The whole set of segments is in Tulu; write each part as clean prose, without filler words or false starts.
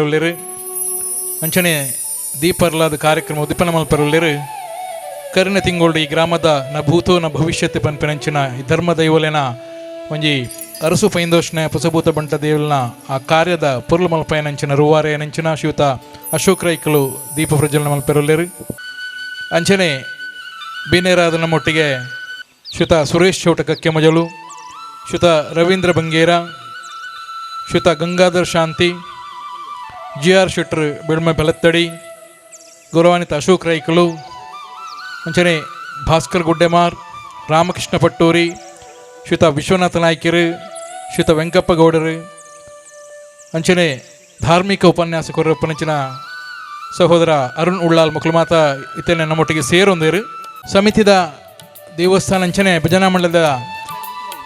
ಉಲ್ಲೆರ್. ಅಂಚನೆ ದೀಪರ್ಲಾದ ಕಾರ್ಯಕ್ರಮ ಉದಿಪನ ಮಲ್ಪರುಲ್ಲೆರ್. ಕರಿನ ತಿಂಗೊಳ್ಡು ಈ ಗ್ರಾಮದ ನ ಭೂತೋ ನ ಭವಿಷ್ಯತ್ ಪನ್ಪಿನಂಚಿನ ಈ ಧರ್ಮ ದೈವಲೆನ ಒಂಜಿ ಅರಸು ಪೈಂದೋಷ್ಣೆ ಪುಸಭೂತ ಬಂಟ ದೇವಲ್ನ ಆ ಕಾರ್ಯದ ಪೊರ್ಲು ಮಲ್ಪಯನಂಚಿನ ರೂವಾರೆಯನಂಚಿನ ಶ್ರೀಯುತ ಅಶೋಕ್ ರೈಕುಲು ದೀಪ ಪ್ರಜ್ವಲನ ಮಲ್ಪೆರುಲ್ಲೆರ್. ಅಂಚನೆ ಬಿನ್ನೆರಾದ ನಮ್ಮೊಟ್ಟಿಗೆ ಶ್ರೀಯುತ ಸುರೇಶ್ ಚೌಟ ಕಕ್ಕೆಮಜಲು, ಶ್ರೀಯುತ ರವೀಂದ್ರ ಬಂಗೇರ, ಶ್ರೀಯುತ ಗಂಗಾಧರ್ ಶಾಂತಿ, ಜಿ ಆರ್ ಶೆಟ್ರು ಬೆಳ್ಮೆ ಬೆಲತ್ತಡಿ, ಗೌರವಾನ್ವಿತ ಅಶೋಕ್ ರೈಕುಲು, ಅಂಚನೆ ಭಾಸ್ಕರ್ ಗುಡ್ಡೆಮಾರ್, ರಾಮಕೃಷ್ಣ ಪಟ್ಟೂರಿ, ಶ್ರೀಯುತ ವಿಶ್ವನಾಥ ನಾಯ್ಕರು, ಶ್ರೀಯುತ ವೆಂಕಪ್ಪ ಗೌಡರು, ಅಂಚನೆ ಧಾರ್ಮಿಕ ಉಪನ್ಯಾಸಕರು ಪನಂಚಿನ ಸಹೋದರ ಅರುಣ್ ಉಳ್ಳಾಲ್ ಮುಕ್ಲು ಮಾತ ಇತ್ತನೆ ನಮ್ಮೊಟ್ಟಿಗೆ ಸೇರೊಂದಿರು. ಸಮಿತಿದ ದೇವಸ್ಥಾನ ಅಂಚನೆ ಭಜನಾ ಮಂಡಲದ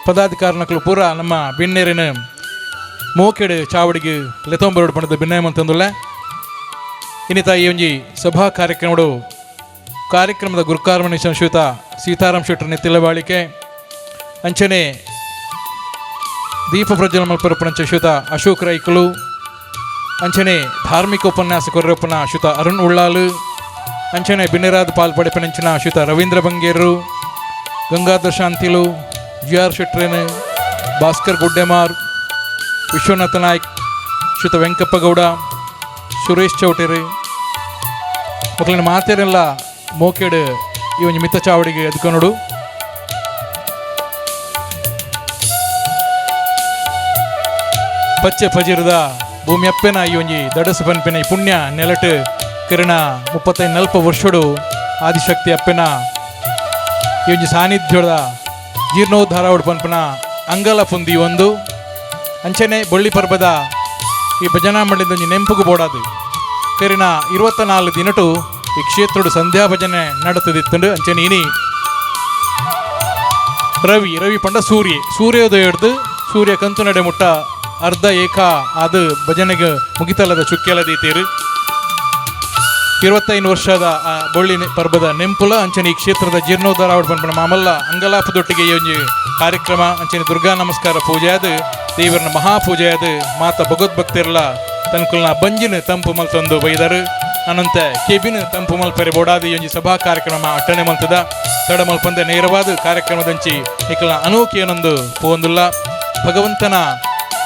ಪದಾಧಿಕಾರಿನಕಲು ಪೂರ ನಮ್ಮ ಬಿನ್ನೇರಿನ ಮೋಕೆಡು ಚಾವಡಿಗೆ ಲೆತೊಂಬರೋಡು ಪಂಡದ ಬಿನ್ನಯ ಮಂತಂದುಲ್ಲ. ಇನ್ನಿತ ಈ ಒಂಜಿ ಸಭಾ ಕಾರ್ಯಕ್ರಮಡು ಕಾರ್ಯಕ್ರಮದ ಗುರುಕಾರ್ಮಣಿ ಶ್ರೀಯುತ ಸೀತಾರಾಮ್ ಶೆಟ್ಟರ್ ನೆತ್ತಿಲಬಾಳಿಕೆ, ಅಂಚನೆ ದೀಪ ಪ್ರಜ್ವಲನ ಮಲ್ಪರಪ್ಪನ ಶ್ರೀಯುತ ಅಶೋಕ್ ರೈಕುಲು, ಅಂಚನೆ ಧಾರ್ಮಿಕ ಉಪನ್ಯಾಸಕರಪ್ಪನ ಶ್ರೀಯುತ ಅರುಣ್ ಉಳ್ಳಾಲು, ಅಂಚನೆ ಬಿನ್ನೆರಾದ್ ಪಾಲ್ಪಡೆಪನಂಚಿನ ಶ್ರೀಯುತ ರವೀಂದ್ರ ಬಂಗೇರು, ಗಂಗಾಧರ್ ಶಾಂತಿಲು, ಜಿ ಆರ್ ಶೆಟ್ರೇನ್, ಭಾಸ್ಕರ್ ಗುಡ್ಡೆಮಾರ್, ವಿಶ್ವನಾಥ ನಾಯ್ಕ್, ಶ್ರೀಯುತ ವೆಂಕಪ್ಪ ಗೌಡ, ಸುರೇಶ್ ಚೌಟೇರಿ ಮಕ್ಕಳಿನ ಮಾತೇರೆಲ್ಲ ಮೋಕೆಡ್ ಈ ಒಂಜಿ ಮಿತ್ತ ಚಾವಡಿಗೆ ಎದ್ಕೊನೊಡು. ಪಚ್ಚೆ ಪಜಿರದ ಭೂಮಿ ಅಪ್ಪೆನ ಈ ಒಂಜಿ ದಡಸು ಪನ್ಪಿನ ಈ ಪುಣ್ಯ ನೆಲಟ್ ಕಿರಣ 35 40 ವರ್ಷಡು ಆದಿಶಕ್ತಿ ಅಪ್ಪೆನ ಈ ಒಂಜಿ ಸಾನ್ನಿಧ್ಯದ ಜೀರ್ಣೋದ್ಧಾರ ಪನ್ಪಿನ ಅಂಗಲ ಪುಂದಿ ಒಂದು. ಅಂಚನೆ ಬೊಳ್ಳಿ ಪರ್ಬದ ಈ ಭಜನಾ ಮಂಡಳಿದ ಒಂಜಿ ನೆಂಪುಗು ಬೋಡಾದು ಕರಿನ 24 ದಿನಟು ಈ ಕ್ಷೇತ್ರಡು ಸಂಧ್ಯಾ ಭಜನೆ ನಡತದಿತ್ತಂಡು. ಅಂಚನೆ ಇನಿ ರವಿ ರವಿ ಪಂಡ ಸೂರ್ಯ ಸೂರ್ಯೋದಯ ಹಿಡ್ದು ಸೂರ್ಯ ಕಂತು ನಡೆ ಮುಟ್ಟ ಅರ್ಧ ಏಕ ಅದು ಭಜನೆಗೆ ಮುಗಿತಲದ ಚುಕ್ಕೆಲ ದೀತೀರು. 25 ವರ್ಷದ ಆ ಬೊಳ್ಳಿ ಪರ್ಬದ ನೆಂಪುಲ ಅಂಚನೆ ಈ ಕ್ಷೇತ್ರದ ಜೀರ್ಣೋದ್ಧಾರ ಪನ್ಪನ ಮಾಮಲ್ಲ ಅಂಗಲಾಪದೊಟ್ಟಿಗೆ ಈ ಒಂಜಿ ಕಾರ್ಯಕ್ರಮ. ಅಂಚನೆ ದುರ್ಗಾ ನಮಸ್ಕಾರ ಪೂಜೆ ಅದು ದೇವರನ ಮಹಾಪೂಜೆ ಅದು ಮಾತ ಭಗವದ್ಭಕ್ತಿರ್ಲ ತನ್ಕುಲ್ನ ಬಂಜಿನ ತಂಪು ಮಲ್ತೊಂದು ಬೈದರು. ಅನಂತ ಕೆಬಿನ ತಂಪು ಮಲ್ಪೆರೆ ಬೋಡಾದಿ ಒಂಜಿ ಸಭಾ ಕಾರ್ಯಕ್ರಮ ಅಟ್ಟಣೆ ಮಲ್ತದ. ತಡ ಮಲ್ಪಂದೆ ನೇರವಾದ ಕಾರ್ಯಕ್ರಮದಂಚಿ ನಿಕಲ್ನ ಅನೋಕಿಯನೊಂದು ಪೋಂದುಲ್ಲ. ಭಗವಂತನ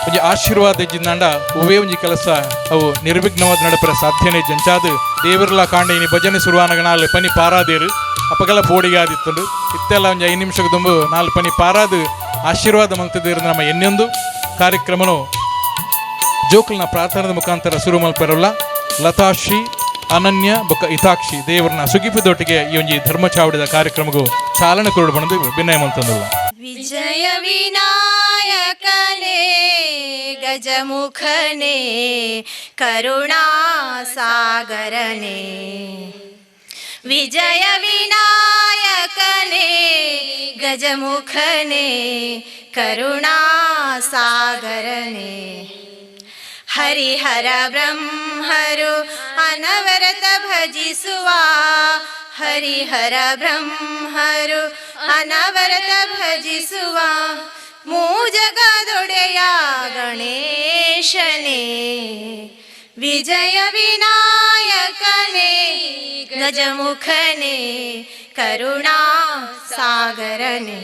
ಒಂಜಿ ಆಶೀರ್ವಾದ ಇಜ್ಜಿಂದಾಂಡ ಒವ್ವೇ ಒಂಜಿ ಕೆಲಸ ಅವು ನಿರ್ವಿಘ್ನವಾದ ನಡಪರ ಸಾಧ್ಯನೇ ಜಂಚಾದು. ದೇವರ್ಲ ಕಾಂಡ ಇನಿ ಭಜನೆ ಶುರುವಾನಗ ನಾಲ್ ಪನಿ ಪಾರಾದೇರು ಅಪಗಲ ಪೋಡಿಗಾದಿತ್ತುಂಡು. ಇತ್ತೆಲ್ಲ ಒಂಜಿ 5 ನಿಮಿಷಕ್ಕೆ ದುಂಬು ನಾಲ್ ಪನಿ ಪಾರಾದು ಆಶೀರ್ವಾದ ಮಲ್ತಿದ್ದೀರು. ನಮ್ಮ ಎಣ್ಣೊಂದು ಕಾರ್ಯಕ್ರಮನು ಜೋಕುಲ್ನ ಪ್ರಾರ್ಥನೆದ ಮುಖಾಂತರ ಶುರು ಮಲ್ಪೆರಲ್ಲ. ಲತಾಶ್ರೀ, ಅನನ್ಯ ಬೊಕ್ಕ ಹಿತಾಕ್ಷಿ ದೇವರನ್ನ ಸುಗಿಪುದೊಟ್ಟಿಗೆ ಈ ಒಂಜಿ ಧರ್ಮ ಚಾವಡಿದ ಕಾರ್ಯಕ್ರಮಗೂ ಚಾಲನೆ ಕೊರಡು ಬಂದು ವಿನಯ ಮಂತಂದುಲ್ಲ. ವಿಜಯ ವಿನಾಯಕನೇ, ಗಜಮುಖನೇ, ಕರುಣಾಸಾಗರನೇ. ವಿಜಯ ವಿನಾಯಕನೇ, ಗಜಮುಖನೇ, ಕರುಣಾಸಾಗರನೇ. ಹರಿಹರ ಬ್ರಹ್ಮರು ಅನವರತ ಭಜಿಸುವ, ಹರಿಹರ ಬ್ರಹ್ಮರು ಅನವರತ ಭಜಿಸುವ ಮೂಜಗದೊಡೆಯ ಗಣೇಶನೇ. ವಿಜಯ ವಿನಾಯಕನೇ, ಗಜಮುಖನೇ, ಕರುಣಾ ಸಾಗರನೇ.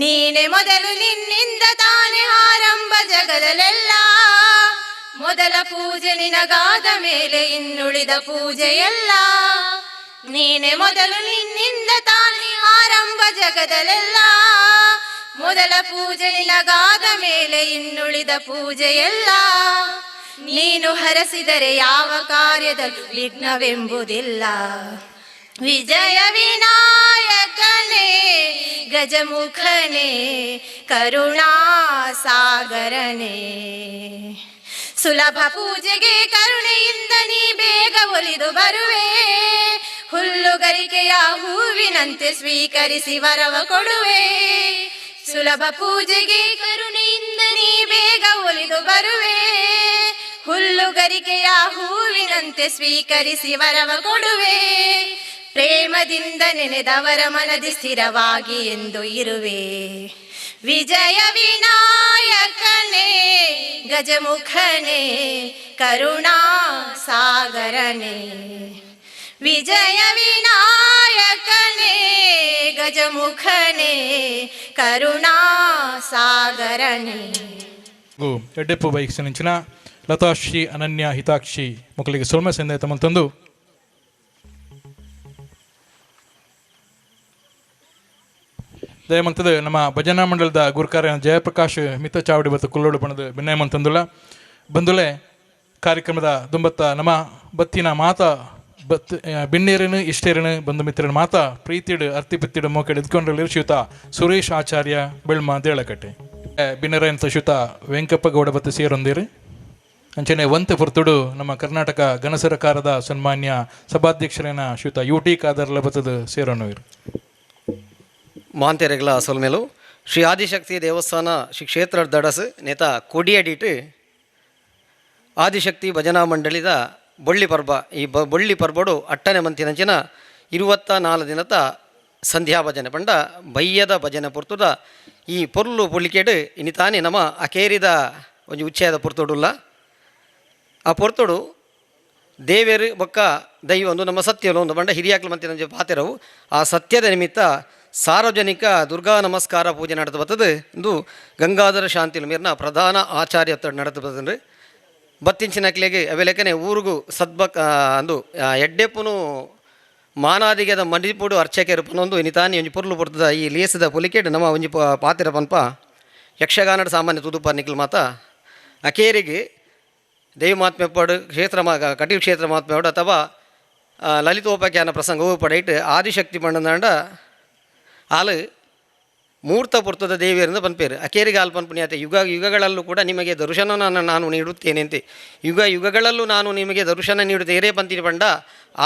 ನೀನೆ ಮೊದಲು, ನಿನ್ನಿಂದ ತಾನೇ ಆರಂಭ ಜಗದಲೆಲ್ಲ. ಮೊದಲ ಪೂಜೆ ನಿನಗಾದ ಮೇಲೆ ಇನ್ನುಳಿದ ಪೂಜೆಯೆಲ್ಲ. ನೀನೆ ಮೊದಲು, ನಿನ್ನಿಂದ ತಾನೇ ಆರಂಭ ಜಗದಲೆಲ್ಲ. ಮೊದಲ ಪೂಜೆ ನಿನಗಾದ ಮೇಲೆ ಇನ್ನುಳಿದ ಪೂಜೆಯೆಲ್ಲ. ನೀನು ಹರಸಿದರೆ ಯಾವ ಕಾರ್ಯದಲ್ಲೂ ವಿಘ್ನವೆಂಬುದಿಲ್ಲ. ವಿಜಯ ವಿನಾಯಕನೇ, ಗಜಮುಖನೇ, ಕರುಣಾ ಸಾಗರನೇ. ಸುಲಭ ಪೂಜೆಗೆ ಕರುಣೆಯಿಂದ ನೀ ಬೇಗ ಒಲಿದು ಬರುವೆ. ಹುಲ್ಲುಗರಿಕೆಯ ಹೂವಿನಂತೆ ಸ್ವೀಕರಿಸಿ ವರವ ಕೊಡುವೆ. ಸುಲಭ ಪೂಜೆಗೆ ಕರುಣೆಯಿಂದ ನೀ ಬೇಗ ಒಲಿದು ಬರುವೆ. ಹುಲ್ಲುಗರಿಕೆಯ ಹೂವಿನಂತೆ ಸ್ವೀಕರಿಸಿ ವರವ ಕೊಡುವೆ. ಪ್ರೇಮದಿಂದ ನೆನೆದವರ ಮನದಿ ಸ್ಥಿರವಾಗಿ ಎಂದು ಇರುವೆ. ವಿಜಯ ವಿನಾಯಕನೇ, ಗಜಮುಖನೇ, ಕರುಣಾ ಸಾಗರನೇ. ವಿಜಯ ವಿನಾಯಕನೇ, ಗಜಮುಖನೇ, ಕರುಣಾ ಸಾಗರನೇ. ಎಡ್ಡೆಪ್ಪು ಬೈಕ್ಸ್ ನಿಂಚಿನ ಲತಾಶ್ರೀ, ಅನನ್ಯ, ಹಿತಾಕ್ಷಿ ಮಕ್ಕಳಿಗೆ ಸೊಲ್ಮೆ ಸಂದೇತ ಮಂತಂದು. ದಯಮಂತದ ನಮ್ಮ ಭಜನಾ ಮಂಡಲದ ಗುರುಕಾರ ಜಯಪ್ರಕಾಶ್ ಮಿತ್ತ ಚಾವಡಿ ಬತ್ತು ಕುಲ್ಲೋಡು ಬಣದ ಬಿನ್ನಯ ಮಂತಂದುಲ ಬಂದುಲೆ. ಕಾರ್ಯಕ್ರಮದ ದುಂಬತ್ತ ನಮ್ಮ ಬತ್ತಿನ ಮಾತ ಬತ್ ಬಿನ್ನೇರನು ಇಷ್ಟೇರನು ಬಂಧು ಮಿತ್ರನ ಮಾತ ಪ್ರೀತಿಡು ಅರ್ತಿ ಪಿತ್ತಿಡು ಮೋಕೆಡು ಇದ್ಕೊಂಡ್ರಲ್ಲಿ ಶ್ರೀಯುತ ಸುರೇಶ್ ಆಚಾರ್ಯ ಬೆಳ್ಮ ದೇಳಕಟ್ಟೆ, ಬಿನ್ನರೇಂತ ಶ್ರೀಯುತ ವೆಂಕಪ್ಪ ಗೌಡ ಬತ್ತು ಸೇರೊಂದಿರು. ಅಂಚನೆ ವಂತೆ ಪುರ್ತುಡು ನಮ್ಮ ಕರ್ನಾಟಕ ಘನ ಸರಕಾರದ ಸನ್ಮಾನ್ಯ ಸಭಾಧ್ಯಕ್ಷರೇನ ಶ್ರೀಯುತ ಯು ಟಿ ಖಾದರ್ಲ ಬತ್ತದ ಸೇರೋನವರು. ಮಾಂತೆರೆಗಳ ಸೊಲ್ಮೆಲು. ಶ್ರೀ ಆದಿಶಕ್ತಿ ದೇವಸ್ಥಾನ ಶ್ರೀ ಕ್ಷೇತ್ರ ದಡಸು ನೇತ ಕೊಡಿಯಡಿಟ್ಟು ಆದಿಶಕ್ತಿ ಭಜನಾ ಮಂಡಳಿದ ಬೊಳ್ಳಿ ಪರ್ಬ. ಈ ಬೊಳ್ಳಿ ಪರ್ಬಡು ಅಟ್ಟನೆ ಮಂತಿನಂಚಿನ 24 ದಿನದ ಸಂಧ್ಯಾ ಭಜನೆ ಪಂಡ ಬಯ್ಯದ ಭಜನೆ ಪೊರ್ತುದ ಈ ಪೊರ್ಲು ಪುಳಿಕೆಡು ಇನಿತಾನೆ ನಮ ಅಕೇರಿದ ಒಂಜಿ ಉಚ್ಚಯದ ಪೊರ್ತುಡುಲ್ಲ. ಆ ಪೊರ್ತುಡು ದೇವೇರು ಬೊಕ್ಕ ದೈವ ಒಂದು ನಮ್ಮ ಸತ್ಯಲು ಒಂದು ಬಂಡ ಹಿರಿಯಾಕ್ಲು ಮಂತಿನಂಚ ಪಾತೆರವು. ಆ ಸತ್ಯದ ನಿಮಿತ್ತ ಸಾರ್ವಜನಿಕ ದುರ್ಗಾ ನಮಸ್ಕಾರ ಪೂಜೆ ನಡೆದು ಬರ್ತದೆ. ಇಂದು ಗಂಗಾಧರ ಶಾಂತಿಲು ಮೇರ್ನ ಪ್ರಧಾನ ಆಚಾರ್ಯ ನಡೆದು ಬರ್ತದೆ. ಬತ್ತಿಂಚಿನಕ್ಲೆಗೆ ಅವೆಲೆಕನೆ ಊರುಗು ಸದ್ಬಕ್ ಅಂದು ಎಡ್ಡೆಪ್ಪುನು ಮಾನಾದಿಗೆದ ಮಡಿಪುಡು ಅರ್ಚಕೆರು ಪನೊಂದು ಇನಿತಾನಿ ಒಂಜಿ ಪೊರ್ಲು ಪೊರ್ತದ ಈ ಲೇಸದ ಪೊಲಿಕೆಡ್ ನಮ್ಮ ಒಂಜಿ ಪಾತೆರ ಪನ್ಪ. ಯಕ್ಷಗಾನದ ಸಾಮಾನ್ಯ ತುದುಪ ನಿಕ್ಲು ಮಾತ ಅಕೇರಿಗೆ ದೈವ ಮಹಾತ್ಮೆಪಾಡು ಕ್ಷೇತ್ರ ಕಟೀಲು ಕ್ಷೇತ್ರ ಮಹಾತ್ಮೆಪಾಡು ಅಥವಾ ಲಲಿತೋಪಾಖ್ಯಾನ ಪ್ರಸಂಗ ಪಡೈಟ್ ಆದಿಶಕ್ತಿ ಪಂಡಂದಾಂಡ ಆಲು ಮೂರ್ತ ಪುರ್ತದ ದೇವಿಯರಿಂದ ಪನ್ಪೇರು. ಅಕೇರಿಗೆ ಆಲ್ ಪನ್ಪುನಿಯಾತೆ ಯುಗ ಯುಗಗಳಲ್ಲೂ ಕೂಡ ನಿಮಗೆ ದರ್ಶನವನ್ನು ನಾನು ನೀಡುತ್ತೇನೆ ಅಂತೆ. ಯುಗ ಯುಗಗಳಲ್ಲೂ ನಾನು ನಿಮಗೆ ದರ್ಶನ ನೀಡುತ್ತೇನೆ ಪಂತಿನಿ ಪಂಡ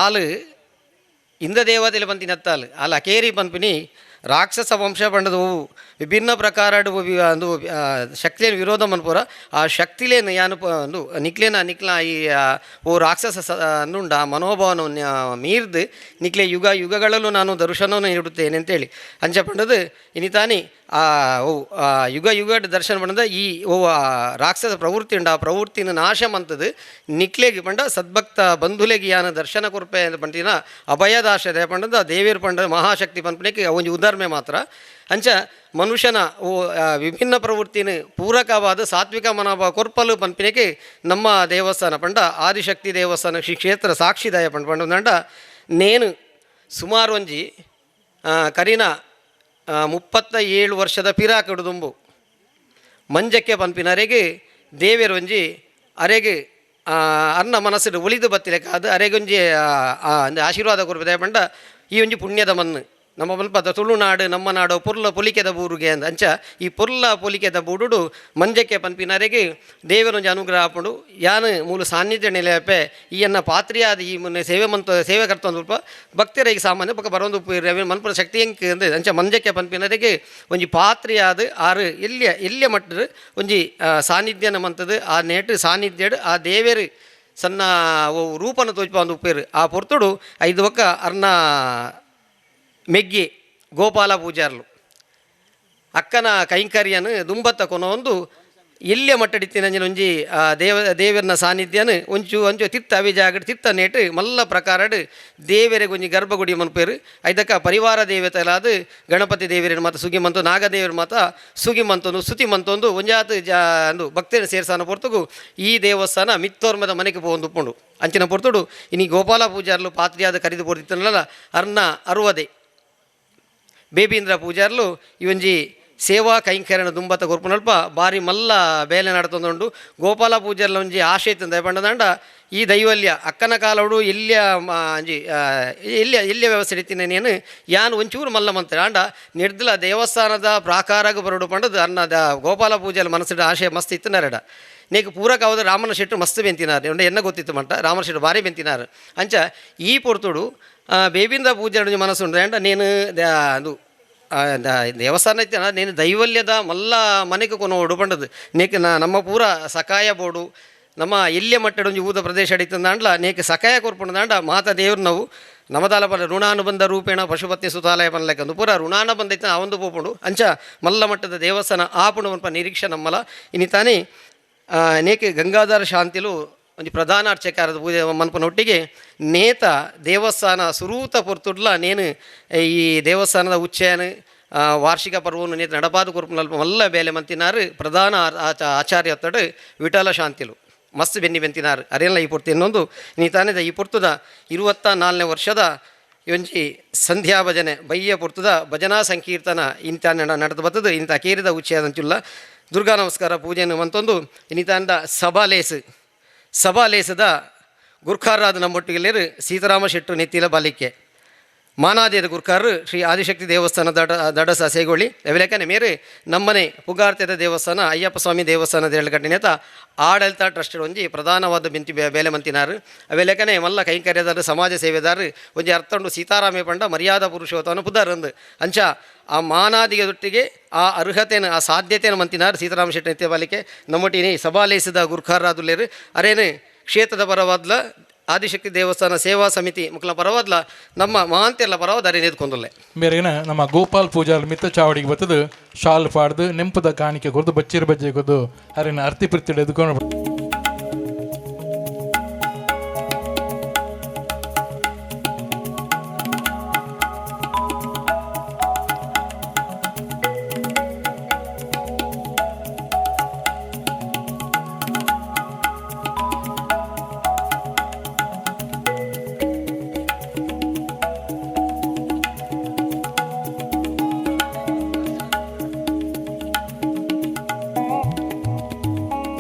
ಆಲು ಇಂದ್ರ ದೇವತೆಲೆ ಪಂತಿನ ಅತ್ತಾಲು ಆಲ್ ಅಕೇರಿ ಪನ್ಪಿನಿ ರಾಕ್ಷಸ ವಂಶ ಪಂಡದು ವಿಭಿನ್ನ ಪ್ರಕಾರ ಒಂದು ಶಕ್ತಿಯನ್ನು ವಿರೋಧ ಮನ್ಪುರ. ಆ ಶಕ್ತಿಲೇನು ಯಾನು ಒಂದು ನಿಕ್ಲೇನ ನಿಕ್ಲ ಈ ಓ ರಾಕ್ಷಸ ಸ ಅಂದುಂಡ ಆ ಮನೋಭಾವನ ಮೀರ್ದು ನಿಕ್ಲೆ ಯುಗ ಯುಗಗಳಲ್ಲೂ ನಾನು ದರ್ಶನವನ್ನು ನೀಡುತ್ತೇನೆ ಅಂತೇಳಿ ಅಂಚ ಪಂಡದು ಇನಿತಾನಿ ಆ ಓ ಆ ಯುಗ ಯುಗ ದರ್ಶನ ಪಂಡದ ಈ ಓ ಆ ರಾಕ್ಷಸ ಪ್ರವೃತ್ತಿ ಉಂಡು ಆ ಪ್ರವೃತ್ತಿನ ನಾಶ ಮಂತದು ನಿಕ್ಲೆಗೆ ಪಂಡ ಸದ್ಭಕ್ತ ಬಂಧುಲೆಗೆ ಯಾನ ದರ್ಶನ ಕೊರ್ಪೆ ಅಂತ ಪಂಡಿನ ಅಭಯದಾಶಯ ಪಂಡದ ದೇವಿಯರ್ ಪಂಡ ಮಹಾಶಕ್ತಿ ಪನ್ಪನೆಗೆ ಒಂಜಿ ಉದಾಹರಣೆ ಮಾತ್ರ. ಅಂಚ ಮನುಷ್ಯನ ಓ ವಿಭಿನ್ನ ಪ್ರವೃತ್ತಿನ ಪೂರಕವಾದ ಸಾತ್ವಿಕ ಮನೋಭಾವ ಕೊರ್ಪಲು ಪನ್ಪಿನಕ್ಕೆ ನಮ್ಮ ದೇವಸ್ಥಾನ ಪಂಡ ಆದಿಶಕ್ತಿ ದೇವಸ್ಥಾನ ಶ್ರೀ ಕ್ಷೇತ್ರ ಸಾಕ್ಷಿದಾಯ ಪಂಡ ಪಂಡ ನೇನು ಸುಮಾರು ಒಂಜಿ ಕರಿನ 37 ವರ್ಷದ ಪಿರಾಕಡು ದುಂಬು ಮಂಜಕ್ಕೆ ಪನ್ಪಿನರೆಗೆ ದೇವೆರ್ ಒಂಜಿ ಅರೆಗೆ ಅನ್ನ ಮನಸ್ಸಿಡು ಒಲಿದು ಬತ್ತಿಲೆಕ್ಕ ಅದು ಅರೆಗೊಂಜಿ ಆಶೀರ್ವಾದ ಕೊರ್ಪೆ ಪಂಡ ಈ ಒಂಜಿ ಪುಣ್ಯದ ಮಣ್ಣು ನಮ್ಮ ಮಲ್ಪದ ತುಳುನಾಡು ನಮ್ಮ ನಾಡು ಪೊರ್ಲ ಪೊಲಿಕೆದ ಬೂರುಗೆ ಅಂದ ಅಂಚ ಈ ಪೊರ್ಲ ಪೊಲಿಕೆದ ಬೂಡುಡು ಮಂಜಕ್ಕೆ ಪನ್ಪಿನರೆಗೆ ದೇವರೊಂಜಿ ಅನುಗ್ರಹ ಆಪುಂಡು. ಯಾನು ಮೂಲ ಸಾನ್ನಿಧ್ಯ ನೆಲೆಯಪ್ಪೆ ಈ ಎನ್ನ ಪಾತ್ರಿಯಾದ ಈ ಮುನ್ನೆ ಸೇವೆ ಮಂತ ಸೇವೆ ಕರ್ತೊಂದು ಸ್ವಲ್ಪ ಭಕ್ತರಿಗೆ ಸಾಮಾನ್ಯ ಬೊಕ ಬರೊಂದು ರವಿ ಮನ್ಪುರ ಶಕ್ತಿ ಎಂಕ್ ಅಂದ್ ಅಂಚ ಮಂಜಕ್ಕೆ ಪನ್ಪಿನರೆಗೆ ಒಂಜಿ ಪಾತ್ರಿಯಾದ ಆರು ಎಲ್ಲಿಯ ಎಲ್ಲಿಯ ಮಟ್ಟದ ಒಂಜಿ ಸಾನ್ನಿಧ್ಯನ ಮಂತದು ಆ ನೇಟು ಸಾನ್ನಿಧ್ಯಡ್ ಆ ದೇವೇರು ಸಣ್ಣ ರೂಪನ ತೋಜ್ಪ ಒಂದು ಉಪ್ಪೇರು. ಆ ಪೊರ್ತುಡು ಐದು ಒಕ್ಕ ಅರ್ನ ಮೆಗ್ಗಿ ಗೋಪಾಲ ಪೂಜಾರ್ಲು ಅಕ್ಕನ ಕೈಂಕರ್ಯನು ದುಂಬತ್ತ ಕೊನೊಂದು ಎಲ್ಲಿಯ ಮಟ್ಟಡಿತ್ತಿನಂಜಿನ ಒಂಜಿ ಆ ದೇವರನ ಸಾನ್ನಿಧ್ಯನ ಒಂಚು ಒಂಚು ತಿತ್ತ ಅವಿಜಾಗಡ್ ತಿತ್ತ ನೇಟು ಮಲ್ಲ ಪ್ರಕಾರಡ್ ದೇವರಿಗೆ ಒಂಜಿ ಗರ್ಭಗುಡಿ ಮನ್ಪೇರು. ಐದಕ್ಕ ಪರಿವಾರ ದೇವತೆಲಾದ ಗಣಪತಿ ದೇವರಿನ ಮಾತ ಸುಗಿ ಮಂತು ನಾಗದೇವರ ಮಾತ ಸುಗಿ ಮಂತೊಂದು ಸ್ತುತಿ ಮಂತೊಂದು ಒಂಜಾತ ಜಾ ಅಂದು ಭಕ್ತನ ಸೇರ್ಸಾನ ಪೊರ್ತುಗು ಈ ದೇವಸ್ಥಾನ ಮಿತ್ತೋರ್ಮದ ಮನೆಗೆ ಪೋವೊಂದು ಉಪ್ಪುಂಡು. ಅಂಚಿನ ಪೊರ್ತುಡು ಇನಿ ಗೋಪಾಲ ಪೂಜಾರ್ಲು ಪಾತ್ರಿಯಾದ ಕರಿದು ಪೋರ್ತಿತ್ತನಲ್ಲ ಅರ್ನ ಅರುವದೆ ಬೇಬೀಂದ್ರ ಪೂಜಾರ್ಲು ಈ ಒಂಜಿ ಸೇವಾ ಕೈಂಕರ್ಯನ ದುಂಬತ್ತ ಕೊರ್ಪುನಲ್ಪ ಬಾರಿ ಮಲ್ಲ ಬೇಲೆ ನಡತೊಂದುಂಡು. ಗೋಪಾಲ ಪೂಜಾರ್ಲ ಒಂಜಿ ಆಶೆ ಇತ್ತಂದ ಪಂಡದಾಂಡ ಈ ದೈವಲ್ಯ ಅಕ್ಕನ ಕಾಲೋಡು ಎಲ್ಲಿಯ ಒಂಜಿ ಎಲ್ಲಿಯ ಎಲ್ಲಿಯ ವ್ಯವಸ್ಥೆ ಇತ್ತಿನ ನೇನು ಯಾನ್ ಒಂಚೂರು ಮಲ್ಲ ಮಂತ್ರ ಆಂಡ ನಿರ್ದಲ ದೇವಸ್ಥಾನದ ಪ್ರಾಕಾರಗ್ ಬರೋಡು ಪಂಡದು ಅನ್ನ ಗೋಪಾಲ ಪೂಜಾರ್ಲ ಮನಸ್ಸಿಡ ಆಶೆ ಮಸ್ತ್ ಇತ್ತು ನರಡ. ನೇಕ್ ಪೂರಕವಾದ ರಾಮನ ಶೆಟ್ರು ಮಸ್ತ್ ಬೆಂತಿನಾರು ಉಂಡೆ ಎನ್ನ ಗೊತ್ತಿತ್ತು ಮಂಟ ರಾಮನ ಶೆಟ್ರು ಭಾರಿ ಬೆಂತಿನಾರು. ಅಂಚ ಈ ಪೊರ್ತುಡು ಬೇಬಿಂದ ಪೂಜೆ ಮನಸ್ಸುಂಡು ಅಂಡ ನೇನು ಅದು ದೇವಸ್ಥಾನ ಐತೆ ನೇನು ದೈವಲ್ಯದ ಮಲ್ಲ ಮನೆಗೆ ಕೊನೋಡು ಪಂಡದು ನೇಕ್ ನಮ್ಮ ಪೂರ ಸಕಾಯ ಬೋಡು ನಮ್ಮ ಎಲ್ಲಿಯ ಮಟ್ಟಡ ಒಂಜಿ ಊದ ಪ್ರದೇಶ ಅಡಿತಂದಾಂಡ್ಲ ನೇಕ್ ಸಕಾಯ ಕೊರ್ಪುಂಡದಾಂಡ ಮಾತ ದೇವ್ರು ನಾವು ನಮದಾಲ ಪರ ಋಣಾನುಬಂಧ ರೂಪೇಣ ಪಶುಪತ್ನಿ ಸುತಾಲಯ ಪನ್ಲೆಕ್ಕಂದು ಪೂರ ಋಣಾನುಬಂಧ ಇತ್ತ ಆ ಒಂದು ಪೋಪುಂಡು. ಅಂಚ ಮಲ್ಲ ಮಟ್ಟದ ದೇವಸ್ಥಾನ ಆಪುಂಡು ಪನ್ಪ ನಿರೀಕ್ಷೆ ನಮ್ಮಲ. ಇನಿ ತಾನೇ ನೇಕೆ ಗಂಗಾಧರ ಶಾಂತಿಲು ಒಂಜಿ ಪ್ರಧಾನ ಅರ್ಚಕಾರದ ಪೂಜೆ ಮನ್ಪನೊಟ್ಟಿಗೆ ನೇತ ದೇವಸ್ಥಾನ ಸುರೂತ ಪೊರ್ತುಡ್ಲ ನೇನು ಈ ದೇವಸ್ಥಾನದ ಉಚ್ಚಯನ ವಾರ್ಷಿಕ ಪರ್ವವನ್ನು ನೇತ ನಡಪಾದ ಕೊರ್ಪುನಲ್ಪ ಮಲ್ಲ ಬೇಲೆ ಮಂತಿನಾರು ಪ್ರಧಾನ ಆಚಾರ್ಯ ತಡು ವಿಠಲ ಶಾಂತಿಲು ಮಸ್ತ್ ಬೆನ್ನಿ ಬೆಂತಿನಾರು ಅರೆಲ್ಲ ಈ ಪೊರ್ತು. ಇನ್ನೊಂದು ನೀತಾನೆದ ಈ ಪೊರ್ತುದ 24ನೇ ವರ್ಷದ ಒಂಜಿ ಸಂಧ್ಯಾ ಭಜನೆ ಬಯ್ಯ ಪೊರ್ತುದ ಭಜನಾ ಸಂಕೀರ್ತನ ಇಂಥ ನಡೆದು ಬರ್ತದೆ. ಇಂಥ ಕೇರಿದ ಉಚ್ಚಯದಂಚುಲ್ಲ ದುರ್ಗಾ ನಮಸ್ಕಾರ ಪೂಜೆಯನ್ನು ಮಂತೊಂದು ಇನ್ನಿತಾಂದ ಸಭಾಲೇಸು ಸಭಾಲೇಸದ ಗುರ್ಖಾರಾದ ನಮ್ಮೊಟ್ಟಿಗೆಲ್ಲೇರು ಸೀತಾರಾಮ ಶೆಟ್ಟು ನೆತ್ತಿಲ ಬಾಲಿಕೆ ಮಾನಾದ್ಯದ ಗುರ್ಕಾರರು ಶ್ರೀ ಆದಿಶಕ್ತಿ ದೇವಸ್ಥಾನ ದಡಸ ಸೇಗೊಳ್ಳಿ ಅವಿಲೇಖನೆ ಮೇರೆ ನಮ್ಮನೆ ಪುಗಾರ್ತೆದ ದೇವಸ್ಥಾನ ಅಯ್ಯಪ್ಪ ಸ್ವಾಮಿ ದೇವಸ್ಥಾನದ ನೇತ ಆಡಳಿತ ಟ್ರಸ್ಟ್ ಒಂಜಿ ಪ್ರಧಾನವಾದ ಬಿಂತಿ ಬೇಲೆ ಮಂತಿನಾರು. ಅವೆಲೇಖನೆ ಮಲ್ಲ ಕೈಂಕರ್ಯದಾರು ಸಮಾಜ ಸೇವೆದಾರು ಒಂಜಿ ಅರ್ಥಂಡು ಸೀತಾರಾಮೇ ಪಂಡ ಮರ್ಯಾದಾ ಪುರುಷೋತ್ತಮನ ಪುದಾರಂದು ಅಂಚ ಆ ಮಾನಾದಿಗೆ ದೊಟ್ಟಿಗೆ ಆ ಅರ್ಹತೆಯನ್ನು ಆ ಸಾಧ್ಯತೆಯನ್ನು ಮಂತಿನಾರು ಸೀತಾರಾಮ ಶೆಟ್ಟಿ ನಿತ್ಯ ಬಾಲಿಕೆ ನಮ್ಮೊಟ್ಟಿನಿ ಸಭಾಲೇಸಿದ ಗುರ್ಖಾರಾದುಲ್ಲೇರು ಅರೇನು ಕ್ಷೇತ್ರದ ಪರವಾದ್ಲ ಆದಿಶಕ್ತಿ ದೇವಸ್ಥಾನ ಸೇವಾ ಸಮಿತಿ ಮುಕ್ಲ ಪರವಾದ್ಲ ನಮ್ಮ ಮಹಾಂತಿಯಲ್ಲ ಪರವಾದ ಅರೆ ನೇದ್ಕೊಂದುಲ್ಲೆ. ಮೇರೆಗಿನ ನಮ್ಮ ಗೋಪಾಲ್ ಪೂಜಾರ್ ಮಿತ್ತ ಚಾವಡಿಗೆ ಬತ್ತದು ಶಾಲ್ ಪಾಡ್ದು ನೆಂಪದ ಕಾಣಿಕೆ ಕೊರ್ದು ಬಚ್ಚಿರ ಬಜ್ಜೆ ಕೊರ್ದು ಅರಿನ ಅರ್ತಿ ಪ್ರೀತಿ ಎದ್ಕೊಂಡು.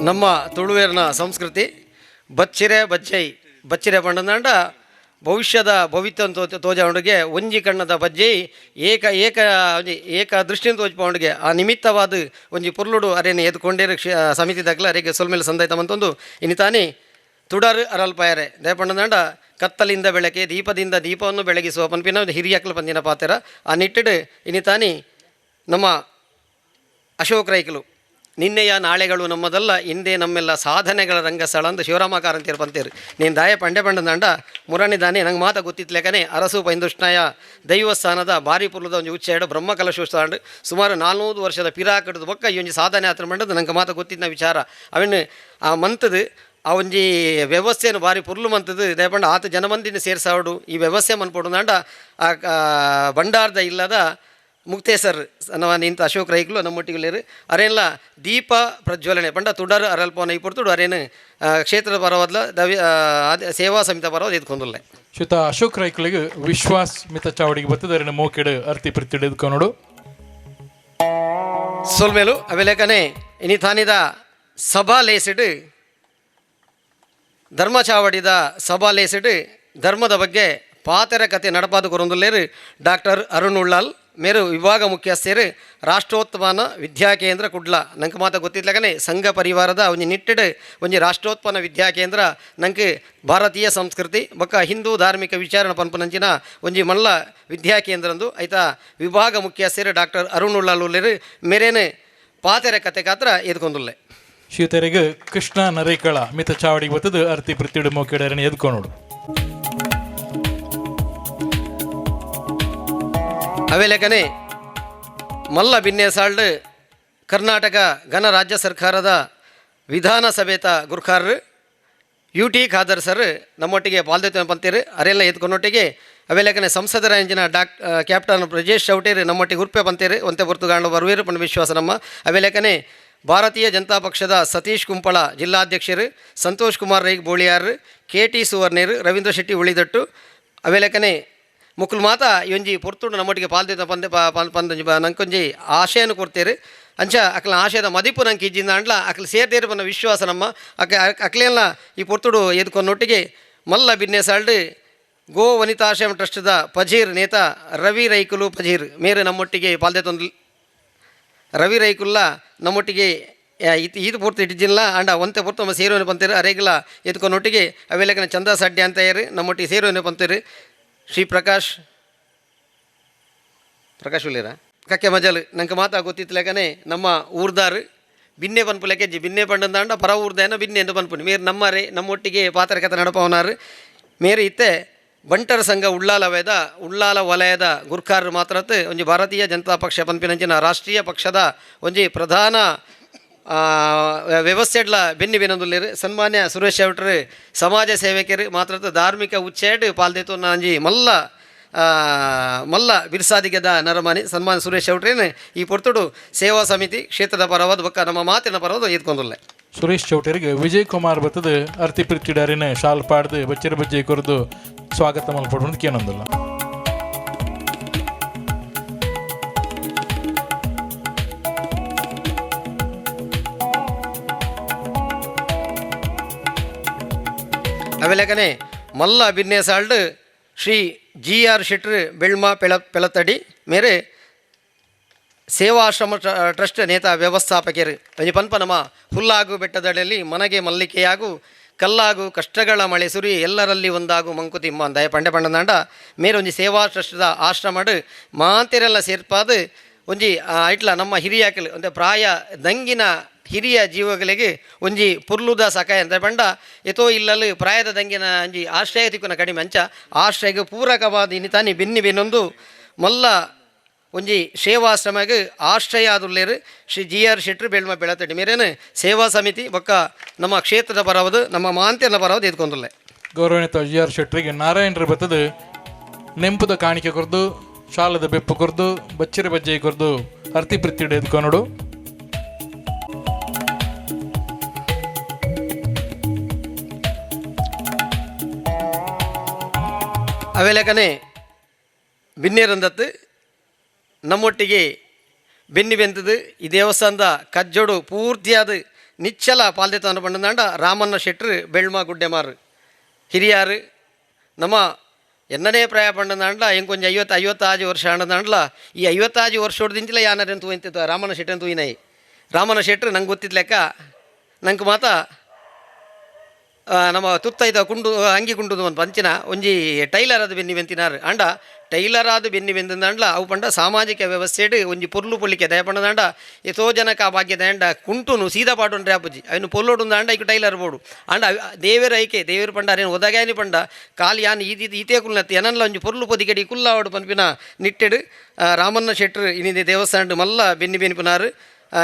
ನಮ್ಮ ತುಳುವೇರಿನ ಸಂಸ್ಕೃತಿ ಬಚ್ಚಿರೆ ಬಜ್ಜೈ ಬಚ್ಚಿರೆ ಪಂಡಂದಾಂಡ ಭವಿಷ್ಯದ ಭವಿತ್ಯ ತೋಜಾವಣಿಗೆ ಒಂಜಿ ಕಣ್ಣದ ಬಜ್ಜೈ ಏಕ ಏಕ ಒಂಜಿ ಏಕ ದೃಷ್ಟಿಯಿಂದ ತೋಜ್ಪವಣಿಗೆ ಆ ನಿಮಿತ್ತವಾದ ಒಂಜಿ ಪುರ್ಲುಡು ಅರೇನೆ ಎದ್ಕೊಂಡೇರು ಸಮಿತಿ ದಾಖಲೆ ಅರೆಗೆ ಸೊಲ್ಮೇಲೆ ಸಂದಾಯ್ತ ಮಂತೊಂದು ಇನಿ ತಾನೇ ತುಡರು ಅರಲ್ಪಾಯರೆ ದಯಪಂಡದಾಂಡ ಕತ್ತಲಿಂದ ಬೆಳಕೆ ದೀಪದಿಂದ ದೀಪವನ್ನು ಬೆಳಗಿಸುವ ಪನ್ಪಿನ ಹಿರಿಯಕ್ಲು ಪಂದಿನ ಪಾತೆರ ಆ ನಿಟ್ಟಿಡು ಇನಿ ತಾನೇ ನಮ್ಮ ಅಶೋಕ್ ರೈಕಲು ನಿನ್ನೆಯ ನಾಳೆಗಳು ನಮ್ಮದಲ್ಲ ಹಿಂದೆ ನಮ್ಮೆಲ್ಲ ಸಾಧನೆಗಳ ರಂಗಸ್ಥಳ ಅಂದು ಶಿವರಾಮ ಕಾರಂತಿಯರು ಪಂತೇರು. ನೀನು ದಾಯ ಪಂಡೆ ಪಂಡದಾಂಡ ಮುರಾಣಿ ದಾನೆ ನಂಗೆ ಮಾತ ಗೊತ್ತಿತ್ಲೇಕನೆ ಅರಸು ಪೈಂದುಷ್ಣಾಯ ದೈವಸ್ಥಾನದ ಬಾರಿ ಪುರ್ಲದ ಒಂಜಿ ಉಚ್ಚ ಬ್ರಹ್ಮ ಕಲಶೋತ್ಸವ ಸುಮಾರು 400 ವರ್ಷದ ಪಿರಾಕಡ್ದು ಬೊಕ್ಕ ಈ ಒಂಜಿ ಸಾಧನೆ ಆತ್ರ ಮಂಡದ ನಂಗೆ ಮಾತ ಗೊತ್ತಿದ್ದ ವಿಚಾರ. ಅವನು ಆ ಮಂತದು ಆ ಒಂಜಿ ವ್ಯವಸ್ಥೆಯನ್ನು ಬಾರಿ ಪುರ್ಲು ಮಂತದು ದಯಪಂಡ ಆತ ಜನಮಂದಿನ ಸೇರ್ಸಾವಡು ಈ ವ್ಯವಸ್ಥೆ ಮನ್ಪೊಡು ಆ ಭಂಡಾರದ ಇಲ್ಲದ ಮುಕ್ತೇಸರ್ ನಮ್ಮ ನಿಂತ ಅಶೋಕ್ ರೈಕ್ಲು ನಮ್ಮೊಟ್ಟಿಗೆ ಅರೇನ್ಲ ದೀಪ ಪ್ರಜ್ವಲನೆ ಪಂಡ ತುಡರ್ ಅರಲ್ಪೋನ ಈ ಪೊರ್ತುಡು ಅರೇನು ಕ್ಷೇತ್ರದ ಪರವಾದ್ಲ ದವಿ ಸೇವಾ ಸಮಿತಿ ಪರವಾದ ಎದ್ಕೊಂದುಲ್ಲೆ. ಶ್ರೀತ ಅಶೋಕ್ ರೈಕ್ಲಿಗೆ ವಿಶ್ವಾಸ್ ಮಿತ ಚಾವಡಿಗೆ ಬರ್ತದೆ ಅರೇನ ಮೋಕೆಡು ಅರ್ತಿ ಪ್ರೀತಿಡು ಎದ್ಕೊನೋಡು. ಸೊಲ್ಮೇಲು ಅವೆಲೇಕನೆ ಇನಿ ತಾನಿದ ಸಭಾ ಲೇಸಿಡು ಧರ್ಮ ಚಾವಡಿದ ಸಭಾ ಲೇಸಿಡು ಧರ್ಮದ ಬಗ್ಗೆ ಪಾತೆರ ಕತೆ ನಡಪಾದ ಕೊರೊಂದುಲ್ಲೇರು ಡಾಕ್ಟರ್ ಅರುಣ್ ಉಳ್ಳಾಲ್ ಮೇರು ವಿಭಾಗ ಮುಖ್ಯಸ್ಥರು ರಾಷ್ಟ್ರೋತ್ಪನ್ನ ವಿದ್ಯಾಕೇಂದ್ರ ಕುಡ್ಲ. ನಂಗೆ ಮಾತ ಗೊತ್ತಿದ್ಲಕನೆ ಸಂಘ ಪರಿವಾರದ ಒಂಜಿ ನಿಟ್ಟಿಡು ಒಂಜಿ ರಾಷ್ಟ್ರೋತ್ಪನ್ನ ವಿದ್ಯಾಕೇಂದ್ರ ನಂಗೆ ಭಾರತೀಯ ಸಂಸ್ಕೃತಿ ಬೊಕ್ಕ ಹಿಂದೂ ಧಾರ್ಮಿಕ ವಿಚಾರಣ ಪನ್ಪುನಂಚಿನ ಒಂಜಿ ಮಲ್ಲ ವಿದ್ಯಾಕೇಂದ್ರಂದು ಐತ ವಿಭಾಗ ಮುಖ್ಯಸ್ಥರು ಡಾಕ್ಟರ್ ಅರುಣ್ ಉಳ್ಳಾಲ್ ಉಲ್ಲೇರು ಮೇರೇನು ಪಾತೆರ ಕತೆ ಕಾತ್ರ ಎದ್ಕೊಂದುಲ್ಲೆ. ಶ್ರೀತರಿಗೆ ಕೃಷ್ಣ ನರೇಕಳ ಮಿತ ಚಾವಡಿಗೆ ಬರ್ತದೆ ಅರ್ತಿ ಪ್ರೀತಿಡು ಮೋಕೆಡು ಅರೇನ ಎದ್ಕೊನೋಡು. ಅವೆಲೆಕನೆ ಮಲ್ಲ ಬಿನ್ನೆಸಾಲ್ಡ್ ಕರ್ನಾಟಕ ಗಣರಾಜ್ಯ ಸರ್ಕಾರದ ವಿಧಾನಸಭೆತ ಗುರ್ಖಾರ್ U T Khader sir ನಮ್ಮೊಟ್ಟಿಗೆ ಪಾಲ್ದೊಯ್ತು ಪಂತೀರು ಅರೆಲ್ಲ ಎತ್ಕೊಂಡೊಟ್ಟಿಗೆ ಅವೆಲೆಕನೆ ಸಂಸದರ ಇಂಜಿನ ಕ್ಯಾಪ್ಟನ್ ಬ್ರಜೇಶ್ ಚೌಟೇರು ನಮ್ಮೊಟ್ಟಿಗೆ ಉರ್ಪೆ ಪಂತೀರು ಒಂತೆ ಪೊರ್ತುಗಾಂಡ ಬರುವೇರು ಪಂಡ ವಿಶ್ವಾಸ ನಮ್ಮ. ಅವೆಲೆಕನೆ ಭಾರತೀಯ ಜನತಾ ಪಕ್ಷದ ಸತೀಶ್ ಕುಂಪಳ ಜಿಲ್ಲಾಧ್ಯಕ್ಷರು ಸಂತೋಷ್ ಕುಮಾರ್ ರೈ ಬೋಳಿಯಾರ್ ಕೆ ಟಿ ಸುವರ್ಣೇರು ರವೀಂದ್ರ ಶೆಟ್ಟಿ ಉಳಿದಟ್ಟು ಅವೆಲೆಕನೆ ಮುಕುಲ್ ಮಾತ ಒಂಜಿ ಪೊರ್ತುಡು ನಮ್ಮೊಟ್ಟಿಗೆ ಪಾಲ್ದಿದ್ದ ಪಂದೆ ಪಂದೊಂಜಿ ನಂಕೊಂಜಿ ಆಶಯನು ಕೊಡ್ತೇರು ಅಂಚ ಅಕ್ಲ ಆಶಯದ ಮದಿಪು ನಂಗೆ ಇಜ್ಜಿಂದ ಅಂಡ್ಲ ಅಕ್ಲ ಸೇರ್ದೇರು ಬನ್ನ ವಿಶ್ವಾಸ ನಮ್ಮ ಅಕ ಅಕ್ಲೆಲ್ಲ ಈ ಪೊರ್ತುಡು ಎದ್ಕೊನ್ನೊಟ್ಟಿಗೆ ಮಲ್ಲ ಬಿನ್ನೆಸಾಲ್ಡ್ ಗೋ ವನಿತಾಶ್ರಮ ಟ್ರಸ್ಟ್ದ ಪಜೀರ್ ನೇತ ರವಿ ರೈಕುಲು ಪಜೀರ್ ಮೇರು ನಮ್ಮೊಟ್ಟಿಗೆ ಪಾಲ್ದೆ ರವಿ ರೈಕುಲ್ಲ ನಮ್ಮೊಟ್ಟಿಗೆ ಇದು ಪೂರ್ತಿ ಇಟ್ಟಿದ್ದಿಲ್ಲ ಅಂಡ ಒಂತೆ ಪೂರ್ತಿ ನಮ್ಮ ಸೇರುವನೆ ಪಂತೇರು ಅರೇಗಿಲ್ಲ ಎತ್ಕೊನ್ನೊಟ್ಟಿಗೆ ಅವೆಲ್ಲಕನ ಚಂದ ಸಡ್ಡೆ ಅಂತ ಏರು ನಮ್ಮೊಟ್ಟಿಗೆ ಸೇರುವನೆ ಪಂತೇರು ಶ್ರೀ ಪ್ರಕಾಶ್ ಪ್ರಕಾಶ್ ಉಳ್ಳೀರ ಕಕ್ಕೆ ಮಜಲ್ ನಂಗೆ ಮಾತಾ ಗೊತ್ತಿತ್ತಲೇಕನೆ ನಮ್ಮ ಊರ್ದಾರು ಬಿನ್ನೆ ಪನ್ಪು ಲೆಕ್ಕೆಜ್ಜಿ ಬಿನ್ನೆ ಪಂಡಂದಾಂಡ ಪರ ಊರ್ದೇನ ಬಿನ್ನೆ ಎಂದು ಪನ್ಪುನಿ ಮೇರು ನಮ್ಮರೆ ನಮ್ಮೊಟ್ಟಿಗೆ ಪಾತ್ರ ಕತೆ ನಡಪವನಾರು ಮೇರು ಇತ್ತೆ ಬಂಟರ ಸಂಘ ಉಳ್ಳಾಲ ವೇದ ಉಳ್ಳಾಲ ವಲಯದ ಗುರ್ಕಾರರು ಮಾತ್ರತ್ ಒಂಜಿ ಭಾರತೀಯ ಜನತಾ ಪಕ್ಷ ಪನ್ಪಿನಂಚಿನ ರಾಷ್ಟ್ರೀಯ ಪಕ್ಷದ ಒಂಜಿ ಪ್ರಧಾನ ವ್ಯವಸ್ಥೆಡ್ಲ ಬೆನ್ನಿ ಬೆನೊಂದುಲ್ಲೆರ್. ಸನ್ಮಾನ್ಯ ಸುರೇಶ್ ಚೌಟ್ರು ಸಮಾಜ ಸೇವಕರು ಮಾತ್ರ ಧಾರ್ಮಿಕ ಉಚ್ಚೇಡ್ ಪಾಲ್ದೇತು ಒಂಜಿ ಮಲ್ಲ ಮಲ್ಲ ಬಿರ್ಸಾದಿಗೆದ ನರಮಾನಿ ಸನ್ಮಾನ್ಯ ಸುರೇಶ್ ಚೌಟ್ರೇನು ಈ ಪೊರ್ತುಡು ಸೇವಾ ಸಮಿತಿ ಕ್ಷೇತ್ರದ ಪರವಾದ ಬೊಕ್ಕ ನಮ್ಮ ಮಾತಿನ ಪರವಾದ ಎತ್ಕೊಂದುಲ್ಲೆ. ಸುರೇಶ್ ಚೌಟರಿಗೆ ವಿಜಯ್ ಕುಮಾರ್ ಬತ್ತದ ಅರ್ತಿ ಪ್ರೀತಿಡಾರಿನ ಶಾಲ್ ಪಾಡ್ದು ಬಚ್ಚರ ಬಜ್ಜೆ ಕೊರದು ಸ್ವಾಗತ ಮಲ್ಪಡು ಕೇನೊಂದಿಲ್ಲ. ಅವೆಲೆಕನೆ ಮಲ್ಲ ಬಿನ್ನೇಸಾಲ್ಡ್ ಶ್ರೀ ಜಿ ಆರ್ ಶೆಟ್ರು ಬೆಳ್ಮ ಪೆಳತಡಿ ಮೇರೆ ಸೇವಾಶ್ರಮ ಟ್ರಸ್ಟ್ ನೇತಾ ವ್ಯವಸ್ಥಾಪಕರು ಒಂಜಿ ಪನ್ಪ ನಮ ಹುಲ್ಲಾಗು ಬೆಟ್ಟದಡಿಯಲ್ಲಿ ಮನಗೆ ಮಲ್ಲಿಕೆಯಾಗು ಕಲ್ಲಾಗು ಕಷ್ಟಗಳ ಮಳೆ ಸುರಿ ಎಲ್ಲರಲ್ಲಿ ಒಂದಾಗು ಮಂಕುತಿಮ್ಮ ದಯ ಪಂಡೆ ಪಂಡನಾಂಡ ಮೇರೆ ಒಂಜಿ ಸೇವಾ ಟ್ರಸ್ಟ್ದ ಆಶ್ರಮಡ್ ಮಾಂತೆರೆಲ್ಲ ಸೇರ್ಪಾದು ಒಂಜಿ ಇಟ್ಲ ನಮ್ಮ ಹಿರಿಯಾಕಲು ಒಂದೆ ಪ್ರಾಯ ದಂಗಿನ ಹಿರಿಯ ಜೀವಗಳಿಗೆ ಒಂಜಿ ಪುರ್ಲುದ ಸಕಾಯ ಅಂತ ಪಂಡ ಎತೋ ಇಲ್ಲಲು ಪ್ರಾಯದ ದಂಗಿನ ಒಂಜಿ ಆಶ್ರಯ ತಿಕ್ಕುನ ಕಡಿಮೆ ಅಂಚ ಆಶ್ರಯಕ್ಕೆ ಪೂರಕವಾದ ಇನ್ನಿತಾನಿ ಬೆನ್ನಿ ಬೆನ್ನೊಂದು ಮಲ್ಲ ಒಂಜಿ ಸೇವಾಶ್ರಮಗ್ ಆಶ್ರಯ ಆದುಲ್ಲೇರು ಶ್ರೀ ಜಿ ಆರ್ ಶೆಟ್ರು ಬೆಳ್ಮ ಬೆಳತಡಿ ಮೇರೇನು ಸೇವಾ ಸಮಿತಿ ಬೊಕ್ಕ ನಮ್ಮ ಕ್ಷೇತ್ರದ ಪರವದು ನಮ್ಮ ಮಾಂತ್ಯನ ಪರವದು ಎತ್ಕೊಂದುಲ್ಲೆ. ಗೌರವಾನ್ವಿತ ಜಿ ಆರ್ ಶೆಟ್ರಿಗೆ ನಾರಾಯಣರ ಬತ್ತದ ನೆಂಪುದ ಕಾಣಿಕೆ ಕೊರ್ದು ಶಾಲದ ಬೆಪ್ಪು ಕೊರ್ದು ಬಚ್ಚಿರ ಬಜ್ಜೆ ಕೊರ್ದು ಅರ್ತಿ ಪ್ರೀತಿಡೆ ಎದ್ಕೊನೋಡು. ಅವೆಲಕನೆ ಬಿನ್ನೇರಂದತ್ತು ನಮ್ಮೊಟ್ಟಿಗೆ ಬೆನ್ನಿ ಬೆಂತದು ಈ ದೇವಸ್ಥಾನದ ಕಜ್ಜೋಡು ಪೂರ್ತಿಯಾದ ನಿಚ್ಚಲ ಪಾಲ್ದೆತ ಪಂಡಂದಾಂಡ ರಾಮಣ್ಣ ಶೆಟ್ರು ಬೆಳ್ಮ ಗುಡ್ಡೆಮಾರು ಹಿರಿಯಾರು ನಮ್ಮ ಎನ್ನನೇ ಪ್ರಾಯ ಪಂಡಂದಾಂಡ್ಲ ಎಂಕೊಂಜ 50 55 ವರ್ಷ ಆಂಡದಾಂಡ್ಲ ಈ 55 ವರ್ಷ ಹೊಡ್ದಿಂಚಿಲ ಯಾನರೆನ್ ತೂಯಿಂತಿತ್ತು ರಾಮಣ್ಣ ಶೆಟ್ಟನ್ ತೂಯಿನೈ. ರಾಮಣ್ಣ ಶೆಟ್ರು ನಂಗೆ ಗೊತ್ತಿತ್ತು ಲೆಕ್ಕ ನಂಗೆ ಮಾತ ನಮ್ಮ ತುತ್ತೈದ ಕುಂಡು ಅಂಗಿ ಕುಂಡುದು ಒಂದು ಪಂಚಿನ ಒಂಜಿ ಟೈಲರ್ ಅದು ಬೆನ್ನಿ ಬೆಂತಿನಾರು ಅಂಡ ಟೈಲರ್ ಆದ ಬೆನ್ನಿ ಬೆಂದಂದಾಂಡ್ಲ ಅವು ಪಂಡ ಸಾಮಾಜಿಕ ವ್ಯವಸ್ಥೆಡ್ ಒಂಜಿ ಪೊರ್ಲು ಪೊಲಿಕೆ ದಯ ಪಂಡದಾಂಡ ಎತೋ ಜನಕ ಆ ಭಾಗ್ಯ ದಯಂಡ ಕುಂಟುನು ಸೀದಾ ಪಾಟುಂಡ್ರೆ ಅಪ್ಪುಜಿ ಅವನು ಪೊಲ್ಲೋಡುಂದಾಂಡ ಐಕು ಟೈಲರ್ ಬೋಡು ಅಂಡ ದೇವೇರ ಐಕೆ ದೇವೇರು ಪಂಡ ಅರೇನು ಒದಗಾಯನಿ ಪಂಡ ಕಾಲಿ ಯಾನ್ ಈದಿ ಈತೇ ಕುಲ್ನತ್ತಿ ಎನನ್ಲ ಒಂಜಿ ಪೊರ್ಲು ಪೊದಿಕೆಡಿ ಕುಲ್ಲಾವಡು ಪನ್ಪಿನ ನಿಟ್ಟೆಡು ರಾಮಣ್ಣ ಶೆಟ್ರು ಇನ್ನಿಂದಿ ದೇವಸ್ಥಾನ ಮಲ್ಲ ಬೆನ್ನಿ ಬೆನ್ಪಿನಾರು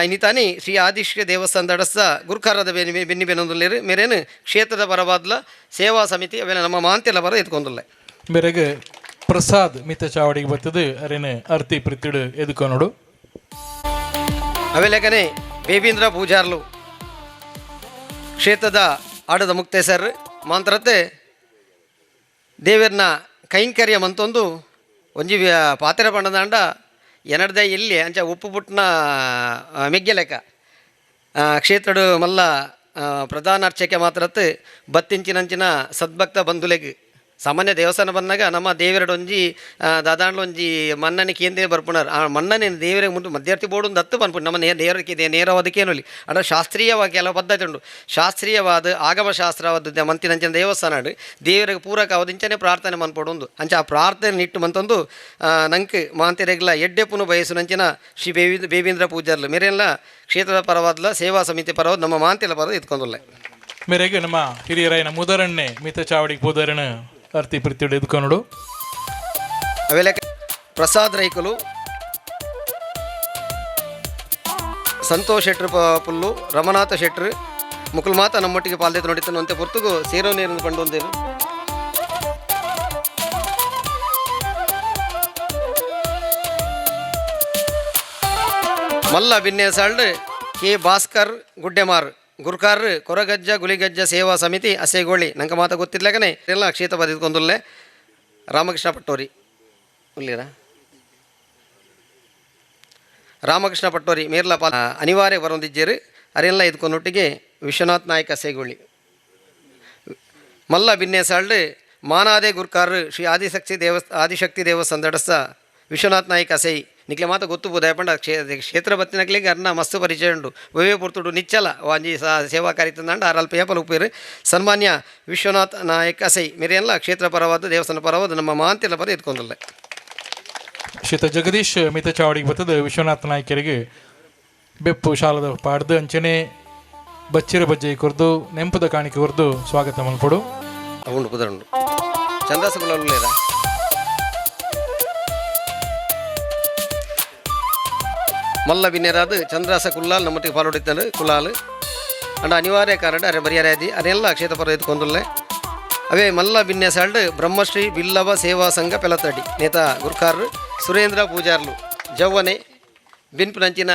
ಇನ್ನಿತಾನಿ ಶ್ರೀ ಆದಿಶ್ರೀ ದೇವಸ್ಥಾನದ ಅಡಸ್ತ ಗುರುಕಾರದ ಬೆನ್ನಿ ಬೆನ್ನಿ ಬೆನ್ನೊಂದುಲ್ಲೇರು ಮೇರೇನು ಕ್ಷೇತ್ರದ ಪರವಾದ್ಲ ಸೇವಾ ಸಮಿತಿ ಅವೆಲ್ಲ ನಮ್ಮ ಮಾಂತೆಲ್ಲ ಪರ ಎತ್ಕೊಂದುಲ್ಲೆ. ಮೇರೆಗೆ ಪ್ರಸಾದ್ ಮಿತ್ತ ಚಾವಡಿಗೆ ಬತ್ತದು ಅರೇನೆ ಅರ್ತಿ ಪ್ರೀತಿಡು ಎದ್ಕೊನೋಡು. ಅವೆಲೆಕನೆ ಬೇಬೀಂದ್ರ ಪೂಜಾರ್ಲು ಕ್ಷೇತ್ರದ ಆಡದ ಮುಕ್ತೇಸರ್ ಮಾಂತ್ರತೆ ದೇವರ್ನ ಕೈಂಕರ್ಯ ಮಂತೊಂದು ಒಂಜಿ ಪಾತ್ರೆ ಪಂಡದಾಂಡ ಎನಡ್ದ ಇಲ್ಲಿ ಅಂಚ ಉಪ್ಪು ಪುಟ್ನ ಮೆಗ್ಗೆಲೆಕ ಕ್ಷೇತ್ರಡು ಮಲ್ಲ ಪ್ರಧಾನ ಅರ್ಚಕೆ ಮಾತ್ರತ್ ಬತ್ತಿಂಚಿನಂಚಿನ ಸದ್ಭಕ್ತ ಬಂಧುಲೆಗ್ ಸಾಮಾನ್ಯ ದೇವಸ್ಥಾನ ಬಂದಾಗ ನಮ್ಮ ದೇವರಡೊಂಜಿ ದಾದಾಂಡ್ಲೊಂಜಿ ಮನ್ನಣೆ ಕೇಂದ್ರ ಬರ್ಪುಣರ್ ಆ ಮನ್ನಣೆ ದೇವರಿಗೆ ಮುಂದೆ ಮಧ್ಯವರ್ತಿ ಬೋರ್ಡ್ ಒಂದು ಹತ್ತು ಪನ್ಪುಂಡು ನಮ್ಮ ನೇರಕ್ಕೆ ಇದೆ ನೇರವಾದಕ್ಕೇನು ಅಂದ್ರೆ ಶಾಸ್ತ್ರೀಯವಾಗಿ ಕೆಲವು ಪದ್ಧತಿ ಉಂಟು ಶಾಸ್ತ್ರೀಯವಾದ ಆಗಮಶಾಸ್ತ್ರವಾದ ಮಂತಿನಂಚಿನ ದೇವಸ್ಥಾನ ದೇವರಿಗೆ ಪೂರಕ ಅವದಿಂಚನೆ ಪ್ರಾರ್ಥನೆ ಮನ್ಪೊಡೊಂದು ಅಂಚ ಆ ಪ್ರಾರ್ಥನೆ ನಿಟ್ಟು ಮಂತೊಂದು ನಂಕ್ ಮಾಂತಿರೆಗ್ಲ ಎಡ್ಡೆಪುನು ಬಯಸುನಂಚಿನ ಶ್ರೀ ಬೇವೀಂದ್ರ ಪೂಜಾರ್ಲು ಮೇರೆಲ್ಲ ಕ್ಷೇತ್ರದ ಪರವಾದ್ಲ ಸೇವಾ ಸಮಿತಿ ಪರವಾದ ನಮ್ಮ ಮಾಂತಿಲ ಪರವಾದ ಇತ್ಕೊಂದುಲ್ಲೆ. ಮೇರೆಗೆ ನಮ್ಮ ಹಿರಿಯರಾಯನ ಮುದರಣ್ಣೆ ಮಿತ ಚಾವಡಿಗೆ ಪೋದರಣ ಅರ್ತಿ ಪ್ರೀತಿಡು ಎದ್ಕೊನೋಡು. ಅವೆಲ್ಲ ಪ್ರಸಾದ್ ರೈಕುಲು ಸಂತೋಷ್ ಶೆಟ್ರು ಪುಲ್ಲು ರಮನಾಥ ಶೆಟ್ರು ಮುಕುಲ್ ಮಾತ ನಮ್ಮೊಟ್ಟಿಗೆ ಪಾಲ್ದೆತ್ತು ನೋಡಿತ್ತನು ಅಂತೆ ಪೊರ್ತುಗು ಸೇರೋ ನೀರನ್ನು ಕೊಂಡೊಂದೇನು. ಮಲ್ಲ ಬಿನ್ನೇಸಾಲ್ಡ್ ಕೆ ಭಾಸ್ಕರ್ ಗುಡ್ಡೆಮಾರ್ ಗುರ್ಕಾರ್ ಕೊರಗಜ್ಜ ಗುಲಿಗಜ್ಜ ಸೇವಾ ಸಮಿತಿ ಅಸೇಗೋಳಿ ನಂಗೆ ಮಾತ ಗೊತ್ತಿರ್ಲಕನೆ ಎಲ್ಲ ಕ್ಷೇತ್ರ ಬದಿದ್ಕೊಂದುಲ್ಲೆ. ರಾಮಕೃಷ್ಣ ಪಟ್ಟೋರಿ ಉಳ್ಳೀರ ರಾಮಕೃಷ್ಣ ಪಟ್ಟೋರಿ ಮೇರ್ಲ ಪಾಲ್ ಅನಿವಾರ್ಯ ಬರೊಂದಿಜ್ಜೇರು ಅರೆಲ್ಲ ಇದ್ಕೊಂಡೊಟ್ಟಿಗೆ ವಿಶ್ವನಾಥ್ ನಾಯಕ ಸೇಗೊಳ್ಳಿ ಮಲ್ಲ ಬಿನ್ನೇಸಾಲ್ಡ್ ಮಾನಾದೆ ಗುರ್ಕಾರ್ ಶ್ರೀ ಆದಿಶಕ್ತಿ ದೇವಸ್ಥಾನ ದಡಸ್ತ ವಿಶ್ವನಾಥ್ ನಾಯಕ ಸೈ ನಿಕ್ಲೆ ಮಾತ ಗೊತ್ತು ಬೋದಾಯ ಪಂಡ ಕ್ಷೇತ್ರ ಬತ್ತಿನಕ್ಲೆಗ್ ಅರ್ನ ಮಸ್ತ್ ಪರಿಚಯ ಉಂಡು ಒವ್ವೇ ಪೊರ್ತುಡು ನಿಚ್ಚಲ ವಾಂಜಿ ಸೇವಾ ಕಾರ್ಯ ಅರಲ್ಪ ಏಪಲ ಉಪ್ಪೇರು ಸನ್ಮಾನ್ಯ ವಿಶ್ವನಾಥ್ ನಾಯಕ ಸೈ ಮೆರೆಯಲ್ಲ ಕ್ಷೇತ್ರ ಪರವಾದ ದೇವಸ್ಥಾನ ಪರವಾದ ನಮ್ಮ ಮಾಂತಿಲ ಪರ ಎತ್ಕೊಂಡಲ್ಲ. ಶ್ರೀತ ಜಗದೀಶ್ ಮಿತ ಚಾವಡಿಗೆ ಬತ್ತದ ವಿಶ್ವನಾಥ್ ನಾಯ್ಕರಿಗೆ ಬೆಪ್ಪು ಶಾಲದ ಪಾಡ್ದು ಅಂಚನೆ ಬಚ್ಚಿರ ಬಜ್ಜೆ ಕೊರ್ದು ನೆಂಪದ ಕಾಣಿಕೆ ಕೊರ್ದು ಸ್ವಾಗತ ಮಲ್ಪಡು. ಉಂಡು ಪುದರುಂಡು ಚಂದ್ರಾಸ ಕುಲಾಲ್ ಉಳ್ಳೇರ. ಮಲ್ಲ ಬಿನ್ನೆರಾದ ಚಂದ್ರಾಸ ಕುಲ್ಲಾಲ್ ನಮ್ಮಟ್ಟಿಗೆ ಪಾಲೊಡಿತ್ತಾನೆ ಕುಲಾಲ್. ಅಂಡ ಅನಿವಾರ್ಯ ಕಾರಣ ಅರೆ ಬರಿಯಾರಾದಿ ಅದೆಲ್ಲ ಕ್ಷೇತ್ರ ಪರ ಎತ್ಕೊಂದುಲ್ಲೆ. ಅವೇ ಮಲ್ಲ ಬಿನ್ನೆಸಾಲ್ಡ್ ಬ್ರಹ್ಮಶ್ರೀ ಬಿಲ್ಲವ ಸೇವಾ ಸಂಘ ಪೆಲತಡಿ ನೇತಾ ಗುರ್ಕಾರ್ ಸುರೇಂದ್ರ ಪೂಜಾರ್ಲು ಜವ್ವನೆ ಬಿನ್ಪುನಂಚಿನ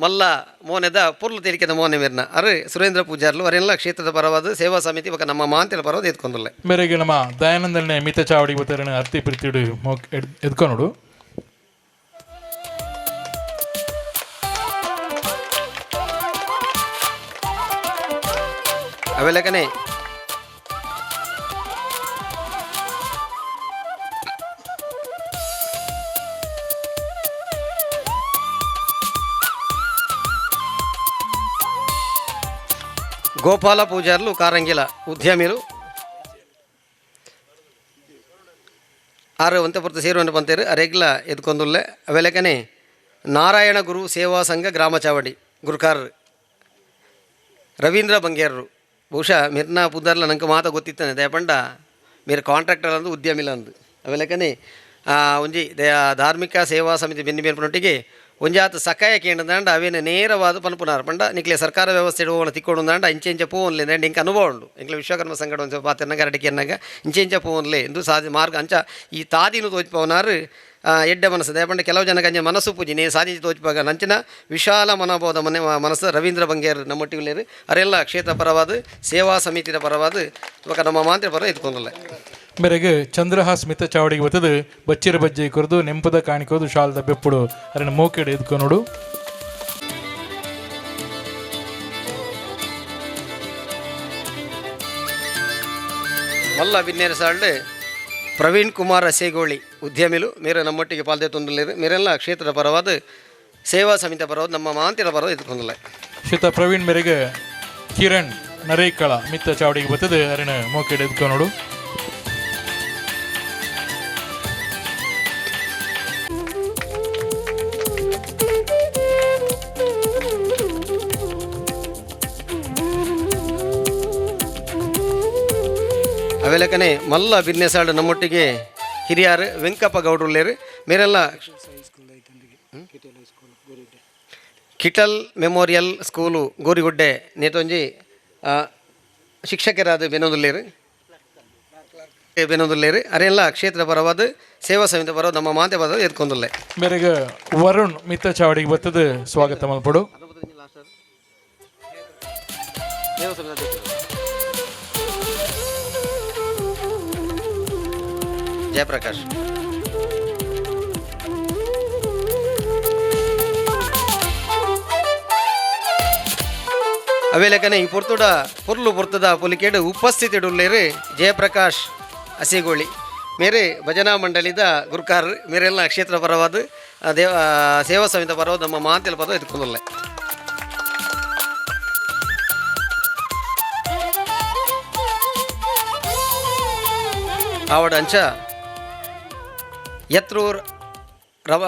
ಮಲ್ಲ ಮೋನೆದ ಪೊರ್ಲು ತೇರಿಕೆದ ಮೋನೆ ಮೇರ್ನ ಅರೆ ಸುರೇಂದ್ರ ಪೂಜಾರ್ಲು ಅವರೆಲ್ಲ ಕ್ಷೇತ್ರದ ಪರವಾದ ಸೇವಾ ಸಮಿತಿ ಬೊಕ ನಮ್ಮ ಮಾಂತಿನ ಪರವಾದ ಎತ್ಕೊಂದುಲ್ಲೆ. ಮೇರೆಗೆ ನಮ್ಮ ದಯಾನಂದನೆ ಮಿತ ಚಾವಡಿ ಬತ್ತರಣ ಅರ್ತಿ ಪ್ರೀತಿಡು ಎದ್ಕೊನೋಡು. ಅವೆಲ್ಲಕನೆ ಗೋಪಾಲ ಪೂಜಾರ್ಲು ಕಾರಂಗಿಲ ಉದ್ಯಮಿಲು ಆರು ಒಂತೆಪುರ್ತ ಸೇರುವಂತ ಪಂತೇರು ಅರೆಗ್ಲ ಎದ್ಕೊಂದುಲ್ಲೆ. ಅವೆಲಕನೆ ನಾರಾಯಣ ಗುರು ಸೇವಾ ಸಂಘ ಗ್ರಾಮ ಚಾವಡಿ ಗುರುಕಾರ್ ರವೀಂದ್ರ ಬಂಗೇರರು. ಬಹುಶಃ ಮಿರ್ನ ಪುದರ್ಲ ನಂಗೆ ಮಾತ ಗೊತ್ತಿತ್ತಾನೆ ದಯಪಂಡ ಮೇರೆ ಕಾಂಟ್ರಾಕ್ಟರ್ ಅಂದು ಉದ್ಯಮಿಲ ಅಂದು. ಅವೆಲಕನೆ ಒಂಜಿ ಧಾರ್ಮಿಕ ಸೇವಾ ಸಮಿತಿ ಬೆನ್ನಿ ಬೇನ್ಪುನೊಟ್ಟಿಗೆ ಒಂಜಾತ ಸಕಾಯ ಕೇಂದ್ರಂಡ ಅವೇನು ನೇರವಾದ ಪನ್ಪುನಾರ್ ಪಂಡ ನಿಕ್ಲೆ ಸರ್ಕಾರ ವ್ಯವಸ್ಥೆ ಹೋಗೋಣ ತಿಕ್ಕೊಂಡು ಇಂಚೆ ಇಂಚ ಪೋವನ್ಲೆ ದಂಡ ಇಂಕ ಅನುಭವ ಉಂಡು. ಎಂಕ್ಲೆ ವಿಶ್ವಕರ್ಮ ಸಂಘಟ ಒಂದು ಪಾತೆರ್ನಗ ಅರಡಿಕೆ ಎನ್ನಗ ಇಂಚೆ ಇಂಚ ಪೋವನ್ಲೆ ಎಂದು ಸಾಧಿ ಮಾರ್ಗ ಅಂಚ ಈ ತಾದಿನು ತೋಜ್ಪವನಾರು ಎಡ್ಡೆ ಮನಸ್ಸು ದಯಪಂಡ ಕೆಲವು ಜನಕ್ಕೆ ಅಂಚೆ ಮನಸ್ಸು ಪೂಜೆ ನೇ ಸಾಧಿಸಿ ತೋಜ್ಪಾಗ ನಂಚಿನ ವಿಶಾಲ ಮನೋಭಾವದ ಮನೆ ಮನಸ್ಸು ರವೀಂದ್ರ ಬಂಗೇರ್ ನಮ್ಮೊಟ್ಟಿಗೆ ಅರೆಲ್ಲ ಕ್ಷೇತ್ರ ಪರವಾದ ಸೇವಾ ಸಮಿತಿಯ ಪರವಾದ ಇವಾಗ ನಮ್ಮ ಮಾಂತ್ರಿ ಪರ ಎತ್ಕೊಂಡಲ್ಲ. ಮೇರೆಗೆ ಚಂದ್ರಹಾಸ್ ಮಿತ ಚಾವಡಿಗೆ ಬತ್ತದು ಬಚ್ಚಿರ ಬಜ್ಜೆ ಕೊರದು ನೆಂಪದ ಕಾಣಿಕೋದು ಶಾಲ್ದ ಬೆಪ್ಪುಡು ಅರಣ ಮೋಕೆಡು ಎದ್ಕೊನೋಡು. ಮಲ್ಲ ಬಿನ್ನೇರ ಸಾಲ್ಡ್ ಪ್ರವೀಣ್ ಕುಮಾರ್ ಅಸೇಗೋಳಿ ಉದ್ಯಮಿಲು ಮೇರೆ ನಮ್ಮೊಟ್ಟಿಗೆ ಪಾಲ್ದೆ ತೊಂದಲೇರು ಮೇರೆಲ್ಲ ಕ್ಷೇತ್ರದ ಪರವಾದ ಸೇವಾ ಸಮಿತಿ ಪರವಾದ ನಮ್ಮ ಮಾಂತಿರ ಪರವಾದ ಎತ್ಕೊಂಡಲ್ಲ. ಶ್ರೀತ ಪ್ರವೀಣ್ ಮೇರೆಗೆ ಕಿರಣ್ ನರೇಕಳ ಮಿತ್ತ ಚಾವಡಿಗೆ ಬತ್ತದು ಅರಣ ಮೋಕೆಡು ಎದ್ಕೊನೋಡು. ಅವೆಲಕನೆ ಮಲ್ಲ ಬಿನ್ನೆಸಾಡು ನಮ್ಮೊಟ್ಟಿಗೆ ಹಿರಿಯಾರು Venkappa ಗೌಡ್ರುಲ್ಲೇರು ಮೇರೆಲ್ಲ Kittel memorial school Gorigudde ನೇತೊಂಜಿ ಶಿಕ್ಷಕರಾದ ಬೆನೊಂದುಲ್ಲೇರು ಬೆನೊಂದುಲ್ಲೇರು ಅರೆಲ್ಲ ಕ್ಷೇತ್ರ ಪರವಾದ ಸೇವಾ ಸಮಿತಿ ಪರವಾದ ನಮ್ಮ ಮಾತೆ ಪರವಾದ ಎತ್ಕೊಂದುಲ್ಲೆ. ಮೇರೆಗೆ ವರುಣ್ ಮಿತ್ತ ಚಾವಡಿಗೆ ಬತ್ತದು ಸ್ವಾಗತ ಮಲ್ಪಡು. ಜಯಪ್ರಕಾಶ್ ಅವೇಲೆಕನೆ ಈ ಪೊರ್ತುಡ ಪೊರ್ಲು ಪೊರ್ತದ ಪೊಲಿಕೇಡು ಉಪಸ್ಥಿತಿಡುಲ್ಲೇರು ಜಯಪ್ರಕಾಶ್ ಅಸಿಗೋಳಿ ಮೇರೆ ಭಜನಾ ಮಂಡಳಿದ ಗುರುಕಾರ್ ಮೇರೆಲ್ಲ ಕ್ಷೇತ್ರ ಪರವಾದ ದೇವ ಸೇವಾ ಸಮಿತಿ ಪರವಾದ ನಮ್ಮ ಮಾಂತಿಲ ಪರವಾದ ಎತ್ಕೊಂಡುಲ್ಲೆ. ಆವಡ ಅಂಚ ಯತ್ರೂ ರವ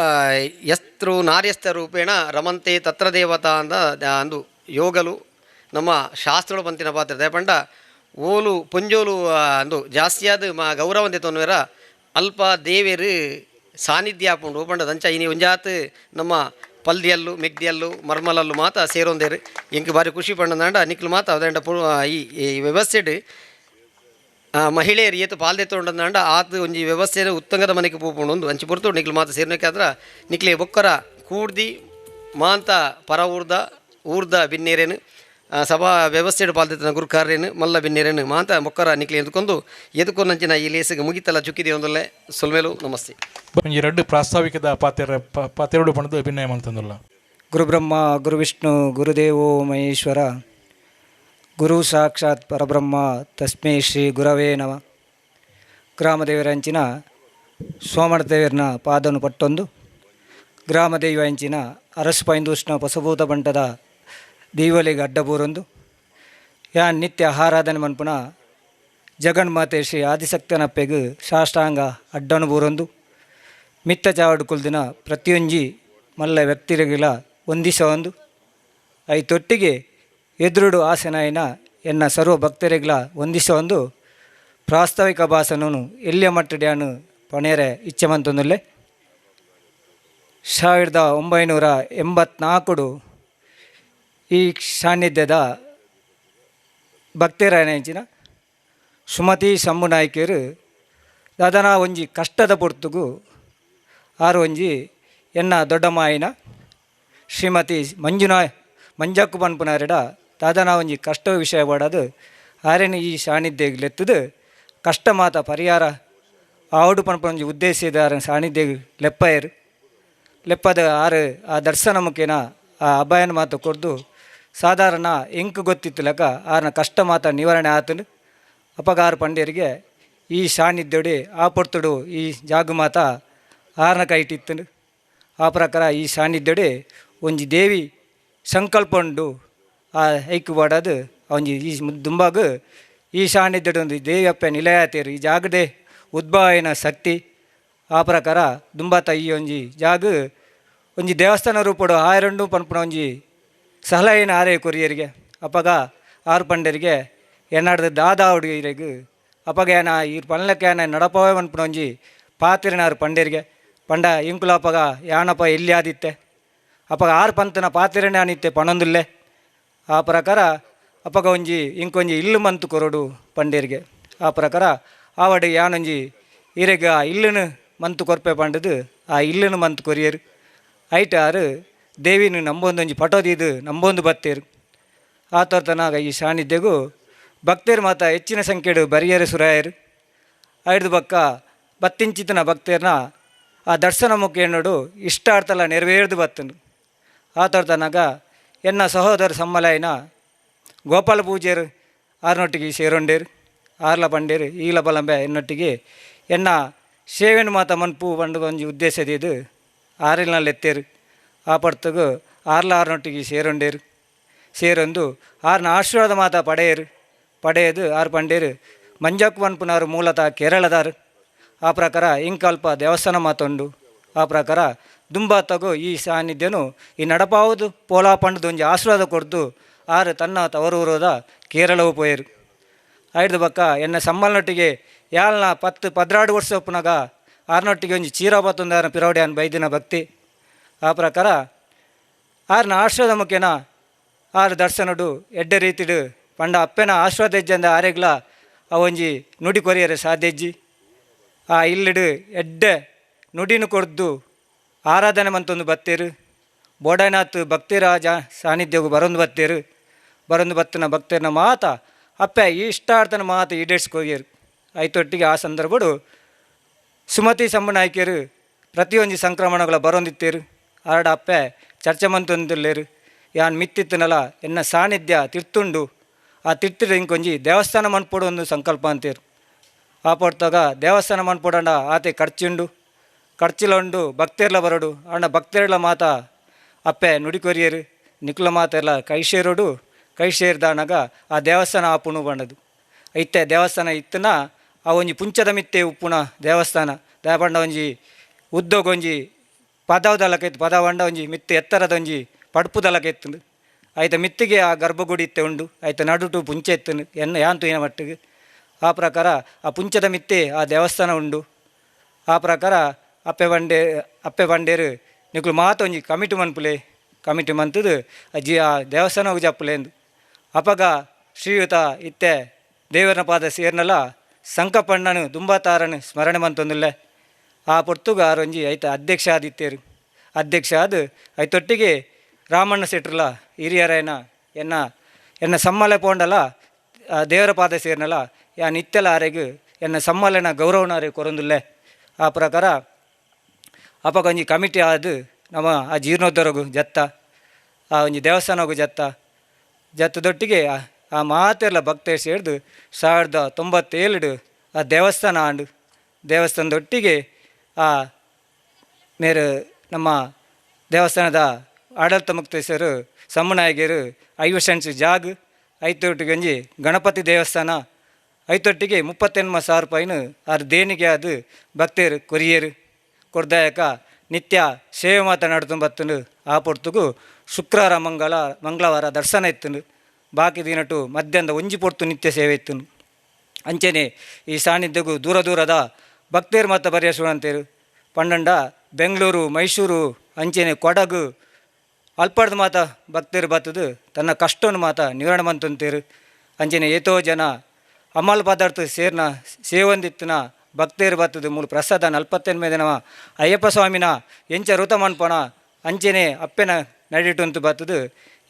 ಯಸ್ತ್ರು ನಾರ್ಯಸ್ಥ ರೂಪೇಣ ರಮಂತೆ ತತ್ರ ದೇವತಾ ಅಂದ ಅಂದು ಯೋಗಲು ನಮ್ಮ ಶಾಸ್ತ್ರಗಳು ಬಂತಿನ ಪಾತ್ರ ದಯಪಂಡ ಓಲು ಪೊಂಜೋಲು ಅಂದು ಜಾಸ್ತಿಯಾದ ಮಾ ಗೌರವಂತೆ ತೊನ್ವೆರ ಅಲ್ಪ ದೇವೇರು ಸಾನ್ನಿಧ್ಯ ಆಪುಂಡು ಪಂಡ ದಂಚ ಇನಿ ಒಂಜಾತ್ ನಮ್ಮ ಪಲ್ದಿಯಲ್ಲು ಮೆಗ್ದಿಯಲ್ಲು ಮರ್ಮಲಲ್ಲು ಮಾತ ಸೇರೊಂದೇರು ಎಂಕ್ ಬಾರಿ ಖುಷಿ ಪಂಡಂದಾಂಡ ನಿಕ್ಲು ಮಾತ ಅದಂಡ ಈ ಈ ವ್ಯವಸ್ಥೆಡ್ ಮಹಿಳೆಯರು ಏತು ಪಾಲ್ದೆತ್ತೊಂಡಂದಾಂಡ ಆತ ಒಂಜಿ ವ್ಯವಸ್ಥೆ ಉತ್ತಂಗದ ಮನೆಗೆ ಪೋಪುಂಡು ಒಂದು ಅಂಚಿ ಪೊರ್ತು ನಿಕ್ಲು ಮಾತ ಸೇರ್ನಕ್ಕಾದ್ರ ನಿಕ್ಲೆ ಬೊಕ್ಕರ ಕೂಡ್ದಿ ಮಾಂತ ಪರ ಊರ್ದ ಊರ್ದ ಬಿನ್ನೇರೇನು ಸಭಾ ವ್ಯವಸ್ಥೆಡ್ ಪಾಲ್ದೆತ್ತನ ಗುರುಕಾರ್ರೇನು ಮಲ್ಲ ಬಿನ್ನೇರೇನು ಮಾಂತ ಬೊಕ್ಕರ ನಿಕ್ಲೆ ಎದ್ಕೊಂಡು ಎದುಕೊಂದಂಚಿನ ಈ ಲೇಸಿಗೆ ಮುಗಿತಲ್ಲ ಚುಕ್ಕಿದೆ ಒಂದಲ್ಲೇ ಸೊಲ್ಮೇಲು ನಮಸ್ತೆ. ಒಂಜಿ ರಡ್ಡು ಪ್ರಾಸ್ತಾವಿಕದ ಪಾತೆರ ಪಾತೆರಡು ಪಣದು ಅಭಿನಯ ಮಂತಂದುಲ್ಲ. ಗುರುಬ್ರಹ್ಮ ಗುರುವಿಷ್ಣು ಗುರುದೇವೋ ಮಹೇಶ್ವರ ಗುರು ಸಾಕ್ಷಾತ್ ಪರಬ್ರಹ್ಮ ತಸ್ಮೈ ಶ್ರೀ ಗುರವೇ ನಮ. ಗ್ರಾಮದೇವರಂಚಿನ ಸೋಮಣದೇವರನ ಪಾದನು ಪಟ್ಟೊಂದು ಗ್ರಾಮದೇವ ಅಂಚಿನ ಅರಸು ಪೈಂದೂಷ್ಣ ಪಸಭೂತ ಬಂಟದ ದೀವಲಿಗೆ ಅಡ್ಡಬೂರೊಂದು ಯಾನ್ ನಿತ್ಯ ಆರಾಧನೆ ಮನ್ಪುನ ಜಗನ್ಮಾತೆ ಶ್ರೀ ಆದಿಶಕ್ತನಪ್ಪೆಗ್ ಸಾಷ್ಟಾಂಗ ಅಡ್ಡನು ಬೂರೊಂದು ಮಿತ್ತ ಚಾವಡು ಕುಲ್ದಿನ ಪ್ರತಿಯೊಂಜಿ ಮಲ್ಲ ವ್ಯಕ್ತಿರಿಗಿಲ ವಂದಿಸೊಂದು I ತೊಟ್ಟಿಗೆ ಎದುರುಡು ಆಸೆನಾಯಿನ ಎನ್ನ ಸರ್ವ ಭಕ್ತರಿಗ್ಲ ವಂದಿಸೊಂದು ಪ್ರಾಸ್ತಾವಿಕ ಭಾಷಣನು ಎಲ್ಲಿಯ ಮಟ್ಟಡ್ಯಾನು ಪಣೇರೆ ಇಚ್ಛೆ ಮಂತೊಂದುಲ್ಲೆ. 1984ಡು ಈ ಸಾನ್ನಿಧ್ಯದ ಭಕ್ತರಾಯನಂಚಿನ ಸುಮತಿ ಶಂಭು ನಾಯ್ಕರು ದಾದನ ಒಂಜಿ ಕಷ್ಟದ ಪೊರ್ತುಗು ಆರು ಒಂಜಿ ಎನ್ನ ದೊಡ್ಡಮಾಯಿನ ಶ್ರೀಮತಿ ಮಂಜುನಾ ಮಂಜಕ್ಕು ಪನ್ಪುನಾರೆಡ ದಾದನ ಒಂಜಿ ಕಷ್ಟ ವಿಷಯ ಪಡದು ಆರೆನ ಈ ಸಾನ್ನಿಧ್ಯಗ್ ಲೆತ್ತದು ಕಷ್ಟ ಮಾತ ಪರಿಹಾರ ಆವಡು ಪನ್ಪುನ ಒಂಜಿ ಉದ್ದೇಶ ಆರನ ಸಾನ್ನಿಧ್ಯಗ್ ಲೆಪ್ಪಯರು. ಲೆಪ್ಪದ ಆರು ಆ ದರ್ಶನ ಮುಖೇನ ಆ ಅಭಯನ ಮಾತು ಕೊರ್ದು ಸಾಧಾರಣ ಎಂಕ್ ಗೊತ್ತಿತ್ತು ಲೆಕ್ಕ ಆರನ ಕಷ್ಟ ಮಾತ ನಿವಾರಣೆ ಆತನು. ಅಪಗ ಆರು ಪಂಡ್ಯರಿಗೆ ಈ ಸಾನ್ನಿಧ್ಯಡು ಆ ಪೊರ್ತುಡು ಈ ಜಾಗು ಮಾತ ಆರನ ಕೈಟಿತ್ತನು. ಆ ಪ್ರಕಾರ ಈ ಸಾನ್ನಿಧ್ಯಡು ಒಂಜಿ ದೇವಿ ಸಂಕಲ್ಪ ಉಂಡು. ಆ ಐಕ್ ಬಾಡದು ಒಂಜಿ ಈ ದುಂಬಾಗ ಈ ಸಾನ್ನಿಧ್ಯಡು ಒಂದು ದೇವಿ ಅಪ್ಪೆ ನಿಲಯಾತೇರು. ಈ ಜಾಗದೆ ಉದ್ಭವ ಶಕ್ತಿ. ಆ ಪ್ರಕಾರ ದುಂಬಾತ ಈ ಒಂಜಿ ಜಾಗ ಒಂಜಿ ದೇವಸ್ಥಾನ ರೂಪಡು ಆಯರಂಡು ಪನ್ಪುನ ಒಂಜಿ ಸಲಹೆನ ಆರೆ ಕೊರಿಯರಿಗೆ. ಅಪಗ ಆರು ಪಂಡರಿಗೆ ಎನ್ನಾಡ್ದ ದಾದಾ ಹುಡುಗಿರಿಗೆ ಅಪಗ ಏನ ಈ ಪನ್ಲಕ್ಕೆ ಏನ ನಡಪವೇ ಪನ್ಪುನ ಒಂಜಿ ಪಾತಿರನಾರು ಪಂಡರಿಗೆ. ಪಂಡ ಇಂಕುಲ ಅಪಗ ಯಾನಪ್ಪ ಎಲ್ಲಿ ಆದಿತ್ತೆ ಅಪಗ ಆರು ಪಂತನ ಪಾತಿರನೇ ಆನಿತ್ತೆ ಪಣೊಂದುಲ್ಲೆ. ಆ ಪ್ರಕಾರ ಅಪಗ ಒಂಜಿ ಇಂಕೊಂಜಿ ಇಲ್ಲು ಮಂತು ಕೊರಡು ಪಂಡೇರಿಗೆ. ಆ ಪ್ರಕಾರ ಆವಡೆ ಯಾನೊಂಜಿ ಇರೆಗ ಆ ಇಲ್ಲನು ಮಂತು ಕೊರ್ಪೆ ಪಂಡದು ಆ ಇಲ್ಲನು ಮಂತು ಕೊರಿಯರು. ಐಟ್ ಆರು ದೇವಿನ ನಂಬೊಂದೊಂಜಿ ಪಟೋದಿದು ನಂಬೊಂದು ಬತ್ತೇರು. ಆ ತರ್ತನಾಗ ಈ ಸಾನ್ನಿಧ್ಯಗೂ ಭಕ್ತರು ಮಾತ ಹೆಚ್ಚಿನ ಸಂಖ್ಯೆಡು ಬರಿಯರು ಸುರಾಯರು. ಐದು ಬಕ್ಕ ಬತ್ತಿಂಚಿತನ ಭಕ್ತರ್ನ ಆ ದರ್ಶನ ಮುಖೇನೋಡು ಇಷ್ಟಾರ್ಥಲ ನೆರವೇರ್ದು ಬತ್ತನು. ಆ ತರ್ತನಾಗ ಎನ್ನ ಸಹೋದರ ಸಮ್ಮಲಾಯಿನ ಗೋಪಾಲ ಪೂಜೆರು ಆರ್ನೊಟ್ಟಿಗೆ ಸೇರೊಂಡೇರು. ಆರ್ಲ ಪಂಡೇರು ಈಲ ಬಲಂಬೆ ಎನ್ನೊಟ್ಟಿಗೆ ಎನ್ನ ಸೇವೆನ ಮಾತ ಮನ್ಪು ಪಂಡ ಒಂಜಿ ಉದ್ದೇಶದ ಇದು ಆರಿಲ್ನಲ್ಲಿ ಎತ್ತೇರು. ಆ ಪಡ್ತಗು ಆರ್ಲ ಆರ್ನೊಟ್ಟಿಗೆ ಸೇರೊಂಡೇರು. ಸೇರೊಂದು ಆರ್ನ ಆಶೀರ್ವಾದ ಮಾತ ಪಡೆಯರು. ಪಡೆಯದು ಆರು ಪಂಡೇರು ಮಂಜಕ್ಕು ಪನ್ಪುನಾರು ಮೂಲತಃ ಕೇರಳದಾರು. ಆ ಪ್ರಕಾರ ಇಂಕಲ್ಪ ದೇವಸ್ಥಾನ ಮಾತುಂಡು. ಆ ಪ್ರಕಾರ ದುಂಬಾತಗು ಈ ಸಾನ್ನಿಧ್ಯನು ಈ ನಡಪಾವುದು ಪೋಲಾ ಪಂಡದ ಒಂಜಿ ಆಶೀರ್ವಾದ ಕೊರ್ದು ಆರು ತನ್ನ ತವರೂರದ ಕೇರಳವು ಪೋಯರು. ಐದು ಬಕ್ಕ ಎನ್ನ ಸಮ್ಮಲ್ನೊಟ್ಟಿಗೆ ಯಾಲ್ನ 10 12 ವರ್ಷ ಒಪ್ಪುನಾಗ ಆರ್ನೊಟ್ಟಿಗೆ ಒಂಜಿ ಚೀರಾಬತ್ತೊಂದಾರ ಪಿರವಡಿಯಾನ್ ಬೈದಿನ ಭಕ್ತಿ. ಆ ಪ್ರಕಾರ ಆರ್ನ ಆಶೀರ್ವಾದ ಮುಖೇನ ಆರು ದರ್ಶನಡು ಎಡ್ಡೆ ರೀತಿಡು ಪಂಡ ಅಪ್ಪೆನ ಆಶೀರ್ವಾದ ಹೆಜ್ಜೆಂದ ಆರೆಗ್ಲ ಆ ಒಂಜಿ ನುಡಿ ಕೊರಿಯರೆ ಸಾಧ್ಯಜ್ಜಿ. ಆ ಇಲ್ಲಿಡು ಎಡ್ಡೆ ನುಡಿನು ಕೊರ್ದು ಆರಾಧನೆ ಮಂತೊಂದು ಬತ್ತೇರು. ಬೋಡನಾಥ್ ಭಕ್ತಿರಾಜ ಸಾನ್ನಿಧ್ಯವು ಬರೊಂದು ಬತ್ತೇರು. ಬರೊಂದು ಬತ್ತನ ಭಕ್ತರನ ಮಾತ ಅಪ್ಪೆ ಈ ಇಷ್ಟಾರ್ಥನ ಮಾತು ಈಡೇರಿಸ್ಕೋಗ್ಯರು. ಐತೊಟ್ಟಿಗೆ ಆ ಸಂದರ್ಭಡು ಸುಮತಿ ಸಂಬನಾಯ್ಕೆರು ಪ್ರತಿಯೊಂಜಿ ಸಂಕ್ರಮಣಗಳ ಬರೊಂದಿತ್ತೇರು. ಆರಡ ಅಪ್ಪೆ ಚರ್ಚೆ ಮಂತೊಂದುಲ್ಲೇರು. ಯಾನ್ ಮಿತ್ತಿತ್ತನಲ ಎನ್ನ ಸಾನ್ನಿಧ್ಯ ತಿರ್ತುಂಡು. ಆ ತಿರ್ತಿಡು ಇಂಕೊಂಜಿ ದೇವಸ್ಥಾನ ಮನ್ಪೊಡು ಒಂದು ಸಂಕಲ್ಪ ಅಂತೇರು. ಆ ಪೊರ್ತಗ ದೇವಸ್ಥಾನ ಮನ್ಪೊಡಂಡ ಆತೆ ಖರ್ಚುಂಡು. ಖರ್ಚಿಲ ಉಂಡು ಭಕ್ತರ್ಲ ಬರಡು ಅಣ್ಣ ಭಕ್ತರ್ಲ ಮಾತ ಅಪ್ಪೆ ನುಡಿ ಕೊರಿಯರು. ನಿಕ್ಲ ಮಾತೆಲ್ಲ ಕೈ ಸೇರೋಡು. ಕೈ ಸೇರಿದಾನಾಗ ಆ ದೇವಸ್ಥಾನ ಆಪುಣು ಬಂಡದು. ಇತ್ತೆ ದೇವಸ್ಥಾನ ಇತ್ತನ ಆ ಒಂಜಿ ಪುಂಚದ ಮಿತ್ತೆ ಉಪ್ಪುನ ದೇವಸ್ಥಾನ ದಾಯಪಂಡ ಒಂಜಿ ಉದ್ದಗೊಂಜಿ ಪದವದಲಕ ಇತ್ತು. ಪದವಂಡ ಒಂಜಿ ಮಿತ್ತೆ ಎತ್ತರದ ಒಂಜಿ ಪಡ್ಪುದಲಕ ಇತ್ತು. ಆಯ್ತ ಮಿತ್ತಿಗೆ ಆ ಗರ್ಭಗುಡಿ ಇತ್ತೆ ಉಂಡು. ಆಯ್ತ ನಡುಟು ಪುಂಚ ಇತ್ತು ಎನ್ನ ಯಾಂತು ಏನ ಮಟ್ಟಿಗೆ. ಆ ಪ್ರಕಾರ ಆ ಪುಂಚದ ಮಿತ್ತೆ ಆ ದೇವಸ್ಥಾನ ಉಂಡು. ಆ ಪ್ರಕಾರ ಅಪ್ಪೆ ಬಂಡೇರು ನಿಕುಲು ಮಾತ ಒಂಜಿ ಕಮಿಟಿ ಮನ್ಪುಲೆ. ಕಮಿಟಿ ಮಂತದು ಅಜ್ಜಿ ಆ ದೇವಸ್ಥಾನ ಜಪ್ಪುಲೆ ಎಂದು. ಅಪಗ ಶ್ರೀಯುತ ಇತ್ತೆ ದೇವರನ ಪಾದ ಸೇರ್ನಲ ಸಂಕಪಣ್ಣನು ದುಂಬಾತಾರನು ಸ್ಮರಣೆ ಮಂತೊಂದುಲ್ಲೆ. ಆ ಪೊರ್ತುಗು ಆರೊಂಜಿ ಐತ ಅಧ್ಯಕ್ಷ ಆದಿತ್ತೇರು. ಅಧ್ಯಕ್ಷ ಆದ್ ಐತೊಟ್ಟಿಗೆ ರಾಮಣ್ಣ ಶೆಟ್ರಲ ಹಿರಿಯರಾಯನ ಎನ್ನ ಎನ್ನ ಸಮ್ಮಲೆ ಪೋಂಡಲ ಆ ದೇವರ ಪಾದ ಸೇರ್ನಲ ಯಾನ್ ಇತ್ತೆಲ ಆರೆಗ್ ಎನ್ನ ಸಮ್ಮಲೆನ ಗೌರವನಾರೆ ಕೊರೊಂದುಲ್ಲೆ. ಆ ಪ್ರಕಾರ ಅಪಗ ಒಂಜಿ ಕಮಿಟಿ ಆದ್ ನಮ್ಮ ಆ ಜೀರ್ಣೋದ್ಧಾರಗು ಜತ್ತ ಆ ಒಂಜಿ ದೇವಸ್ಥಾನಗು ಜತ್ತ ಜತ್ತದೊಟ್ಟಿಗೆ ಆ ಮಾತೆಲ್ಲ ಭಕ್ತರು ಸೇರ್ದು 1097ಡು ಆ ದೇವಸ್ಥಾನ ಆಂಡು. ದೇವಸ್ಥಾನದೊಟ್ಟಿಗೆ ಆ ಮೇರು ನಮ್ಮ ದೇವಸ್ಥಾನದ ಆಡಳಿತ ಮುಕ್ತೇಶ್ವರು ಸಮ್ಮನಾಯಕರು 50 ಸೆಂಟ್ಸ್ ಜಾಗ್ ಐತೊಟ್ಟಿಗೆ ಒಂಜಿ ಗಣಪತಿ ದೇವಸ್ಥಾನ ಐತೊಟ್ಟಿಗೆ 38,000 ರೂಪಾಯಿನ ಆರು ದೇಣಿಗೆ ಅದು ಭಕ್ತರು ಕೊರಿಯರು. ಕೊರ್ದಾಯಕ ನಿತ್ಯ ಸೇವೆ ಮಾತ ಬತ್ತುಂಡು. ಆ ಪೊರ್ತುಗು ಶುಕ್ರವಾರ ಮಂಗಳವಾರ ದರ್ಶನ ಇತ್ತುಂಡು. ಬಾಕಿ ದಿನಟು ಮಧ್ಯಾಹ್ನದ ಒಂಜಿ ಪೊರ್ತು ನಿತ್ಯ ಸೇವೆ ಇತ್ತುಂಡು. ಅಂಚೆನೆ ಈ ಸಾನ್ನಿಧ್ಯಗೂ ದೂರ ದೂರದ ಭಕ್ತೇರು ಮಾತ ಬರಿಯ ಪಂಡಂಡ ಬೆಂಗಳೂರು, ಮೈಸೂರು, ಅಂಚೆನೆ ಕೊಡಗು ಅಲ್ಪಡ್ದು ಮಾತ ಭಕ್ತರು ಬತ್ತದು ತನ್ನ ಕಷ್ಟವನ್ನು ಮಾತ ನಿವಾರಣೆ ಮಂತಂತೇರು. ಅಂಚೆನೆ ಏತೋ ಜನ ಅಮಲ್ ಪದಾರ್ಥ ಸೇರ್ನ ಸೇವಂದಿತ್ತಿನ ಭಕ್ತರು ಬತ್ತದು ಮೂಲು ಪ್ರಸಾದ ನಲ್ಪತ್ತೆನ್ಮೆ ದಿನವ ಅಯ್ಯಪ್ಪ ಸ್ವಾಮಿನ ಎಂಚ ಋತ ಮನ್ಪಣ ಅಂಚೆನೆ ಅಪ್ಪೆನ ನಡಿಟುಂತು ಬತ್ತದು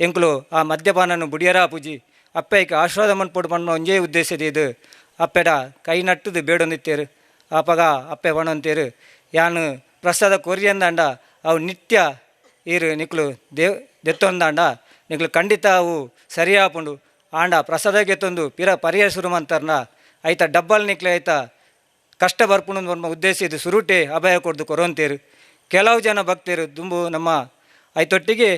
ಎಂಕುಲು ಆ ಮದ್ಯಪಾನನ್ನು ಬುಡಿಯರ ಪೂಜಿ ಅಪ್ಪೈಕ್ ಆಶೀರ್ವಾದ ಮನ್ಪೊಡು ಪಣ್ಣ ಒಂಜೇ ಉದ್ದೇಶದ ಇದು ಅಪ್ಪೆಡ ಕೈ ನಟ್ಟುದು ಬೇಡೊಂದಿತ್ತೇರು. ಆಪಗ ಅಪ್ಪೆ ಪಣೊಂತೇರು ಯಾನು ಪ್ರಸಾದ ಕೊರಿಯಂದಾಂಡ ಅವು ನಿತ್ಯ ಈರು ನಿಕ್ಲು ದೇವ್ ದೆತ್ತೊಂದಾಂಡ ನಿಕ್ಲು ಖಂಡಿತ ಅವು ಸರಿಯಾಪುಂಡು. ಆಂಡ ಪ್ರಸಾದ ಗೆತ್ತೊಂದು ಪಿರ ಪರಿಯ ಶುರು ಮಂತರ್ನ ಐತ ಡಬ್ಬಲ್ ನಿಕ್ಲೆ ಐತ ಕಷ್ಟ ಬರ್ಪುಂಡು ನಮ್ಮ ಉದ್ದೇಶ ಇದು ಸುರುಟೆ ಅಭಯ ಕೊಡ್ದು ಕೊರೊಂತೇರು. ಕೆಲವು ಜನ ಭಕ್ತರು ದುಂಬು ನಮ್ಮ ಐತೊಟ್ಟಿಗೆ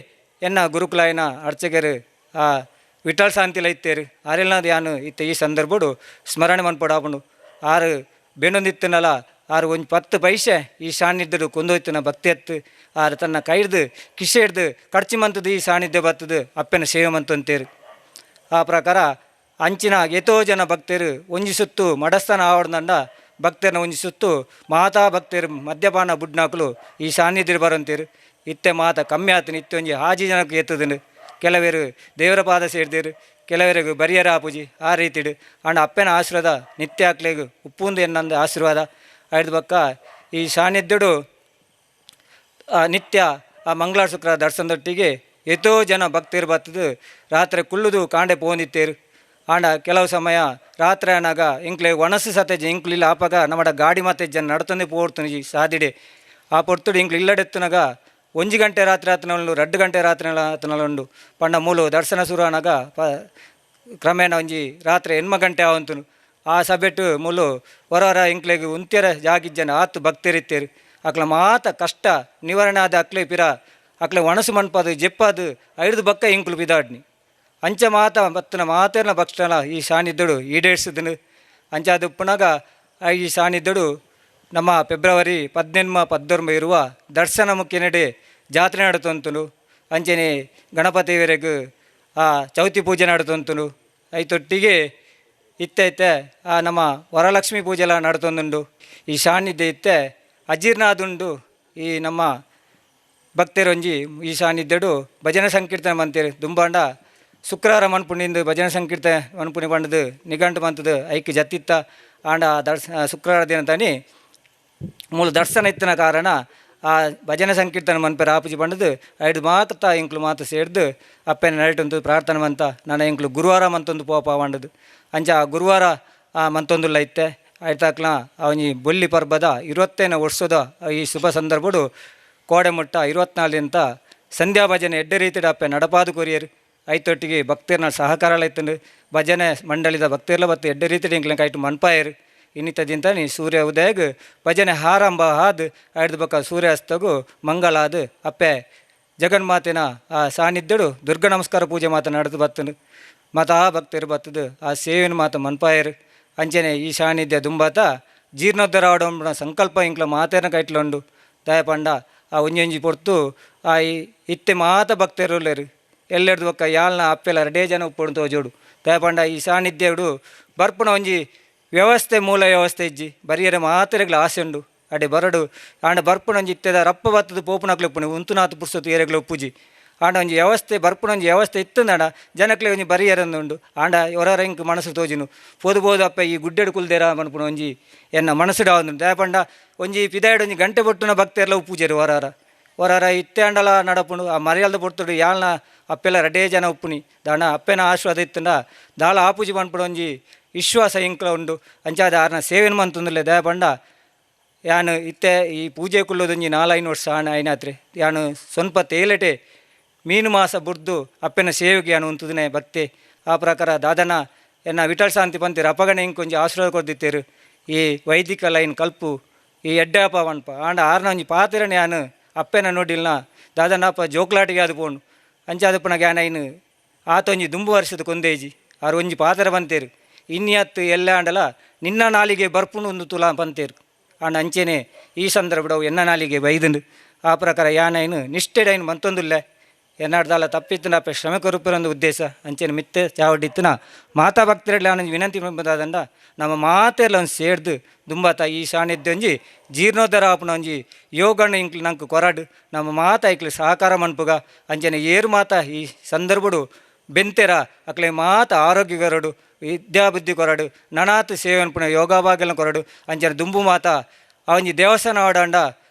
ಎನ್ನ ಗುರುಕುಲಾಯನ ಅರ್ಚಕರು ಆ ವಿಠಲ್ ಶಾಂತಿಲ ಇತ್ತೇರು ಆರೆಲ್ನಾದ ಯಾನು ಇತ್ತ ಈ ಸಂದರ್ಭಡು ಸ್ಮರಣೆ ಮನ್ಪೊಡಾಪುಂಡು. ಆರು ಬೇಣೊಂದಿತ್ತನಲ್ಲ ಆರು ಒಂಜಿ 10 ಪೈಸೆ ಈ ಸಾನ್ನಿಧ್ಯಡು ಕೊಂದೊಯ್ತನ ಭಕ್ತಿ ಎತ್ತು ಆರು ತನ್ನ ಕೈಡ್ದು ಕಿಸೆ ಹಿಡ್ದು ಖರ್ಚು ಮಂತದ್ದು ಈ ಸಾನ್ನಿಧ್ಯ ಬತ್ತದು ಅಪ್ಪನ ಸೇವೆ ಮಂತಂತೇರು. ಆ ಪ್ರಕಾರ ಅಂಚಿನ ಏತೋ ಜನ ಭಕ್ತರು ಒಂಜಿ ಸುತ್ತು ಮಡಸ್ಥಾನ ಆವಡ್ದಂಡ ಭಕ್ತರನ್ನ ಒಂಜಿ ಸುತ್ತು ಮಾತಾ ಭಕ್ತರು ಮದ್ಯಪಾನ ಬುಡ್ನಾಕಲು ಈ ಸಾನ್ನಿಧ್ಯ ಬರಂತೇರು. ಇತ್ತೆ ಮಾತ ಕಮ್ಮಿ ಆತನ ಇತ್ತೆ ಒಂಜಿ ಹಾಜಿ ಜನಕ್ಕೆ ಎತ್ತದನು. ಕೆಲವರು ದೇವರ ಪಾದ ಸೇರ್ದೇರು, ಕೆಲವರಿಗೆ ಬರಿಯರ ಆಪುಜಿ ಆ ರೀತಿಡು. ಆಂಡ ಅಪ್ಪನ ಆಶೀರ್ವಾದ ನಿತ್ಯ ಆಕ್ಲೆಗ್ ಉಪ್ಪುಂದು ಎನ್ನಂದು ಆಶೀರ್ವಾದ ಐದು ಬಕ್ಕ ಈ ಸಾನ್ನಿಧ್ಯಡು ನಿತ್ಯ ಆ ಮಂಗಳಾರ ಶುಕ್ರ ದರ್ಶನದೊಟ್ಟಿಗೆ ಏತೋ ಜನ ಭಕ್ತರು ಬತ್ತದು ರಾತ್ರಿ ಕುಳ್ಳುದು ಕಾಂಡೆ ಪೋಂದಿತ್ತೇರು. ಆಂಡ ಕೆಲವು ಸಮಯ ರಾತ್ರಿ ಆನಾಗ ಇಂಕ್ಲೆ ಒಣಸು ಸತೆಜ ಇಂಕ್ಲು ಇಲ್ಲ ಆಪಗ ನಮ್ಮಡ ಗಾಡಿ ಮತ್ತೆ ಜನ ನಡ್ತಂದೆ ಪೋಡ್ತು ಈ ಸಾದಿಡೆ ಆ ಪೊರ್ತುಡು ಇಂಕ್ಲು ಇಲ್ಲಡೆತ್ತುನಾಗ 1 ಗಂಟೆ ರಾತ್ರಿ ಆತನಲ್ಲು 2 ಗಂಟೆ ರಾತ್ರಿ ಆತನಲ್ಲುಂಡು ಪಂಡ ಮೂಲು ದರ್ಶನ ಶುರು ಆನಾಗ ಕ್ರಮೇಣ ಒಂಜಿ ರಾತ್ರಿ 8 ಗಂಟೆ ಆವಂತುನು. ಆ ಸಬೆಟ್ಟು ಮೂಲು ಹೊರ ಇಂಕ್ಲೆಗ್ ಉಂತ್ಯರ ಜಾಗಿಜ್ಜನ ಆತು ಭಕ್ತರಿತ್ತೇರು. ಅಕ್ಲ ಮಾತ ಕಷ್ಟ ನಿವಾರಣೆ ಆದ ಅಕ್ಲೆ ಪಿರ ಅಕ್ಲೆ ಒಣಸು ಮನ್ಪಾದು ಜೆಪ್ಪಾದು ಐದು ಬಕ್ಕ ಇಂಕ್ಲು ಬಿದಾಡ್ನಿ ಅಂಚ ಮಾತ ಬತ್ತನ ಮಾತೇರ್ನ ಭಕ್ತನ ಈ ಸಾನ್ನಿಧ್ಯಡು ಈಡೇರಿಸಿದನು. ಅಂಚ ಅದು ಉಪ್ಪುನಾಗ ಈ ಸಾನ್ನಿಧ್ಯಡು ನಮ್ಮ ಫೆಬ್ರವರಿ 18 19 ಇರುವ ದರ್ಶನ ಮುಖ್ಯನಡೆ ಜಾತ್ರೆ ನಡತಂತನು. ಅಂಚನೆ ಗಣಪತಿವರೆಗೂ ಆ ಚೌತಿ ಪೂಜೆ ನಡತಂತನು. ಐತೊಟ್ಟಿಗೆ ಇತ್ತೆ ಇತ್ತೆ ಆ ನಮ್ಮ ವರಲಕ್ಷ್ಮೀ ಪೂಜೆ ಎಲ್ಲ ನಡತೊಂದುಂಡು. ಈ ಸಾನ್ನಿಧ್ಯ ಇತ್ತೆ ಅಜೀರ್ಣಾದುಂಡು. ಈ ನಮ್ಮ ಭಕ್ತರೊಂಜಿ ಈ ಸಾನ್ನಿಧ್ಯಡು ಭಜನೆ ಸಂಕೀರ್ತನೆ ಮಂತೇರು. ದುಂಬಾಂಡ ಶುಕ್ರವಾರ ಮನ್ಪುಣಿಂದು ಭಜನೆ ಸಂಕೀರ್ತನೆ ಮನ್ಪುಣಿ ಪಂಡದು ನಿಘಂಟು ಮಂತದು ಐಕ್ ಜತ್ತಿತ್ತ. ಆಂಡ ಶುಕ್ರವಾರ ದಿನ ತಾನಿ ಮೂಲ ದರ್ಶನ ಇತ್ತಿನ ಕಾರಣ ಆ ಭಜನೆ ಸಂಕೀರ್ತನೆ ಮನ್ಪೆರ ಆಪುಜಿ ಪಂಡದು ಐದು ಮಾತ ಇಂಕ್ಲು ಮಾತು ಸೇರ್ದು ಅಪ್ಪೆನ ನೈಟುಂತು ಪ್ರಾರ್ಥನೆ ಮಂತ ನನ್ನ ಇಂಕ್ಲು ಗುರುವಾರ ಮಂತೊಂದು ಪೋಪ ಪಂಡದು ಅಂಚ ಆ ಗುರುವಾರ ಆ ಮಂತೊಂದುಲ್ಲ ಇತ್ತೆ ಐತಾಕ್ಲ ಅವನಿ ಬೊಲ್ಲಿ ಪರ್ಬದ 25 ವರ್ಷದ ಈ ಶುಭ ಸಂದರ್ಭಡು ಕೋಡೆ ಮುಟ್ಟ 24 ಸಂಧ್ಯಾ ಭಜನೆ ಎಡ್ಡೆ ರೀತಿಯ ಅಪ್ಪೆ ನಡಪಾದು ಕೊರಿಯರು. ಐತೊಟ್ಟಿಗೆ ಭಕ್ತರ್ನ ಸಹಕಾರ ಇತ್ತಂಡು ಭಜನೆ ಮಂಡಳಿದ ಭಕ್ತರ್ಲ ಬತ್ತು ಎಡ್ಡೆ ರೀತಿಯ ಇಂಕ್ಲ ಕೈಟು ಮನ್ಪಾಯರು. ಇನ್ನಿತ ದಿಂತಾನಿ ಸೂರ್ಯ ಉದಯಗ್ ಭಜನೆ ಹಾರಂಭ ಆದ್ ಐದು ಬಕ್ಕ ಸೂರ್ಯಾಸ್ತಗು ಮಂಗಳಾದ ಅಪ್ಪೆ ಜಗನ್ಮಾತಿನ ಆ ಸಾನ್ನಿಧ್ಯಡು ದುರ್ಗ ನಮಸ್ಕಾರ ಪೂಜೆ ಮಾತ ನಡೆದು ಬತ್ತನು. ಮಾತ ಆ ಭಕ್ತರು ಬತ್ತದು ಆ ಸೇವೆನ ಮಾತ ಮನ್ಪಾಯರು. ಅಂಚನೆ ಈ ಸಾನ್ನಿಧ್ಯ ದುಂಬಾತ ಜೀರ್ಣೋದ್ಧಾರ ಆಡೋಣ ಸಂಕಲ್ಪ ಇಂಕ್ಲ ಮಾತೇನ ಕೈಟ್ಲುಂಡು. ದಯಪಂಡ ಆ ಒಂಜೊಂಜಿ ಪೊರ್ತು ಆ ಇತ್ತೆ ಮಾತ ಭಕ್ತರು ಎಲ್ಲೆರ್ದು ಬೊಕ್ಕ ಯಾಲ್ನ ಅಪ್ಪೆಲ ರಡೇ ಜನ ಉಪ್ಪುಡು ತೋಜೋಡು. ದಯಪಂಡ ಈ ಸಾನ್ನಿಧ್ಯಡು ಬರ್ಪುನ ಒಂಜಿ ವ್ಯವಸ್ಥೆ ಮೂಲ ವ್ಯವಸ್ಥೆ ಇಜ್ಜಿ ಬರಿಯರೆ ಮಾತೆರೆಗ್ಲ ಆಸೆ ಉಂಡು ಅಡೆ ಬರಡು. ಆಂಡ ಬರ್ಪುನ ಒಂಜಿ ಇತ್ತೆದ ರಪ್ಪ ಬತ್ತದು ಪೋಪುನಕ್ಲು ಉಪ್ಪುನಿ ಉಂತುನಾತು ಪುರ್ಸೊತ್ತು ಏರೆಗ್ಲ ಉಪ್ಪುಜಿ. ಆಂಡ ಒಂಜಿ ವ್ಯವಸ್ಥೆ ಬರ್ಪುನ ಒಂಜಿ ವ್ಯವಸ್ಥೆ ಇತ್ತಂದಡ ಜನಕ್ಲೆ ಒಂಜಿ ಬರಿಯರಂದುಂಡು. ಆಂಡ ಹೊರ ಇಂಕ್ ಮನಸ್ಸು ತೋಜಿನು ಪೋದು ಪೋದು ಅಪ್ಪ ಈ ಗುಡ್ಡೆಡು ಕುಲ್ದೇರ ಮನ್ಪುನ ಒಂಜಿ ಎನ್ನ ಮನಸ್ಸುಡ ಒಂದು. ದಯಪಂಡ ಒಂಜಿ ಪಿದಾಯ್ಡ್ ಒಂಜಿ ಗಂಟೆ ಬೊಟ್ಟುನ ಭಕ್ತರೆಲ್ಲ ಉಪ್ಪುಜೆರು ಹೊರಾರ ಹೊರಾರ ಇತ್ತೆ ಅಂಡಲ ನಡಪುಂಡು. ಆ ಮರ್ಯಾಲ್ದ ಪೊರ್ತುಡು ಯಾಲ್ನ ಅಪ್ಪೆಲ್ಲ ರಡೇ ಜನ ಉಪ್ಪುನಿ ದಾಣ ಅಪ್ಪೆನ ಆಶೀರ್ವಾದ ಇತ್ತಂಡ ದಾಳ ಆಪುಜಿ ಪನ್ಪುನ ಒಂಜಿ ವಿಶ್ವಾಸ ಇಂಕ್ಲ ಉಂಡು. ಅಂಚಾದ ಆರ್ನ ಸೇವೆನ ಮಂತುಂದುಲ್ಲೆ. ದಯಪಂಡ ಯಾನು ಇತ್ತೆ ಈ ಪೂಜೆ ಕುಲ್ಲೋದೊಂಜಿ 4-5 ವರ್ಷ ಆಣ ಐನಾತ್ರೆ ಯಾನು ಸ್ವಲ್ಪ ತೇಲಟೆ ಮೀನು ಮಾಸ ಬುಡ್ದು ಅಪ್ಪೆನ ಸೇವೆಗೆ ಯಾನು ಉಂತುದಿನ ಭಕ್ತಿ. ಆ ಪ್ರಕಾರ ದಾದನ ಎನ್ನ ವಿಠಲ್ ಶಾಂತಿ ಪಂತಿರು ಅಪಗಣೆ ಇಂಕೊಂಜಿ ಆಶೀರ್ವಾದ ಕೊರ್ದಿತ್ತೇರು. ಈ ವೈದಿಕ ಲೈನ್ ಕಲ್ಪು ಈ ಎಡ್ಡೆ ಅಪ್ಪ ಪನ್ಪ ಆಂಡ ಆರ್ನ ಒಂಜಿ ಪಾತೆರನೆ ಯಾನು ಅಪ್ಪೆನ ನೋಡಿಲ್ನ ದಾದನ ಅಪ್ಪ ಜೋಕ್ಲಾಟಿಗೆ ಅದು ಪೋಂಡು ಅಂಚಾದಪ್ಪನ ಜ್ಞಾನ ಐನು ಆತೊಂಜಿ ದುಂಬು ವರ್ಷದ ಕೊಂದೇಜಿ ಆರು ಒಂಜಿ ಪಾತೆರ ಬಂತೇರು ಇನ್ನಿಯತ್ತು ಎಲ್ಲ ಆಂಡಲ ನಿನ್ನ ನಾಲಿಗೆ ಬರ್ಪುಂಡು ಒಂದು ತುಲಾ ಪಂತೇರು. ಆಂಡ ಅಂಚೆನೆ ಈ ಸಂದರ್ಭಡವು ಎನ್ನ ನಾಲಿಗೆ ಬೈದಂಡು. ಆ ಪ್ರಕಾರ ಯಾನೈನು ನಿಷ್ಠೆಡೈನು ಮಂತೊಂದುಲ್ಲೆ. ಎನ್ನಾಡ್ದಾಲ ತಪ್ಪಿತ್ತಿನ ಅಪ್ಪೆ ಶ್ರಮೆ ಕೊರುಪುರೊಂದು ಉದ್ದೇಶ ಅಂಚೆನೆ ಮಿತ್ತೆ ಚಾವಡಿತ್ತಿನ ಮಾತಾ ಭಕ್ತರೆಡ್ಲ ಆನಂಜಿ ವಿನಂತಿ ಮಲ್ಪುದಾದಂಡ ನಮ್ಮ ಮಾತೆರ್ಲ ಒಂಜಿ ಸೇರ್ದು ದುಂಬಾತ ಈ ಸಾನ್ನಿಧ್ಯ ಒಂಜಿ ಜೀರ್ಣೋದ್ಧಾರ ಆಪುನ ಒಂಜಿ ಯೋಗಣ್ಣ ಇಂಕ್ಲು ನಂಕ್ ಕೊರಡು ನಮ್ಮ ಮಾತ ಐಕ್ಲು ಸಹಕಾರ ಮನ್ಪುಗ ಅಂಚೆನೆ ಏರು ಮಾತ ಈ ಸಂದರ್ಭಡು ಬೆಂತೆರ ಅಕ್ಲೆ ಮಾತ ಆರೋಗ್ಯ ಕೊರಡು ವಿದ್ಯಾಬುದ್ಧಿ ಕೊರಡು ನನಾತ್ ಸೇವೆ ಅನ್ಪುನ ಯೋಗಾಭಾಗ್ಯನ ಕೊರಡು ಅಂಚನೆ ದುಂಬು ಮಾತ ಆ ಒಂಜಿ ದೇವಸ್ಥಾನ ಆಡಂಡ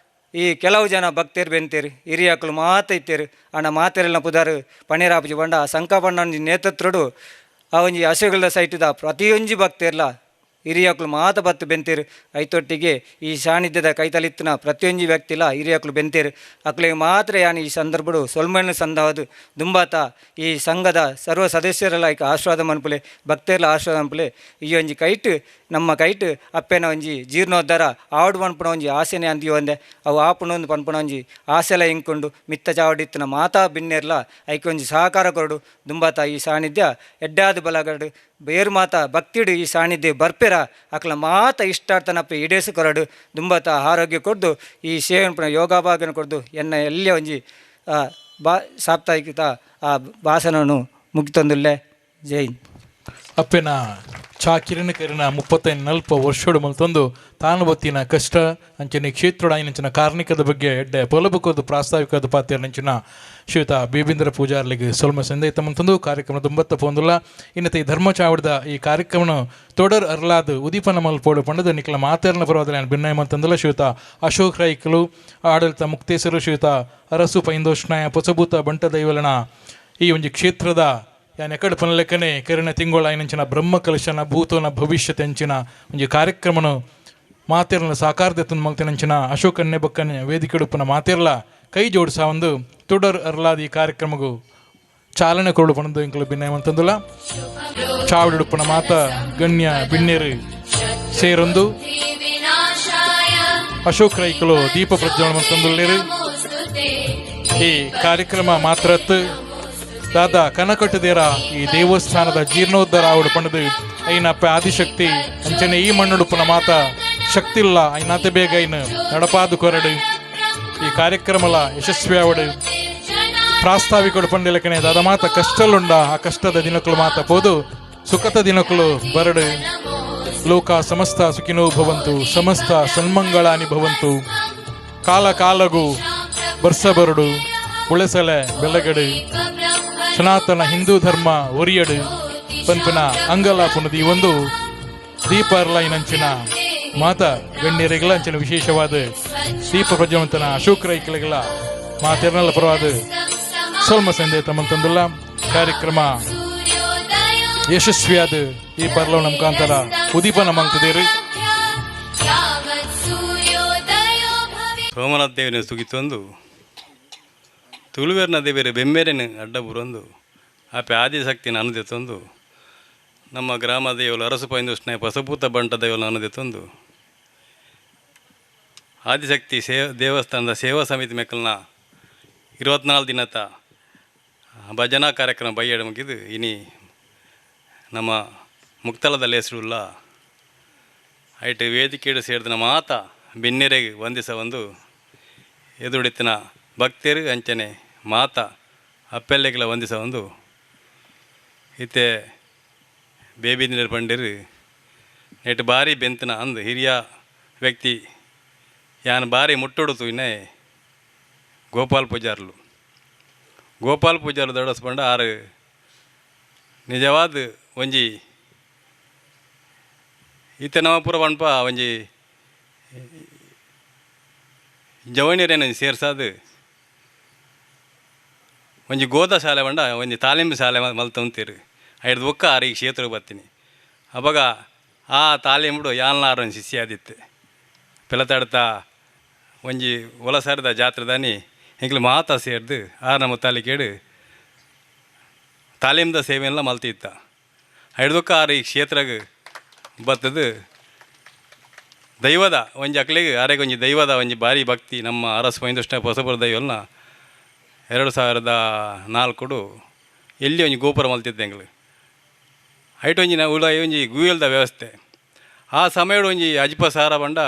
ಈ ಕೆಲವು ಜನ ಭಕ್ತರು ಬೆಂತೇರು ಹಿರಿಯಾಕುಲು ಮಾತ ಇತ್ತೇರು ಅಣ್ಣ ಮಾತೆರೆಲ್ಲ ಪುದಾರು ಪಣೇರಾಪುಜಿ ಬಂಡ ಸಂಕಪಣ್ಣ ಒಂಜಿ ನೇತೃತ್ವಡು ಆ ಒಂಜಿ ಹಸುಗಳ ಸೈಟದ ಪ್ರತಿಯೊಂಜಿ ಭಕ್ತರ್ಲ ಹಿರಿಯಾಕುಲು ಮಾತ ಬತ್ತು ಬೆಂತೇರು. ಐತೊಟ್ಟಿಗೆ ಈ ಸಾನ್ನಿಧ್ಯದ ಕೈತಲಿತ್ತಿನ ಪ್ರತಿಯೊಂಜಿ ವ್ಯಕ್ತಿಲ ಹಿರಿಯಾಕುಲು ಬೆಂತೇರು. ಅಕ್ಲೆಗ್ ಮಾತ್ರ ಯಾನ್ ಈ ಸಂದರ್ಭಡು ಸೊಲ್ಮೆಯನ್ನು ಸಂದಾವದು ದುಂಬಾತ ಈ ಸಂಘದ ಸರ್ವ ಸದಸ್ಯರೆಲ್ಲ ಐಕ್ ಆಶೀರ್ವಾದ ಮನ್ಪುಲೆ, ಭಕ್ತರ್ಲ ಆಶೀರ್ವಾದ ಮನ್ಪುಲೆ. ಈ ಒಂಜಿ ಕೈಟ್ ನಮ್ಮ ಕೈಟ್ ಅಪ್ಪೆನ ಒಂಜಿ ಜೀರ್ಣೋದ್ಧಾರ ಆವಡ್ ಪನ್ಪುನ ಒಂಜಿ ಆಸೆನೆ ಅಂದಿಯೋ ಒಂದೆ ಅವು ಆಪುನ ಒಂದು ಪನ್ಪುನ ಒಂಜಿ ಆಸೆಲ ಇಂಕೊಂಡು ಮಿತ್ತ ಚಾವಡಿತ್ತಿನ ಮಾತಾ ಬಿನ್ನೆರ್ಲ ಐಕ್ ಒಂಜಿ ಸಹಕಾರ ಕೊರಡು ದುಂಬಾತ ಈ ಸಾನ್ನಿಧ್ಯ ಎಡ್ಡಾದ ಬಲಗಡು ಬೇರು ಮಾತ ಭಕ್ತಿಡು ಈ ಸಾನ್ನಿಧ್ಯ ಬರ್ಪೆರ ಅಕ್ಲ ಮಾತ ಇಷ್ಟಾರ್ಥನಪ್ಪ ಈಡೇಸು ಕೊರಡು ದುಂಬಾತ ಆರೋಗ್ಯ ಕೊಡ್ದು ಈ ಸೇವನೆ ಯೋಗಾಭಾಗನ ಕೊಡ್ದು ಎನ್ನ ಎಲ್ಲ ಒಂಜಿ ಬಾ ಸಾಪ್ತಾಹಿಕ ಆ ಭಾಷಣವನ್ನು ಮುಗಿತೊಂದುಲ್ಲೆ. ಜೈ ಹಿಂದ್. ಅಪ್ಪೆನ ಚಾಕಿರನ ಕರಿನ 35 ನಲ್ಪ ವರ್ಷೋಡು ಮಲ್ತೊಂದು ತಾನು ಬತ್ತಿನ ಕಷ್ಟ ಅಂಚನೆ ಕ್ಷೇತ್ರೋಡ ಅಂಚಿನ ಕಾರ್ಣಿಕದ ಬಗ್ಗೆ ಎಡ್ಡೆ ಪೊಲಬುಕೋದು ಪ್ರಾಸ್ತಾವಿಕದ ಪಾತ್ರ ಶ್ರೀಯುತ ಬೇಬಿಂದ್ರ ಪೂಜಾರ್ಲಿಗೆ ಸೊಲ್ಮ ಸಂದೈತ ಮಂತಂದು ಕಾರ್ಯಕ್ರಮ ದುಂಬತ್ತ ಪೋಂದುಲ್ಲ. ಇನ್ನತೆ ಈ ಧರ್ಮ ಚಾವಡ್ದ ಈ ಕಾರ್ಯಕ್ರಮನು ತೊಡರ್ ಅರ್ಲಾದ್ ಉದೀಪನ ಮಲ್ಪೋಡು ಪಂಡದ ನಿಕ್ಲ ಮಾತೇರ್ನ ಪರವಾದ ಭಿನ್ನಾಯ ಮಂತಂದುಲ್ಲ. ಶ್ರೀಯುತ ಅಶೋಕ್ ರೈಕಲು ಆಡಳಿತ ಮುಕ್ತೇಸರು ಶ್ರೀಯುತ ಅರಸು ಪೈಂದೋಷ್ಣಾಯ ಪೊಸಬೂತ ಬಂಟ ದೈವಲನ ಈ ಒಂದು ಕ್ಷೇತ್ರದ ಯಾನ್ ಎಕಡೆ ಪನಲೆಕ್ಕನೆ ಕರಿನ ತಿಂಗಳ ಐನಂಚಿನ ಬ್ರಹ್ಮ ಕಲಶನ ಭೂತೋನ ಭವಿಷ್ಯತೆ ಅಂಚಿನ ಒಂಜಿ ಕಾರ್ಯಕ್ರಮನು ಮಾತೆರ್ನ ಸಾಕಾರದ ಮಲ್ತಿನಂಚಿನ ಅಶೋಕನ್ನೆ ಬಕ್ಕನೆ ವೇದಿಕೆಡುಪ್ಪನ ಮಾತೆರ್ಲ ಕೈ ಜೋಡಿಸ ಒಂದು ತುಡರ್ ಅರ್ಲಾದ ಈ ಕಾರ್ಯಕ್ರಮಗೂ ಚಾಲನೆ ಕೊರಡು ಪಣದು ಇಂಕಲು ಭಿನ್ನಯಮಂತಂದುಲ. ಚಾವಡಿಡುಪ್ಪನ ಮಾತ ಗಣ್ಯ ಬಿಣ್ಣೇರು ಸೇರೊಂದು ಅಶೋಕ್ ರೈಕಲು ದೀಪ ಪ್ರಜ್ವಲನ ಮಂತಂದುಲ್ಲೇರು. ಈ ಕಾರ್ಯಕ್ರಮ ಮಾತ್ರತ್ ದಾದಾ ಕನಕಟ್ಟುದೇರ ಈ ದೇವಸ್ಥಾನದ ಜೀರ್ಣೋದ್ಧಾರ ಆವಡು ಪಣದು ಐನಪ್ಪ ಆದಿಶಕ್ತಿ ಅಂಚನೆ ಈ ಮಣ್ಣುಡುಪ್ಪನ ಮಾತ ಶಕ್ತಿ ಇಲ್ಲ ಐನಾತೆ ಬೇಗ ಐನು ನಡಪಾದು ಕೊರಡು ಈ ಕಾರ್ಯಕ್ರಮಲ ಯಶಸ್ವಿ ಆವಡು. ಪ್ರಾಸ್ತಾವಿಕಡು ಪಂಡಿಲಕನೆ ದಾದ ಮಾತ ಕಷ್ಟಲುಂಡ ಆ ಕಷ್ಟದ ದಿನಕ್ಕಳು ಮಾತ ಪೋದು ಸುಖದ ದಿನಕ್ಕಳು ಬರಡು. ಲೋಕ ಸಮಸ್ತ ಸುಖಿನೋ ಭವಂತು, ಸಮಸ್ತ ಸನ್ಮಂಗಳಾನಿ ಭವಂತು. ಕಾಲ ಕಾಲಗು ಬರ್ಸ ಬರಡು, ಉಳಸಲೆ ಬೆಳಗಡು, ಸನಾತನ ಹಿಂದೂ ಧರ್ಮ ಒರಿಯಡು ಪನ್ಪಿನ ಅಂಗಲಾಪುನದಿ ಈ ಒಂದು ದೀಪ ಅರ್ಲೈನಂಚಿನ ಮಾತ ಗಣ್ಯರಿಗಳ ಅಂಚಿನ ವಿಶೇಷವಾದ ದೀಪ ಪ್ರಜ್ವಲಂತನ ಅಶೋಕ್ ರೈಕಲಿಗಳ ಮಾತೆರ್ನಲ್ಲ ಪರವಾದ ಸೋಲ್ಮ ಸಂದೇತ ತಮ್ಮಂತಂದುಲ್ಲ. ಕಾರ್ಯಕ್ರಮ ಯಶಸ್ವಿಯಾದ ಈ ಪರ್ಲವನ ಮುಖಾಂತರ ಉದೀಪನ ಮಂತದೇರು. ಸೋಮನಾಥ ದೇವನ ಸುಗಿತೊಂದು ತುಳುವೆರ್ನ ದೇವರ ಬೆಮ್ಮೆರೆನ ಅಡ್ಡಬುರೊಂದು ಆಪೆ ಆದಿಶಕ್ತಿನ ಅನುದೆತ್ತೊಂದು ನಮ್ಮ ಗ್ರಾಮ ದೇವಲು ಅರಸು ಪೈಂದುಷ್ಣ ಪಸಪೂತ ಬಂಟ ದೇವಲ ಅನುದೆತ್ತೊಂದು ಆದಿಶಕ್ತಿ ದೇವಸ್ಥಾನದ ಸೇವಾ ಸಮಿತಿ ಮೆಕ್ಕಲ್ನ 24 ದಿನದ ಭಜನಾ ಕಾರ್ಯಕ್ರಮ ಬೈಯಡ ಮುಗಿದು ಇನಿ ನಮ್ಮ ಮುಕ್ತಲದಲ್ಲಿ ಹೆಸರುಲ್ಲ ಐಟ್ ವೇದಿಕೆಡು ಸೇರಿದ ಮಾತ ಬೆನ್ನೆರೆಗೆ ವಂದಿಸ ಒಂದು ಎದುರುಡಿತ್ತಿನ ಭಕ್ತರು ಅಂಚನೆ ಮಾತ ಅಪ್ಪೆಲ್ಲೆಗಳ ವಂದಿಸ ಒಂದು ಇತ್ತೆ ಬೇಬಿ ನೀರು ಪಂಡಿರು ನೆಟ್ ಬಾರಿ ಬೆಂತನ ಅಂದು ಹಿರಿಯ ವ್ಯಕ್ತಿ ಯಾನ್ ಬಾರಿ ಮುಟ್ಟೊಡುತು ಇನ್ನೇ ಗೋಪಾಲ್ ಪೂಜಾರ್ಲು. ಗೋಪಾಲ್ ಪೂಜಾರ್ಲು ದೊಡಸ್ ಪಂಡ ಆರು ನಿಜವಾದ ಒಂಜಿ ಇತ್ತೆ ನಮ್ಮ ಪೂರ ಪನ್ಪ ಒಂಜಿ ಜವಣಿಯರೇನ ಸೇರ್ಸಾದು ಒಂಜಿ ಗೋದ ಶಾಲೆ ಪಂಡ ಒಂಜಿ ತಾಲೀಮು ಶಾಲೆ ಮಲ್ತೊಂತೀರು ಐಡ್ದು ಬೊಕ್ಕ ಆರು ಈ ಕ್ಷೇತ್ರಕ್ಕೆ ಬರ್ತೀನಿ. ಅವಾಗ ಆ ತಾಲೀಮುಡು ಯಾನ್ಲಾರು ಒಂಜಿ ಶಿಷ್ಯ ಆದಿತ್ತು ಪಿಲತಾಡ್ತಾ ಒಂಜಿ ಒಲಸಾರದ ಜಾತ್ರೆದಾನಿ ಎಂಕ್ಲು ಮಾತ ಸೇರ್ದು ಆರ್ ನಮ್ಮ ತಾಲಿಕೇಡು ತಾಲೀಮ್ದ ಸೇವೆಲ್ಲ ಮಲ್ತಿತ್ತ ಐಡ್ದೊಕ್ಕ ಆರು ಈ ಕ್ಷೇತ್ರಗ್ ಬತ್ತದು ದೈವದ ಒಂಜಿ ಅಕ್ಲೆಗ್ ಆರೆಗ್ ಒಂಜಿ ದೈವದ ಒಂಜಿ ಭಾರಿ ಭಕ್ತಿ. ನಮ್ಮ ಅರಸು ಪೈಂದುಷ್ಣ ಹೊಸಬರ ದೈವಲ್ನ 2004 ಎಲ್ಲಿ ಒಂಜಿ ಗೋಪುರ ಮಲ್ತಿದ್ದೆ ಎಂಕ್ಲು ಐಟ್ ಒಂಜಿ ಉಲಾಯಿ ಒಂಜಿ ಗುಯಲ್ದ ವ್ಯವಸ್ಥೆ ಆ ಸಮಯಡ್ ಒಂಜಿ ಅಜ್ಪ ಸಾರ ಪಂಡ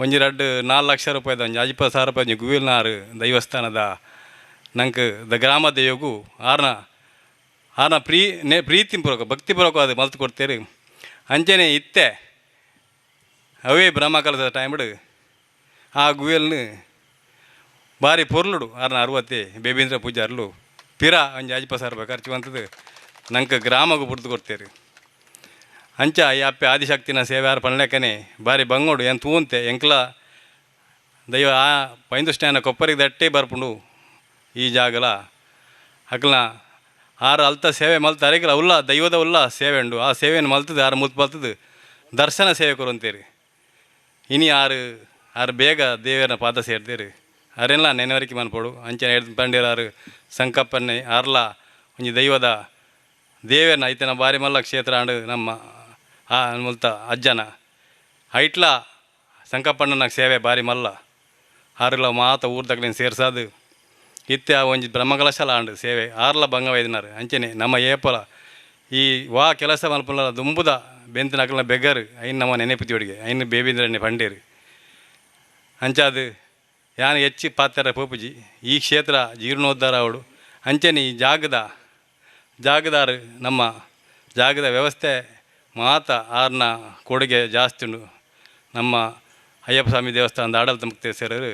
ಒಂಜಿ ರಡ್ಡ್ ನಾಲ್ ಲಕ್ಷ ರೂಪಾಯಿದ ಒಂಜಿ ಅಜಿಪ ಸಾವಿರ ರೂಪಾಯಿ ಒಂಜಿ ಗುವಿಲ್ನಾರು ದೈವಸ್ಥಾನದ ನಂಕ್ ದ ಗ್ರಾಮ ದೈವಗು ಆರ್ನ ಆರ್ನ ನೇ ಪ್ರೀತಿ ಪೂರ್ವಕ ಭಕ್ತಿ ಪೂರ್ವಕ ಅದು ಮಲ್ತು ಕೊಡ್ತೇರು. ಅಂಚನೆ ಇತ್ತೆ ಅವೇ ಬ್ರಹ್ಮಕಲದ ಟೈಮ್ಡ್ ಆ ಗುವೆಲ್ನು ಬಾರಿ ಪೊರ್ಲುಡು ಆರ್ನ ಅರುವತ್ತೆ ಬೇಬೀಂದ್ರ ಪೂಜಾರ್ಲು ಪಿರ ಒಂಜಿ ಅಜಿಪ ಸಾವಿರ ರೂಪಾಯಿ ಖರ್ಚು ಬಂತದ್ದು ನಂಗೆ ಗ್ರಾಮಗು ಬುಡ್ದು ಕೊಡ್ತೇರು. ಅಂಚ ಈ ಅಪ್ಪೆ ಆದಿಶಕ್ತಿನ ಸೇವೆ ಆರ್ ಪನ್ಲೆಕ್ಕನೆ ಬಾರಿ ಬಂಗೋಡು ಏನ್ ತೂಂತೆ ಎಂಕ್ಲ ದೈವ ಆ ಪೈಂದು ಕೊಪ್ಪರಿಗೆ ದಟ್ಟೆ ಬರ್ಪುಂಡು ಈ ಜಾಗಲ ಅಕ್ಲ ಆರು ಅಲ್ತ ಸೇವೆ ಮಲ್ತ ಅರೆಗ್ಲ ಉಲ್ಲ ದೈವದ ಉಲ್ಲ ಸೇವೆ ಉಂಡು ಆ ಸೇವೆಯನ್ನು ಮಲ್ತದು ಆರು ಮುತ್ ಮಲ್ತದು ದರ್ಶನ ಸೇವೆ ಕೊರಂತೇರಿ. ಇನಿ ಆರು ಆರು ಬೇಗ ದೇವರನ ಪಾದ ಸೇರ್ದೇರು ಅರೆಲ್ಲ ನೆನವರಿಕೆ ಮನ್ಪೋಡು. ಅಂಚನೆ ಪಂಡೇರಾರು ಸಂಕಪ್ಪನ್ನೇ ಆರ್ಲ ಒಂಜಿ ದೈವದ ದೇವರನ ಐತನ ಬಾರಿ ಮಲ್ಲ ಕ್ಷೇತ್ರ ಅಂಡು ನಮ್ಮ ಆ ಮುಲ್ತ ಅಜ್ಜನ ಐಟ್ಲ ಸಂಕಪ್ಪಣ್ಣನ ಸೇವೆ ಬಾರಿ ಮಲ್ಲ ಆರ್ಲ ಮಾತ ಊರ್ದಕ್ಲಿನ ಸೇರ್ಸಾದು ಇತ್ತೆ ಆ ಒಂಜಿ ಬ್ರಹ್ಮಕಲಶಲ ಆಂಡ್ ಸೇವೆ ಆರ್ಲ ಬಂಗವೈದಿನಾರು. ಅಂಚನೆ ನಮ್ಮ ಏಪಲ ಈ ವಾ ಕೆಲಸ ಮಲ್ಪುಲ ದುಂಬುದ ಬೆಂತಿನ ಅಕ್ಲನ ಬೆಗ್ಗರು ಐನ್ ನಮ್ಮ ನೆನೆಪುತಿಯೊಡಿಗೆ ಐನ್ ಬೇಬಿಂದ್ರಣ್ಣೆ ಪಂಡೇರು. ಅಂಚಾದು ಯಾನ್ ಹೆಚ್ಚು ಪಾತ್ರ ಪೋಪುಜಿ ಈ ಕ್ಷೇತ್ರ ಜೀರ್ಣೋದ್ಧಾರ ಅವಡು. ಅಂಚನೆ ಈ ಜಾಗದಾರು ನಮ್ಮ ಜಾಗದ ವ್ಯವಸ್ಥೆ ಮಾತ ಆರ್ನ ಕೊಡುಗೆ ಜಾಸ್ತಿ ಉಂಡು. ನಮ್ಮ ಅಯ್ಯಪ್ಪ ಸ್ವಾಮಿ ದೇವಸ್ಥಾನದ ಆಡಳಿತ ಮುಕ್ತೇಸರರು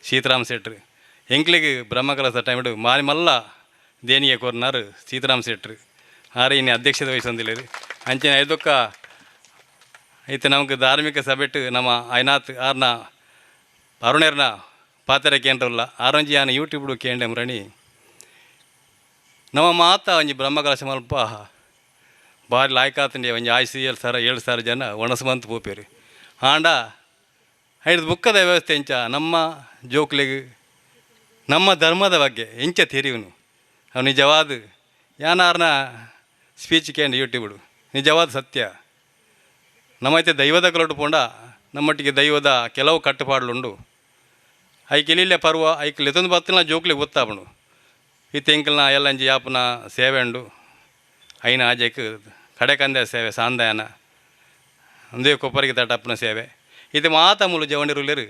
ಸೀತಾರಾಮ್ ಶೆಟ್ರು ಎಂಕ್ಲಿಗೆ ಬ್ರಹ್ಮಕಲಶ ಟೈಮ್ಡು ಮಾರಿ ಮಲ್ಲ ದೇಣಿಗೆ ಕೊರ್ನಾರು ಸೀತಾರಾಮ್ ಶೆಟ್ರು ಆರು ಇನ್ನು ಅಧ್ಯಕ್ಷತೆ ವಹಿಸೊಂದಿಲ್ಲೇರು. ಅಂಚನೆ ಐದೊಕ್ಕ ಐತೆ ನಮಗೆ ಧಾರ್ಮಿಕ ಸಭೆಟ್ಟು ನಮ್ಮ ಐನಾಥ್ ಆರ್ನ ಅರುಣೇರ್ನ ಪಾತ್ರೆ ಕೇಂದ್ರಲ್ಲ ಆರೊಂಜಿ ಯಾನ ಯೂಟ್ಯೂಬ್ ಕೇಂದ್ರ ಮುರಣಿ ನಮ್ಮ ಮಾತ ಒಂಜಿ ಬ್ರಹ್ಮಕಲಶ ಮಲ್ಪ ಬಾರಿ ಲಾಯ್ಕಾತಂಡಿ ಒಂಜಿ ಆಯ್ಸಿ 7,000 7,000 ಜನ ಒಣಸು ಪೋಪೇರು. ಆಂಡ ಐದು ಬುಕ್ಕದ ವ್ಯವಸ್ಥೆ ಇಂಚ ನಮ್ಮ ಜೋಕ್ಲಿಗೆ ನಮ್ಮ ಧರ್ಮದ ಬಗ್ಗೆ ಎಂಚ ತೆರಿವನು ಅವು ನಿಜವಾದ ಯಾನಾರ್ನ ಸ್ಪೀಚ್ ಕೇಂದ್ರ ಯೂಟ್ಯೂಬ್ಡು ನಿಜವಾದ ಸತ್ಯ. ನಮ್ಮೈತೆ ದೈವದ ಕಲೋಟು ಪೋಂಡ ನಮ್ಮೊಟ್ಟಿಗೆ ದೈವದ ಕೆಲವು ಕಟ್ಟುಪಾಡುಂಡು ಐಕ್ ಎಲ್ಲಿಲ್ಲ ಪರ್ವ ಐಕ್ ಲೆತ್ತೊಂದು ಬತ್ತಿನ ಜೋಕ್ಲಿಗೆ ಗೊತ್ತಾಪುಂಡು. ಈ ತೆಂಕಲ್ನ ಎಲ್ಲಂಜಿ ಯಾಪುನ ಸೇವೆ ಉಂಡು ಐನ ಆಜೆಕ್ ಕಡೆಕಂದೆ ಸೇವೆ ಸಾಂದಯನ ಒಂದೇ ಕೊಪ್ಪರಿಗೆ ತಟಪ್ಪನ ಸೇವೆ ಇದು ಮಾತ ಮೂಲು ಜವಣಿರುಲ್ಲೇರು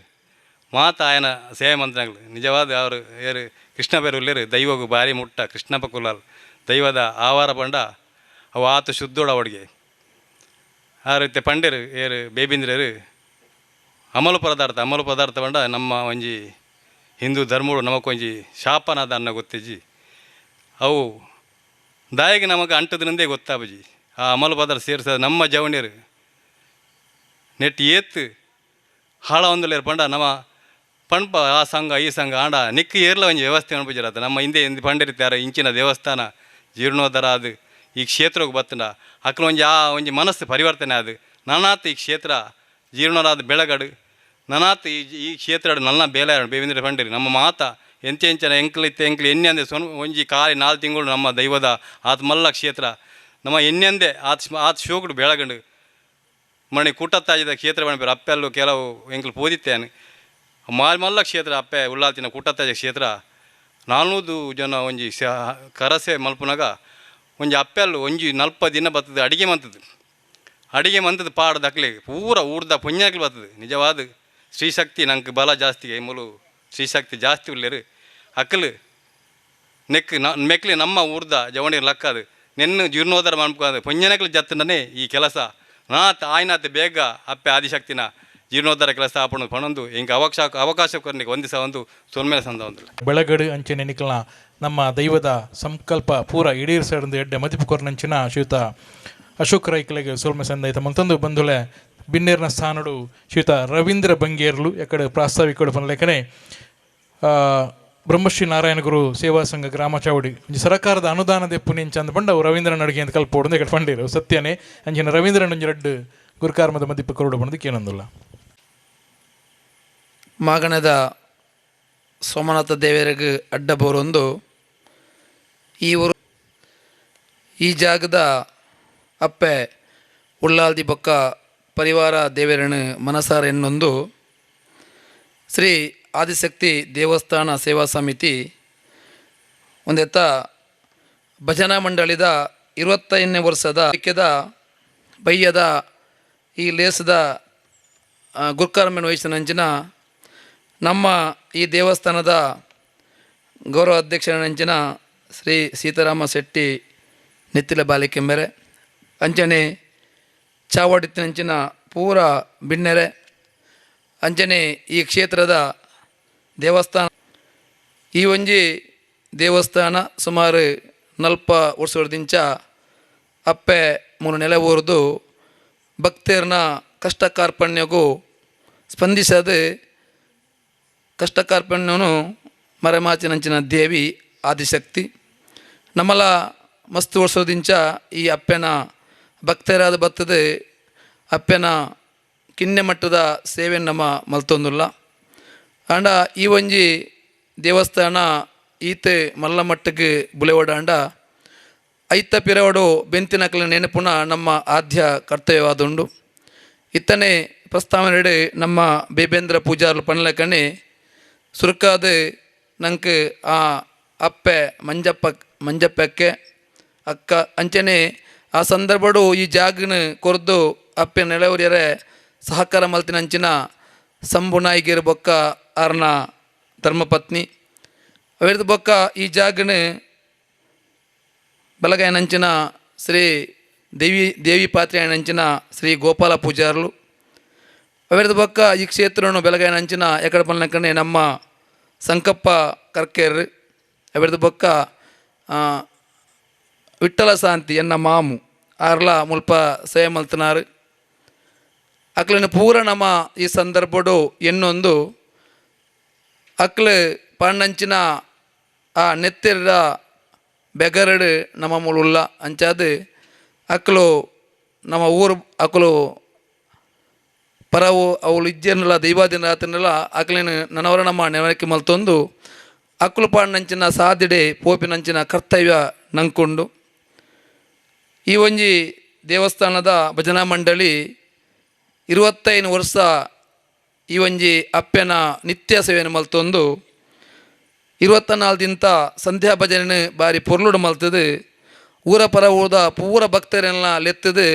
ಮಾತ ಆಯನ ಸೇವೆ ಮಂತ್ರಗಳು ನಿಜವಾದ ಅವರು ಏರು ಕೃಷ್ಣ ಬೇರುಲ್ಲೇರು ದೈವಗು ಭಾರಿ ಮುಟ್ಟ ಕೃಷ್ಣಪ್ಪ ಕುಲಾಲ್ ದೈವದ ಆವಾರ ಪಂಡ ಅವು ಆತ ಶುದ್ಧೋಡ ಅವಡಿಗೆ ಆ ರೀತಿ ಪಂಡೇರು ಏರು ಬೇಬಿಂದ್ರೇರು ಅಮಲು ಪದಾರ್ಥ ಅಮಲು ಪದಾರ್ಥ ಪಂಡ ನಮ್ಮ ಒಂಜಿ ಹಿಂದೂ ಧರ್ಮಡು ನಮಕೊಂಜಿ ಶಾಪನಾದ ಅನ್ನ ಗೊತ್ತಿಜ್ಜಿ ಅವು ದಾಯಿಗೆ ನಮಗೆ ಅಂಟದ್ರಿಂದೇ ಗೊತ್ತಾಬಜಿ ಆ ಅಮಲು ಪದಾರ್ಥ ಸೇರಿಸ ನಮ್ಮ ಜವಣಿಯರು ನೆಟ್ ಏತ್ ಹಾಳ ಒಂದುಲೇರು ಪಂಡ ನಮ್ಮ ಪಂಪ ಆ ಸಂಘ ಈ ಸಂಘ ಆಂಡ ನಿಕ್ಕು ಏರ್ಲ ಒಂಜಿ ವ್ಯವಸ್ಥೆ ಅನ್ಪುಜಿರತ್ತ ನಮ್ಮ ಹಿಂದೆ ಹಿಂದೆ ಪಂಡಿರ್ತಾರೆ ಇಂಚಿನ ದೇವಸ್ಥಾನ ಜೀರ್ಣೋದ್ಧಾರ ಅದು ಈ ಕ್ಷೇತ್ರಕ್ಕೆ ಬತ್ತಂಡ ಅಕ್ಲ ಒಂಜಿ ಆ ಒಂಜಿ ಮನಸ್ಸು ಪರಿವರ್ತನೆ ಅದು ನನಾತ್ ಈ ಕ್ಷೇತ್ರ ಜೀರ್ಣೋರಾದ ಬೆಳಗಡು ನನಾತ್ ಈ ಈ ಕ್ಷೇತ್ರ ನನ್ನ ಬೇಲೆ ಬೇವಿಂದ್ರ ಪಂಡಿರಿ ನಮ್ಮ ಮಾತ ಎಂಚ ಎಂಚನ ಎಂಕ್ಲು ಇತ್ತೆ ಎಂಕ್ಲು ಎಣ್ಣೆ ಅಂದೆ ಸೊನ್ ಒಂಜಿ ಖಾಲಿ 4 ತಿಂಗಳು ನಮ್ಮ ದೈವದ ಆತ್ಮಲ್ಲ ಕ್ಷೇತ್ರ ನಮ್ಮ ಎಣ್ಣೆಂದೆ ಆತ್ ಆತ್ ಶೋಕುಡು ಬೆಳಗಂಡು ಮಣಿ ಕೂಟತ್ತಾಜಿದ ಕ್ಷೇತ್ರ ಬಣ್ಪೇರು ಅಪ್ಪೆಲ್ಲು ಕೆಲವು ಎಂಕ್ಲು ಪೋದಿತ್ತೇನೆ ಮಾಲ್ಮಲ್ಲ ಕ್ಷೇತ್ರ ಅಪ್ಪೆ ಉಳ್ಳಾಲ್ತಿನ ಕೂಟತ್ತಾಜ ಕ್ಷೇತ್ರ 400 ಜನ ಒಂಜಿ ಕರಸೆ ಮಲ್ಪುನಾಗ ಒಂಜಿ ಅಪ್ಪೆಲ್ಲು ಒಂಜಿ 40 ದಿನ ಬರ್ತದೆ ಅಡಿಗೆ ಮಂತದ್ದು ಅಡಿಗೆ ಮಂತದ್ದು ಪಾಡ ದಕ್ಲೆ ಪೂರ ಊರ್ದ ಪುಣ್ಯಾಕ್ಲು ಬರ್ತದೆ. ನಿಜವಾದ ಸ್ತ್ರೀಶಕ್ತಿ ನಂಗೆ ಬಲ ಜಾಸ್ತಿ ಮೂಲು ಸ್ತ್ರೀಶಕ್ತಿ ಜಾಸ್ತಿ ಉಳ್ಳೇರು ಅಕ್ಕಲು ನೆಕ್ ಮೆಕ್ಲಿ ನಮ್ಮ ಊರ್ದ ಜವಣಿ ಲಕ್ಕದು ನೆನ್ನು ಜೀರ್ಣೋದ್ಧಾರ ಮಾಡ್ಕೊಂಡು ಪುಣ್ಯನಕ್ಲು ಜತ್ತನೇ ಈ ಕೆಲಸ ನಾತ್ ಆಯ್ನಾತ್ ಬೇಗ ಅಪ್ಪೆ ಆದಿಶಕ್ತಿನ ಜೀರ್ಣೋದ್ಧಾರ ಕೆಲಸ ಆಪಣ ಪಣೊಂದು ಹಿಂಗೆ ಅವಕಾಶ ಕೊರ್ನಿಗೆ ಒಂದಿಸ ಒಂದು ಸೊನ್ಮೇಲೆ ಸಂದ ಒಂದು ಬೆಳಗಡು ಅಂಚನೆ ನಿಕಲ್ನ ನಮ್ಮ ದೈವದ ಸಂಕಲ್ಪ ಪೂರ ಈಡೇರಿಸಂದು ಎಡ್ಡೆ ಮದಿಪು ಕೊರ್ನಂಚಿನ ಶ್ರೀಯುತ ಅಶೋಕ್ ರೈಕ್ಲೆಗೆ ಸೋಲ್ಮೆ ಸಂದೈತ ಮಂತಂದು ಬಂಧುಲೆ ಬಿನ್ನೇರ್ನ ಸ್ಥಾನಡು ಶ್ರೀಯುತ ರವೀಂದ್ರ ಬಂಗೇರ್ಲು ಎಕಡೆ ಪ್ರಾಸ್ತಾವಿಕಡು ಪನ್ಲೆಕನೆ ಬ್ರಹ್ಮಶ್ರೀ ನಾರಾಯಣ ಗುರು ಸೇವಾ ಸಂಘ ಗ್ರಾಮ ಚಾವಡಿ ಒಂಜಿ ಸರ್ಕಾರದ ಅನುದಾನದ ಪುನಿಂಚ ಅಂದ ಪಂಡ ಅವು ರವೀಂದ್ರ ನಡಿಗೆ ಅಂತ ಕಲ್ಪೋಡು ಎಕಡೆ ಪಂಡೀರು ಸತ್ಯನೇ ಅಂಚಿನ ರವೀಂದ್ರ ಒಂಜಿ ರಡ್ಡು ಗುರುಕಾರ್ಮದ ಮದಿಪು ಕೊರಡು ಬಂದು ಕೇನಂದುಲ್ಲ. ಮಾಗಣದ ಸೋಮನಾಥ ದೇವರಿಗೆ ಅಡ್ಡ ಬೋರೊಂದು ಈ ಊರು ಈ ಜಾಗದ ಅಪ್ಪೆ ಉಳ್ಳಾಲ್ದಿ ಬೊಕ್ಕ ಪರಿವಾರ ದೇವರನ್ನು ಮನಸಾರ ಎನ್ನೊಂದು ಶ್ರೀ ಆದಿಶಕ್ತಿ ದೇವಸ್ಥಾನ ಸೇವಾ ಸಮಿತಿ ಒಂದೆತ್ತ ಭಜನಾ ಮಂಡಳಿದ 25ನೇ ವರ್ಷದ ಐಕ್ಯದ ಬಯ್ಯದ ಈ ಲೇಸದ ಗುರ್ಕಾರ್ಮೆನ್ ವಹಿಸಿನಂಚಿನ ನಮ್ಮ ಈ ದೇವಸ್ಥಾನದ ಗೌರವ ಅಧ್ಯಕ್ಷರಂಚಿನ ಶ್ರೀ ಸೀತಾರಾಮ ಶೆಟ್ಟಿ ನೆತ್ತಿಲ ಬಾಲಿಕೆಂಬೆರೆ ಅಂಚನೆ ಚಾವಡಿತ್ತಿನಂಚಿನ ಪೂರ ಬಿನ್ನೆರೆ ಅಂಚನೆ ಈ ಕ್ಷೇತ್ರದ ದೇವಸ್ಥಾನ ಈ ಒಂಜಿ ದೇವಸ್ಥಾನ ಸುಮಾರು ನಲ್ಪ ವರ್ಷದಿಂಚ ಅಪ್ಪೆ ಮೂರು ನೆಲೆ ಊರ್ದು ಭಕ್ತರ್ನ ಕಷ್ಟ ಕಾರ್ಪಣ್ಯಗೂ ಸ್ಪಂದಿಸದೆ ಕಷ್ಟ ಕಾರ್ಪಣ್ಯನು ಮರೆಮಾಚಿನಂಚಿನ ದೇವಿ ಆದಿಶಕ್ತಿ. ನಮ್ಮಲ ಮಸ್ತ್ ವರ್ಷದಿಂಚ ಈ ಅಪ್ಪೆನ ಭಕ್ತರಾದ ಬತ್ತದೆ ಅಪ್ಪೆನ ಕಿನ್ನೆ ಮಟ್ಟದ ಸೇವೆ ನಮ್ಮ ಮಲ್ತೊಂದುಲ್ಲ. ಆಂಡ ಈ ಒಂಜಿ ದೇವಸ್ಥಾನ ಈತೆ ಮಲ್ಲ ಮಟ್ಟಕ್ಕೆ ಬುಲೆವಡಾಂಡ ಐತ ಪಿರವಡು ಬೆಂತಿನಕಲ ನೆನಪುನ ನಮ್ಮ ಆದ್ಯ ಕರ್ತವ್ಯವಾದುಂಡು. ಇತ್ತನೆ ಪ್ರಸ್ತಾವನೆಡೆ ನಮ್ಮ ಬೇಬೇಂದ್ರ ಪೂಜಾರ್ಲು ಪನ್ಲಕನೆ ಸುರುಕಾದ ನಂಗೆ ಆ ಅಪ್ಪೆ ಮಂಜಪ್ಪ ಮಂಜಪ್ಪಕ್ಕೆ ಅಕ್ಕ ಅಂಚನೆ ಆ ಸಂದರ್ಭಡು ಈ ಜಾಗನ ಕೊರ್ದು ಅಪ್ಪೆ ನೆಲೆವರಿಯರೆ ಸಹಕಾರ ಮಲ್ತಿನ ಅಂಚಿನ ಸಂಬು ನಾಯಿಗೇರು ಬೊಕ್ಕ ಆರ್ನ ಧರ್ಮಪತ್ನಿ ಅವೆರ್ದು ಬೊಕ್ಕ ಈ ಜಾಗನ ಬಲಗಾಯನಂಚಿನ ಶ್ರೀ ದೇವಿ ದೇವಿ ಪಾತ್ರೆಯನಂಚಿನ ಶ್ರೀ ಗೋಪಾಲ ಪೂಜಾರ್ಲು ಅವೆರ್ದು ಬೊಕ್ಕ ಈ ಕ್ಷೇತ್ರನು ಬೆಲಗಾಯನಂಚಿನ ಎಕಡ ಪನ್ಲಕನೆ ನಮ್ಮ ಸಂಕಪ್ಪ ಕರ್ಕೇರ್ ಅವೆರ್ದು ಬೊಕ್ಕ ವಿಠ್ಠಲ ಶಾಂತಿ ಎನ್ನ ಮಾಮು ಆರ್ಲ ಮುಲ್ಪ ಸೇವೆ ಮಲ್ತನಾರು. ಅಕ್ಲನ ಪೂರ ನಮ್ಮ ಈ ಸಂದರ್ಭಡು ಎನ್ನೊಂದು ಅಕ್ಲು ಪಾಂಡಂಚಿನ ಆ ನೆತ್ತಿರ ಬೆಗರಡು ನಮ್ಮ ಮುಳುಲ್ಲ ಅಂಚಾದ ಅಕ್ಲು ನಮ್ಮ ಊರು ಅಕ್ಲು ಪರವು ಅವಳು ಇಜ್ಜೆನ್ನುಲ ದೈವಾದಿನ ರಾತ್ರಿನೆಲ್ಲ ಅಕ್ಲಿನ ನನವರ ನಮ್ಮ ನೆವಕ್ಕೆ ಮಲ್ತೊಂದು ಅಕ್ಲು ಪಾಂಡಂಚಿನ ಸಾದಿಡೆ ಪೋಪಿನಂಚಿನ ಕರ್ತವ್ಯ ನಂಕೊಂಡು. ಈ ಒಂಜಿ ದೇವಸ್ಥಾನದ ಭಜನಾ ಮಂಡಳಿ 25 ವರ್ಷ ಈ ಒಂಜಿ ಅಪ್ಪೆನ ನಿತ್ಯ ಸೇವೆಯನ್ನು ಮಲ್ತೊಂದು 24 ದಿಂತ ಸಂಧ್ಯಾ ಭಜನೆ ಬಾರಿ ಪೊರ್ಲುಡು ಮಲ್ತದು ಊರ ಪರ ಊರದ ಪೂರ ಭಕ್ತರೆಲ್ಲ ಲೆತ್ತದು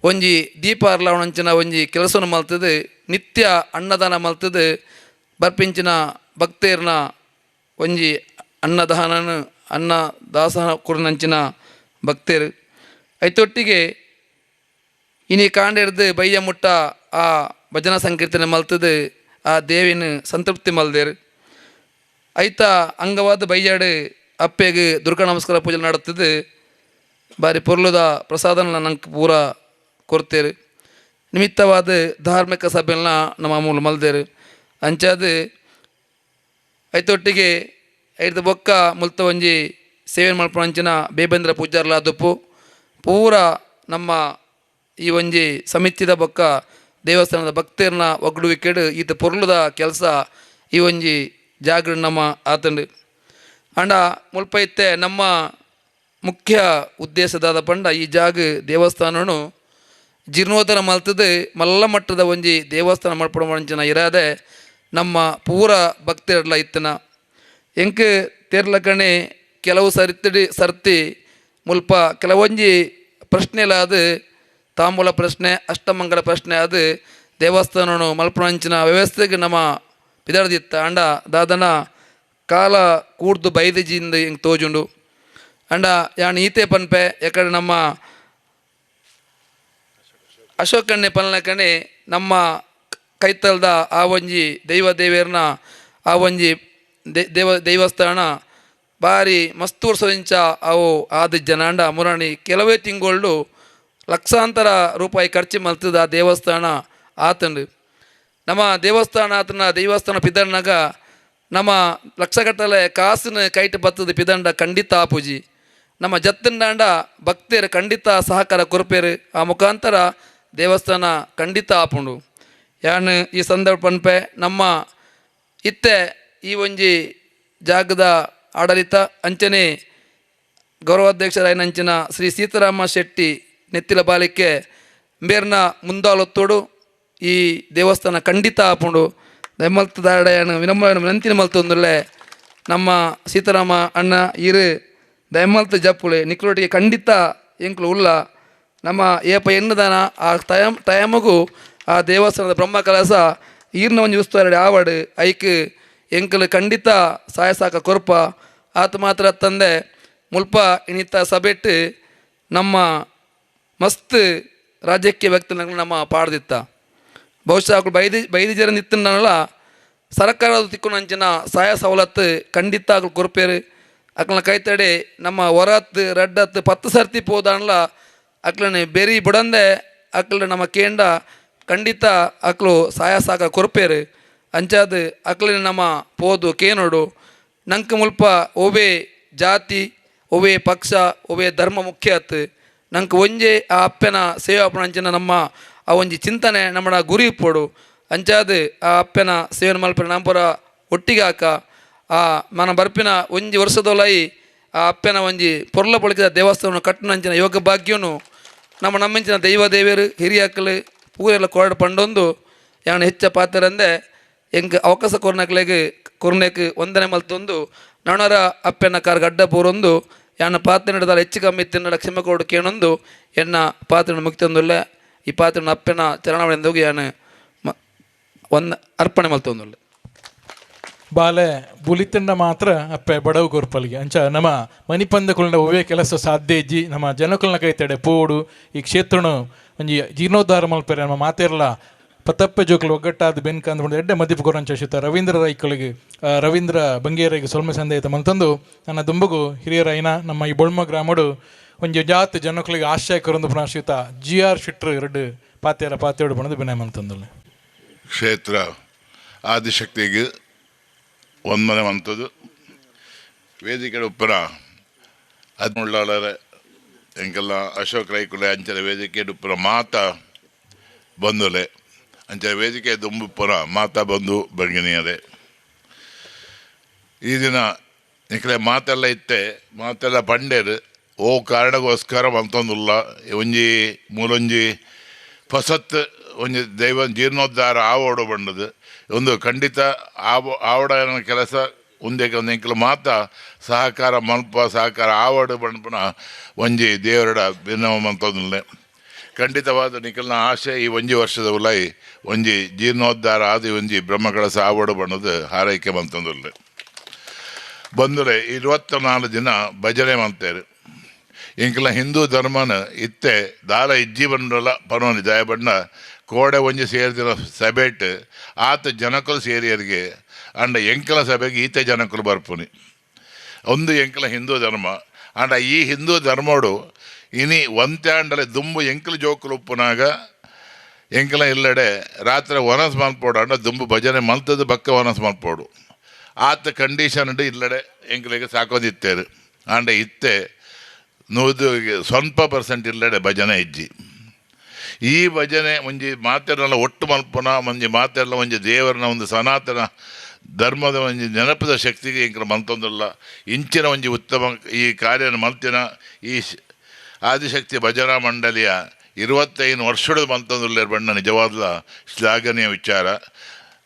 ಒಂಜಿ ದೀಪ ಅರ್ಲಾವಣಂಚಿನ ಒಂಜಿ ಕೆಲಸವನ್ನು ಮಲ್ತದು ನಿತ್ಯ ಅನ್ನದಾನ ಮಲ್ತದು ಬರ್ಪಿಂಚಿನ ಭಕ್ತರ್ನ ಒಂಜಿ ಅನ್ನದಾನನ ಅನ್ನ ದಾಸನ ಕೊರ್ನಂಚಿನ ಭಕ್ತರು. ಐತೊಟ್ಟಿಗೆ ಇನಿ ಕಾಂಡೆರ್ದು ಬಯ್ಯ ಮುಟ್ಟ ಆ ಭಜನಾ ಸಂಕೀರ್ತನೆ ಮಲ್ತದು ಆ ದೇವಿನ ಸಂತೃಪ್ತಿ ಮಲ್ದೇರು. ಐತ ಅಂಗವಾದ ಬಯ್ಯಾಡು ಅಪ್ಪೆಗೆ ದುರ್ಗಾ ನಮಸ್ಕಾರ ಪೂಜೆ ನಡತ್ತದು ಬಾರಿ ಪೊರ್ಲುದ ಪ್ರಸಾದನ ನಂಗೆ ಪೂರ ಕೊರ್ತೇರು. ನಿಮಿತ್ತವಾದ ಧಾರ್ಮಿಕ ಸಭೆಯನ್ನ ನಮ್ಮ ಮೂಲ ಮಲ್ದೇರು. ಅಂಚಾದ ಐತೊಟ್ಟಿಗೆ ಐದು ಬೊಕ್ಕ ಮುಲ್ತ ಒಂಜಿ ಸೇವೆ ಮಲ್ಪುನಂಚಿನ ಬೇಬೇಂದ್ರ ಪೂಜಾರ್ಲ ದುಪ್ಪು ಪೂರ ನಮ್ಮ ಈ ಒಂಜಿ ಸಮಿತಿದ ಬೊಕ್ಕ ದೇವಸ್ಥಾನದ ಭಕ್ತರ್ನ ಒಗ್ಗುಡುವಿಕೆಡು ಈತ ಪೊರ್ಲುದ ಕೆಲಸ ಈ ಒಂಜಿ ಜಾಗೃ ನಮ್ಮ ಆತಂಡು. ಅಂಡ ಮುಲ್ಪ ಇತ್ತೆ ನಮ್ಮ ಮುಖ್ಯ ಉದ್ದೇಶದಾದ ಪಂಡ ಈ ಜಾಗ ದೇವಸ್ಥಾನನು ಜೀರ್ಣೋದ್ಧಾರ ಮಲ್ತದು ಮಲ್ಲ ಮಟ್ಟದ ಒಂಜಿ ದೇವಸ್ಥಾನ ಮಲ್ಪಡ ಇರಾದೆ ನಮ್ಮ ಪೂರ ಭಕ್ತರ್ಲ ಇತ್ತನ ಎಂಕ್ ತೇರ್ಲಕಣೆ ಕೆಲವು ಸರ್ತಿ ಸರ್ತಿ ಮುಲ್ಪ ಕೆಲವೊಂಜಿ ಪ್ರಶ್ನೆಲಾದ ತಾಂಬೂಲ ಪ್ರಶ್ನೆ ಅಷ್ಟಮಂಗಲ ಪ್ರಶ್ನೆ ಅದು ದೇವಸ್ಥಾನನು ಮಲ್ಪುನಂಚಿನ ವ್ಯವಸ್ಥೆಗೆ ನಮ್ಮ ಪಿದಾಡ್ದಿತ್ತ. ಅಂಡ ದಾದನ ಕಾಲ ಕೂಡ್ದು ಬೈದಿಜಿಂದ ಹಿಂಗೆ ತೋಜುಂಡು. ಅಂಡ ಯಾನ್ ಈತೆ ಪನ್ಪೆ ಎಕಡೆ ನಮ್ಮ ಅಶೋಕಣ್ಣೆ ಪನ್ಲಕಣೆ ನಮ್ಮ ಕೈತಲ್ದ ಆ ಒಂಜಿ ದೈವ ದೇವೇರ್ನ ಆ ಒಂಜಿ ದೇವಸ್ಥಾನ ಬಾರಿ ಮಸ್ತ್ ವರ್ಷದಿಂಚ ಅವು ಆದ ಜನಾಂಡ ಮುರಾಣಿ ಕೆಲವೇ ತಿಂಗಳು ಲಕ್ಷಾಂತರ ರೂಪಾಯಿ ಖರ್ಚು ಮಲ್ತದ ಆ ದೇವಸ್ಥಾನ ಆತಂಡು. ನಮ್ಮ ದೇವಸ್ಥಾನ ಆತನ ದೇವಸ್ಥಾನ ಪಿದಣ್ಣಾಗ ನಮ್ಮ ಲಕ್ಷಗಟ್ಟಲೆ ಕಾಸಿನ ಕೈಟ್ ಬತ್ತದ ಪಿದಂಡ ಖಂಡಿತ ಆಪುಜಿ. ನಮ್ಮ ಜತ್ತಂಡಾಂಡ ಭಕ್ತರು ಖಂಡಿತ ಸಹಕಾರ ಕೊರ್ಪೇರು ಆ ಮುಖಾಂತರ ದೇವಸ್ಥಾನ ಖಂಡಿತ ಆಪುಂಡು. ಯಾನ್ ಈ ಸಂದರ್ಭ ಪನ್ಪೆ ನಮ್ಮ ಇತ್ತೆ ಈ ಒಂಜಿ ಜಾಗದ ಆಡಳಿತ ಅಂಚನೆ ಗೌರವಾಧ್ಯಕ್ಷರಾಯನಂಚಿನ ಶ್ರೀ ಸೀತಾರಾಮ ಶೆಟ್ಟಿ ನೆತ್ತಿಲ ಬಾಲಿಕೆ ಮೇರ್ನ ಮುಂದಾಲೊತ್ತೋಡು ಈ ದೇವಸ್ಥಾನ ಖಂಡಿತ ಆಪುಂಡು. ದಯಮಲ್ತದಾಡಯನ ವಿನಮ್ರ ವಿನಂತಿನ ಮಲ್ತೊಂದುಲ್ಲೆ ನಮ್ಮ ಸೀತಾರಾಮ ಅಣ್ಣ ಇರು ದಯಮಲ್ತ ಜಪ್ಪುಳೆ ನಿಕ್ಲೊಟ್ಟಿಗೆ ಖಂಡಿತ ಎಂಕ್ಲು ಉಲ್ಲ ನಮ್ಮ ಏಪ ಎನ್ನದಾನ ಆ ಟೈಮಗೂ ಆ ದೇವಸ್ಥಾನದ ಬ್ರಹ್ಮ ಕಲಸ ಈರ್ನ ಒಂಜಿ ಉಸ್ತುವಾರಿ ಆವಡ್ ಐಕ್ ಎಂಕಲು ಖಂಡಿತ ಸಹಾಯ ಸಾಕ ಕೊರ್ಪ ಆತ ಮಾತ್ರ ತಂದೆ ಮುಲ್ಪ ಇನಿತ ಸಭೆಟ್ ನಮ್ಮ ಮಸ್ತ್ ರಾಜಕೀಯ ವ್ಯಕ್ತಿನ ನಮ್ಮ ಪಾಡ್ದಿತ್ತ ಬಹುಶಃ ಅಕುಲು ಬೈದಿ ಬೈದಿ ಜರ ನಿತ್ತನಲ್ಲ ಸರ್ಕಾರದ ತಿಕ್ಕುನಂಚಿನ ಸಹಾಯ ಸವಲತ್ತು ಖಂಡಿತ ಅಕುಲು ಕೊರ್ಪೇರು. ಅಕ್ಲನ ಕೈತಡೆ ನಮ್ಮ ಹೊರತ್ ರಡ್ಡತ್ 10 ಸರ್ತಿ ಪೋದಾನ್ಲ ಅಕ್ಲನೆ ಬೆರಿ ಬುಡಂದೆ ಅಕ್ಲ ನಮ್ಮ ಕೇಂಡ ಖಂಡಿತ ಅಕ್ಲು ಸಹಾಯ ಸಾಕ ಕೊರ್ಪೇರು. ಅಂಚಾದ ಅಕ್ಲನೆ ನಮ್ಮ ಪೋದು ಕೇನೋಡು ನಂಕ್ ಮುಲ್ಪ ಒವೇ ಜಾತಿ ಒವೇ ಪಕ್ಷ ಒವೇ ಧರ್ಮ ಮುಖ್ಯ ಆತು ನಂಕ್ ಒಂಜೆ ಆ ಅಪ್ಪೆನ ಸೇವೆ ಅಂಚಿನ ನಮ್ಮ ಆ ಒಂಜಿ ಚಿಂತನೆ ನಮ್ಮಡ ಗುರಿ ಇಪ್ಪೊಡು. ಅಂಚಾದ ಆ ಅಪ್ಪೆನ ಸೇವೆ ಮಲ್ಪಿನ ನಂಪುರ ಒಟ್ಟಿಗೆ ಹಾಕ ಆ ಮನ ಬರ್ಪಿನ ಒಂಜಿ ವರ್ಷದೊಲೈ ಆ ಅಪ್ಪೆನ ಒಂಜಿ ಪೊರ್ಲ ಪೊಳಿಕಿದ ದೇವಸ್ಥಾನ ಕಟ್ಟುನಂಚಿನ ಯೋಗ ಭಾಗ್ಯನು ನಮ್ಮ ನಮ್ಮಿಂಚಿನ ದೈವ ದೇವರು ಹಿರಿಯಾಕಲು ಪೂರೆಲ್ಲ ಕೊರಡು ಪಂಡೊಂದು ಯಾನ್ ಹೆಚ್ಚ ಪಾತ್ರಂದೆ ಎಂಕ್ ಅವಕಾಶ ಕೊರ್ನಕ್ಲೆಗ್ ಕೊರ್ನೆಕ್ ವಂದನೆ ಮಲ್ತೊಂದು ನನರ ಅಪ್ಪೆನ ಕಾರ್ ಗಡ್ಡ ಪೂರೊಂದು ಯಾನ ಪಾತ್ರೆ ನಡೆದಾಲ ಹೆಚ್ಚು ಕಮ್ಮಿ ತಿನ್ನಡ ಕ್ಷಮೆ ಕೊಡು ಕೇಣೊಂದು ಎನ್ನ ಪಾತ್ರೆ ಮುಕ್ತೊಂದುಲ್ಲ ಈ ಪಾತ್ರೆ ಅಪ್ಪೆನ ಚರಣವಳೆಂದೋಗಿ ಯಾನ ಒಂದ್ ಅರ್ಪಣೆ ಮಲ್ತೊಂದುಲ್ಲ. ಬಾಲೆ ಬುಲಿತಂಡ ಮಾತ್ರ ಅಪ್ಪೆ ಬಡವು ಕೊರ್ಪಲ್ಗೆ ಅಂಚ ನಮ್ಮ ಮನಿಪಂದ ಕುಲ್ನ ಒವ್ವೇ ಕೆಲಸ ಸಾಧ್ಯ ಇಜ್ಜಿ ನಮ್ಮ ಜನಕುಲ್ನ ಕೈತಡೆ ಪೋಡು ಈ ಕ್ಷೇತ್ರನು ಒಂಜಿ ಜೀರ್ಣೋದ್ಧಾರ ಮಲ್ಪೆರೆ ನಮ್ಮ ಮಾತೆರ್ಲ ಪತಪ್ಪೆ ಜೋಕುಲು ಒಗ್ಗಟ್ಟಾದ ಬೆನ್ಕಂದ್ ಎಡ್ಡೆ ಮದಿಪು ಕೊರಂಚ ಶ್ರೀಯುತ ರವೀಂದ್ರ ರೈಕುಲಿಗೆ ರವೀಂದ್ರ ಬಂಗೇರಿಗೆ ಸೊಲ್ಮೆ ಸಂದೇತ ಮಂತಂದು ನನ್ನ ದುಂಬಗು ಹಿರಿಯರೈನ ನಮ್ಮ ಈ ಬೊಳ್ಮ ಗ್ರಾಮಡು ಒಂಜಿ ಜಾತಿ ಜನಕುಲಿಗೆ ಆಶ್ರಯ ಕೊರೊಂದು ಪುನಃ ಶ್ರೀಯುತ ಜಿ ಆರ್ ಶೆಟ್ರು ಎರಡು ಪಾತೆರ ಪಾತೆಯೋಡು ಪಣದು ವಿನಯ ಮಂತಂದುಲ್ಲೆ. ಕ್ಷೇತ್ರ ಆದಿಶಕ್ತಿಗೆ ವಂದನೆ ಮಂತದ್ದು ವೇದಿಕೆ ಉಪ್ಪರ ಅದ್ಮುಳ್ಳಾಳರೆ ಎಂಕೆಲ್ಲ ಅಶೋಕ್ ರೈಕುಲೆ ಅಂಚನೆ ವೇದಿಕೆ ಉಪ್ಪರ ಮಾತಾ ಬಂದುಲೆ ಅಂಚನೆ ವೇದಿಕೆ ದುಂಬುಪ್ಪರ ಮಾತಾ ಬಂಧು ಭಗಿನಿಯರೇ, ಈ ದಿನ ನಿಕಲೆ ಮಾತೆಲ್ಲ ಇತ್ತೆ ಮಾತೆಲ್ಲ ಪಂಡೇರು ಓ ಕಾರಣಗೋಸ್ಕರ ಮಂತೊಂದುಲ್ಲ ಒಂಜಿ ಮೂಲೊಂಜಿ ಫಸತ್ ಒಂಜಿ ದೈವ ಜೀರ್ಣೋದ್ಧಾರ ಆವೋಡು ಬಂಡದು ಒಂದು ಖಂಡಿತ ಆವಡ ಕೆಲಸ ಒಂದೇ ಒಂದು ಎಂಕಲು ಮಾತ ಸಹಕಾರ ಮಲ್ಪ ಸಹಕಾರ ಆವಡು ಬಂಡ್ಪುನ ಒಂಜಿ ದೇವರಡ ಭಿನ್ನವ ಮಂತೊಂದುಲ್ಲೆ. ಖಂಡಿತವಾದ ನಿಖಲ್ನ ಆಶೆ ಈ ಒಂಜಿ ವರ್ಷದ ಉಲೈ ಒಂಜಿ ಜೀರ್ಣೋದ್ಧಾರ ಆದಿ ಒಂಜಿ ಬ್ರಹ್ಮಕಳಸ ಆವಡು ಬಣ್ಣದ ಹಾರೈಕೆ ಮಂತೊಂದುಲ್ಲೆ. ಬಂದರೆ 24 ದಿನ ಭಜನೆ ಮಾಡ್ತಾರೆ. ಎಂಕಲ ಹಿಂದೂ ಧರ್ಮನ ಇತ್ತೆ ದಾಲ ಇಜ್ಜಿ ಬಂಡಲ ಪನೋನಿ ದಯ ಬಣ್ಣ ಕೋಡೆ ಒಂಜಿ ಸೇರಿದಿನ ಸಭೆಟ್ ಆತ ಜನಕುಲು ಸೇರಿಯರಿಗೆ ಅಂಡ ಎಂಕಲ ಸಭೆಗೆ ಈತ ಜನಕುಲು ಬರ್ಪುನಿ ಒಂದು ಎಂಕಲ ಹಿಂದೂ ಧರ್ಮ. ಅಂಡ ಈ ಹಿಂದೂ ಧರ್ಮೋಡು ಇನಿ ಒಂತ್ಯಾಂಡಲೆ ದುಂಬು ಎಂಕಲು ಜೋಕುಲು ಉಪ್ಪುನಾಗ ಎಂಕಲ ಇಲ್ಲಡೆ ರಾತ್ರಿ ವನಸ್ ಮಲ್ಪೋಡು ಅಂಡ ದುಂಬು ಭಜನೆ ಮಲ್ತದ ಬಕ್ಕ ವನಸ್ ಮಲ್ಪೋಡು ಆತ ಕಂಡೀಷನ್ ಇಲ್ಲಡೆ ಎಂಕಲಿಗೆ ಸಾಕೋದಿತ್ತೇರು. ಅಂಡ ಇತ್ತೆ 100% ಇಲ್ಲಡೆ ಭಜನೆ ಇಜ್ಜಿ. ಈ ಭಜನೆ ಒಂಜಿ ಮಾತೆಲ್ಲ ಒಟ್ಟು ಮಲ್ಪುನ ಒಂಜಿ ಮಾತೆಲ್ಲ ಒಂಜಿ ದೇವರನ ಒಂದು ಸನಾತನ ಧರ್ಮದ ಒಂಜಿ ನೆನಪದ ಶಕ್ತಿಗೆ ಎಂಕಲ ಮಲ್ತೊಂದುಲ್ಲ. ಇಂಚಿನ ಒಂಜಿ ಉತ್ತಮ ಈ ಕಾರ್ಯನ ಮಲ್ತಿನ ಈ ಆದಿಶಕ್ತಿ ಭಜನಾ ಮಂಡಳಿಯ 25 ವರ್ಷದ ಮಲ್ತೊಂದುಲ್ಲ ಬಣ್ಣ ನಿಜವಾದ ಶ್ಲಾಘನೀಯ ವಿಚಾರ.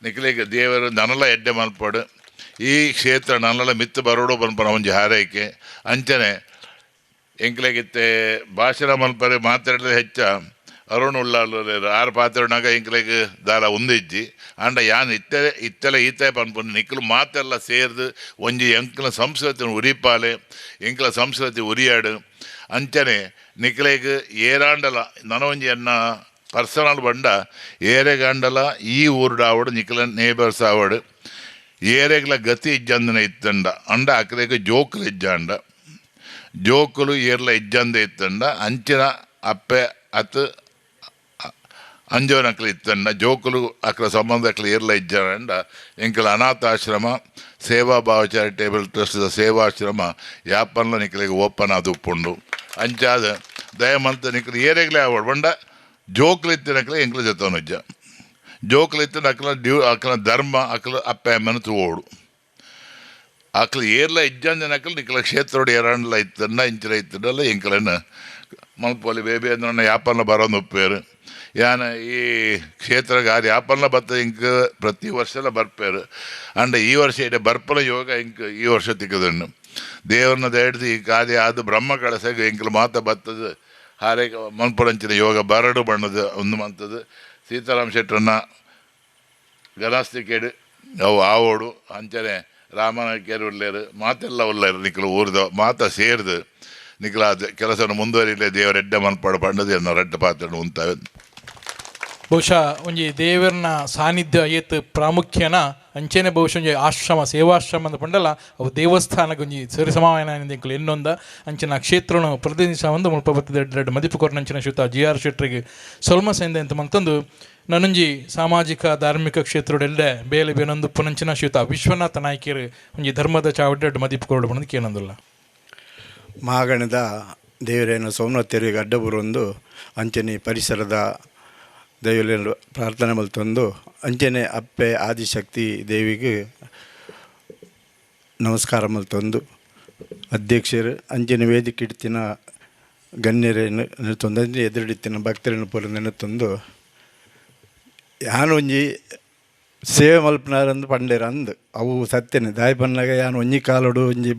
ನಿಖಲಿಗೆ ದೇವರು ನನಲ ಎಡ್ಡೆ ಮಲ್ಪಡು ಈ ಕ್ಷೇತ್ರ ನನ್ನಲ ಮಿತ್ತು ಬರೋಡು ಬನ್ಪನ ಒಂಜಿ ಹಾರೈಕೆ ಅಂಚನೆ ಎಂಕ್ಲೆಗಿತ್ತೆ ಭಾಷಣ ಮಲ್ಪರೆ ಮಾತಾಡಿದ್ರೆ ಹೆಚ್ಚ ಅರುಣ್ ಉಳ್ಳಾಲ್ ಆರು ಪಾತ್ರನಾಗ ಎಂಕ್ಲೆಗ್ ದಾಲ ಒಂದಿಜ್ಜಿ ಅಂಡ ಯಾನ್ ಇತ್ತೆ ಇತ್ತೆಲ್ಲ ಈತೆ ಪನ್ಪುನ ನಿಕ್ಲು ಮಾತೆಲ್ಲ ಸೇರ್ದು ಒಂಜಿ ಎಂಕ್ಲ ಸಂಸ್ಕೃತಿ ಉರಿಪಾಲೆ ಎಂಕ್ಲ ಸಂಸ್ಕೃತಿ ಉರಿಯಾಡು ಅಂಚನೆ ನಿಕ್ಲೆಗ್ ಏರಾಂಡಲ ನನ ಒಂಜಿ ಎನ್ನ ಪರ್ಸನಲ್ ಬಂಡ ಏರೆಗಾಂಡಲ ಈ ಊರುಡು ಆವಡು ನಿಕ್ಲ ನೇಬರ್ಸ್ ಆವಡು ಏರೆಗ್ಲ ಗತಿ ಇಜ್ಜಂದನೆ ಇತ್ತಂಡ ಅಂಡ ಅಕ್ಲೆಗ್ ಜೋಕುಲು ಇಜ್ಜಾಂಡ ಜೋಕುಲು ಏರ್ಲ ಇಜ್ಜಂದೆ ಇತ್ತಂಡ ಅಂಚಿನ ಅಪ್ಪೆ ಅತ್ ಅಂಜೋನಕ್ಲು ಇತ್ತಂಡ ಜೋಕುಲು ಅಕ್ಲ ಸಂಬಂಧ ಅಕ್ಲ ಏರ್ಲ ಇಜ್ಜಂಡ ಎಂಕಲ ಅನಾಥಾಶ್ರಮ ಸೇವಾ ಭಾವ ಚಾರಿಟೇಬಲ್ ಟ್ರಸ್ಟ್ ಸೇವಾಶ್ರಮ ಯಾಪನ್ಲ ನಿಕ್ಲೆಗ್ ಓಪನ್ ಆದ್ ಉಪ್ಪುಂಡು ಅಂಚಾದ ದಯಮಂತ ನಿಕ್ಲು ಏರೆಗ್ಲೇ ಆವಡ್ ಬಂಡ ಜೋಕುಲು ಇತ್ತಿನಕ್ಲೆ ಎಂಕ್ಲ ಜೊತೊನುಜ್ಜ ಜೋಕುಲು ಇತ್ತಿನ ಅಕ್ಲ ಡ್ಯೂ ಅಕ್ಲ ಧರ್ಮ ಅಕ್ಲ ಅಪ್ಪೆ ಅಮ್ಮನ ತೂವೋಡು ಅಕ್ಲು ಏರ್ಲ ಇಜ್ಜಂದಿನಕ್ಲು ನಿಕ್ಲ ಕ್ಷೇತ್ರೋಡು ಏರಾಂಡ್ಲ ಇತ್ತಂಡ ಇಂಚಿನ ಇತ್ತಂಡಲ್ಲ ಎಂಕ್ಲೆನ ಮಲ್ಪೊಲಿ ಬೇಬೆ ಅಂದ್ರೆ ಯಾಪನ್ನ ಬರೋದು ಉಪ್ಪೇರು ಯಾನ ಈ ಕ್ಷೇತ್ರಗಾರ ಯಾಪನ್ನ ಬತ್ತ ಇಂಕ್ ಪ್ರತಿ ವರ್ಷಲ ಬರ್ಪೇರು ಅಂಡ ಈ ವರ್ಷ ಇಡೆ ಬರ್ಪಲ ಯೋಗ ಇಂಕ್ ಈ ವರ್ಷ ತಿಕ್ಕದಣ್ಣು ದೇವರನ್ನ ದಯಡ್ದು ಈ ಕಾರ್ಯ ಅದು ಬ್ರಹ್ಮ ಕಳಸಗ ಎಂಕ್ಲ ಮಾತ ಬತ್ತದ ಹಾರೆ ಮನ್ಪುರಂಚಿನ ಯೋಗ ಬರಡು ಬಣ್ಣದ ಒಂದು ಮಂತದ Sitaram ಶೆಟ್ಟರನ್ನ ಗಣಸ್ತಿಕೇಡು ಅವು ಆವೋಡು. ಅಂಚನೆ ರಾಮನಾಯ್ಕೇರು ಉಳ್ಳೇರು, ಮಾತೆಲ್ಲ ಉಳ್ಳೇರು. ನಿಕ್ಲು ಊರ್ದ ಮಾತ ಸೇರ್ದು ನಿಕ್ಲ ಕೆಲಸನ ಮುಂದುವರಿಲೇ ದೇವರ ಎಡ್ಡೆ ಮನ್ಪಾಡು ಪಂಡದು ಎನ್ನ ರಡ್ಡ ಪಾತ್ರ ಉಂತಾವೆ. ಬಹುಶಃ ಒಂಜಿ ದೇವರನ ಸಾನ್ನಿಧ್ಯ ಏತ್ ಪ್ರಾಮುಖ್ಯನ ಅಂಚೆನೆ ಬಹುಶಃ ಒಂಜಿ ಆಶ್ರಮ ಸೇವಾಶ್ರಮ ಅಂದ್ ಪಂಡಲ ಅವು ದೇವಸ್ಥಾನಕ್ಕೆ ಒಂಜಿ ಸರಿ ಸಮಾವನ ಎಂಕುಲು ಎನ್ನೊಂದ ಅಂಚಿನ ಕ್ಷೇತ್ರನು ಪ್ರತಿನಿಧಿಸ ಒಂದು ಮುಲ್ಪ ಬತ್ತದ ಎಡ್ಡೆ ಎಡ್ಡೆ ಮದಿಪು ಕೊರ್ನಂಚಿನ ಶ್ರೀಯುತ ಜಿ ಆರ್ ಶೆಟ್ರಿಗೆ ಸೊಲ್ಮ ಸೇಂದೆ ಅಂತ ಮಂತಂದು ನನೊಂಜಿ ಸಾಮಾಜಿಕ ಧಾರ್ಮಿಕ ಕ್ಷೇತ್ರಡೆಲ್ಲೆ ಬೇಲೆ ಬೇನೊಂದು ಪುನಂಚಿನ ಶ್ರೀಯುತ ವಿಶ್ವನಾಥ ನಾಯ್ಕರು ಒಂಜಿ ಧರ್ಮದ ಚಾವಡ್ಡೆ ಮದಿಪು ಕೊರಡು ಪಂದ್ ಕೇನೊಂದುಲ್ಲ. ಮಾಗಣದ ದೇವರೇನು ಸೋಮನಾಥರಿಗೆ ಅಡ್ಡಬುರೊಂದು ಅಂಚನೆ ಪರಿಸರದ ದೈವಲೇನು ಪ್ರಾರ್ಥನೆ ಮಲ್ತೊಂದು ಅಂಚನೆ ಅಪ್ಪೆ ಆದಿಶಕ್ತಿ ದೇವಿಗೆ ನಮಸ್ಕಾರ ಮಲ್ತೊಂದು ಅಧ್ಯಕ್ಷರು ಅಂಚನೆ ವೇದಿಕೆ ಇಡ್ತಿನ ಗಣ್ಯರೇನು ನೆತ್ತೊಂದು ಅಂಚನೆ ಎದುರಿಡಿತ್ತಿನ ಭಕ್ತರೇನು ಪೂರ ನೆನೆತೊಂದು ಯಾನ್ ಒಂಜಿ ಸೇವೆ ಮಲ್ಪನಾರಂದು ಪಂಡೇರ್ ಅಂದ್ ಅವು ಸತ್ಯನೆ. ದಾಯಿ ಪನ್ನಾಗ ಯಾನ್ ಒಂಜಿ ಕಾಲೋಡು ಒಂಜಿ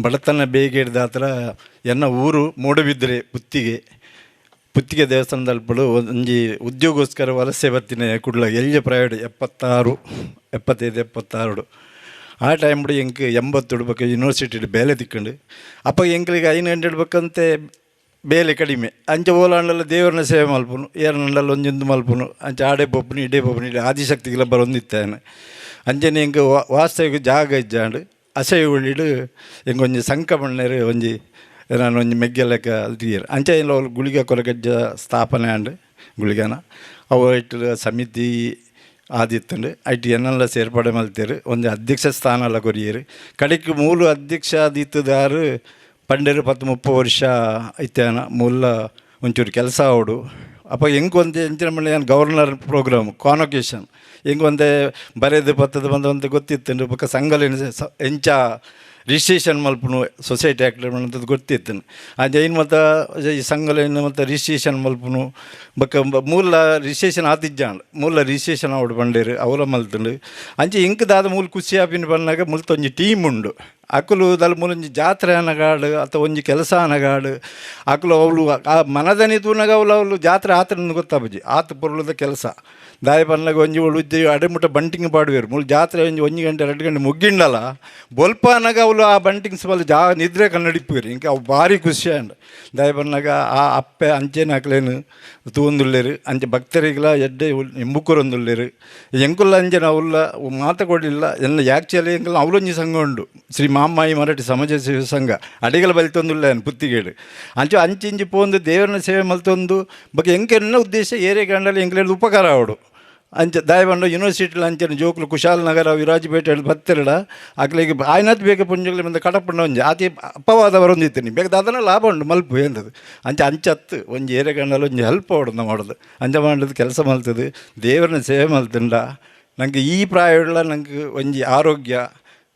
ಬಡತನ ಬೇಗ ಹಿಡ್ದಾತ್ರ ಎನ್ನ ಊರು ಮೂಡಬಿದ್ರೆ ಪುತ್ತಿಗೆ ಪುತ್ತಿಗೆ ದೇವಸ್ಥಾನದಲ್ಪಡು ಒಂಜಿ ಉದ್ಯೋಗಕ್ಕೋಸ್ಕರ ವಲಸೆ ಬತ್ತಿನ ಕುಡ್ಲ ಎಲ್ಯ ಪ್ರೈವೇಟ್ 76 75 76 ಆ ಟೈಮ್ ಬಿಡು ಎಂಕ್ 80 ಬೊಕ ಯೂನಿವರ್ಸಿಟಿ ಬೇಲೆ ತಿಕ್ಕಂಡು. ಅಪ್ಪ ಎಂಕ್ಲಿಗೆ 500 ಬೇಕಂತೆ ಬೇಲೆ ಕಡಿಮೆ. ಅಂಚೆ ಓಲಾಂಡಲ್ಲ ದೇವರನ್ನ ಸೇವೆ ಮಲ್ಪುನು ಏರ್ನಂಡಲ್ಲ ಒಂಜೊಂದು ಮಲ್ಪುನು ಅಂಚೆ ಆಡೆ ಪೋಪುನು ಇಡೆ ಪೋಪುನು ಇಡೆ ಆದಿಶಕ್ತಿಗೆಲ್ಲ ಬರೊಂದಿತ್ತಾನೆ. ಅಂಚನೆ ಎಂಕ್ ವಾಸ್ತವಿಕ ಜಾಗ ಇಜ್ಜಾಂಡ್ ಅಸಹ್ಯ ಉಳ್ಳಿಡು ಎಂಕ್ ಒಂಜಿ ಸಂಕ ಮಣ್ಣೇರು ಒಂಜಿ ನಾನು ಒಂಜಿ ಮೆಗ್ಗೆ ಲೆಕ್ಕ ದೀಯೆರ್. ಅಂಚೆ ಇಲ್ಲ ಅವ್ಲು ಗುಳಿಗ ಕೊರಗಜ್ಜ ಸ್ಥಾಪನೆ ಆಂಡ್ ಗುಳಿಗನ ಅವು ಇಟ್ಟು ಸಮಿತಿ ಆದಿತ್ತಂಡು ಐಟ್ ಎನ್ನೆಲ್ಲ ಸೇರ್ಪಡೆ ಮಲ್ತೇರು ಒಂಜಿ ಅಧ್ಯಕ್ಷ ಸ್ಥಾನ ಎಲ್ಲ ಕೊರಿಯೆರು. ಕಡೆಕ್ ಮೂಲು ಅಧ್ಯಕ್ಷ ಆದಿತ್ತದಾರು ಪಂಡೇರು 10-30 ವರ್ಷ ಇತ್ತೇನ ಮೂಲ ಒಂಚೂರು ಕೆಲಸ ಆವಡು. ಅಪ್ಪ ಎಂಕ್ ಒಂತೆ ಎಂಚಿನ ಮಲ್ಲ ಯಾನ್ governor program convocation ಎಂಕ್ ಒಂತೆ ಬರೆದು ಪತ್ತದ ಬಂದ ಒಂತೆ ಗೊತ್ತಿತ್ತುಂಡು. ಬೊಕ್ಕ ಸಂಘಲೇನು ಎಂಚ ರಿಜಿಸ್ಟ್ರೇಷನ್ ಮಲ್ಪುನು ಸೊಸೈಟಿ ಆ್ಯಕ್ಟ್ ಅಂತದ್ದು ಗೊತ್ತಿತ್ತು. ಅಂಚ ಐನ್ ಮತ್ತ ಈ ಸಂಘಲೇನು ಮತ್ತು ರಿಜಿಸ್ಟ್ರೇಷನ್ ಮಲ್ಪುನು ಬೊಕ್ಕ ಮೂಲ ರಿಜಿಸ್ಟ್ರೇಷನ್ ಆತಿಜ್ಜಾಂಡ್ ಮೂಲ ರಿಜಿಸ್ಟ್ರೇಷನ್ ಆವಡು ಪಂಡೇರು ಅವಲ ಮಲ್ತುಂಡು. ಅಂಚೆ ಎಂಕ್ ದಾದ ಮೂಲ ಖುಷಿ ಆಪಿನ ಪನ್ನಾಗ ಮುಲ್ತ ಒಂಜಿ ಟೀಮ್ ಉಂಡು. ಅಕುಲು ದಲ್ ಮೂಲೊಂಜಿ ಜಾತ್ರೆ ಅನಗಾಡು ಅಥವಾ ಒಂಜಿ ಕೆಲಸ ಅನಗಾಡು ಅಕುಲು ಅವಳು ಆ ಮನದನಿ ತೂನಾಗ ಅವಳು ಅವಳು ಜಾತ್ರೆ ಆತ್ರ ಗೊತ್ತಾಪುಜಿ ಆತ ಪೊರ್ಲುದ ಕೆಲಸ. ದಾಯ ಪನ್ನಾಗ ಒಂಜಿ ಒಳು ಉದ್ದೆ ಅಡೆಮುಟ್ಟ ಬಂಟಿಂಗ್ ಪಾಡುವೆರು ಮೂಲು ಜಾತ್ರೆ ಒಂಜಿ ಒಂಜಿ ಗಂಟೆ 2 ಗಂಟೆ ಮುಗ್ಗಿಂಡಲ ಬೊಲ್ಪ ಅನ್ನಾಗ ಅವಳು ಆ ಬಂಟಿಂಗ್ಸ್ ಬಲ್ಲ ಜಾ ನಿದ್ರೆ ಕನ್ನಡಿಪ್ಪುವೆರು. ಇಂಕ ಅವು ಭಾರಿ ಖುಷಿ ಆಂಡ್. ದಾಯ ಪನ್ನಾಗ ಆ ಅಪ್ಪೆ ಅಂಚೆನೆ ಅಕ್ಲೇನು ತೂವೊಂದುಲ್ಲೆರ್ ಅಂಚೆ ಭಕ್ತರಿಗ್ಲ ಎಡ್ಡೆ ಎಂಬುಕೊರೊಂದುಲ್ಲೆರ್ ಎಂಕುಲ್ಲ ಅಂಚೆನ ಅವುಲ್ಲ ಮಾತ ಕೊಡಿಲ್ಲ ಎಲ್ಲ ಆ್ಯಕ್ಚುಲಿ ಎಂಕುಲ್ಲ ಅವಲೊಂಜಿ ಸಂಘ ಉಂಡು ಶ್ರೀ ಮಾಮ್ಮಾಯಿ ಮರಾಠಿ ಸಮಾಜ ಸೇವೆ ಸಂಘ ಅಡಿಗಲ ಬಲಿತೊಂದುಲ್ಲ ಪುತ್ತಿಗೇಡು ಅಂಚೆ ಅಂಚಿಂಚಿ ಪೋಂದು ದೇವರನ್ನ ಸೇವೆ ಮಲ್ತೊಂದು ಬೊಕ ಎಂಕೆನ್ನ ಉದ್ದೇಶ ಏರೇ ಗಂಡಲಿ ಎಂಕ್ಲೆರ್ದ್ ಉಪಕಾರ ಆವಡು. ಅಂಚೆ ದಾಯ ಪಂಡ ಯೂನಿವರ್ಸಿಟಿಲ ಅಂಚನೆ ಜೋಕುಲು ಕುಶಾಲನಗರ ವಿರಾಜಪೇಟೆ ಬತ್ತೆರಡ ಅಕ್ಲೆಗ್ ಆಯ್ನತ್ ಬೇಗ ಪುಂಜಕ್ಲೆ ಮಂದ ಕಡಪುಂಡ ಒಂಜಿ ಆತಿ ಅಪವಾದ ಬರೊಂದಿತ್ತಿನಿ ಬೇಗ ದಾದನ ಲಾಭ ಉಂಡು ಮಲ್ಪು ಎಂದದು ಅಂಚೆ ಅಂಚತ್ತು ಒಂಜಿ ಏರೆ ಗಂಡಲ ಒಂಜಿ ಹೆಲ್ಪ್ ಆವಡು ಮಾಡೋದು ಅಂಚೆ ಮಾಡೋದು ಕೆಲಸ ಮಲ್ತದು ದೇವರನ್ನ ಸೇವೆ ಮಲ್ತುಂಡ ನಂಗೆ ಈ ಪ್ರಾಯವುಳ್ಳ ನಂಗೆ ಒಂಜಿ ಆರೋಗ್ಯ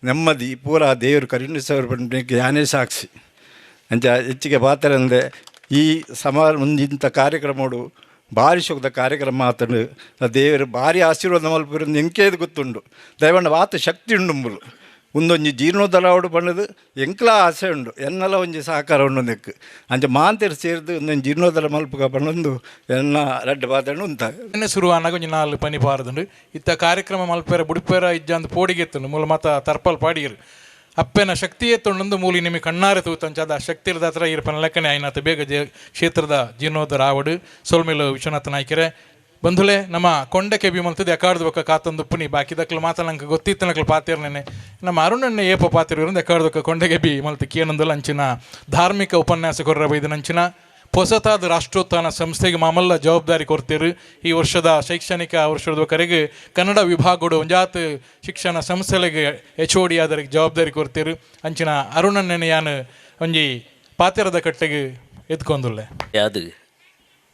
ನೆಮ್ಮದಿ ಪೂರ ದೇವರು ಕರುಣಿಸವರು ಪಂಡ ಯಾನೇ ಸಾಕ್ಷಿ. ಅಂಚ ಹೆಚ್ಚಿಗೆ ಪಾತ್ರಂದೆ ಈ ಸಮಾರ ಮುಂದಿಂಥ ಕಾರ್ಯಕ್ರಮಡು ಭಾರಿ ಶೋಕದ ಕಾರ್ಯಕ್ರಮ ಆತಂಡು ದೇವರು ಭಾರಿ ಆಶೀರ್ವಾದ ಮಲ್ಪುರು ಎಂಕೇದು ಗೊತ್ತುಂಡು ದಯವಂಡ ಆತ ಶಕ್ತಿ ಉಂಡುಂಬುಲು ಉಂದೊಂಜಿ ಜೀರ್ಣೋದ್ಧಾರ ಆವಡು ಪಂಡದು ಎಂಕ್ಲ ಆಸೆ ಉಂಡು ಎನ್ನಲ ಒಂಜಿ ಸಹಕಾರ ಉಂಡು ನೆಕ್ ಅಂಚ ಮಾಂತೆರ್ ಸೇರ್ದು ಒಂದೊಂಜಿ ಜೀರ್ಣೋದ್ಧಾರ ಮಲ್ಪುಗ ಪಂಡೊಂದು ಎನ್ನ ರಡ್ಡ್ ಪಾತೆರ್ಂಡ ಉಂತ. ಎಣ್ಣೆ ಶುರು ಆನಾಗ ಒಂಜಿ ನಾಲ್ ಪನಿ ಪಾರದುಂಡು ಇತ್ತ ಕಾರ್ಯಕ್ರಮ ಮಲ್ಪೆರ ಬುಡಿಪೆರ ಇಜ್ಜಾಂದು ಪೋಡಿಗೆತ್ತುಂಡು ಮೂಲ ಮಾತ ತರ್ಪಲ್ ಪಾಡಿಯರು ಅಪ್ಪೆನ ಶಕ್ತಿಯೇ ತೊಂಡೊಂದು ಮೂಲಿ ನಿಮಗೆ ಕಣ್ಣಾರೆ ತೂತಂಚ ಅದ ಶಕ್ತಿ ಇರದ ಇರ್ಪನ ಲೆಕ್ಕನೆ ಆಯ್ನಾತ ಬೇಗ ಕ್ಷೇತ್ರದ ಜೀರ್ಣೋದ್ಧಾರ ಆವಡು. ಸೊಲ್ಮೇಲು ವಿಶ್ವನಾಥ ನಾಯ್ಕರೆ ಬಂಧುಲೆ ನಮ್ಮ ಕೊಂಡಕ್ಕೆ ಬಿ ಮಲ್ತದೆ ಎಕಾಡ್ದು ಬೊಕ್ಕ ಕಾತೊಂದು ಪುನಿ ಬಾಕಿ ದಕ್ಲು ಮಾತ ನಂಗೆ ಗೊತ್ತಿತ್ತು ನಕ್ಲು ಪಾತಿರ್ನೇನೆ ನಮ್ಮ ಅರುಣಣ್ಣ ಏಪ ಪಾತಿರ್ ಎಕಾಡ್ದು ಬೊಕ್ಕ ಕೊಂಡಗೆ ಬಿ ಮಲ್ತು ಕೇನೊಂದುಲ ಅಂಚಿನ ಧಾರ್ಮಿಕ ಉಪನ್ಯಾಸ ಕೊರ್ರ ಬೈದನಂಚಿನ ಹೊಸತಾದ ರಾಷ್ಟ್ರೋತ್ಥಾನ ಸಂಸ್ಥೆಗೆ ಮಾಮಲ್ಲ ಜವಾಬ್ದಾರಿ ಕೊಡ್ತೀರು. ಈ ವರ್ಷದ ಶೈಕ್ಷಣಿಕ ವರ್ಷದ ಕರೆಗೆ ಕನ್ನಡ ವಿಭಾಗಡು ಒಂಜಾತ್ ಶಿಕ್ಷಣ ಸಂಸ್ಥೆಲೆಗೆ H O D ಆದರಿಗೆ ಜವಾಬ್ದಾರಿ ಕೊಡ್ತೀರು. ಅಂಚಿನ ಅರುಣಣ್ಣನ ಯಾನು ಒಂಜಿ ಪಾತಿರದ ಕಟ್ಟೆಗೆ ಎತ್ಕೊಂದುಲ್ಲೆ. ಅದು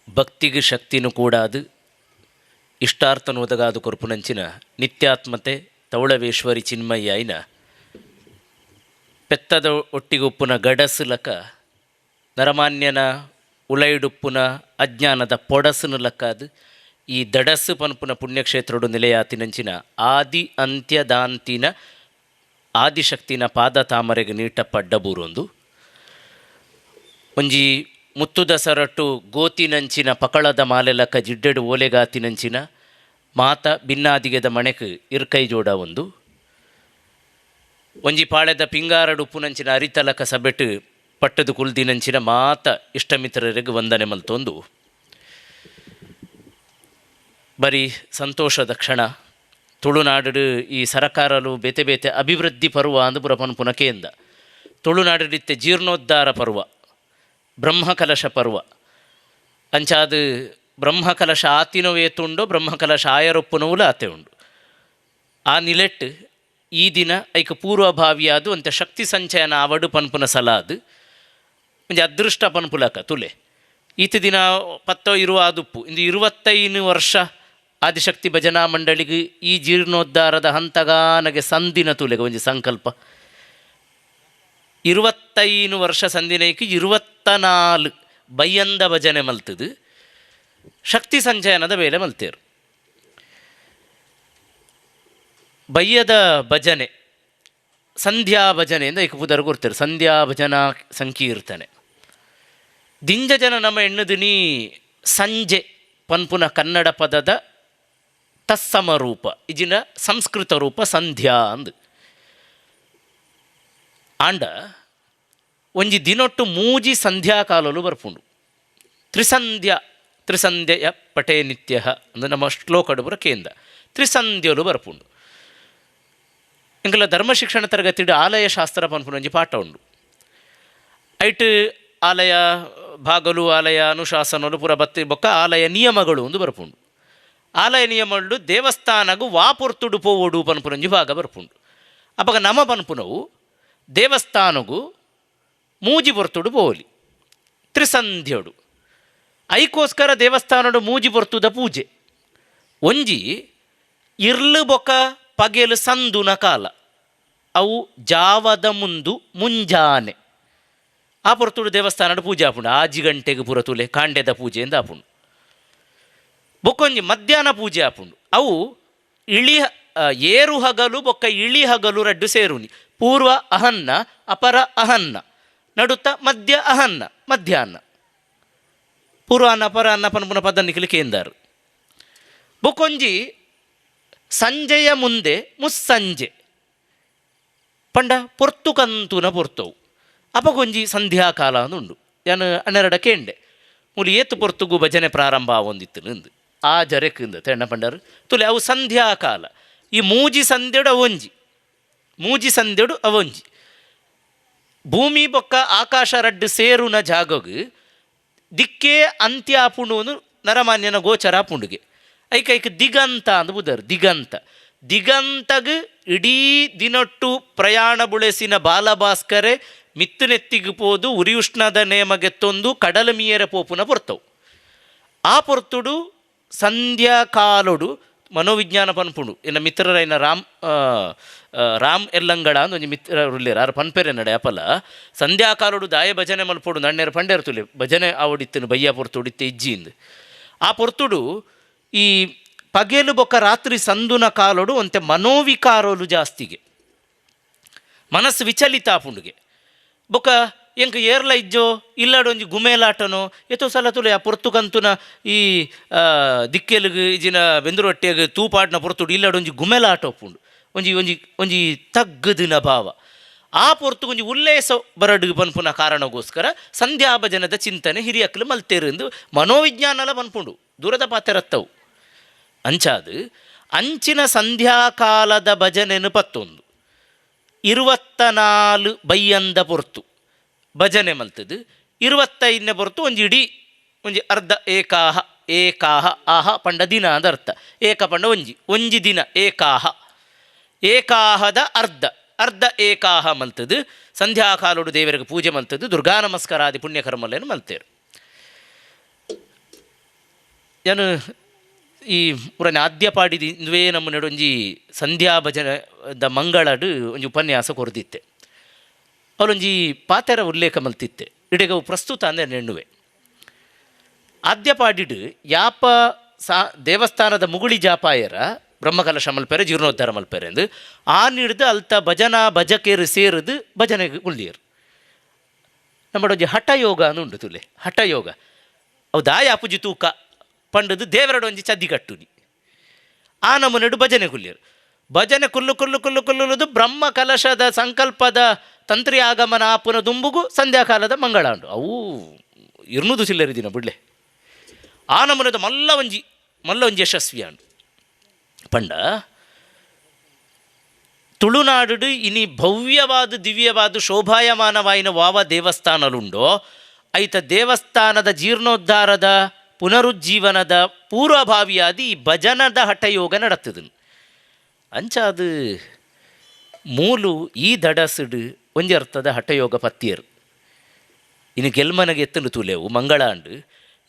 ಭಕ್ತಿಗೆ ಶಕ್ತಿನೂ ಕೂಡ ಅದು ಇಷ್ಟಾರ್ಥನು ಒದಗಾದು ಕೊರ್ಪುನಂಚಿನ ನಿತ್ಯಾತ್ಮತೆ ತೌಳವೇಶ್ವರಿ ಚಿನ್ಮಯ್ಯಾಯಿನ ಪೆತ್ತದ ಒಟ್ಟಿಗುಪ್ಪುನ ಗಡಸುಲಕ ನರಮಾನ್ಯನ ಉಲೈಡುಪ್ಪುನ ಅಜ್ಞಾನದ ಪೊಡಸುನ ಲಕ್ಕಾದು ಈ ದಡಸು ಪನ್ಪುನ ಪುಣ್ಯಕ್ಷೇತ್ರಡು ನಿಲೆಯಾತಿನಂಚಿನ ಆದಿ ಅಂತ್ಯದಾಂತಿನ ಆದಿಶಕ್ತಿನ ಪಾದ ತಾಮರೆಗೆ ನೀಟಪ್ಪ ಅಡ್ಡಬೂರೊಂದು ಒಂಜಿ ಮುತ್ತುದ ಸರಟು ಗೋತಿನಂಚಿನ ಪಕಳದ ಮಾಲೆಲಕ್ಕ ಜಿಡ್ಡೆಡು ಓಲೆಗಾತಿನಂಚಿನ ಮಾತ ಬಿನ್ನಾದಿಗೆದ ಮಣೆಕ್ ಇರ್ಕೈ ಜೋಡ ಒಂದು ಒಂಜಿ ಪಾಳೆದ ಪಿಂಗಾರಡು ಉಪ್ಪುನಂಚಿನ ಅರಿತಲಕ ಸಬೆಟ್ ಪಟ್ಟದ ಕುಲ್ದಿನಂಚಿನ ಮಾತ ಇಷ್ಟಮಿತ್ರರಿಗೆ ವಂದನೆ ಮಲ್ತೊಂದು ಬರೀ ಸಂತೋಷದ ಕ್ಷಣ. ತುಳುನಾಡು ಈ ಸರಕಾರಲು ಬೇತೆ ಬೇತೆ ಅಭಿವೃದ್ಧಿ ಪರ್ವ ಅಂದು ಪುರ ಪನ್ಪುನ ಕೇಂದ ತುಳುನಾಡಿತ್ತೆ ಜೀರ್ಣೋದ್ಧಾರ ಪರ್ವ, ಬ್ರಹ್ಮಕಲಶ ಪರ್ವ. ಅಂಚಾದ ಬ್ರಹ್ಮಕಲಶ ಆತಿನವೇ ತುಂಡು, ಬ್ರಹ್ಮಕಲಶ ಆಯರೊಪ್ಪುನವುಲ ಆತೆ ಉಂಡು. ಆ ನಿಲೆಟ್ ಈ ದಿನ ಐಕ ಪೂರ್ವಭಾವಿಯಾದು ಅಂತ ಶಕ್ತಿ ಸಂಚಯನ ಆವಡು ಪನ್ಪುನ ಸಲಾದು ಒಂಜಿ ಅದೃಷ್ಟ ಪನ್ಪುಲಕ ತುಲೆ ಈತ ದಿನ ಪತ್ತೋ ಇರುವ ಆದುಪ್ಪು ಇಂದು 25 ವರ್ಷ ಆದಿಶಕ್ತಿ ಭಜನಾ ಮಂಡಳಿಗೆ ಈ ಜೀರ್ಣೋದ್ಧಾರದ ಹಂತಗಾನಗೆ ಸಂದಿನ ತುಲೆಗೆ ಒಂಜಿ ಸಂಕಲ್ಪ. 25 ವರ್ಷ ಸಂದಿನೈಕ್ 24 ಬಯ್ಯಂದ ಭಜನೆ ಮಲ್ತದು ಶಕ್ತಿ ಸಂಚಯನದ ಬೇಲೆ ಮಲ್ತೇರು. ಬಯ್ಯದ ಭಜನೆ ಸಂಧ್ಯಾ ಭಜನೆಯಿಂದ ಏಕ ಪುದರ್ ಕೊಡ್ತಾರೆ, ಸಂಧ್ಯಾ ಭಜನಾ ಸಂಕೀರ್ತನೆ. ದಿಂಜ ಜನ ನಮ್ಮ ಎಣ್ಣುದಿನಿ ಸಂಜೆ ಪನ್ಪುನ ಕನ್ನಡ ಪದದ ತತ್ಸಮ ರೂಪ, ಇಜಿನ ಸಂಸ್ಕೃತ ರೂಪ ಸಂಧ್ಯಾ ಅಂದು. ಆಂಡ ಒಂಜಿ ದಿನೊಟ್ಟು ಮೂಜಿ ಸಂಧ್ಯಾಕಾಲಲು ಬರ್ಪುಂಡು. ತ್ರಿಸಂಧ್ಯಾ, ತ್ರಿಸಂಧ್ಯೆಯ ಪಟೇ ನಿತ್ಯ ಅಂದು ನಮ್ಮ ಶ್ಲೋಕಡು ಕೇಂದ್ರ ತ್ರಿಸಂಧ್ಯಲು ಬರ್ಪುಂಡು. ಎಂಕಲ ಧರ್ಮ ಶಿಕ್ಷಣ ತರಗತಿಡು ಆಲಯ ಶಾಸ್ತ್ರ ಪನ್ಪುನ ಒಂಜಿ ಪಾಠ ಉಂಡು. ಐಟ್ ಆಲಯ ಭಾಗಲು, ಆಲಯ ಅನುಶಾಸನಲು ಪೂರ ಬತ್ತಿ ಬೊಕ್ಕ ಆಲಯ ನಿಯಮಗಳು ಒಂದು ಬರ್ಪುಂಡು. ಆಲಯ ನಿಯಮಗಳು ದೇವಸ್ಥಾನಗು ವಾಪೊರ್ತುಡು ಪೋವೊಡು ಪನ್ಪುನೊಂಜಿ ಭಾಗ ಬರ್ಪುಂಡು. ಅಪಗ ನಮ ಪನ್ಪುನವು ದೇವಸ್ಥಾನಗು ಮೂಜಿ ಪೊರ್ತುಡು ಪೋವಲಿ ತ್ರಿಸಂಧ್ಯಡು. ಐಕೋಸ್ಕರ ದೇವಸ್ಥಾನಡು ಮೂಜಿ ಪೊರ್ತುದ ಪೂಜೆ. ಒಂಜಿ ಇರ್ಲು ಬೊಕ ಪಗೆಲು ಸಂದುನ ಕಾಲ, ಅವು ಜಾವದ ಮುಂದು ಮುಂಜಾನೆ ಆ ಪೊರ್ತುಡು ದೇವಸ್ಥಾನಡು ಪೂಜೆ ಆಪುಂಡು. 5 ಗಂಟೆಗೆ ಪೂರ ತುಲೆ ಕಾಂಡೆದ ಪೂಜೆ ಎಂದು ಆಪುಂಡು. ಬೊಕ್ಕೊಂಜಿ ಮಧ್ಯಾಹ್ನ ಪೂಜೆ ಆಪುಂಡು. ಅವು ಇಳಿ ಏರು ಹಗಲು ಬೊಕ್ಕ ಇಳಿ ಹಗಲು ರಡ್ಡು ಸೇರುನಿ. ಪೂರ್ವ ಅಹನ್ನ, ಅಪರ ಅಹನ್ನ, ನಡುತ್ತ ಮಧ್ಯ ಅಹನ್ನ, ಮಧ್ಯಾಹ್ನ. ಪೂರ್ವ ಅನ್ನ ಅಪರ ಅನ್ನ ಪನ್ಪುನ ಪದ ನಿಖಲು ಕೇಂದಾರು. ಬೊಕ್ಕೊಂಜಿ ಸಂಜೆಯ ಮುಂದೆ ಮುಸ್ಸಂಜೆ ಪಂಡ ಪೊರ್ತು ಕಂತುನ ಪೊರ್ತವು. ಅಪಗೊಂಜಿ ಸಂಧ್ಯಾಕಾಲ ಅಂದುಂಡು. ಯಾನು ಹನ್ನೆರಡ ಕೇಂಡೆ ಮೂಲಿ ಏತು ಪೊರ್ತುಗು ಭಜನೆ ಪ್ರಾರಂಭ ಆವೊಂದಿತ್ತು ನಂದು ಆ ಜರೆಕ್ಕಿಂದ ತೆಣ್ಣ ಪಂಡರು ತುಲೆ ಅವು ಸಂಧ್ಯಾಕಾಲ. ಈ ಮೂಜಿ ಸಂಧ್ಯೆಡು ಅವೊಂಜಿ, ಮೂಜಿ ಸಂಧ್ಯೆಡು ಅವೊಂಜಿ. ಭೂಮಿ ಬೊಕ್ಕ ಆಕಾಶ ರಡ್ಡು ಸೇರುನ ಜಾಗಗ್ ದಿಕ್ಕೇ ಅಂತ್ಯ ಆಪುಂಡು ಒಂದು ನರಮಾನ್ಯನ ಗೋಚರ ಆಪುಂಡುಗೆ. ಐಕ ಐಕ ದಿಗಂತ ಅಂದು ಬುದರು. ದಿಗಂತ ದಿಗಂತಗ್ ಇಡೀ ದಿನೊಟ್ಟು ಪ್ರಯಾಣ ಬುಳೆಸಿನ ಬಾಲಭಾಸ್ಕರೆ ಮಿತ್ತುನೆತ್ತಿಗೆ ಪೋದು ಉರಿಯುಷ್ಣದ ನೇಮಗೆತ್ತೊಂದು ಕಡಲ ಮೀಯರ ಪೋಪುನ ಪೊರ್ತವು. ಆ ಪೊರ್ತುಡು ಸಂಧ್ಯಾಕಾಲೊಡು ಮನೋವಿಜ್ಞಾನ ಪನ್ಪುಂಡು. ಇನ್ನು ಮಿತ್ರರೈನ ರಾಮ್ ರಾಮ್ ಎಲ್ಲಂಗಡ ಅಂದ್ ಒಂಜಿ ಮಿತ್ರರುಲ್ಲೇರು ಆರು ಪನ್ಪೆರೆ ನಡೆ ಅಪಲ ಸಂಧ್ಯಾಕಾಲೊಡು ದಾಯ ಭಜನೆ ಮಲ್ಪೊಡು ನಣ್ಣೇರು ಪಂಡೇರು ತುಲೆ ಭಜನೆ ಆವಡಿತ್ತನು ಬಯ್ಯ ಪೊರ್ತುಡಿತ್ತೆ ಇಜ್ಜಿಂದು. ಆ ಪೊರ್ತುಡು ಈ ಪಗೆಲು ಬೊಕ್ಕ ರಾತ್ರಿ ಸಂದುನ ಕಾಲೊಡು ಒಂತೆ ಮನೋವಿಕಾರೋಲು ಜಾಸ್ತಿಗೆ, ಮನಸ್ಸು ವಿಚಲಿತ ಆಪುಂಡುಗೆ. ಬೊಕ್ಕ ಎಂಕ್ ಏರ್ಲ ಇಜ್ಜೋ ಇಲ್ಲಡೊಂಜಿ ಗುಮೇಲಾಟನೋ ಏತೋ ಸಲ ತುಲೆ ಆ ಪೊರ್ತುಕಂತುನ ಈ ದಿಕ್ಕೆಲುಗು ಇಜಿನ ಬೆಂದುರೊಟ್ಟಿಯಾಗ ತೂಪಾಡ್ನ ಪೊರ್ತುಡು ಇಲ್ಲಡೊಂಜಿ ಗುಮೆಲಾಟ ಉಪ್ಪುಂಡು. ಒಂಜಿ ಒಂಜಿ ಒಂಜಿ ತಗ್ಗದಿನ ಭಾವ. ಆ ಪೊರ್ತು ಒಂಜಿ ಉಲ್ಲೇಸ ಬರಡು ಪನ್ಪುನ ಕಾರಣಗೋಸ್ಕರ ಸಂಧ್ಯಾ ಭಜನದ ಚಿಂತನೆ ಹಿರಿಯಕ್ಲು ಮಲ್ತೇರು ಎಂದು ಮನೋವಿಜ್ಞಾನಲ ಪನ್ಪುಂಡು. ದೂರದ ಪಾತೆರತ್ತವು. ಅಂಚಾದು ಅಂಚಿನ ಸಂಧ್ಯಾಕಾಲದ ಭಜನೆನು ಪತ್ತೊಂದು 24 ಬಯ್ಯಂದ ಪೊರ್ತು ಭಜನೆ ಮಲ್ತದು. 25ನೇ ಪೊರ್ತು ಒಂಜಿ ಇಡೀ ಒಂಜಿ ಅರ್ಧ ಏಕಾಹ ಏಕಾಹ ಆಹ ಪಂಡ ದಿನ ಅಂದ ಅರ್ಥ. ಏಕ ಪಂಡ ಒಂಜಿ ಒಂಜಿ ದಿನ ಏಕಾಹ ಏಕಾಹದ ಅರ್ಧ ಅರ್ಧ ಏಕಾಹ ಮಲ್ತದು. ಸಂಧ್ಯಾಕಾಲೋಡು ದೇವರಿಗೆ ಪೂಜೆ ಮಲ್ತದು, ದುರ್ಗಾ ನಮಸ್ಕಾರಾದಿ ಪುಣ್ಯಕರ್ಮಲೇನು ಮಲ್ತೇರು. ಯಾನು ಈ ಪುರನೆ ಆದ್ಯ ಪಾಡಿದ ಇಂದುವೇ ನಮ್ಮ ನಡೊಂಜಿ ಸಂಧ್ಯಾ ಭಜನದ ಮಂಗಳಡು ಒಂಜಿ ಉಪನ್ಯಾಸ ಕೊರ್ದಿತ್ತೆ. ಅವಳೊಂಜಿ ಪಾತೆರ ಉಲ್ಲೇಖ ಮಲ್ತಿತ್ತೆ. ಇಡೆಗವು ಪ್ರಸ್ತುತ ಅಂದರೆ ನೆಣ್ಣುವೆ. ಆದ್ಯ ಪಾಡಿಡು ಯಾಪ ಸಾ ದೇವಸ್ಥಾನದ ಮುಗುಳಿ ಜಾಪಾಯರ ಬ್ರಹ್ಮಕಲಶ ಮಲ್ಪೆರೆ ಜೀರ್ಣೋದ್ಧಾರ ಮಲ್ಪೆರೆ ಎಂದು ಆ ನೀಡ್ದು ಅಲ್ತ ಭಜನಾ ಭಜಕೇರು ಸೇರಿದು ಭಜನೆಗೆ ಉಳ್ಳಿಯರು. ನಮ್ಮಡೊಂಜಿ ಹಠಯೋಗ ಉಂಡು ತುಲೆ. ಹಠಯೋಗ ಅವು ದಾಯ ಅಪುಜಿ ತೂಕ ಪಂಡದು ದೇವರಡೊಂಜಿ ಚದ್ದಿ ಕಟ್ಟುನಿ. ಆ ನಮೂನೆಡು ಭಜನೆ ಕುಲ್ಯರು. ಭಜನೆ ಕುಲ್ಲು ಕುಲ್ಲು ಕುಲ್ಲು ಕುಲ್ಲುದು ಬ್ರಹ್ಮ ಕಲಶದ ಸಂಕಲ್ಪದ ತಂತ್ರಿ ಆಗಮನ ಆಪುನ ದುಂಬುಗು ಸಂಧ್ಯಾಕಾಲದ ಮಂಗಳಾಂಡು ಅವು ಇರ್ನೂದು ಚಿಲ್ಲರಿ ದಿನ ಬುಡ್ಲೆ. ಆ ನಮೂನೆದ ಮಲ್ಲ ಒಂಜಿ ಮಲ್ಲ ಒಂಜಿ ಯಶಸ್ವಿ ಆಂಡು. ಪಂಡ ತುಳುನಾಡು ಇನಿ ಭವ್ಯವಾದ ದಿವ್ಯವಾದ ಶೋಭಾಯಮಾನವಾಯಿನ ವಾವ ದೇವಸ್ಥಾನಲುಂಡೋ ಐತ ದೇವಸ್ಥಾನದ ಜೀರ್ಣೋದ್ಧಾರದ ಪುನರುಜ್ಜೀವನದ ಪೂರ್ವಭಾವಿಯಾದಿ ಈ ಭಜನದ ಹಠಯೋಗ ನಡತದ. ಅಂಚಾದ ಮೂಲು ಈ ದಡಸುಡು ಒಂಜಿ ಅರ್ಥದ ಹಠಯೋಗ ಪತ್ತಿಯರು. ಇನ್ನು ಗೆಲ್ಮನಗೆ ಎತ್ತಲು ತೂಲೆವು ಮಂಗಳಾಂಡು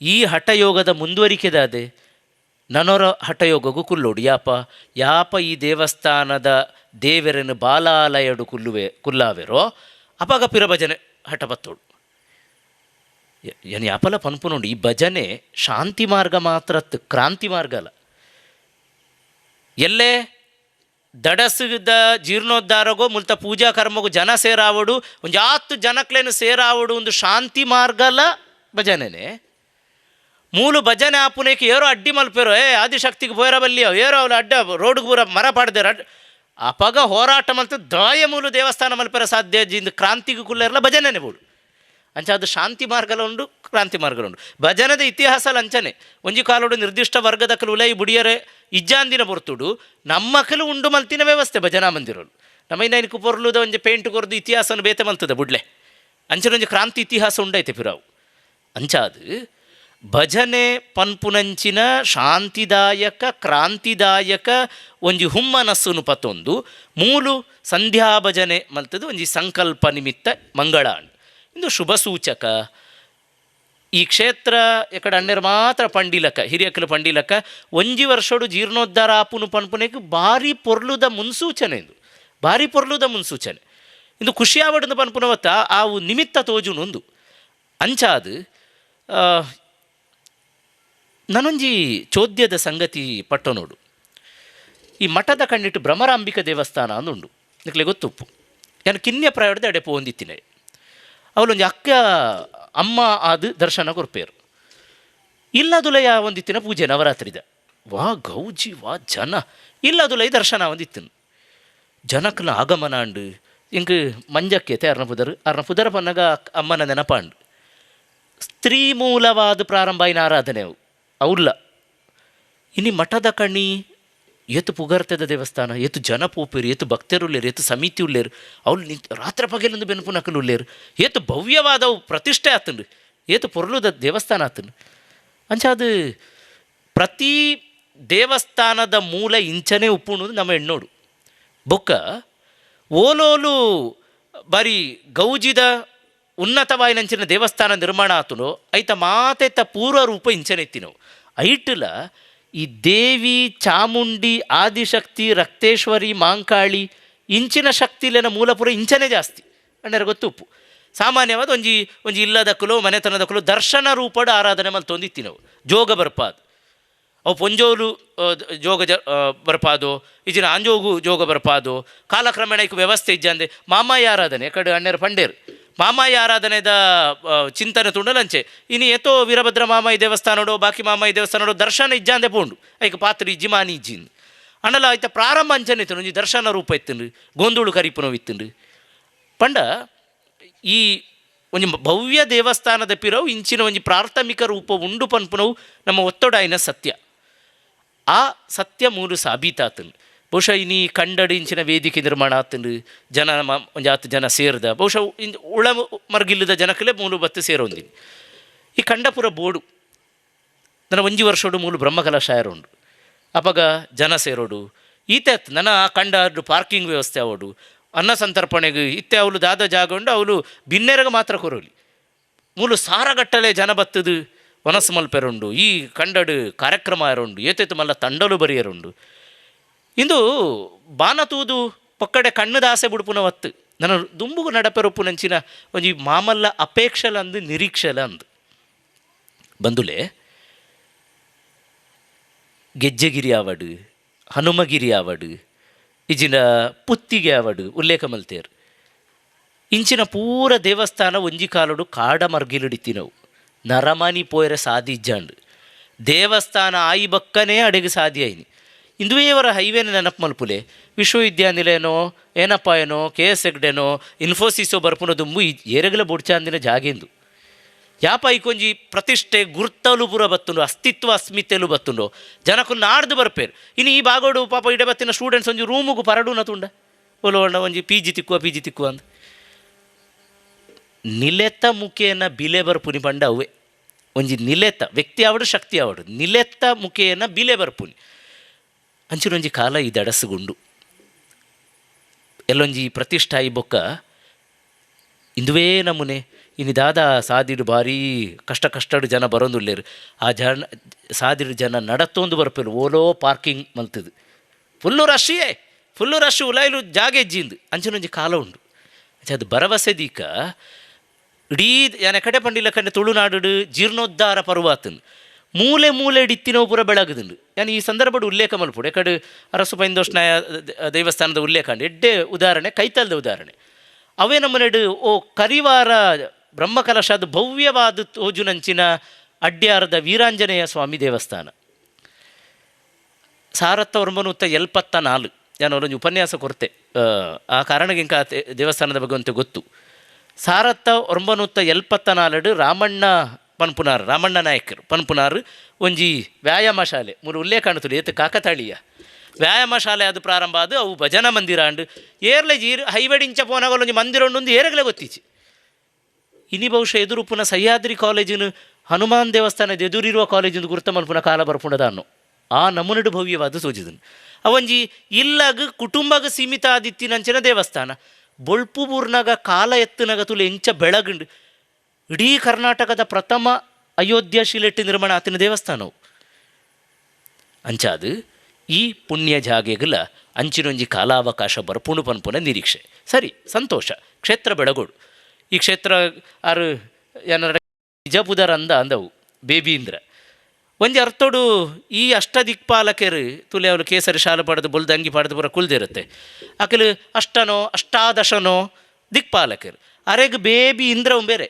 ಈ ಹಠಯೋಗದ ಮುಂದುವರಿಕೆದಾದೆ ನನೊರ ಹಠಯೋಗಗೂ ಕುಲ್ಲೋಡು. ಯಾಪ ಯಾಪ ಈ ದೇವಸ್ಥಾನದ ದೇವರನ್ನು ಬಾಲಾಲಯಡು ಕುಲ್ಲುವೆ ಕುಲ್ಲಾವೆರೋ ಅಪಾಗ ಪಿರ ಭಜನೆ ಹಠ ಪತ್ತೋಡು. ಏನ್ ಯಾಪಲ ಪನ್ಪುನುಂಡು ಈ ಭಜನೆ ಶಾಂತಿ ಮಾರ್ಗ ಮಾತ್ರ ಕ್ರಾಂತಿ ಮಾರ್ಗ ಅಲ್ಲ. ಎಲ್ಲೇ ದಡಸುದ ಜೀರ್ಣೋದ್ಧಾರಗೋ ಮುಲ್ತ ಪೂಜಾ ಕರ್ಮಗೋ ಜನ ಸೇರಾವಡು ಒಂಜಾತ್ತು ಜನಕ್ಲೇನು ಸೇರಾವಡು ಒಂದು ಶಾಂತಿ ಮಾರ್ಗಲ ಭಜನೆನೆ. ಮೂಲು ಭಜನೆ ಆಪುನೇಕೆ ಏರೋ ಅಡ್ಡಿ ಮಲ್ಪೇರೋ, ಏ ಆದಿಶಕ್ತಿಗೆ ಬೋಯರ ಬಲ್ಲಿಯೋ ಏರೋ ಅವಳು ಅಡ್ಡ ರೋಡ್ಗೆ ಪೂರ ಮರ ಪಾಡ್ದೇರ ಅಡ್ಡ ಅಪಗ ಹೋರಾಟ ಮಲ್ತು ದಾಯ ಮೂಲು ದೇವಸ್ಥಾನ ಮಲ್ಪೆರ ಸಾಧ್ಯ ಜಿಂದ ಕ್ರಾಂತಿಗೆ ಕುಲ್ಲೆರ್ಲ ಭಜನೆನೆ ಬೋಡು. ಅಂಚ ಅದು ಶಾಂತಿ ಮಾರ್ಗಲ ಉಂಡು ಕ್ರಾಂತಿ ಮಾರ್ಗಲ ಉಂಡು. ಭಜನದ ಇತಿಹಾಸ ಅಂಚನೆ ಒಂಜಿ ಕಾಲೋಡು ನಿರ್ದಿಷ್ಟ ವರ್ಗದ ಕಲು ಉಲೈ ಬುಡಿಯರೆ ಇಜ್ಜಾಂದಿನ ಪೊರ್ತುಡು ನಮ್ಮಕಲು ಉಂಡು ಮಲ್ತಿನ ವ್ಯವಸ್ಥೆ ಭಜನಾ ಮಂದಿರಲು. ನಮ್ಮ ಇನ್ನೈನಕು ಪೊರ್ಲುದ ಒಂಜಿ ಪೇಂಟ್ ಕೊರ್ದು ಇತಿಹಾಸನ ಬೇತೆ ಮಲ್ತದ ಬುಡ್ಲೆ. ಅಂಚನೆ ಒಂಜಿ ಕ್ರಾಂತಿ ಇತಿಹಾಸ ಉಂಡೈತೆ ಪಿರಾವು. ಅಂಚಾದು ಭಜನೆ ಪನ್ಪುನಂಚಿನ ಶಾಂತಿದಾಯಕ ಕ್ರಾಂತಿದಾಯಕ ಒಂಜಿ ಹುಮ್ಮನಸ್ಸುನು ಪತ್ತೊಂದು ಮೂಲು ಸಂಧ್ಯಾ ಭಜನೆ ಮಲ್ತದು ಒಂಜಿ ಸಂಕಲ್ಪ ನಿಮಿತ್ತ ಮಂಗಳ ಇಂದು ಶುಭ ಸೂಚಕ. ಈ ಕ್ಷೇತ್ರ ಎಕಡೆ ಅಣ್ಣರು ಮಾತ್ರ ಪಂಡಿಲಕ ಹಿರಿಯಕಲು ಪಂಡಿಲಕ ಒಂಜಿ ವರ್ಷಡು ಜೀರ್ಣೋದ್ಧಾರ ಆಪುನು ಪನ್ಪುನೆಗ್ ಭಾರಿ ಪೊರ್ಲುದ ಮುನ್ಸೂಚನೆ ಇಂದು ಭಾರಿ ಪೊರ್ಲುದ ಮುನ್ಸೂಚನೆ ಇಂದು ಖುಷಿಯಾವಡಂದು ಪನ್ಪುನವತ್ತ ಆವು ನಿಮಿತ್ತ ತೋಜುನುಂದು. ಅಂಚಾದು ನನೊಂಜಿ ಚೋದ್ಯದ ಸಂಗತಿ ಪಟ್ಟನೋಡು. ಈ ಮಠದ ಕಣ್ಣಿಟ್ಟು ಭ್ರಮರಾಂಬಿಕ ದೇವಸ್ಥಾನ ಅಂದುಂಡು ನಿಕ್ಲೆ ಗೊತ್ತುಪ್ಪು. ಯಾನು ಕಿನ್ಯ ಪ್ರಾಯದ ಅಡೆ ಪೋಂದಿತ್ತಿನ ಅವಳೊಂಜಿ ಅಕ್ಕ ಅಮ್ಮ ಆದ ದರ್ಶನ ಕೊರ್ಪೇರು. ಇಲ್ಲದುಲಯ ಒಂದಿತ್ತಿನ ಪೂಜೆ ನವರಾತ್ರಿದ ವಾ ಗೌಜಿ ವಾ ಜನ ಇಲ್ಲದುಲೈ ದರ್ಶನ ಒಂದಿತ್ತಿನ ಜನಕ್ಲ ಆಗಮನ ಅಂಡು ಇಂಕ್ ಮಂಜಕ್ಕೆ ಅರ್ನ ಪುದರ್ ಅರ್ನ ಪುದರ ಪನ್ನಗ ಅಮ್ಮನ ನೆನಪಾಂಡು. ಸ್ತ್ರೀ ಮೂಲವಾದ ಪ್ರಾರಂಭ ಆಯಿನ ಆರಾಧನೆ ಅವು ಅವ್ಲ. ಇನಿ ಮಠದ ಕಣಿ ಏತು ಪುಗರ್ತದ ದೇವಸ್ಥಾನ ಏತು ಜನ ಪೋಪೇರು ಏತು ಭಕ್ತರು ಉಳ್ಳೇರು ಏತು ಸಮಿತಿ ಉಳ್ಳೇರು ಅವ್ರು ನಿಂತು ರಾತ್ರಿ ಪಗಲೊಂದು ಬೆನ್ಪುನಕಲು ಉಳ್ಳೇರು ಏತು ಭವ್ಯವಾದವು ಪ್ರತಿಷ್ಠೆ ಆತಂಡು ಏತು ಪೊರ್ಲುದ ದೇವಸ್ಥಾನ ಆತಂಡು. ಅಂಚ ಅದು ಪ್ರತಿ ದೇವಸ್ಥಾನದ ಮೂಲ ಇಂಚನೆ ಉಪ್ಪುಣು ನಮ್ಮ ಎಣ್ಣೋಡು. ಬೊಕ್ಕ ಓಲೋಲು ಬಾರಿ ಗೌಜಿದ ಉನ್ನತವಾಯಿನಂಚಿನ ದೇವಸ್ಥಾನ ನಿರ್ಮಾಣ ಆತುನು ಐತ ಮಾತೆತ್ತ ಪೂರ್ವ ರೂಪ ಇಂಚನೆ ಇತ್ತಿನವು. ಐಟುಲ ಈ ದೇವಿ ಚಾಮುಂಡಿ ಆದಿಶಕ್ತಿ ರಕ್ತೇಶ್ವರಿ ಮಾಂಕಾಳಿ ಇಂಚಿನ ಶಕ್ತಿಲೆನ ಮೂಲಪುರ ಇಂಚನೆ ಜಾಸ್ತಿ ಅಣ್ಣರ ಗೊತ್ತುಪ್ಪು. ಸಾಮಾನ್ಯವಾದ ಒಂಜಿ ಒಂಜಿ ಇಲ್ಲದಕ್ಕಲು ಮನೆತನದಕ್ಕಲು ದರ್ಶನ ರೂಪಡು ಆರಾಧನೆ ಮಲ್ತೊಂದಿತ್ತಿನವು ಜೋಗ ಬರ್ಪಾದು ಅವು ಪೊಂಜೋಲು ಜೋಗ ಜ ಬರ್ಪಾದು ಇಜಿನ ಆಂಜೋಗು ಜೋಗ ಬರ್ಪಾದು ಕಾಲಕ್ರಮೇಣ ಇಕ್ ವ್ಯವಸ್ಥೆ ಇಜ್ಜಂದೆ ಮಾಮಾಯಿ ಆರಾಧನೆ ಕಡೆ ಅಣ್ಣರ ಪಂಡೇರು ಮಾಮಾಯಿ ಆರಾಧನೆದ ಚಿಂತನೆ ತುಂಡಲಂಚೆ ಇನಿ ಏತೋ ವೀರಭದ್ರ ಮಾಮಾಯಿ ದೇವಸ್ಥಾನಡು ಬಾಕಿ ಮಾಮಾಯಿ ದೇವಸ್ಥಾನಡು ದರ್ಶನ ಇಜ್ಜಾಂದೆ ಪೋಂಡು ಐಕ್ ಪಾತ್ರಿ ಇಜ್ಜಿ ಮಾನಿ ಇಜ್ಜಿಂದು ಅಣ್ಣಲ ಐತ ಪ್ರಾರಂಭ ಅಂಚನೆ ಇತ್ತು ಒಂಜಿ ದರ್ಶನ ರೂಪ ಇತ್ತುಂಡು ಗೋಂದೋಳು ಕರಿಪುನವು ಇತ್ತುಂಡು. ಪಂಡ ಈ ಒಂಜಿ ಭವ್ಯ ದೇವಸ್ಥಾನದ ಪಿರವು ಇಂಚಿನ ಒಂಜಿ ಪ್ರಾಥಮಿಕ ರೂಪ ಉಂಡು ಪನ್ಪುನವು ನಮ್ಮ ಒತ್ತೊಡಾಯಿನ ಸತ್ಯ. ಆ ಸತ್ಯ ಮೂಲು ಸಾಬೀತಾತುಂಡು. ಬಹುಶಃ ಇನಿ ಕಂಡಡಿ ಇಂಚಿನ ವೇದಿಕೆ ನಿರ್ಮಾಣ ಆತುಂಡು ಜನ ಒಂಜಿ ಆತು ಜನ ಸೇರ್ದ ಬಹುಶಃ ಇನ್ ಉಳ ಮರ್ಗಿಲ್ಲದ ಜನಕಲೇ ಮೂಲು ಬತ್ತು ಸೇರೊಂದಿನಿ. ಈ ಕಂಡಪುರ ಬೋಡು ನನ್ನ ಒಂಜಿ ವರ್ಷೋಡು ಮೂಲು ಬ್ರಹ್ಮಕಲಶ ಉಂಡು ಅಪಗ ಜನ ಸೇರೋಡು ಈತೆ ನನ್ನ ಆ ಕಂಡ ಪಾರ್ಕಿಂಗ್ ವ್ಯವಸ್ಥೆ ಅವಡು ಅನ್ನ ಸಂತರ್ಪಣೆಗೆ ಇತ್ತೆ ಅವಳು ದಾದ ಜಾಗ ಉಂಡು ಅವಳು ಬಿನ್ನೆರಗ ಮಾತ್ರ ಕೊರೋಲಿ ಮೂಲು ಸಾರಗಟ್ಟಲೆ ಜನ ಬತ್ತದು ವನಸು ಮಲ್ಪೆರುಂಡು ಈ ಕಂಡಡು ಕಾರ್ಯಕ್ರಮ ಇರುಂಡು ಏತೇತು ಮಲ್ಲ ತಂಡಲು ಬರಿಯರುಂಡು. ಇಂದು ಬಾನತೂದು ಪೊಕ್ಕಡೆ ಕಣ್ಣುದ ಆಸೆ ಬುಡುಪುನ ಒತ್ತು ನನ್ನ ದುಂಬುಗು ನಡಪೆರೊಪ್ಪುನಂಚಿನ ಒಂಜಿ ಮಾಮಲ್ಲ ಅಪೇಕ್ಷಲ ಅಂದು ನಿರೀಕ್ಷಲ ಅಂದು ಬಂದುಲೆ ಗೆಜ್ಜೆಗಿರಿ ಆವಡು ಹನುಮಗಿರಿ ಆವಡು ಇಜಿನ ಪುತ್ತಿಗೆ ಆವಡು ಉಲ್ಲೇಖ ಮಲ್ತೇರು. ಇಂಚಿನ ಪೂರ ದೇವಸ್ಥಾನ ಒಂಜಿ ಕಾಲಡು ಕಾಡ ಮರ್ಗಿಲಿಡಿತ್ತಿನವು ನರಮಾನಿ ಪೋಯರೆ ಸಾದಿ ಇಜ್ಜಾಂಡ್ ದೇವಸ್ಥಾನ ಆಯಿ ಬಕ್ಕನೇ ಅಡೆಗೆ ಸಾದಿ ಆಯ್ನಿ. ಇಂದುವೇವರ ಹೈವೇನ ನೆನಪು ಮಲ್ಪುಲೆ ವಿಶ್ವವಿದ್ಯಾನಿಲಯನೋ ಏನಪ್ಪ ಏನೋ ಕೆ ಎಸ್ ಹೆಗ್ಡೆನೋ ಇನ್ಫೋಸಿಸೋ ಬರ್ಪುನ ದುಂಬು ಈ ಏರಗಲ ಬೊಡ್ಚಾಂದಿನ ಜಾಗೆಂದು ಯಾಪ ಐಕೊಂಜಿ ಪ್ರತಿಷ್ಠೆ ಗುರ್ತಲು ಪೂರ ಬತ್ತುಂಡು, ಅಸ್ತಿತ್ವ ಅಸ್ಮಿತೆಲು ಬತ್ತುಂಡು, ಜನಕು ನಾಡ್ದು ಬರ್ಪೇರು. ಇನ್ನು ಈ ಬಾಗೋಡು ಪಾಪ ಇಡೆ ಬತ್ತಿನ ಸ್ಟೂಡೆಂಟ್ಸ್ ಒಂಜಿ ರೂಮುಗು ಪರಡುನ ತುಂಡ ಒಲೋಣ ಒಂಜಿ ಪಿ ಜಿ ತಿಕ್ಕುವ ಪಿ ಜಿ ತಿಕ್ಕುವ ಅಂದ್ ನಿಲೆತ ಮುಖೇನ ಬಿಲೆ ಬರ್ಪುನಿ ಪಂಡ ಅವೇ ಒಂಜಿ ನಿಲೆತ ವ್ಯಕ್ತಿ ಆವಡು ಶಕ್ತಿ ಆವಡು ನಿಲೆತ ಮುಖೇನ ಬಿಲೆ ಬರ್ಪುನಿ ಅಂಚಿನೊಂಜಿ ಕಾಲ ಈ ದಡಸುಗುಂಡು ಎಲ್ಲೊಂಜಿ ಪ್ರತಿಷ್ಠಾಯಿ ಬೊಕ್ಕ ಇಂದುವೇ ನಮೂನೆ ಇನಿ ದಾದಾ ಸಾದಿಡು ಭಾರೀ ಕಷ್ಟ ಕಷ್ಟಡು ಜನ ಬರೋಂದುಲ್ಲೇರು. ಆ ಜನ ಸಾದಿಡು ಜನ ನಡತ್ತೊಂದು ಬರ್ಪೇರು ಓಲೋ ಪಾರ್ಕಿಂಗ್ ಮಲ್ತದು ಫುಲ್ಲು ರಶ್ಶಿಯೇ ಫುಲ್ಲು ರಶ್ ಉಲಾಯ್ಲು ಜಾಗೆಜ್ಜಿಂದು ಅಂಚಿನೊಂಜಿ ಕಾಲ ಉಂಡು. ಅಂಚ ಅದು ಭರವಸೆ ದೀಕ ಇಡೀ ಯಾನೆ ಕಡೆ ಪಂಡಿಲ್ಲ ಕಂಡೆ ತುಳುನಾಡು ಜೀರ್ಣೋದ್ಧಾರ ಪರ್ವಾತನ್ ಮೂಲೆ ಮೂಲೆ ಇತ್ತಿನವು ಪೂರ ಬೆಳಗುದುಂಡು. ಯಾನ್ ಈ ಸಂದರ್ಭಡ್ ಉಲ್ಲೇಖ ಮಲ್ಪುಡು ಎಕಡೆ ಅರಸು ಪೈಂದೋಷ್ಣಾಯ ದೇವಸ್ಥಾನದ ಉಲ್ಲೇಖ ಅಂಡ್ ಎಡ್ಡೆ ಉದಾಹರಣೆ ಕೈತಲ್ದ ಉದಾಹರಣೆ ಅವೇ ನಮ್ಮನೆಡು ಓ ಕರಿವಾರ ಬ್ರಹ್ಮಕಲಶದ ಭವ್ಯವಾದ ತೋಜುನಂಚಿನ ಅಡ್ಯಾರದ ವೀರಾಂಜನೇಯ ಸ್ವಾಮಿ ದೇವಸ್ಥಾನ 1974 ನಾನು ಅವರೊಂದು ಉಪನ್ಯಾಸ ಕೊರತೆ ಆ ಕಾರಣಕ್ಕೆ ದೇವಸ್ಥಾನದ ಬಗ್ಗೆ ಅಂತ ಗೊತ್ತು. 1974 ರಾಮಣ್ಣ ಪನ್ಪುನಾರ್ ರಾಮಣ್ಣ ನಾಯಕರು ಪನ್ಪುನಾರ್ ಒಂಜಿ ವ್ಯಾಯಾಮ ಶಾಲೆ ಮೂರು ಉಲ್ಲೇಖ ಕಾಣುತ್ತದೆ ಏತ್ ಕಾಕತಾಳೀಯ ವ್ಯಾಯಾಮ ಶಾಲೆ ಅದು ಪ್ರಾರಂಭ ಅದು ಅವು ಭಜನಾ ಮಂದಿರ ಅಂಡ್ ಏರ್ಲೆ ಜೀರ್ ಹೈವೇಡ್ ಇಂಚ ಪೋನಾಗಲ ಒಂಜಿ ಮಂದಿರ ಉಂಡು ಏರಗಲೆ ಗೊತ್ತಿಚ್ಚಿ. ಇನಿ ಬಹುಶಃ ಎದುರುಪುನ ಸಹ್ಯಾದ್ರಿ ಕಾಲೇಜಿನ ಹನುಮಾನ್ ದೇವಸ್ಥಾನದ ಎದುರಿರುವ ಕಾಲೇಜಿನ ಗುರುತ ಮಲ್ಪುನ ಕಾಲ ಬರ್ಪುಣದ ಅನ್ನೋ ಆ ನಮೂನೆಡು ಭವ್ಯವಾದ ಸೂಚಿದನು. ಅವಂಜಿ ಇಲ್ಲಗ ಕುಟುಂಬಗ ಸೀಮಿತ ಆದಿತ್ತಿನಂಚಿನ ದೇವಸ್ಥಾನ ಬೊಳ್ಪು ಬೂರ್ನಾಗ ಕಾಲ ಎತ್ತುನಗ ತುಲೆ ಎಂಚ ಬೆಳಗುಂಡು ಇಡೀ ಕರ್ನಾಟಕದ ಪ್ರಥಮ ಅಯೋಧ್ಯ ಶಿಲೆಟ್ಟು ನಿರ್ಮಾಣ ಆತಿನ ದೇವಸ್ಥಾನವು. ಅಂಚಾದು ಈ ಪುಣ್ಯ ಜಾಗೆಗಳ ಅಂಚಿನೊಂಜಿ ಕಾಲಾವಕಾಶ ಬರ್ಪುಣು ಪನ್ಪುನ ನಿರೀಕ್ಷೆ. ಸರಿ, ಸಂತೋಷ. ಕ್ಷೇತ್ರ ಬೆಳಗೋಡು ಈ ಕ್ಷೇತ್ರ ಆರು ಏನಾರ ನಿಜಪುದರ್ ಅಂದ ಅಂದವು ಬೇಬೀಂದ್ರ ಒಂಜಿ ಅರ್ಥೋಡು ಈ ಅಷ್ಟದಿಕ್ಪಾಲಕರು ತುಲೆ ಅವರು ಕೇಸರಿ ಶಾಲು ಪಡೆದು ಬೊಲ್ದಂಗಿ ಪಡೆದು ಪೂರ ಕುಲ್ದಿರುತ್ತೆ ಅಕಲು ಅಷ್ಟನೋ ಅಷ್ಟಾದಶನೋ ದಿಕ್ಪಾಲಕರು ಅರೆಗ್ ಬೇಬಿ ಇಂದ್ರ ಬೇರೆ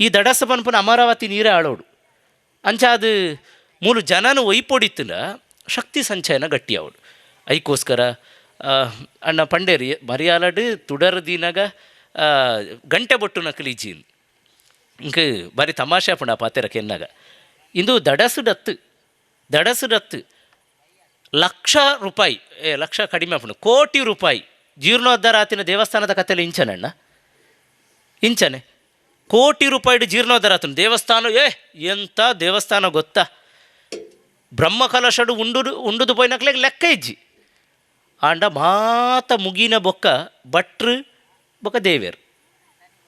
ಈ ದಡಸ ಪನ್ಪುನ ಅಮರಾವತಿ ನೀರೇ ಆಳೋಡು ಅಂಚಾದ ಮೂಲು ಜನನ ಒಯ್ಪೊಡಿತ್ತುನ ಶಕ್ತಿ ಸಂಚಯನ ಗಟ್ಟಿ ಅವಡು. ಐಕೋಸ್ಕರ ಅಣ್ಣ ಪಂಡೇರಿ ಮರಿಯಾಲಡು ತುಡರ್ ದಿನಗ ಗಂಟೆ ಬೊಟ್ಟು ನಕಲಿ ಜೀನ್ ಇಂಕ್ ಬಾರಿ ತಮಾಷೆ ಪುಂಡ ಪಾತೆರ ಕೆನ್ನಾಗ ಇಂದು ದಡಸು ಡತ್ತು ಲಕ್ಷ ರೂಪಾಯಿ ಲಕ್ಷ ಕಡಿಮೆ ಆಪುಂಡು ಕೋಟಿ ರೂಪಾಯಿ ಜೀರ್ಣೋದ್ಧಾರ ಆತಿನ ದೇವಸ್ಥಾನದ ಕಥೆಲಿ ಇಂಚನಣ್ಣ ಇಂಚನೆ ಕೋಟಿ ರೂಪಾಯಿ ಜೀರ್ಣೋದ್ಧಾರ ಆತನ ದೇವಸ್ಥಾನ ಎಂಥ ದೇವಸ್ಥಾನ ಗೊತ್ತಾ ಬ್ರಹ್ಮಕಲಶಡು ಉಂಡು ಉಂಡುದು ಪೋಯಿನಕ್ಲೆಗ್ ಲೆಕ್ಕ ಇಜ್ಜಿ ಆಂಡ ಮಾತ ಮುಗಿನ ಬೊಕ್ಕ ಭಟ್ರು ಬೊಕ್ಕ ದೇವೇರು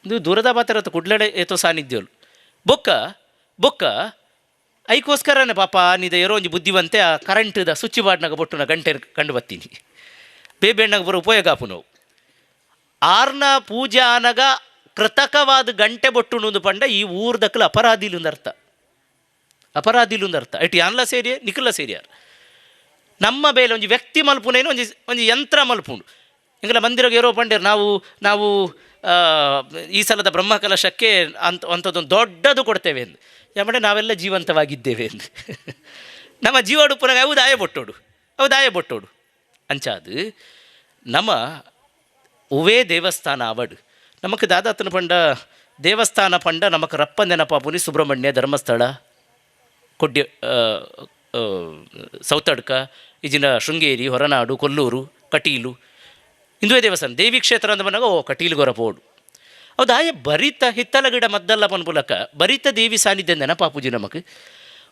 ಇದು ದೂರದ ಪಾತ್ರ ಕುಡ್ಲಡೆ ಏತೋ ಸಾನ್ನಿಧ್ಯಲು ಬೊಕ್ಕ ಬೊಕ್ಕ ಐಕೋಸ್ಕರನೇ ಪಾಪ ನಿದ ಏರೋ ಒಂಜಿ ಬುದ್ಧಿವಂತೆ ಆ ಕರೆಂಟ್ದ ಸ್ವಿಚ್ ಬಾಡ್ನಾಗ ಬೊಟ್ಟುನ ಗಂಟೆ ಕಂಡು ಬತ್ತೀನಿ ಬೇಬೆಣ್ಣಗೆ ಬರೋ ಉಪಯೋಗ ಆಪು ನೋವು ಆರ್ನ ಪೂಜೆ ಆನಗ ಕೃತಕವಾದ ಗಂಟೆ ಬೊಟ್ಟುನು ಪಂಡ ಈ ಊರ್ದಕ್ಕಲು ಅಪರಾಧಿಲು ಅರ್ಥ ಅಪರಾಧಿಲು ಅರ್ಥ ಇಟ್ಟು ಯಾನ್ಲ ಸೇರಿಯೇ ನಿಖಲ ಸೇರಿಯಾರ್ ನಮ್ಮ ಬೇಲೆ ಒಂಜಿ ವ್ಯಕ್ತಿ ಮಲ್ಪುನೇನು ಒಂಜಿ ಒಂಜಿ ಯಂತ್ರ ಮಲ್ಪುಂಡು ಇಂಗಲ ಮಂದಿರಗೆ ಏರೋ ಪಂಡೇರು ನಾವು ನಾವು ಈ ಸಲದ ಬ್ರಹ್ಮಕಲಶಕ್ಕೆ ಅಂತ ಅಂಥದ್ದೊಂದು ದೊಡ್ಡದು ಕೊಡ್ತೇವೆ ಎಂದು ಯಾಕಂದರೆ ನಾವೆಲ್ಲ ಜೀವಂತವಾಗಿದ್ದೇವೆ ಎಂದು ನಮ್ಮ ಜೀವಾಡು ಪುನಃ ಅವು ದಾಯ ಬೊಟ್ಟೋಡು ಅವು ದಾಯ ಬೊಟ್ಟೋಡು ಅಂಚಾದು ನಮ್ಮ ಉವೇ ದೇವಸ್ಥಾನ ಅವಡು ನಮಕ್ ದಾದಾತನ ಪಂಡ ದೇವಸ್ಥಾನ ಪಂಡ ನಮಕ್ ರಪ್ಪ ನೆನಪಾಪುನಿ ಸುಬ್ರಹ್ಮಣ್ಯ ಧರ್ಮಸ್ಥಳ ಕೊಡ್ಯ ಸೌತಡ್ಕ ಇಜಿನ ಶೃಂಗೇರಿ ಹೊರನಾಡು ಕೊಲ್ಲೂರು ಕಟೀಲು ಇಂದುವೇ ದೇವಸ್ಥಾನ ದೇವಿ ಕ್ಷೇತ್ರ ಅಂದ ಬಂದಾಗ ಓ ಕಟೀಲು ಗೊರಪೋಡು ಹೌದು ಬರಿತ ಹಿತ್ತಲ ಗಿಡ ಮದ್ದಲ್ಲ ಪನ್ಪುಲಕ ಬರಿತ ದೇವಿ ಸಾನ್ನಿಧ್ಯ ನೆನಪಾಪುಜಿ ನಮಕ್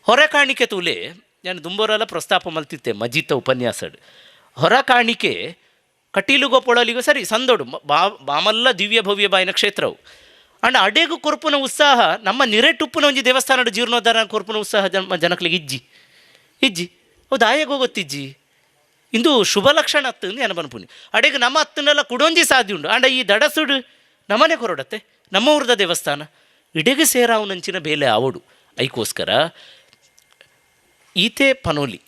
ಹೊರ ಕಾಣಿಕೆ ತೂಲೆ ನಾನು ದುಂಬೋರೆಲ್ಲ ಪ್ರಸ್ತಾಪ ಮಲ್ತಿತ್ತೆ ಮಜಿತ ಉಪನ್ಯಾಸಡ್ ಹೊರ ಕಾಣಿಕೆ ಕಟೀಲುಗೋ ಪೊಳಲಿಗೋ ಸರಿ ಸಂದೋಡು ಬಾಮಲ್ಲ ದಿವ್ಯ ಭವ್ಯ ಬಾಯಿನ ಕ್ಷೇತ್ರವು ಅಂಡ್ ಅಡೇಗು ಕೊರ್ಪುನ ಉತ್ಸಾಹ ನಮ್ಮ ನಿರೆಟುಪ್ಪುನ ಒಂಜಿ ದೇವಸ್ಥಾನದ ಜೀರ್ಣೋದ್ಧಾರ ಕೊರ್ಪುನ ಉತ್ಸಾಹ ಜನಕ್ಲಿಗೆ ಇಜ್ಜಿ ಇಜ್ಜಿ ಹೌದು ಆಯಗೋ ಗೊತ್ತಿಜ್ಜಿ ಇಂದು ಶುಭ ಲಕ್ಷಣ ಅತ್ತು ನಾನು ಪನ್ಪುನಿ ಅಡೆಗೆ ನಮ್ಮ ಅತ್ತನೆಲ್ಲ ಕುಡೊಂಜಿ ಸಾಧ್ಯ ಉಂಡು ಅಂಡ ಈ ದಡಸುಡು ನಮ್ಮನೆ ಕೊರಡತ್ತೆ ನಮ್ಮ ಊರದ ದೇವಸ್ಥಾನ ಇಡೆಗೆ ಸೇರಾವನಂಚಿನ ಬೇಲೆ ಆವಡು ಐಕೋಸ್ಕರ ಈತೆ ಪನೋಲಿ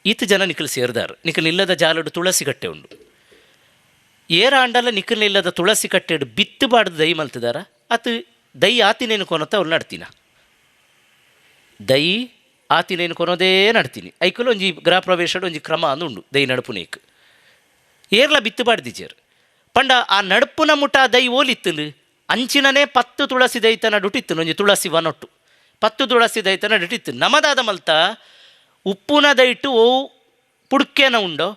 ಈತ ಜನ ನಿಖಲ್ ಸೇರ್ದಾರ್ ನಿಖಲ್ ಇಲ್ಲದ ಜಾಲಡು ತುಳಸಿ ಗಟ್ಟೆ ಉಂಡು. ಏರಾಂಡಲ ನಿಕ್ಕಲಿಲ್ಲದ ತುಳಸಿ ಕಟ್ಟೆಡ್ ಬಿತ್ತು ಬಾಡ್ದು ದೈ ಮಲ್ತದಾರ ಅತ್ ದೈ ಆತಿನೇನು ಕೊನತ ಅವ್ರು ನಡ್ತೀನ ದೈ ಆತಿನೇನು ಕೊನೋದೇ ನಡ್ತೀನಿ. ಐಕುಲು ಒಂಜಿ ಗೃಹ ಪ್ರವೇಶಡ್ ಒಂಜಿ ಕ್ರಮ ಅಂದು ಉಂಡು ದೈ ನಡುಪುನೇಕ್ ಏರ್ಲ ಬಿತ್ತು ಬಾಡ್ದಿಜೇರ್ ಪಂಡ ಆ ನಡುಪುನ ಮುಟ ದೈ ಓಲಿತ್ತುಂಡು ಅಂಚಿನನೇ 10 ತುಳಸಿ ದೈತ ನಡುಟಿತ್ತು ಒಂಜಿ ತುಳಸಿ ವನೊಟ್ಟು 10 ತುಳಸಿ ದೈತ ನಡುಟಿತ್ತು. ನಮದಾದ ಮಲ್ತ ಉಪ್ಪುನ ದೈಟು ಓ ಪುಡ್ಕೆನ ಉಂಡೋ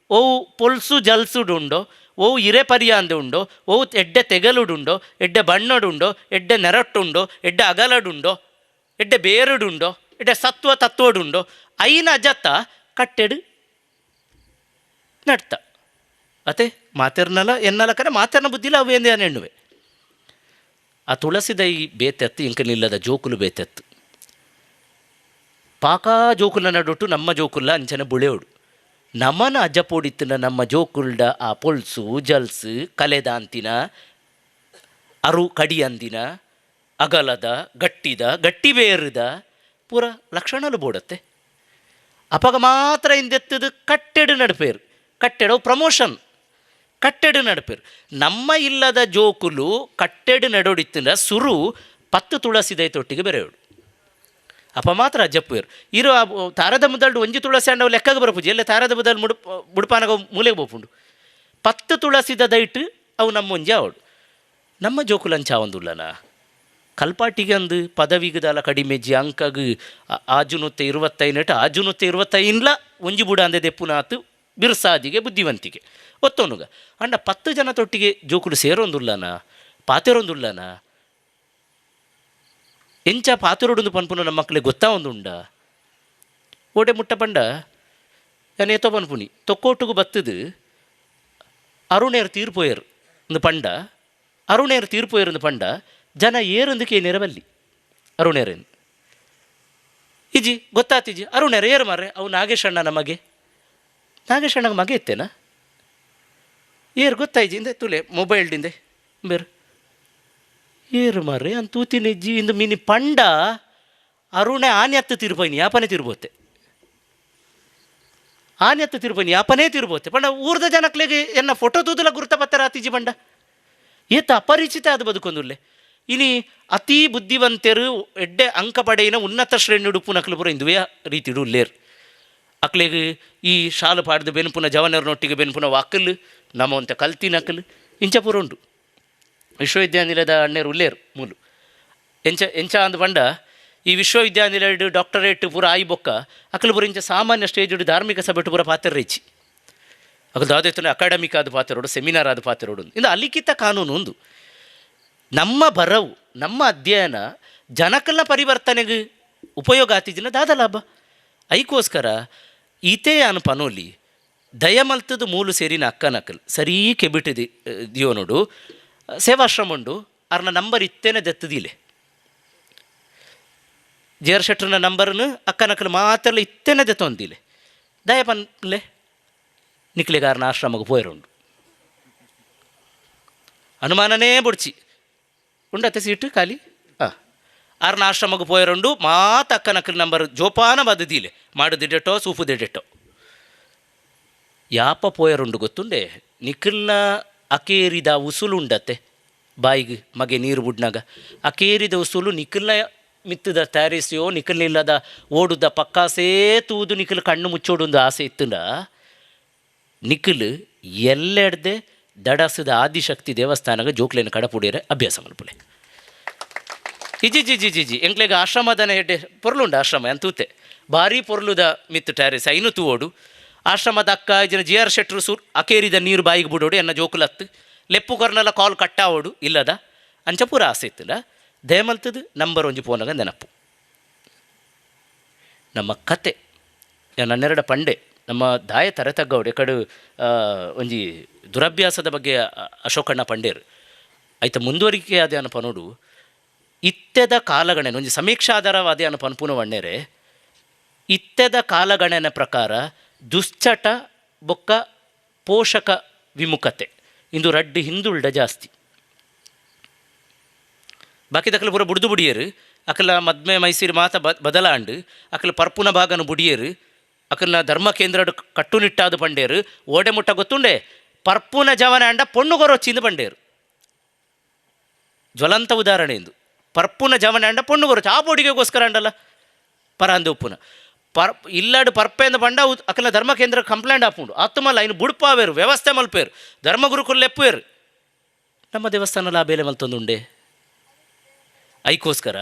ಓ ಪೊಲ್ಸು ಜಲ್ಸುಡುಂಡೋ ಓ ಇರೆ ಪರಿಯಾಂದೆ ಉಂಡೋ ಓ ಎಡ್ಡೆ ತೆಗಲುಡುಂಡೋ ಎಡ್ಡೆ ಬಣ್ಣಡುಂಡೋ ಎಡ್ಡೆ ನೆರಟ್ಟುಂಡೋ ಎಡ್ಡೆ ಅಗಲಡುಂಡೋ ಎಡ್ಡೆ ಬೇರುಡುಂಡೋ ಎಡ್ಡೆ ಸತ್ವ ತತ್ವಡುಂಡೋ ಐನ ಅಜತ್ತ ಕಟ್ಟೆಡು ನಡ್ತ ಅತೆ ಮಾತೆರ್ನಲ ಎನ್ನಲ ಕರೆ ಮಾತೆರ್ನ ಬುದ್ಧಿಲ ಅವು ಎಂದೇ ಎಣ್ಣುವೆ. ಆ ತುಳಸಿ ದೈ ಬೇತೆತ್ತು ಇಂಕನಿಲ್ಲದ ಜೋಕುಲು ಬೇತೆತ್ತು ಪಾಕಾ ಜೋಕುಲ ನಡುಟು ನಮ್ಮ ಜೋಕುಲ ಅಂಚನೆ ಬುಳೆಯೋಡು ನಮನ ಅಜ್ಜಪೋಡಿತ್ತಿನ ನಮ್ಮ ಜೋಕುಲ್ಡ ಆ ಪೊಲ್ಸು ಜಲ್ಸು ಕಲೆದಾಂತಿನ ಅರು ಕಡಿಯಂದಿನ ಅಗಲದ ಗಟ್ಟಿದ ಗಟ್ಟಿ ಬೇರುದ ಪೂರ ಲಕ್ಷಣಲು ಬೋಡತ್ತೆ. ಅಪಗ ಮಾತ್ರ ಇಂದೆತ್ತದು ಕಟ್ಟೆಡು ನಡುಪೇರು ಕಟ್ಟೆಡವು ಪ್ರಮೋಷನ್ ಕಟ್ಟೆಡು ನಡುಪೇರು. ನಮ್ಮ ಇಲ್ಲದ ಜೋಕುಲು ಕಟ್ಟೆಡು ನಡೋಡಿತ್ತಿನ ಸುರು 10 ತುಳಸಿ ದೈತೊಟ್ಟಿಗೆ ಬೆರೆಯೋಡು ಅಪ್ಪ ಮಾತ್ರ ಅಜ್ಜಪ್ಪೇರು ಇರೋ ತಾರದ ಮುದಲ್ಡು ಒಂಜಿ ತುಳಸಿ ಅಂಡವು ಲೆಕ್ಕಗೆ ಬರಪುಜಿ ಎಲ್ಲ ತಾರದ ಮುದಲ್ ಮುಡುಪಾನಗ ಮೂಲೆಗೆ ಬೋಪುಂಡು 10 ತುಳಸಿದ ದೈಟು ಅವು ನಮ್ಮ ಒಂಜಿ ಅವಡು. ನಮ್ಮ ಜೋಕುಲಂಚ ಒಂದುಲ್ಲನ ಕಲ್ಪಾಟಿಗೆ ಅಂದು ಪದವಿಗದಲ ಕಡಿಮೆಜ್ಜಿ ಅಂಕಗ್ ಆಜುನುತ್ತೆ 25 ಆಜುನುತ್ತೆ 25 ಒಂಜಿ ಬುಡ ಅಂದೆ ದೆಪ್ಪುನಾತು ಬಿರ್ಸಾದಿಗೆ ಬುದ್ಧಿವಂತಿಕೆ ಒತ್ತೋನುಗ ಅಂಡ 10 ಜನ ತೊಟ್ಟಿಗೆ ಜೋಕುಲು ಸೇರೊಂದುಲ್ಲನ ಪಾತೆರೊಂದುಲ್ಲನ ಎಂಚ ಪಾತೆರೊಡೊಂದು ಪನ್ಪುನ ನಮ್ಮ ಮಕ್ಕಳಿಗೆ ಗೊತ್ತಾ ಒಂದುಂಡ ಓಡೆ ಮುಟ್ಟ ಪಂಡ ಏತೋ ಪನ್ಪುನಿ ತೊಕ್ಕೋಟುಗು ಬತ್ತದು ಅರುಣೇರು ತೀರ್ಪೋಯರು ಒಂದು ಪಂಡ ಅರುಣೇರು ತೀರ್ಪೋಯರು ಒಂದು ಪಂಡ ಜನ ಏರೊಂದಕ್ಕೆ ನೆರವಲ್ಲಿ ಅರುಣೇರೇನು ಇಜಿ ಗೊತ್ತಾತಿಜಿ ಅರುಣೇರು ಏರು ಮಾರ್ರೆ ಅವು ನಾಗೇಶಣ್ಣ ನಮಗೆ ನಾಗೇಶಣ್ಣಗೆ ಮಗೆ ಇತ್ತೇನಾ ಏರು ಗೊತ್ತಾಯ್ಜಿ ಇಂದೆ ತುಲೆ ಮೊಬೈಲ್ದಿಂದೆ ಬೇರು ಏರು ಮಾರ್ರೆ ಅಂತ ತೂತಿನ ಇಜ್ಜಿ ಇಂದು ಮಿನಿ ಪಂಡ ಅರುಣೆ ಆನೆತ್ತು ತಿರುಪೈನಿ ಯಾಪನೆ ತಿರುಬೋತೆ ಆನೆತ್ತು ತಿರುಪೈನಿ ಯಾಪನೇ ತಿರುಬೋತೆ ಪಂಡ ಊರ್ದ ಜನಕ್ಲೆಗೆ ಎನ್ನ ಫೋಟೋ ತೂದಲ ಗುರುತ ಪತ್ತರ ಆತಿಜಿ ಪಂಡ ಏತ ಅಪರಿಚಿತ ಅದು ಬದುಕೊಂದುಲ್ಲೆ. ಇನಿ ಅತಿ ಬುದ್ಧಿವಂತರು ಎಡ್ಡೆ ಅಂಕ ಪಡೆಯಿನ ಉನ್ನತ ಶ್ರೇಣಿ ಉಡುಪು ಪೂರ ಇಂದುವೆ ರೀತಿಡು ಲೇರ್ ಅಕ್ಲೆಗ್ ಈ ಶಾಲು ಪಾಡ್ದು ಬೆನ್ಪುನ ಜವನರ್ನೊಟ್ಟಿಗೆ ಬೆನ್ಪುನ ವಾಕಲ್ ನಮ್ಮಂತ ಕಲ್ತಿನಕಲ್ ಇಂಚ ಪೂರ ಉಂಡು. ವಿಶ್ವವಿದ್ಯಾನಿಲಯದ ಅಣ್ಣರು ಉಲ್ಲೇರು ಮೂಲು ಎಂಚ ಎಂಚ ಅಂದ್ ಪಂಡ ಈ ವಿಶ್ವವಿದ್ಯಾನಿಲಯಡು ಡಾಕ್ಟರೇಟ್ ಪೂರ ಆಯಿ ಬೊಕ್ಕ ಅಕಲ್ ಪೂರ ಇಂಚ ಸಾಮಾನ್ಯ ಸ್ಟೇಜ್ ಧಾರ್ಮಿಕ ಸಭೆಟು ಪೂರ ಪಾತ್ರ ರೇಚಿ ಅಕಲ್ ದಾದೈತನ ಅಕಾಡೆಮಿಕ್ ಆದ ಪಾತ್ರರೋಡು ಸೆಮಿನಾರ್ ಆದ ಪಾತ್ರರೋಡು ಇಂದು ಅಲಿಖಿತ ಕಾನೂನು ಒಂದು. ನಮ್ಮ ಬರವು ನಮ್ಮ ಅಧ್ಯಯನ ಜನಕಲ್ನ ಪರಿವರ್ತನೆಗೆ ಉಪಯೋಗ ಆತಿಜಿನ ದಾದ ಲಾಭ ಐಕೋಸ್ಕರ ಈತೇ ಅನು ಪನೋಲಿ ದಯಮಲ್ತದ ಮೂಲು ಸೇರಿನ ಅಕ್ಕನಕಲ್ ಸರೀ ಕೆಬಿಟಿದಿ ದಿಯೋನುಡು ಸೇವಾಶ್ರಮ ಉಂಡು ಅರ್ನ ನಂಬರ್ ಇತ್ತೇನೆ ದತ್ತದಿಲೆ ಜೆ ಆರ್ ಶೆಟ್ರನ ನಂಬರ್ನು ಅಕ್ಕನಕಲ್ ಮಾತ್ರ ಇತ್ತೇನೆ ದತ್ತೊಂದಿಲೆ ದಯಪನ್ಲೆ ನಿಕ್ಲೆಗಾರನ ಆಶ್ರಮಕ್ಕೆ ಪೋಯರುಂಡು ಅನುಮಾನನೇ ಬುಡ್ಚಿ ಉಂಡತ್ತೆ ಸೀಟು ಖಾಲಿ ಹಾಂ ಆರ್ನ ಆಶ್ರಮಕ್ಕೆ ಪೋಯರುಂಡು ಮಾತ ಅಕ್ಕನಕಲ್ ನಂಬರ್ ಜೋಪಾನ ಬದದಿಲೆ ಮಾಡುದಿಡೆಟೋ ಸೂಪುದಿಡೆಟೋ ಯಾಪ ಪೋಯರುಂಡು ಗೊತ್ತುಂಡೆ ನಿಖಿಲ್ನ ಅಕೇರಿದ ಉಸುಲು ಉಂಡತ್ತೆ ಬಾಯಿಗೆ ಮಗೆ ನೀರು ಬುಡ್ನಾಗ ಅಕೇರಿದ ಉಸುಲು ನಿಖಿಲ್ನ ಮಿತ್ತದ ತಯಾರಿಸಿಯೋ ನಿಖಲ್ನಿಲ್ಲದ ಓಡುದ ಪಕ್ಕಾಸೇ ತೂದು ನಿಖಲ್ ಕಣ್ಣು ಮುಚ್ಚೋಡೊಂದು ಆಸೆ ಇತ್ತುಂಡ ನಿಖಲ್ ಎಲ್ಲೆಡ್ದೆ ದಡಸದ ಆದಿಶಕ್ತಿ ದೇವಸ್ಥಾನಗ ಜೋಕ್ಲೇನ ಕಡಪುಡಿಯರೆ ಅಭ್ಯಾಸ ಮಲ್ಪುಲೆ. ಇಜಿ G G G G ಎಂಕ್ಲೆಗ್ ಆಶ್ರಮದನ ಹೆಡ್ಡೆ ಪೊರ್ಲುಂಡು ಆಶ್ರಮ ಅಂತೂತೆ ಭಾರಿ ಪೊರ್ಲುದ ಮಿತ್ತು ಟ್ಯಾರಿಸ್ ಐನು ತೂವೋಡು ಆಶ್ರಮದ ಅಕ್ಕ ಇಜಿನ ಜಿ ಆರ್ ಶೆಟ್ರು ಸೂರ್ ಅಕೇರಿದ ನೀರು ಬಾಯಿಗೆ ಬಿಡೋಡು ಎನ್ನ ಜೋಕುಲತ್ತು ಲೆಪ್ಪು ಕೊರ್ನೆಲ್ಲ ಕಾಲ್ ಕಟ್ಟಾವೋಡು ಇಲ್ಲದ ಅಂಚ ಪೂರ ಆಸೆ ಇತ್ತಿಲ್ಲ ದಯಮಲ್ತದು ನಂಬರ್ ಒಂಜಿ ಪೋನಾಗ ನೆನಪು. ನಮ್ಮ ಕತೆ ನನ್ನೆರಡ ಪಂಡೆ ನಮ್ಮ ದಾಯ ತರತಗ್ಗೌಡು ಎಕಡು ಒಂಜಿ ದುರಭ್ಯಾಸದ ಬಗ್ಗೆ ಅಶೋಕಣ್ಣ ಪಂಡೇರು ಆಯ್ತ ಮುಂದುವರಿಕೆ ಆದ ಅನಪ ನೋಡು ಇತ್ತೆದ ಕಾಲಗಣನೆ ಒಂಜಿ ಸಮೀಕ್ಷಾಧಾರವಾದ ಅನಪ ಅನ್ಪುನ ವಣ್ಣೆರೆ ಇತ್ತೆದ ಕಾಲಗಣನೆ ಪ್ರಕಾರ ದುಶ್ಚಟ ಬೊಕ್ಕ ಪೋಷಕ ವಿಮುಖತೆ ಇಂದು ರಡ್ಡು ಹಿಂದುಳ್ಡ ಜಾಸ್ತಿ. ಬಾಕಿದಕಲು ಪೂರ ಬುಡ್ದು ಬುಡಿಯರು ಅಕಲ ಮದ್ಮೆ ಮೈಸೂರು ಮಾತ ಬದಲಾಂಡು ಅಕಲ ಪರ್ಪುನ ಭಾಗನು ಬುಡಿಯರು ಅಕಲ್ನ ಧರ್ಮ ಕೇಂದ್ರ ಕಟ್ಟುನಿಟ್ಟಾದ ಪಂಡೇರು ಓಡೆ ಮುಟ್ಟ ಗೊತ್ತುಂಡೆ ಪರ್ಪುನ ಜವನ ಅಂಡ ಪೊಣ್ಣು ಕೊರೊಚ್ಚಿಂದು ಬಂಡೇರು. ಜ್ವಲಂತ ಉದಾಹರಣೆ ಎಂದು ಪರ್ಪುನ ಜವನ ಅಂಡ ಪೊಣ್ಣು ಕೊರೊಚ್ಚಿ ಆ ಬೋಡಿಗೆಗೋಸ್ಕರ ಅಂಡಲ್ಲ ಪರಾಂದೆ ಉಪ್ಪುನ ಪರ್ ಇಲ್ಲಾಡು ಪರ್ಪೆಂದ ಬಂಡ ಅಕಲ ಧರ್ಮ ಕೇಂದ್ರ ಕಂಪ್ಲೇಂಟ್ ಆಪುಂಡು ಆತ್ಮಲ್ಲ ಇನ್ನು ಬುಡ್ಪಾವೇರು ವ್ಯವಸ್ಥೆ ಮಲ್ಪೇರು ಧರ್ಮಗುರುಕುಲ್ ಲೆಪ್ಪುವೇರು. ನಮ್ಮ ದೇವಸ್ಥಾನಲ ಆ ಬೇಲೆ ಮಲ್ತೊಂದುಂಡೆ. ಐಕೋಸ್ಕರ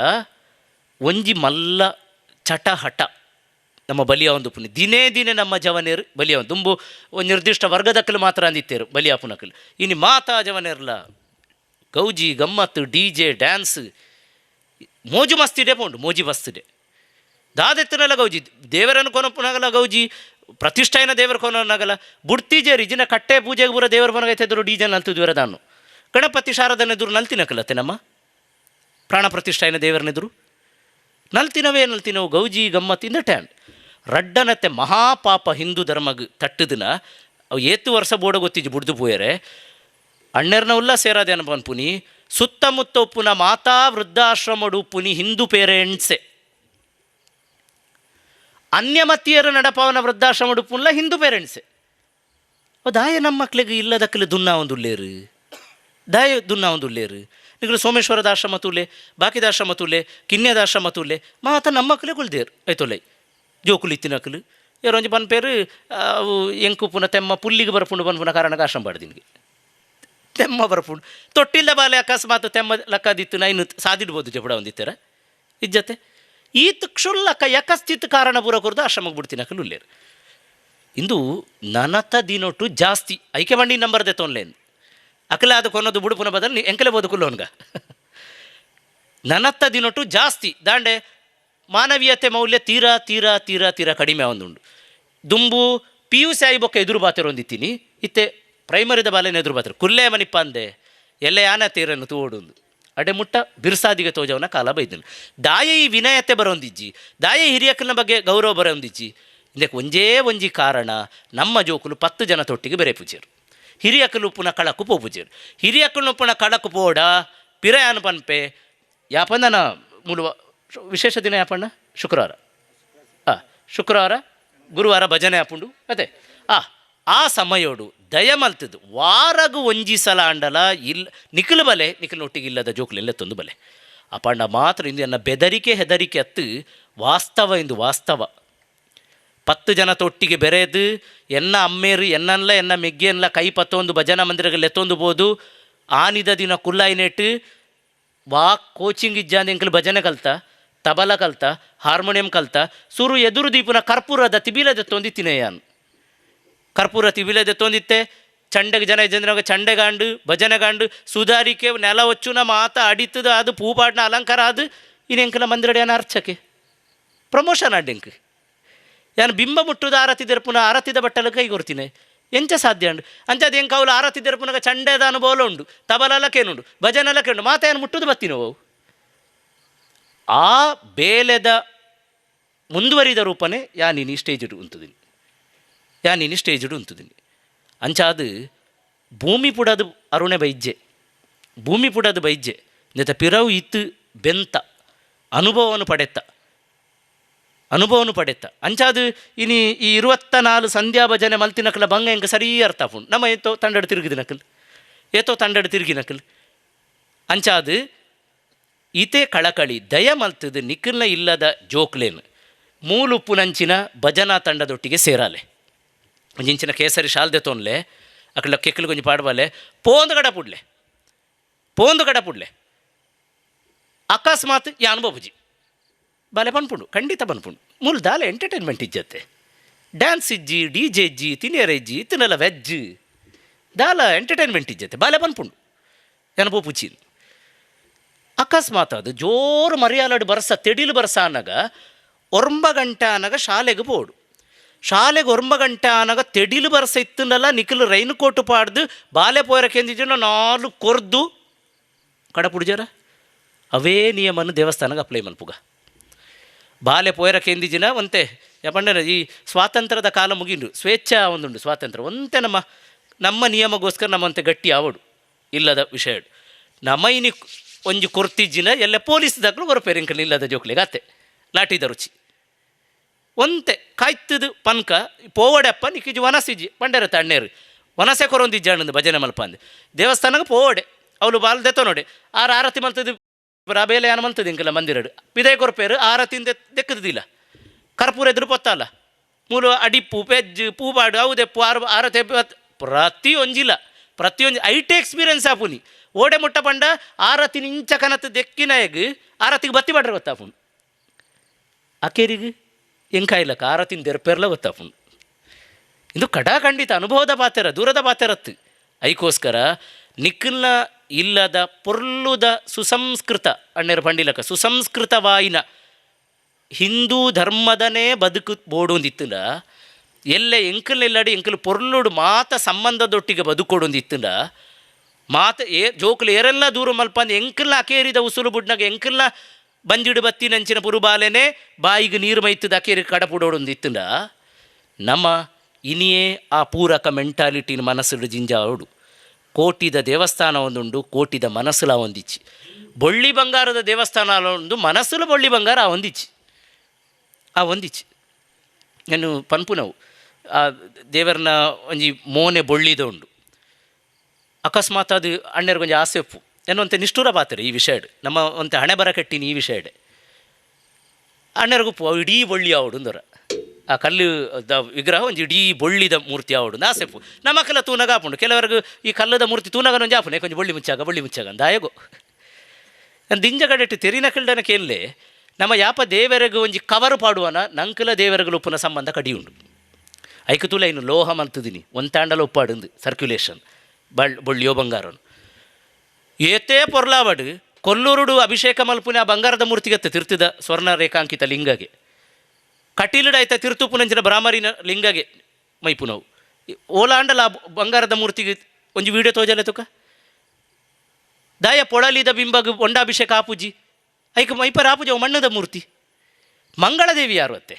ಒಂಜಿ ಮಲ್ಲ ಚಟ ಹಠ ನಮ್ಮ ಬಲಿಯ ಒಂದು ಪುಣ್ಯ ದಿನೇ ದಿನೇ ನಮ್ಮ ಜವನೇರು ಬಲಿಯ ದುಂಬು ಒಂದು ನಿರ್ದಿಷ್ಟ ವರ್ಗದಕ್ಕಲು ಮಾತ್ರ ಅಂದಿತ್ತೇರು ಬಲಿಯ ಪುನಕಲು. ಇನ್ನು ಮಾತಾ ಜವನೇರ್ಲ ಗೌಜಿ ಗಮ್ಮತ್ತು D J dance ಮೋಜು ಮಸ್ತಿದೆ ಪೋಂಡು ಮೋಜಿ ಮಸ್ತಿದೆ ದಾದೆತ್ತನೆಲ್ಲ ಗೌಜಿ ದೇವರನ್ನು ಕೊನಪುನಗಲ ಗೌಜಿ ಪ್ರತಿಷ್ಠಾನ ದೇವರ ಕೊನಗಲ ಬುಡ್ತಿಜೇರಿ ಜಿನ ಕಟ್ಟೆ ಪೂಜೆಗೆ ಪೂರ ದೇವರ ಕೊನಗೈತೆದ್ರು ಡಿ ಜೆ ನಲ್ತಿದ್ವರ ದಾನು ಗಣಪತಿ ಶಾರದನೆದುರು ನಲ್ತಿನಕಲತ್ತೆ ನಮ್ಮ ಪ್ರಾಣ ಪ್ರತಿಷ್ಠಾನ ದೇವರನೆದುರು ನಲ್ತಿನವೇ ನಲ್ತಿನವು ಗೌಜಿ ಗಮ್ಮತ್ತಿಂದ ಟ್ಯಾಂಡ್ ರಡ್ಡನತ್ತೆ ಮಹಾಪಾಪ ಹಿಂದೂ ಧರ್ಮಗ್ ತಟ್ಟುದಿನ ಅವು ಏತು ವರ್ಷ ಬೋಡ ಗೊತ್ತಿಜ್ಜಿ ಬುಡ್ದು ಪೋಯರೆ ಅಣ್ಣರ್ನವುಲ್ಲ ಸೇರಾದೆ ಅನ್ಪುನಿ ಸುತ್ತಮುತ್ತ ಉಪ್ಪುನ ಮಾತಾ ವೃದ್ಧಾಶ್ರಮಡು ಉಪ್ಪುನಿ ಹಿಂದೂ ಪೇರೆಂಟ್ಸೆ ಅನ್ಯಮತೀಯರ ನಡಪವನ ವೃದ್ಧಾಶ್ರಮಡು ಉಪ್ಪುನ್ಲ ಹಿಂದೂ ಪೇರೆಂಟ್ಸೆ. ದಾಯ ನಮ್ಮ ಮಕ್ಳಿಗೆ ಇಲ್ಲದಕ್ಕಲೆ ದುನ್ನ ಒಂದು ಉಲ್ಲೇರು ದಾಯ ದುನ್ನ ಒಂದು ಉಲ್ಲೇರು ನಿಗಳು ಸೋಮೇಶ್ವರದ ಆಶ್ರಮ ತೂಲೆ ಬಾಕಿದ ಆಶ್ರಮ ತೂಲೆ ಕಿನ್ಯದ ಆಶ್ರಮ ತೂಲೆ ಮಾತ ನಮ್ಮ ಮಕ್ಳಿಗೆ ಉಳ್ದೇರು ಆಯ್ತೊಲೈ ಜೋಕುಲು ಇತ್ತಿನಕಲು ಯಾರೊಂಜಿ ಪನ್ಪೇರು ಅವು ಎಂಕು ಪುನ ತೆಮ್ಮ ಪುಲ್ಲಿಗೆ ಬರಪುಂಡು ಪನ್ಪುನ ಕಾರಣಕ್ಕೆ ಆಶ್ರಮ ಬಾಡ್ದಿನ್ಗೆ ತೆಮ್ಮ ಬರಪುಂಡು ತೊಟ್ಟಿಲ್ಲ ಬಾಲೆ ಅಕಸ್ಮಾತ್ ತೆಮ್ಮ ಲಕ್ಕದಿತ್ತು ನೈನು ಸಾದಿಡ್ಬೋದು ಜಪಡ ಒಂದಿತ್ತರ ಇಜ್ಜತೆ ಈತ್ ಕ್ಷುಲ್ಲಕ ಯಕಸ್ಥಿತ್ ಕಾರಣ ಪೂರ ಕೊರ್ದು ಆಶ್ರಮಕ್ಕೆ ಬಿಡ್ತೀನಿ ಅಕಲು ಉಲ್ಲೇರು. ಇಂದು ನನತ ದಿನೊಟ್ಟು ಜಾಸ್ತಿ ಐಕೆ ಬಂಡಿ ನಂಬರ್ದೆ ತೊನ್ಲೇನು ಅಕಲ ಅದು ಕೊನ್ನೋದು ಬುಡುಪುನ ಬದಲು ಎಂಕಲೆ ಬೋದು ಕುಲ್ಲೋನ್ಗ ನನತ್ತ ದಿನೊಟ್ಟು ಜಾಸ್ತಿ ದಾಂಡೆ ಮಾನವೀಯತೆ ಮೌಲ್ಯ ತೀರಾ ತೀರಾ ತೀರಾ ತೀರಾ ಕಡಿಮೆ ಒಂದುಂಡು. ದುಂಬು P U C ಆಯಿ ಬೊಕ್ಕ ಎದುರು ಬಾತಿರೊಂದಿತ್ತೀನಿ ಇತ್ತೆ ಪ್ರೈಮರಿದ ಬಾಲೆನ ಎದುರು ಬಾತಿರು ಕುಲ್ಲೇ ಮನಿಪ್ಪ ಅಂದೆ ಎಲ್ಲೇ ಆನ ತೀರನ್ನು ತೋಡುಂದು ಅಡೆ ಮುಟ್ಟ ಬಿರ್ಸಾದಿಗೆ ತೋಜವನ ಕಾಲ ಬೈದನು. ದಾಯ ಈ ವಿನಯತೆ ಬರೋಂದಿಜ್ಜಿ ದಾಯ ಹಿರಿಯಕ್ಕನ ಬಗ್ಗೆ ಗೌರವ ಬರೋಂದಿಜ್ಜಿ. ಇದಕ್ಕೆ ಒಂಜೇ ಒಂಜಿ ಕಾರಣ ನಮ್ಮ ಜೋಕುಲು 10 ಜನ ತೊಟ್ಟಿಗೆ ಬೆರೆ ಪೂಜೆರು ಹಿರಿಯಕ್ಕಲು ಉಪ್ಪುನ ಕಳಕು ಪೋಪುಜೆರು ಹಿರಿಯಕ್ಕಲು ಉಪ್ಪುನ ಕಳಕು ಪೋಡ ಪಿರಯಾನ ಪನ್ಪೆ ಯಾಪಂದನ ಮೂಲ ವಿಶೇಷ ದಿನ ಯಾಪಣ್ಣ ಶುಕ್ರವಾರ ಶುಕ್ರವಾರ ಗುರುವಾರ ಭಜನೆ ಆಪುಂಡು ಅದೇ ಆ ಸಮಯೋಡು ದಯಮಲ್ತದ್ದು ವಾರಗು ಒಂಜಿ ಸಲ ಅಂಡಲ ಇಲ್ಲ ನಿಖಲು ಬಲೆ ನಿಖಲು ಒಟ್ಟಿಗೆ ಇಲ್ಲದ ಜೋಕುಲೆಲ್ಲ ತಂದು ಬಲೆ ಅಪಂಡ ಮಾತ್ರ ಇಂದು ಎನ್ನ ಬೆದರಿಕೆ ಹೆದರಿಕೆ ಅತ್ತು ವಾಸ್ತವ ಇಂದು ವಾಸ್ತವ. 10 ಜನ ತೊಟ್ಟಿಗೆ ಬೆರೆದು ಎನ್ನ ಅಮ್ಮೇರು ಎನ್ನಲ್ಲ ಎನ್ನ ಮೆಗ್ಗೆನ್ಲ ಕೈ ಪತ್ತೊಂದು ಭಜನಾ ಮಂದಿರಗಳು ಎತ್ತೊಂದು ಬೋದು ಆನಿದ ದಿನ ಕುಲ್ಲಾಯಿನೆಟ್ಟು ವಾ ಕೋಚಿಂಗ್ ಇಜ್ಜಾಂದ ಎಂಕಲು ಭಜನೆ ಕಲ್ತ ತಬಲ ಕಲ್ತ ಹಾರ್ಮೋನಿಯಂ ಕಲ್ತ ಸುರು ಎದುರು ದೀಪನ ಕರ್ಪೂರದ ತಿಬಿಲದ ತೊಂದಿತ್ತಿನೇಯಾನ್ ಕರ್ಪೂರ ತಿಬಿಲದ ತೊಂದಿತ್ತೆ ಚಂಡಗೆ ಜನ ಜನಗ ಚಂಡೆಗಾಂಡು ಭಜನೆಗಾಂಡು ಸುಧಾರಿಕೆ ನೆಲ ಒಚ್ಚುನ ಮಾತ ಅಡಿತದ ಅದು ಪೂಪಾಡಿನ ಅಲಂಕಾರ ಅದು ಇನ್ನೆಂಕಲ ಮಂದಿರಡಿಯಾನ ಅರ್ಚಕೆ ಪ್ರಮೋಷನ್ ಅಡ್ಡೆಂಕ್ ಯಾನು ಬಿಂಬ ಮುಟ್ಟುದ ಆರತಿ ದೆರ್ಪುನ ಆರತಿದ ಬಟ್ಟಲು ಕೈ ಕೊರ್ತೀನಿ ಎಂಚ ಸಾಧ್ಯ ಅಂಡು ಅಂಚದ ಎಂಕ ಅವಳು ಆರತಿ ದೆರ್ಪುನಗ ಚಂಡೆದ ಅನುಭವ ಉಂಡು ತಬಲಲಕ್ಕೇನುಂಡು ಭಜನಲಕ್ಕೆ ಉಂಡು ಮಾತ ಏನು ಮುಟ್ಟುದು ಬತ್ತಿನೋ ಆ ಬೇಲೆದ ಮುಂದುವರಿದ ರೂಪನೇ ಯಾ ನೀನು ಸ್ಟೇಜ್ ಉಂತುದಿನಿ ಯಾ ನೀನು ಸ್ಟೇಜ್ ಉಂತುದಿನಿ ಅಂಚಾದು ಭೂಮಿ ಪುಡದು ಅರುಣೆ ಬೈಜ್ಜೆ ಭೂಮಿ ಪುಡದು ಬೈಜ್ಜೆ ನೆತ ಪಿರವು ಇತ್ತು ಬೆಂತ ಅನುಭವವನ್ನು ಪಡೆತ್ತ ಅನುಭವನು ಪಡೆತ್ತ ಅಂಚಾದು ಇನಿ ಈ 24 ಸಂಧ್ಯಾ ಭಜನೆ ಮಲ್ತಿನಕಲ ಬಂಗ ಎಂಕ ಸರಿ ಅರ್ಥ ಆಪುಂಡು ನಮ್ಮ ಏತೋ ತಂಡಡು ತಿರುಗಿದಿನಕಲ್ ಏತೋ ತಂಡಡು ತಿರುಗಿನಕಲ್ ಅಂಚಾದು ಈತೆ ಕಳಕಳಿ ದಯ ಮಲ್ತದು ನಿಖಲ್ನ ಇಲ್ಲದ ಜೋಕ್ಲೇನು ಮೂಲುಪ್ಪುನಂಚಿನ ಭಜನಾ ತಂಡದೊಟ್ಟಿಗೆ ಸೇರಾಲೆ ಒಂಜಿಂಚಿನ ಕೇಸರಿ ಶಾಲ್ದೆ ತೋನ್ಲೆ ಅಕಲ ಕೆಕ್ಕಲು ಕೊಂಚ ಪಾಡಬಾಲೆ ಪೋಂದು ಕಡ ಪುಡ್ಲೆ ಪೋಂದು ಕಡ ಪುಡ್ಲೆ ಅಕಸ್ಮಾತ್ ಯಾನು ಬಾಬುಜಿ ಬಾಲೆ ಪನ್ಪುಂಡು ಖಂಡಿತ ಪನ್ಪುಂಡು ಮೂಲ ದಾಲೆ ಎಂಟರ್ಟೈನ್ಮೆಂಟ್ ಇಜ್ಜತ್ತೆ ಡ್ಯಾನ್ಸ್ ಇಜ್ಜಿ ಡಿ ಜೆ ಇಜ್ಜಿ ತಿನಿಯರ ಇಜ್ಜಿ ಇತ್ತಿನಲ್ಲ ವೆಜ್ ದಾಲ ಎಂಟರ್ಟೈನ್ಮೆಂಟ್ ಇಜ್ಜತ್ತೆ ಬಾಲೆ ಪನ್ಪುಂಡು ಯಾನು ಪೋಪುಚಿ ಅಕಸ್ಮಾತ್ ಅದು ಜೋರು ಮರಿಯಾಲಡು ಬರ್ಸ ತೆಡಿಲು ಬರ್ಸ ಅನ್ನಗ ಒರ್ಂಬ ಗಂಟೆ ಅನ್ನಗ ಶಾಲೆಗೆ ಪೋಡು ಶಾಲೆಗೆ ಒರ್ಂಬ ಗಂಟೆ ಆನಗ ತೆಡಿಲು ಬರ್ಸ ಇತ್ತನಲ್ಲ ನಿಖಲು ರೈನ್ ಕೋಟು ಪಾಡ್ದು ಬಾಲೆ ಪೋಯರಕೆಂದಿಜ್ಜನ ನಾಲು ಕೊರ್ದು ಕಡಪುಡ್ಜಾರ ಅವೇ ನಿಯಮನ್ನು ದೇವಸ್ಥಾನಕ್ಕೆ ಅಪ್ಲೈ ಮನ್ಪುಗ ಬಾಲೆ ಪೋಯರಕೆಂದಿಜಿನ ಒಂತೆ ಯಾಪಂದ್ರೆ ಈ ಸ್ವಾತಂತ್ರ್ಯದ ಕಾಲ ಮುಗಿಂಡು ಸ್ವೇಚ್ಛಾ ಒಂದುಂಡು ಸ್ವಾತಂತ್ರ್ಯ ಒಂತೆ ನಮ್ಮ ನಮ್ಮ ನಿಯಮಗೋಸ್ಕರ ನಮ್ಮಂತೆ ಗಟ್ಟಿ ಆವಡು ಇಲ್ಲದ ವಿಷಯ ನಮ್ಮ ಇನಿ ಒಂಜಿ ಕೊರ್ತಿಜ್ಜಿನ ಎಲ್ಲ ಪೊಲೀಸ್ ದಾಖಲು ಕೊರಪೇರಿಂಕಲ್ ಇಲ್ಲದ ಜೋಕ್ಲಿಗೆ ಅತ್ತೆ ಲಾಠಿದ ರುಚಿ ಒಂತೆ ಕಾಯ್ತದು ಪನ್ಕ ಪೋವಡಪ್ಪ ನಿಕ್ಕಿಜಿ ವನಸಿಜಿ ಪಂಡರ ತಣ್ಣೇರು ವನಸೆ ಕೊರೊಂದಿಜ್ಜಾಣಂದು ಭಜನೆ ಮಲ್ಪಂದು ದೇವಸ್ಥಾನಕ್ಕೆ ಪೋಡೆ ಅವಳು ಬಾಲ್ ದೆತ್ತೋ ನೋಡಿ ಆರು ಆರತಿ ಮಲ್ತದ್ದು ಬೇಲೆ ಯಾನ ಮಲ್ತದೆ ಇಂಕಲ ಮಂದಿರಡು ಪಿದೈ ಕೊರ್ಪೇರು ಆರತಿಂದ ದೆಕ್ಕದಿಲ್ಲ ಕರ್ಪೂರ ಎದುರು ಪೊತ್ತಲ್ಲ ಮೂಲು ಅಡಿಪ್ಪು ಪೆಜ್ಜು ಪೂಬಾಡು ಅವುದೆಪ್ಪು ಆರು ಆರತಿ ಪ್ರತಿಯೊಂಜಿಲ್ಲ ಪ್ರತಿಯೊಂಜಿ ಐಟೆ ಎಕ್ಸ್ಪೀರಿಯನ್ಸ್ ಆಪುನಿ ಓಡೆ ಮುಟ್ಟ ಪಂಡ ಆರತಿ ನಿಂಚ ಕನತ್ ದೆಕ್ಕಿನಾಯಗ್ ಆರತಿಗೆ ಬತ್ತಿ ಬಾಡ್ರೆ ಗೊತ್ತಾಪುಂಡು ಅಕೇರಿಗೆ ಎಂಕಾಯಿಲಕ್ಕ ಆರತಿನ ದೆರ್ಪೇರ್ಲ ಗೊತ್ತಾಪುಂಡು. ಇದು ಕಡಾಖಂಡಿತ ಅನುಭವದ ಪಾತೆರ, ದೂರದ ಪಾತೆರತ್ತು. ಐಕೋಸ್ಕರ ನಿಕ್ಕಲ್ನ ಇಲ್ಲದ ಪೊರ್ಲುದ ಸುಸಂಸ್ಕೃತ ಅಣ್ಣರ ಪಂಡಿಲಕ ಸುಸಂಸ್ಕೃತವಾಯಿನ ಹಿಂದೂ ಧರ್ಮದನೇ ಬದುಕು ಬೋಡೊಂದಿತ್ತುಂಡ ಎಲ್ಲೆ ಎಂಕಲ್ ಇಲ್ಲಡಿ ಎಂಕಲ್ ಪೊರ್ಲುಡು ಮಾತ ಸಂಬಂಧದೊಟ್ಟಿಗೆ ಬದುಕೊಡೊಂದಿತ್ತುಂಡ ಮಾತ ಏ ಜೋಕುಲು ಏರೆಲ್ಲ ದೂರ ಮಲ್ಪಂದು ಎಂಕಲ್ನ ಅಕೇರಿದ ಉಸುಲು ಬುಡ್ನಾಗ ಎಂಕಲ್ನ ಬಂಜಿಡು ಬತ್ತಿ ನಂಚಿನ ಪುರುಬಾಲೆನೆ ಬಾಯಿಗೆ ನೀರು ಮೈತದ ಅಕೇರಿ ಕಡಪುಡೋಡೊಂದಿತ್ತುಂಡ ನಮ್ಮ ಇನಿಯೇ ಆ ಪೂರಕ ಮೆಂಟಾಲಿಟಿನ ಮನಸ್ಸುಡು ಜಿಂಜಾವಡು. ಕೋಟಿದ ದೇವಸ್ಥಾನ ಒಂದುಂಡು, ಕೋಟಿದ ಮನಸ್ಸುಲ ಒಂದಿಚ್ಚಿ. ಬೊಳ್ಳಿ ಬಂಗಾರದ ದೇವಸ್ಥಾನ ಒಂದು, ಮನಸ್ಸುಲ ಬೊಳ್ಳಿ ಬಂಗಾರ ಆ ಒಂದಿಚ್ಚಿ, ಆ ಒಂದಿಚ್ಚಿ. ನಾನು ಪನ್ಪುನವು ಆ ದೇವರನ್ನ ಒಂಜಿ ಮೋನೆ ಬೊಳ್ಳಿದ ಉಂಡು. ಅಕಸ್ಮಾತ್ ಅದು ಅಣ್ಣರಿಗೆ ಒಂಜಿ ಆಸೆ ಉಪ್ಪು ಎನ್ನುವಂತೆ ನಿಷ್ಠುರ ಪಾತ್ರೆ ಈ ವಿಷಯಡ್ ನಮ್ಮ ಒಂತೆ ಹಣೆ ಬರ ಕಟ್ಟಿನಿ ಈ ವಿಷಯಡ್ ಅಣ್ಣರಿಗುಪ್ಪು ಅವು ಇಡೀ ಬೊಳ್ಳಿ ಆವಡು ಅಂದರ ಆ ಕಲ್ಲು the ವಿಗ್ರಹ ಒಂಜಿ ಇಡೀ ಬೊಳ್ಳಿದ ಮೂರ್ತಿ ಆವಡು ಆಸೆಪ್ಪು ನಮಕೆಲ್ಲ ತೂನಗ ಆಪುಂಡು. ಕೆಲವರೆಗೂ ಈ ಕಲ್ಲದ ಮೂರ್ತಿ ತೂನಗ ಒಂಜಿ ಆಪುಂಡು ಕೊಂಚ ಬೊಳ್ಳಿ ಮುಚ್ಚಾಗ ಬೊಳ್ಳಿ ಮುಚ್ಚಾಗ ಅಂದಾಯಗೋ ದಿಂಜ ಕಡೆಟ್ಟು ತೆರಿನ ಕಲ್ಡನ ಕೇಳಲೆ ನಮ್ಮ ಯಾಪ ದೇವರೆಗೂ ಒಂಜಿ ಕವರು ಪಾಡುವನ ನಂಕಲ ದೇವರೆಗಳು ಉಪ್ಪುನ ಸಂಬಂಧ ಕಡಿಯುಂಡು. ಐಕು ತುಲ ಇನ್ನು ಲೋಹ ಮಂತದಿನಿ ಒಂತಾಂಡಲ ಉಪ್ಪಾಡುಂದು ಸರ್ಕ್ಯುಲೇಷನ್ ಬೊಳ್ಳಿಯೋ ಬಂಗಾರನು ಏತೇ ಪೊರ್ಲಾವಡು ಕೊಲ್ಲೂರುಡು ಅಭಿಷೇಕ ಮಲ್ಪುನ ಆ ಬಂಗಾರದ ಮೂರ್ತಿಗತ್ತೆ ತಿರ್ತಿದ ಸ್ವರ್ಣ ರೇಖಾಂಕಿತ ಲಿಂಗಗೆ ಕಟೀಲುಡಾಯ್ತ ತಿರ್ತುಪುನಂಚಿನ ಬ್ರಾಹ್ಮರಿನ ಲಿಂಗಗೆ ಮೈಪುನವು ಓಲಾಂಡಲ ಬಂಗಾರದ ಮೂರ್ತಿಗೆ ಒಂಜಿ ವೀಡಿಯೋ ತೋಜಲೆ ತುಕ ದಾಯ ಪೊಳಲಿದ ಬಿಂಬಗ್ ಒಂಡಾಭಿಷೇಕ ಆಪುಜಿ ಐಕ ಮೈಪರ ಆಪುಜಿ ಅವು ಮಣ್ಣದ ಮೂರ್ತಿ. ಮಂಗಳದೇವಿ ಯಾರು ಅತ್ತೆ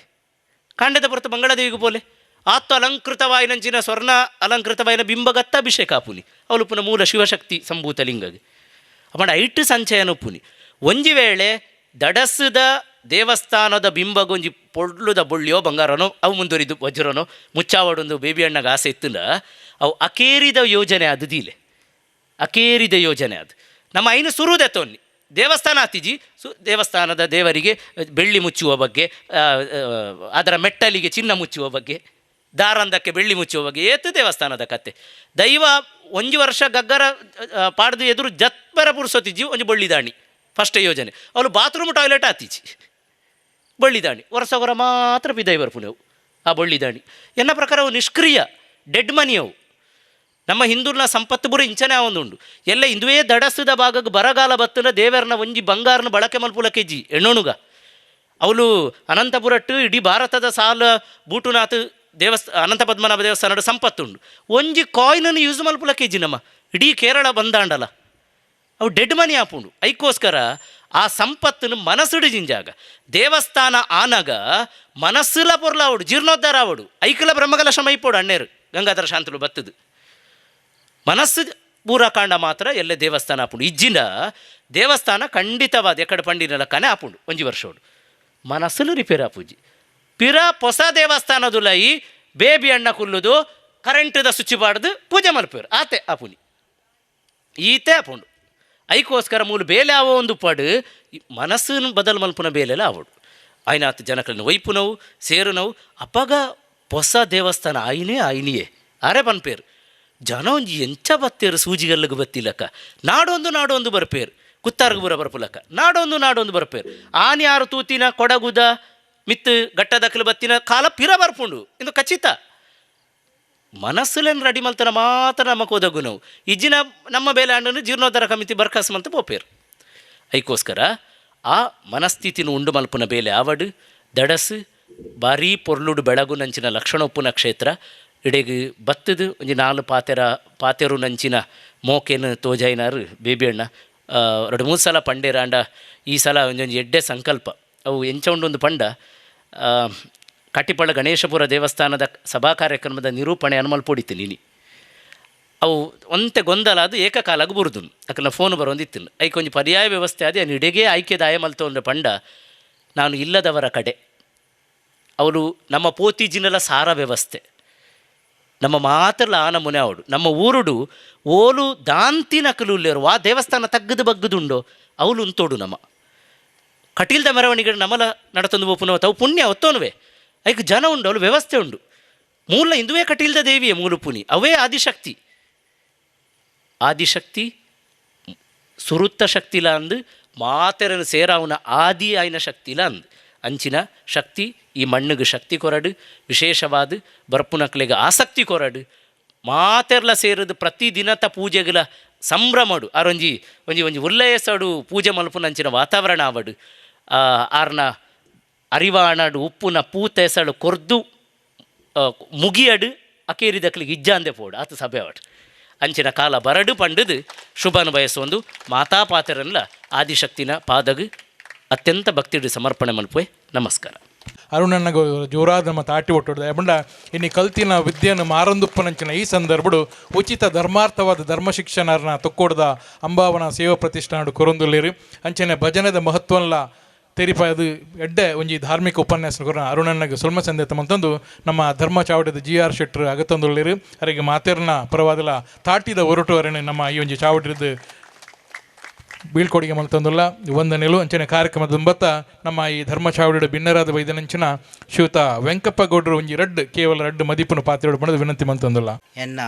ಕಾಂಡದ ಪೊರ್ತು ಮಂಗಳದೇವಿಗೆ ಪೋಲೆ ಆತ್ಮ ಅಲಂಕೃತವಾಯಿನಂಚಿನ ಸ್ವರ್ಣ ಅಲಂಕೃತವಾಯಿನ ಬಿಂಬಗತ್ತ ಅಭಿಷೇಕ ಆಪುನಿ ಅವಳು ಪುನಃ ಮೂಲ ಶಿವಶಕ್ತಿ ಸಂಭೂತ ಲಿಂಗಗೆ ಅಪ್ಪಂಡ ಐಟು ಸಂಚಯನ ಉಪ್ಪುನಿ. ಒಂಜಿ ವೇಳೆ ದಡಸದ ದೇವಸ್ಥಾನದ ಬಿಂಬಗೊಂಜಿ ಪೊಡ್ಲುದ ಬೊಳ್ಳಿಯೋ ಬಂಗಾರನೋ ಅವು ಮುಂದುವರಿದು ವಜ್ರನೋ ಮುಚ್ಚಾವಡೊಂದು ಬೇಬಿ ಅಣ್ಣಗೆ ಆಸೆ ಇತ್ತುಂಡ ಅವು ಅಕೇರಿದ ಯೋಜನೆ ಅದು ದೀಲೆ ಅಕೇರಿದ ಯೋಜನೆ ಅದು ನಮ್ಮ ಐನು ಸುರುದೆತ್ತೊನ್ನಿ ದೇವಸ್ಥಾನ ಆತಿಜಿ ದೇವಸ್ಥಾನದ ದೇವರಿಗೆ ಬೆಳ್ಳಿ ಮುಚ್ಚುವ ಬಗ್ಗೆ, ಅದರ ಮೆಟ್ಟಲಿಗೆ ಚಿನ್ನ ಮುಚ್ಚುವ ಬಗ್ಗೆ, ದಾರಂದಕ್ಕೆ ಬೆಳ್ಳಿ ಮುಚ್ಚುವ ಬಗ್ಗೆ ಏತು ದೇವಸ್ಥಾನದ ಕತೆ. ದೈವ ಒಂಜಿ ವರ್ಷ ಗಗ್ಗರ ಪಾಡ್ದು ಎದುರು ಜತ್ಪರ ಪುರುಸೊತ್ತಿಜ್ಜಿ ಒಂಜಿ ಬೊಳ್ಳಿದಾಣಿ ಫಸ್ಟ್ ಯೋಜನೆ. ಅವಳು ಬಾತ್ರೂಮ್ ಟಾಯ್ಲೆಟ್ ಆತಿಜಿ ಬೊಳ್ಳಿದಾಣಿ ವರ್ಷಗೊರ ಮಾತ್ರ ಬಿದೈ ಬರ್ಪುನವು ಆ ಬೊಳ್ಳಿದಾಣಿ. ಎನ್ನ ಪ್ರಕಾರ ಅವು ನಿಷ್ಕ್ರಿಯ ಡೆಡ್ ಮನಿ ಅವು. ನಮ್ಮ ಹಿಂದೂರ್ನ ಸಂಪತ್ತು ಬುರ ಇಂಚನೆ ಒಂದುಂಡು ಎಲ್ಲ ಇಂದುವೇ ದಡಸದ ಭಾಗಕ್ಕೆ ಬರಗಾಲ ಬತ್ತನ ದೇವರನ ಒಂಜಿ ಬಂಗಾರನ ಬಳಕೆ ಮಲ್ಪುಲ ಕೆಜಿ ಎಣ್ಣುಣುಗ ಅವಳು ಅನಂತಪುರಟ್ಟು ಇಡೀ ಭಾರತದ ಸಾಲ ಬೂಟುನಾಥ್ ಅನಂತ ಪದ್ಮನಾಭ ದೇವಸ್ಥಾನದ ಸಂಪತ್ತುಂಡು ಒಂಜಿ ಕಾಯಿನನ್ನು ಯೂಸ್ ಮಲ್ಪುಲ ಕೆಜಿ ನಮ್ಮ ಇಡೀ ಕೇರಳ ಬಂದಾಂಡಲ ಅವು ಡೆಡ್ ಮನಿ ಆಪುಂಡು. ಐಕ್ಕೋಸ್ಕರ ಆ ಸಂಪತ್ತನ್ನು ಮನಸ್ಸುಡು ಜಿಂಜಾಗ ದೇವಸ್ಥಾನ ಆನಗ ಮನಸ್ಸುಲ ಪೊರ್ಲಾವಡು ಜೀರ್ಣೋದ್ಧಾರ ಆವಡು ಐಕಲ ಬ್ರಹ್ಮಕಲಶ ಮೈಪೋಡು ಅಣ್ಣೇರು ಗಂಗಾಧರ ಶಾಂತಲು ಬತ್ತದು ಮನಸ್ಸು ಪೂರಕಾಂಡ ಮಾತ್ರ ಎಲ್ಲ ದೇವಸ್ಥಾನ ಆಪುಂಡು. ಇಜ್ಜಿನ ದೇವಸ್ಥಾನ ಖಂಡಿತವಾದ ಎಕಡೆ ಪಂಡಿನ ಕನೆ ಆಪುಂಡು ಒಂಜಿ ವರ್ಷೋಡು ಮನಸ್ಸುಲು ರಿಪೇರ್ ಆಪುಜಿ. ಪಿರ ಹೊಸ ದೇವಸ್ಥಾನದುಲೈ ಬೇಬಿ ಅಣ್ಣ ಕುಲ್ಲುದು ಕರೆಂಟದ ಸ್ವಿಚ್ ಬಾಡ್ದು ಪೂಜೆ ಮಲ್ಪೇರು ಆತೆ ಆಪುನಿ ಈತೆ ಆಪುಂಡು. ಐಕೋಸ್ಕರ ಮೂಲು ಬೇಲೆ ಆವೋ ಒಂದು ಪಡು ಮನಸ್ಸನ್ನು ಬದಲು ಮಲ್ಪುನ ಬೇಲೆಲ್ಲ ಆವಡು ಆಯ್ನಾತ್ ಜನಕలను ಒಯ್ಪುನವು ಸೇರುನವು ಅಪ್ಪಗ ಹೊಸ ದೇವಸ್ಥಾನ ಆಯ್ನೇ ಆಯ್ನಿಯೇ ಅರೆ ಪನ್ಪೇರು ಜನ ಒಂಜಿ ಎಂಚ ಬತ್ತೇರು ಸೂಜಿಗಲ್ಲಿಗೆ ಬತ್ತಿಲಕ್ಕ ನಾಡೊಂದು ನಾಡೊಂದು ಬರ್ಪೇರು ಕುತ್ತಾರ್ಗು ಬರ ಬರ್ಪುಲಕ್ಕ ನಾಡೊಂದು ನಾಡೊಂದು ಬರ್ಪೇರು ಆನೆ ಯಾರು ತೂತಿನ ಕೊಡಗುದ ಮಿತ್ತು ಗಟ್ಟದಕ್ಕಲು ಬತ್ತಿನ ಕಾಲ ಪಿರ ಬರ್ಪುಂಡು ಇದು ಖಚಿತ. ಮನಸ್ಸುಲೇನು ರೆಡಿ ಮಲ್ತನ ಮಾತ್ರ ನಮ್ಮ ಕೋದಗು ನಾವು ಇಜ್ಜಿನ ನಮ್ಮ ಬೇಲೆ ಅಣ್ಣನು ಜೀರ್ಣೋದ್ಧಾರ ಕಮಿತಿ ಬರ್ಕಾಸ್ ಮಂತ ಪೋಪೇರು. ಐಕೋಸ್ಕರ ಆ ಮನಸ್ಥಿತಿನ ಉಂಡು ಮಲ್ಪುನ ಬೇಲೆ ಆವಡು ದಡಸು ಭಾರೀ ಪೊರ್ಲುಡು ಬೆಳಗು ನಂಚಿನ ಲಕ್ಷಣೊಪ್ಪುನ ಕ್ಷೇತ್ರ ಇಡೆಗ್ ಬತ್ತದು ಒಂಜಿ ನಾಲು ಪಾತೆರ ಪಾತೆರು ನಂಚಿನ ಮೋಕೆನು ತೋಜಾಯಿನಾರು ಬೇಬಿ ಅಣ್ಣ ಎರಡು ಮೂರು ಸಲ ಪಂಡೇರ ಅಂಡ ಈ ಸಲ ಒಂಜೊಂಜಿ ಎಡ್ಡೆ ಸಂಕಲ್ಪ ಅವು ಎಂಚ ಉಂಡೊಂದು ಪಂಡ ಕಟ್ಟಿಪಳ್ಳ ಗಣೇಶಪುರ ದೇವಸ್ಥಾನದ ಸಭಾ ಕಾರ್ಯಕ್ರಮದ ನಿರೂಪಣೆ ಅನುಮಲ್ಪೊಡಿತ್ತು ನೀನಿ ಅವು ಒಂತೆ ಗೊಂದಲ ಅದು ಏಕಕಾಲಾಗ ಬುರುದು ಅಕಲ್ನ ಫೋನ್ ಬರೋಂದಿತ್ತು ಐಕೊಂಜಿ ಒಂಜಿ ಪರ್ಯಾಯ ವ್ಯವಸ್ಥೆ ಅದೇ ಇಡೆಗೆ ಆಯ್ಕೆ ದಾಯ ಮಲ್ತೊಂದ್ರೆ ಪಂಡ ನಾನು ಇಲ್ಲದವರ ಕಡೆ ಅವರು ನಮ್ಮ ಪೋತಿಜಿನೆಲ್ಲ ಸಾರ ವ್ಯವಸ್ಥೆ ನಮ್ಮ ಮಾತ್ರಲ ಆನ ಮುನೆ ಆವಡು. ನಮ್ಮ ಊರುಡು ಓಲು ದಾಂತಿನಕಲು ಉಲ್ಲೇರು ವಾ ದೇವಸ್ಥಾನ ತಗ್ಗದು ಬಗ್ಗದುಂಡೋ ಅವಲು ಉಂತೋಡು. ನಮ್ಮ ಕಟೀಲ್ದ ಮೆರವಣಿಗೆ ನಮಲ ನಡತೊಂದು ಪೋಪುನವ ತವು ಪುಣ್ಯ ಒತ್ತೋನುವೆ. ಐಕ್ ಜನ ಉಂಡು, ಅವಳು ವ್ಯವಸ್ಥೆ ಉಂಡು. ಮೂಲ ಇಂದುವೇ ಕಟೀಲ್ದ ದೇವಿಯೇ ಮೂಲುಪುನಿ, ಅವೇ ಆದಿಶಕ್ತಿ. ಆದಿಶಕ್ತಿ ಸುರುತ್ತ ಶಕ್ತಿಲ ಅಂದು ಮಾತೆರನು ಸೇರಾವುನ ಆದಿ ಆಯ್ನ ಶಕ್ತಿಲ ಅಂದ್. ಅಂಚಿನ ಶಕ್ತಿ ಈ ಮಣ್ಣುಗೆ ಶಕ್ತಿ ಕೊರಡು, ವಿಶೇಷವಾದ ಬರ್ಪುನಕ್ಲೆಗ್ ಆಸಕ್ತಿ ಕೊರಡು. ಮಾತೆರ್ಲ ಸೇರುದು ಪ್ರತಿದಿನತ ಪೂಜೆಗಳ ಸಂಭ್ರಮಡು ಆರೊಂಜಿ ಒಂಜಿ ಒಂಜಿ ಉಲ್ಲೇಸಡು ಪೂಜೆ ಮಲ್ಪುನ ಅಂಚಿನ ವಾತಾವರಣ ಆವಡು. ಆರ್ನ ಅರಿವಾಣಡು ಉಪ್ಪುನ ಪೂತೆಸಳು ಕೊರ್ದು ಮುಗಿಯಡು ಅಕೇರಿದಕ್ಲಿಗೆ ಇಜ್ಜಾಂದೆ ಪೋಡು ಆತ ಸಭೆ ಅವಡು. ಅಂಚಿನ ಕಾಲ ಬರಡು ಪಂಡುದು ಶುಭನ ಬಯಸುವಂದು ಮಾತಾ ಪಾತೆರನ್ಲ ಆದಿಶಕ್ತಿನ ಪಾದಗು ಅತ್ಯಂತ ಭಕ್ತಿಡು ಸಮರ್ಪಣೆ ಮಲ್ಪುವೆ. ನಮಸ್ಕಾರ. ಅರುಣಣ್ಣಗ ಜೋರಾದ ನಮ್ಮ ತಾಟಿ ಒಟ್ಟುಡ್ದ ಬಂಡ ಇನ್ನು ಕಲ್ತಿನ ವಿದ್ಯೆಯನ್ನು ಮಾರಂದುಪ್ಪನಂಚಿನ ಈ ಸಂದರ್ಭಡು ಉಚಿತ ಧರ್ಮಾರ್ಥವಾದ ಧರ್ಮ ಶಿಕ್ಷಣರ್ನ ತೊಕ್ಕೋಡ್ದ ಅಂಬಾವನ ಸೇವಾ ಪ್ರತಿಷ್ಠಾನ ಕೊರೊಂದುಲ್ಲೇರು. ಅಂಚನೆ ಭಜನೆದ ಮಹತ್ವನ್ಲ ತೆರಿಪಾಯದು ಎಡ್ಡೆ ಒಂಜಿ ಧಾರ್ಮಿಕ ಉಪನ್ಯಾಸ ಕೊರ ಅರುಣಣ್ಣಗೆ ಸುಲ್ಮ ಸಂದೇತ ಮಂತಂದು ನಮ್ಮ ಧರ್ಮ ಚಾವಡಿದ ಜಿ ಆರ್ ಶೆಟ್ರು ಅಗತ್ತೊಂದುಲ್ಲೇರು. ಅರಿಗೆ ಮಾತೆರ್ನ ಪರವಾದಲ ತಾಟಿದ ಒರಟು ಅರಣೆ ನಮ್ಮ ಈ ಒಂಜಿ ಚಾವಡಿದ ಬೀಳ್ಕೊಡುಗೆ ಮಲ್ತೊಂದುಲ್ಲ ವಂದನೆಲು. ಅಂಚನೆ ಕಾರ್ಯಕ್ರಮದ ದುಂಬತ್ತ ನಮ್ಮ ಈ ಧರ್ಮ ಚಾವಡಿಡ ಬಿನ್ನರಾದ ವೈದ್ಯನಂಚಿನ ಶ್ರೀಯುತ ವೆಂಕಪ್ಪ ಗೌಡರು ಒಂಜಿ ರಡ್ಡ್ ಕೇವಲ ರಡ್ಡ್ ಮದಿಪುನ ಪಾತ್ರೆಡು ಪಣದು ವಿನಂತಿ ಮಂತೊಂದುಲ್ಲ. ಎನ್ನ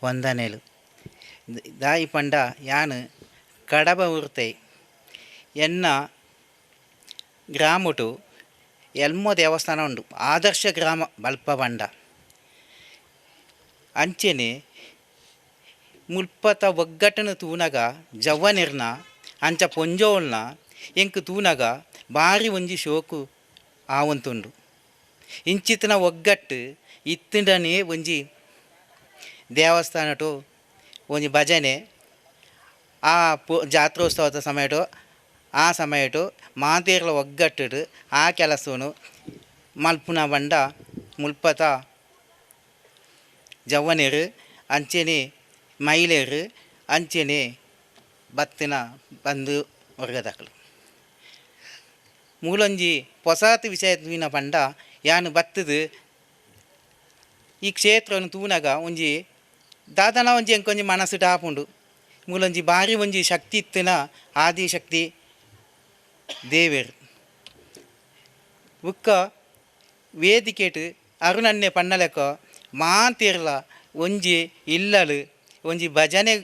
ವಂದನೆಲು. ದಾಯಿ ಪಂಡ ಯಾನು ಕಡಬ ಉರ್ತೆ ಎನ್ನ ಗ್ರಾಮಟು ಎಲ್ಮೋ ದೇವಸ್ಥಾನ ಉಂಡು, ಆದರ್ಶ ಗ್ರಾಮ ಬಲ್ಪ ಬಂಡ. ಅಂಚೆನೆ ಮುಲ್ಪತ ಒಗ್ಗಟ್ಟನ ತೂನಗ ಜವ್ವನಿರ್ನ ಅಂಚ ಪೊಂಜೋಲ್ನ ಎಂಕ್ ತೂನಗ ಬಾರಿ ಒಂಜಿ ಶೋಕು ಆವಂತುಂಡು. ಇಂಚಿತನ ಒಗ್ಗಟ್ಟು ಇತ್ತಿಂಡನೇ ಒಂಜಿ ದೇವಸ್ಥಾನಟು ಒಂಜಿ ಭಜನೆ ಆ ಜಾತ್ರೋತ್ಸವದ ಸಮಯಟು ಆ ಸಮಯಟು ಮಾತೇರ್ಲ ಒಗ್ಗಟ್ಟುಡು ಆ ಕೆಲಸನು ಮಲ್ಪುನ ಬಂಡ ಮುಲ್ಪತ ಜವ್ವನಿರು ಅಂಚೆನೆ ಮಹಿಳೆಯರು ಅಂಚೆನೆ ಬತ್ತಿನ ಬಂದು ವರ್ಗದಕಲು. ಮೂಲೊಂಜಿ ಪೊಸಾತ್ ವಿಷಯ ತೂಯಿನ ಪಂಡ ಯಾನು ಬತ್ತದು ಈ ಕ್ಷೇತ್ರವನ್ನು ತೂನಗ ಒಂಜಿ ದಾದನ ಒಂಜಿ ಎಂಕೊಂಜಿ ಮನಸ್ಸು ಆಪುಂಡು. ಮೂಲೊಂಜಿ ಬಾರಿ ಒಂಜಿ ಶಕ್ತಿ ಇತ್ತಿನ ಆದಿಶಕ್ತಿ ದೇವೇರು. ಬುಕ್ಕ ವೇದಿಕೆಟ್ ಅರುಣನ್ನೆ ಪನ್ನಲೆಕ್ಕ ಮಾಂತಿರ್ಲ ಒಂಜಿ ಇಲ್ಲಲು ಒಂಜಿ ಭಜನೆ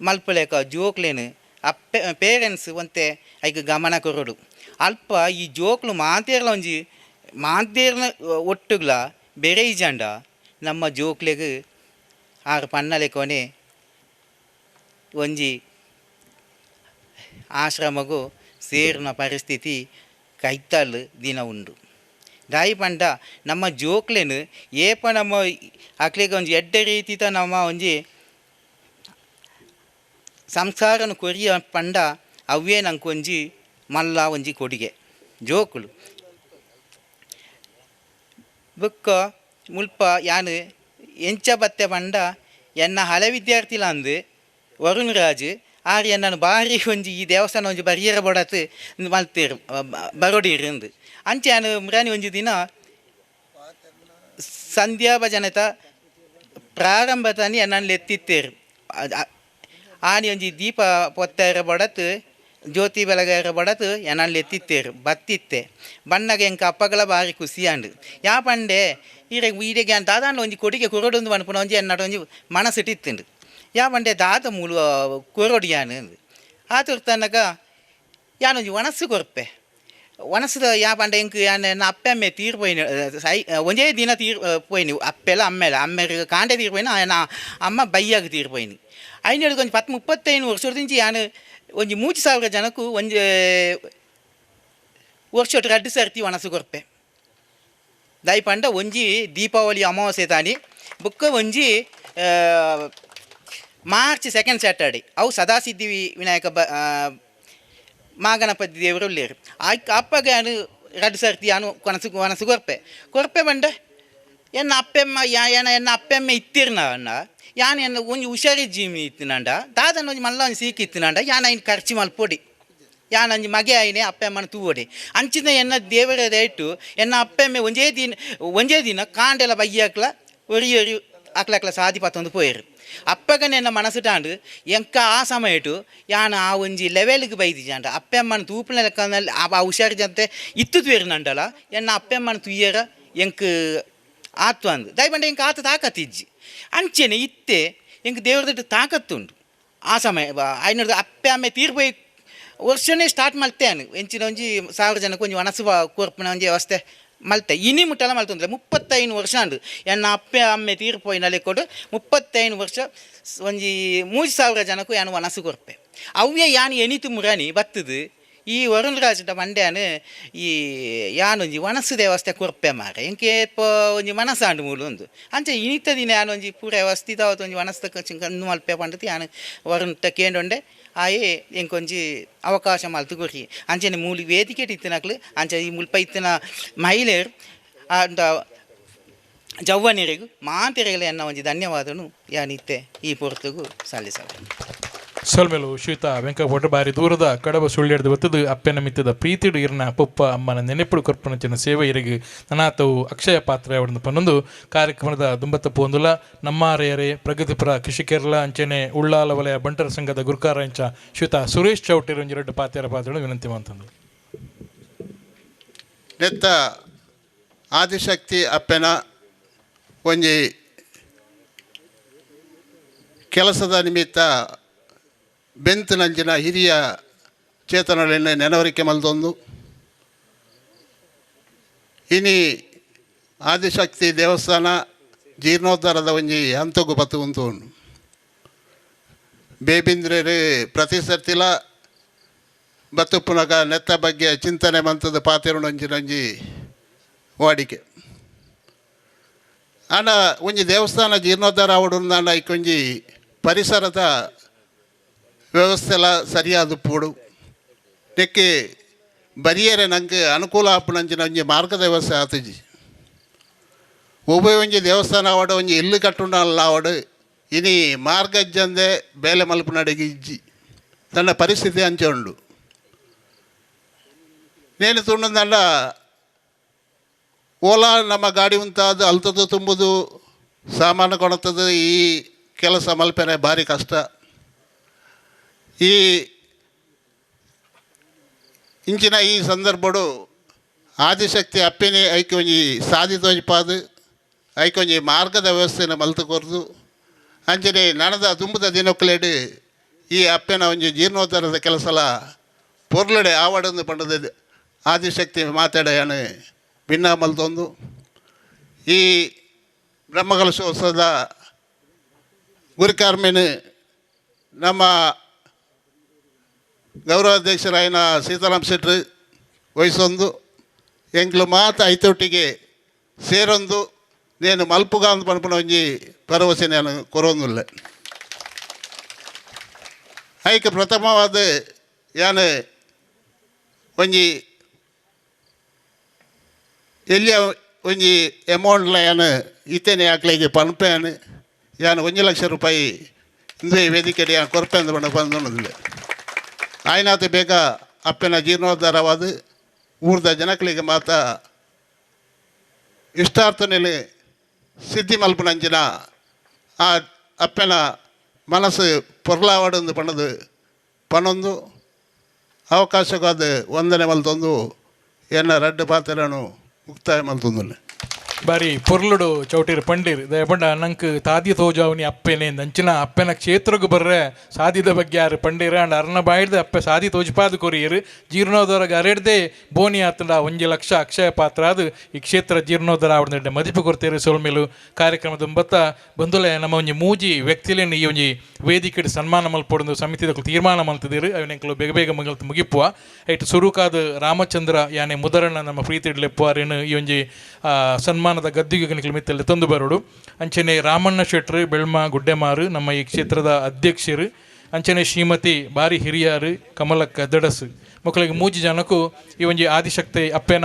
ಮಲ್ಪಲೆಕ ಜೋಕ್ಲೇನು ಅಪ್ಪೆ ಪೇರೆಂಟ್ಸ್ ಒಂತೆ ಐಕ್ ಗಮನ ಕೊರೊಡು. ಅಲ್ಪ ಈ ಜೋಕ್ಲು ಮಾಂತೇರ್ಲ ಒಂಜಿ ಮಾಂತೇರ್ನ ಒಟ್ಟುಗ್ಲ ಬೇರೆ ಇಜಾಂಡ ನಮ್ಮ ಜೋಕ್ಲೆಗ್ ಆರು ಪನ್ನಲೆಕೊನೆ ಒಂಜಿ ಆಶ್ರಮಗು ಸೇರುನ ಪರಿಸ್ಥಿತಿ ಕೈತಲ್ ದಿನ ಉಂಡು. ದಾಯಿ ಪಂಡ ನಮ್ಮ ಜೋಕ್ಲೆನು ಏಪ ನಮ್ಮ ಅಕ್ಲೆಗ್ ಒಂಜಿ ಎಡ್ಡೆ ರೀತಿತ ನಮ್ಮ ಒಂಜಿ ಸಂಸಾರನು ಕೊರಿಯ ಪಂಡ ಅವ್ವೇ ನಂಗೆ ಒಂಜಿ ಮಲ್ಲ ಒಂಜಿ ಕೊಡುಗೆ ಜೋಕುಲು. ಬೊಕ್ಕ ಮುಲ್ಪ ಯಾನು ಎಂಚ ಬತ್ತೆ ಪಂಡ ಎನ್ನ ಹಳೆ ವಿದ್ಯಾರ್ಥಿಲ ಅಂದು ವರುಣ್ ರಾಜ್ ಆರ್ ಎನ್ನನು ಬಾರಿ ಒಂಜಿ ಈ ದೇವಸ್ಥಾನ ಒಂಜಿ ಬರಿಯರ ಬಡತ್ ಮಲ್ತೇರು ಬರೋಡಿರು ಅಂದು. ಅಂಚೆ ಯಾನು ಮುರಾನಿ ಒಂಜಿ ದಿನ ಸಂಧ್ಯಾ ಭಜನೆತ ಪ್ರಾರಂಭ ತಾನಿ ಎನ್ನನ್ನು ಲೆತ್ತಿತ್ತೇರು. ಆನಿ ಒಂಜಿ ದೀಪ ಪೊತ್ತಾರ ಬಡತ್ ಜ್ಯೋತಿ ಬೆಳಗಾರ ಬಡತ್ ಎನ್ನನ್ನು ಲೆತ್ತಿತ್ತೇರು ಬತ್ತಿತ್ತೆ. ಬಣ್ಣಗ ಎಂಕ ಅಪ್ಪಗಳ ಬಾರಿ ಖುಷಿಯಾಂಡು. ಯಾ ಪಂಡೆ ಈರೆ ಈರೆಗೆ ದಾದಾಂಡ ಒಂಜಿ ಕೊಡುಗೆ ಕೊರೊಡೊಂದು ಪನ್ಪುನ ಒಂಜಿ ಎನ್ನಡ ಒಂಜಿ ಮನಸ್ಸಿಟ್ಟಿತ್ತುಂಡು. ಯಾ ಪಂಡೆ ದಾದ ಮೂಲು ಕೊರೊಡು ಯಾನು ಆತುರ್ತನಗ ಯಾನೊಂಜಿ ಒಣಸು ಕೊರ್ಪೆ ಒಣಸುದ. ಯಾ ಪಂಡ ಎಂಕ್ ಯಾನ್ ಎನ್ನ ಅಪ್ಪೆ ಅಮ್ಮೆ ತೀರ್ ಪೋಯಿನ ಸೈ ಒಂಜೇ ದಿನ ತೀರ್ ಪೋಯಿನಿ. ಅಪ್ಪೆಲ ಅಮ್ಮೆಲ ಅಮ್ಮೆರ್ ಕಾಂಡೆ ತೀರ್ ಪೋಯಿನ, ಎನ್ನ ಅಮ್ಮ ಬಯ್ಯಾಗ ತೀರ್ ಪೋಯಿನಿ. ಐನೇಳು ಒಂಜಿ 10 35 ವರ್ಷದಿಂಚಿ ಯಾನು ಒಂಜಿ 3000 ಜನಕ್ಕೂ ಒಂಜಿ ವರ್ಷ ರಡ್ಡು ಸರ್ತಿ ಒಣಸು ಕೊರ್ಪೆ. ದಾಯಿ ಪಂಡ ಒಂಜಿ ದೀಪಾವಳಿ ಅಮಾವಾಸ್ಯೆ ತಾನಿ ಬೊಕ್ಕ ಒಂಜಿ March second Saturday ಅವು ಸದಾಸಿದ್ಧಿ ವಿನಾಯಕ ಮಾಗಣಪತಿ ದೇವರು ಉಲ್ಲೇರು. ಆಯ್ಕೆ ಅಪ್ಪಗೆ ಯಾನು ರಡ್ಡು ಸರ್ತಿ ಯಾನು ಕೊನಸು ಒಣಸು ಕೊರ್ಪೆ ಕೊರ್ಪೆ ಪಂಡ ಎನ್ನ ಅಪ್ಪೆಮ್ಮ ಯಾ ಎನ್ನ ಎನ್ನ ಅಪ್ಪೆಮ್ಮ ಇತ್ತಿರ್ನ ಅಣ್ಣ ಯಾನ್ ಎನ್ನ ಒಂಜಿ ಹುಷಾರಿ ಜೀವಿ ಇತ್ತಿನಂಡ ದಾದನ ಒಂಜಿ ಮಲ್ಲ ಒಂಜಿ ಸೀಕ್ ಇತ್ತಿನಂಡ ಯಾನ್ ಐನ್ ಖರ್ಚು ಮಲ್ಪೊಡಿ. ಯಾನಂಜಿ ಮಗೆ ಆಯಿನೆ ಅಪ್ಪೆ ಅಮ್ಮನ ತೂವಡೆ ಅಂಚಿನ ಎನ್ನ ದೇವರ ದಯಟ್ಟು ಎನ್ನ ಅಪ್ಪೆಮ್ಮೆ ಒಂಜೇ ದಿನ ಒಂಜೇ ದಿನ ಕಾಂಡೆಲ ಬಯ್ಯಾಕ್ಲ ಒರಿ ಒರಿ ಅಕ್ಲಕ್ಲ ಸಾದಿ ಪತ್ತೊಂದು ಪೋಯರು. ಅಪ್ಪಗನೆ ಎನ್ನ ಮನಸ್ಸು ಎಂಕ ಆ ಸಮಯಟು ಯಾನ ಆ ಒಂಜಿ ಲೆವೆಲ್ಗೆ ಬೈದಿಜಾಂಡ ಅಪ್ಪೆ ಅಮ್ಮನ ತೂಪಿನ ಲೆಕ್ಕನಲ್ಲಿ ಆ ಹುಷಾರು ಜಂತೆ ಇತ್ತು ತೂಯರು ನಂಡಲ ಎನ್ನ ಅಪ್ಪೆ ಅಮ್ಮನ ತುಯ್ಯರ ಎಂಕ್ ಆತು ಅಂದು ದಯಪಂಡ ಎಂಕ್ ಆತ ತಾಕತ್ತಿಜ್ಜಿ ಅಂಚೆನೆ ಇತ್ತೆ ಎಂಕ್ ದೇವರ ದಟ್ಟ ತಾಕತ್ತುಂಡು. ಆ ಸಮಯ ಐನೂರು ಅಪ್ಪೆ ಅಮ್ಮೆ ತೀರ್ಪೋಯಿ ವರ್ಷನೇ ಸ್ಟಾರ್ಟ್ ಮಲ್ತೇನೆ ಎಂಚಿನ ಒಂಜಿ 1000 ಜನಕ್ಕೆ ಒಂಜಿ ಒಣಸು ಕೊರ್ಪಿನ ಒಂಜಿ ವ್ಯವಸ್ಥೆ ಮಲ್ತೆ ಇನಿ ಮುಟ್ಟಲ ಮಲ್ತೊಂದ್ರೆ 35 ವರ್ಷ ಅಂಡು ಎನ್ನ ಅಪ್ಪೆ ಅಮ್ಮೆ ತೀರ್ಪೋಯಿನ ಲೆಕ್ಕೊಡು 35 ವರ್ಷ ಒಂಜಿ 3000 ಜನಕ್ಕೂ ಯಾನು ಒಣಸು ಕೊರ್ಪೆ ಅವ್ಯ ಯಾನು ಎನಿತು ಮುರಾನಿ ಬತ್ತದು ಈ ವರುಣ್ ರಾಜ ಮಂಡ್ಯಾನ ಈ ಯಾನೊಂಜಿ ಒಣಸು ವ್ಯವಸ್ಥೆ ಕೊರ್ಪೆ ಮಾರೆ ಎಂಕೆ ಇಪ್ಪ ಒಂಜಿ ಮನಸ್ಸಾಂಡು ಮೂಲು ಒಂದು ಅಂಚೆ ಇನಿತ ದಿನ ಯಾನೊಂಜಿ ಪೂರ ವ್ಯವಸ್ಥಿತ ಒಂಜಿ ಒಣಸ್ತ ಕಣ್ಣು ಮಲ್ಪೆ ಪಂಡತಿ ಯಾನು ವರುಣ್ ಕೇಂಡೊಂಡೆ ಆಯೆ ಎಂಕೊಂಜಿ ಅವಕಾಶ ಮಲ್ತು ಕೊರಿ ಅಂಚೆನೆ ಮೂಲಿ ವೇದಿಕೆ ಇತ್ತಿನಕ್ಲು ಅಂಚೆ ಈ ಮುಲ್ಪ ಇತ್ತಿನ ಮಹಿಳೆಯರು ಅಂದ ಜವ್ವನಿರಿಗೂ ಮಾತೆರೆಗಲ ಎನ್ನ ಒಂಜಿ ಧನ್ಯವಾದನು ಯಾನಿತ್ತೆ ಈ ಪೊರ್ತುಗು ಸಲ್ಲಿಸವೆ. ಸೊಲ್ಮೆಲು ಶ್ರೀತಾ ವೆಂಕಪೋಟ ಬಾರಿ ದೂರದ ಕಡಬ ಸುಳ್ಳಿಡ್ದು ಬತ್ತದು ಅಪ್ಪೆನ ಮಿತ್ತದ ಪ್ರೀತಿಡು ಇರ್ನ ಪೊಪ್ಪ ಅಮ್ಮನ ನೆನೆಪುಡು ಕೊರ್ಪಣಚಿನ ಸೇವೆ ಇರಗು ನನಾತವು ಅಕ್ಷಯ ಪಾತ್ರ ಅವರನ್ನು ಪನ್ನೊಂದು ಕಾರ್ಯಕ್ರಮದ ದುಂಬತ್ತಪ್ಪು ಒಂದುಲ ನಮ್ಮಾರೆಯರೆ ಪ್ರಗತಿಪರ ಕೃಷಿಕರ್ಲ ಅಂಚನೆ ಉಳ್ಳಾಲ ವಲಯ ಬಂಟರ ಸಂಘದ ಗುರುಕಾರ ಅಂಚ ಶ್ರೀತಾ ಸುರೇಶ್ ಚೌಟೇರು ಒಂಜೆರಡು ಪಾತ್ಯರ ಪಾತ್ರಗಳು ವಿನಂತಿ ಮಂತಂದು. ನೆತ್ತ ಆದಿಶಕ್ತಿ ಅಪ್ಪೆನ ಒಂಜಿ ಕೆಲಸದ ನಿಮಿತ್ತ ಬೆಂತನಂಚಿನ ಹಿರಿಯ ಚೇತನಗಳನ್ನು ನೆನವರಿಕೆ ಮಲ್ದೊಂದು ಇನಿ ಆದಿಶಕ್ತಿ ದೇವಸ್ಥಾನ ಜೀರ್ಣೋದ್ಧಾರದ ಒಂಜಿ ಹಂತಗು ಬತ್ತು ಉಂಟು. ಬೇಬಿಂದ್ರೇರು ಪ್ರತಿ ಸರ್ತಿಲ ಬತ್ತುಪ್ಪುನಗ ನೆತ್ತ ಬಗ್ಗೆ ಚಿಂತನೆ ಮಂತದ ಪಾತಿರುಣಂಚಿನಂಜಿ ವಾಡಿಕೆ. ಆಂಡ ಒಂಜಿ ದೇವಸ್ಥಾನ ಜೀರ್ಣೋದ್ಧಾರ ಆವಡುಂದಾಂಡ ಐಕೊಂಜಿ ಪರಿಸರದ ವ್ಯವಸ್ಥೆಲ ಸರಿಯಾದ ಪೋಡು ನೆಕ್ಕೆ ಬರಿಯರೆ ನಂಗೆ ಅನುಕೂಲ ಆಪುನಂಚಿನ ಒಂಜಿ ಮಾರ್ಗದ ವ್ಯವಸ್ಥೆ ಆತುಜಿ. ಒಬ್ಬ ಒಂಜಿ ದೇವಸ್ಥಾನ ಆವಡು ಒಂಜಿ ಇಲ್ಲು ಕಟ್ಟುಂಡಲ್ಲ ಆವಡು ಇನಿ ಮಾರ್ಗಜ್ಜಂದೆ ಬೇಲೆ ಮಲ್ಪುನಡೆಗೆ ಇಜ್ಜಿ ತನ್ನ ಪರಿಸ್ಥಿತಿ ಅಂಚೆ ಉಂಡು. ನೇನು ತುಂಡಂದಂಡ ಓಲಾ ನಮ್ಮ ಗಾಡಿ ಉಂತಾದ ಅಲ್ತದ್ದು ತುಂಬುದು ಸಾಮಾನು ಕೊಡತದ್ದು ಈ ಕೆಲಸ ಮಲ್ಪೆನೆ ಭಾರಿ ಕಷ್ಟ. ಈ ಇಂಚಿನ ಈ ಸಂದರ್ಭಡು ಆದಿಶಕ್ತಿ ಅಪ್ಪೆನೆ ಐಕೆ ಒಂಜಿ ಸಾದಿ ತೋಜಿಪಾದು ಐಕೊಂಜಿ ಮಾರ್ಗದ ವ್ಯವಸ್ಥೆನ ಮಲ್ತು ಕೊರ್ದು ಅಂಚನೆ ನನದ ತುಂಬುದ ದಿನೊಕ್ಕಲೇಡು ಈ ಅಪ್ಪೆನ ಒಂಜಿ ಜೀರ್ಣೋದ್ಧಾರದ ಕೆಲಸಲ ಪೊರ್ಲಡೆ ಆವಡಂದು ಪಂಡದ ಆದಿಶಕ್ತಿ ಮಾತಾಡಯಾನು ಭಿನ್ನ ಮಲ್ತೊಂದು ಈ ಬ್ರಹ್ಮಕಲಶೋತ್ಸವದ ಗುರುಕಾರ್ಮೇನು ನಮ್ಮ ಗೌರವಾಧ್ಯಕ್ಷರಾಯನ ಸೀತಾರಾಮ್ ಶೆಟ್ರು ವಹಿಸೊಂದು ಎಂಕ್ಲು ಮಾತ ಐತೊಟ್ಟಿಗೆ ಸೇರೊಂದು ನೇನು ಮಲ್ಪುಗಾಂದು ಪನ್ಪುನ ಒಂಜಿ ಭರವಸೆ ನಾನು ಕೊರೊಂದುಲ್ಲೆ. ಐಕ್ ಪ್ರಥಮವಾದ ಯಾನು ಒಂಜಿ ಎಲ್ಲಿಯ ಒಂಜಿ ಅಮೌಂಟ್ಲ ಯಾನು ಇತ್ತೇನೆ ಆಕ್ಲೆಗೆ ಪನ್ಪೇನು ಯಾನು 1 ಲಕ್ಷ ರೂಪಾಯಿ ಇಂದೇ ವೇದಿಕೆ ಯಾನು ಕೊರ್ಪೆ ಅಂದ್ ಪಂಡ ಪಂದೊಂದಿಲ್ಲ. ಆಯ್ನಾತ ಬೇಗ ಅಪ್ಪನ ಜೀರ್ಣೋದ್ಧಾರವಾದ ಊರ್ದ ಜನಕಳಿಗೆ ಮಾತ ಇಷ್ಟಾರ್ಥನಲ್ಲಿ ಸಿದ್ಧಿ ಮಲ್ಪನಂಚಿನ ಆ ಅಪ್ಪನ ಮನಸ್ಸು ಪೊರ್ಲಾವಡಂದು ಪಣದು ಪಣೊಂದು ಅವಕಾಶಕ್ಕಾದ ವಂದನೆ ಮಲ್ತೊಂದು ಎನ್ನ ರಡ್ಡು ಪಾತ್ರನು ಮುಕ್ತಾಯ ಮಲ್ತೊಂದುಲ್ಲೆ. ಬಾರಿ ಪೊರ್ಲುಡು ಚೌಟೀರ್ ಪಂಡೀರ್ ದಯಪಂಡ ನಂಕ್ ತಾದಿ ತೋಜಾವನಿ ಅಪ್ಪೆನೆ ಅಂಚಿನ ಅಪ್ಪೆನ ಕ್ಷೇತ್ರಗ್ ಬರ್ರೆ ಸಾದಿದ ಬಗ್ಗೆ ಯಾರು ಪಂಡೀರ ಅಂಡ್ ಅರ್ನ ಬಾಯ್ದ ಅಪ್ಪೆ ಸಾದಿ ತೋಜಿಪಾದ ಕೊರಿಯರು ಜೀರ್ಣೋದ್ಧಾರ ಅರೆಡ್ದೆ ಬೋನಿ ಆತಂಡ 1 ಲಕ್ಷ ಅಕ್ಷಯ ಪಾತ್ರ ಅದು ಈ ಕ್ಷೇತ್ರ ಜೀರ್ಣೋದ್ಧಾರ ಆವಡ್ದೆ ಮದಿಪು ಕೊರ್ತೀರು ಸೋಲ್ಮೇಲು ಕಾರ್ಯಕ್ರಮದ ಬತ್ತ ಬಂದುಲೆ ನಮ್ಮ ಒಂಜಿ ಮೂಜಿ ವ್ಯಕ್ತಿಲೇನು ಈ ಒಂಜಿ ವೇದಿಕೆ ಸನ್ಮಾನ ಮಲ್ಪೊಡೊಂದು ಸಮಿತಿದ ತೀರ್ಮಾನ ಮಲ್ತಿದ್ದೀರು ಅವನೆಂಕಲು ಬೇಗ ಬೇಗ ಮಂಗಲ್ತು ಮುಗಿಪುವ ಐಟ್ ಸುರುಕಾದ ರಾಮಚಂದ್ರ ಯಾನೆ ಮುದರಣ್ಣ ನಮ್ಮ ಪ್ರೀತಿ ಇಡ್ಲೆಪ್ಪುವಾರೇನು ಈ ಒಂಜಿ ಸನ್ಮಾನ ಗದ್ದಿಗೆ ಗಣಿಕಲ ಮಿತ್ತಲ್ಲಿ ತಂದು ಬರೋಡು. ಅಂಚನೆ ರಾಮಣ್ಣ ಶೆಟ್ರು ಬೆಳ್ಮ ಗುಡ್ಡೆಮಾರು ನಮ್ಮ ಈ ಕ್ಷೇತ್ರದ ಅಧ್ಯಕ್ಷರು, ಅಂಚನೆ ಶ್ರೀಮತಿ ಬಾರಿ ಹಿರಿಯಾರು ಕಮಲಕ್ಕ ದಡಸು ಮಕ್ಕಳಿಗೆ ಮೂಜಿ ಜನಕ್ಕೂ ಈ ಒಂಜಿ ಆದಿಶಕ್ತಿ ಅಪ್ಪೆನ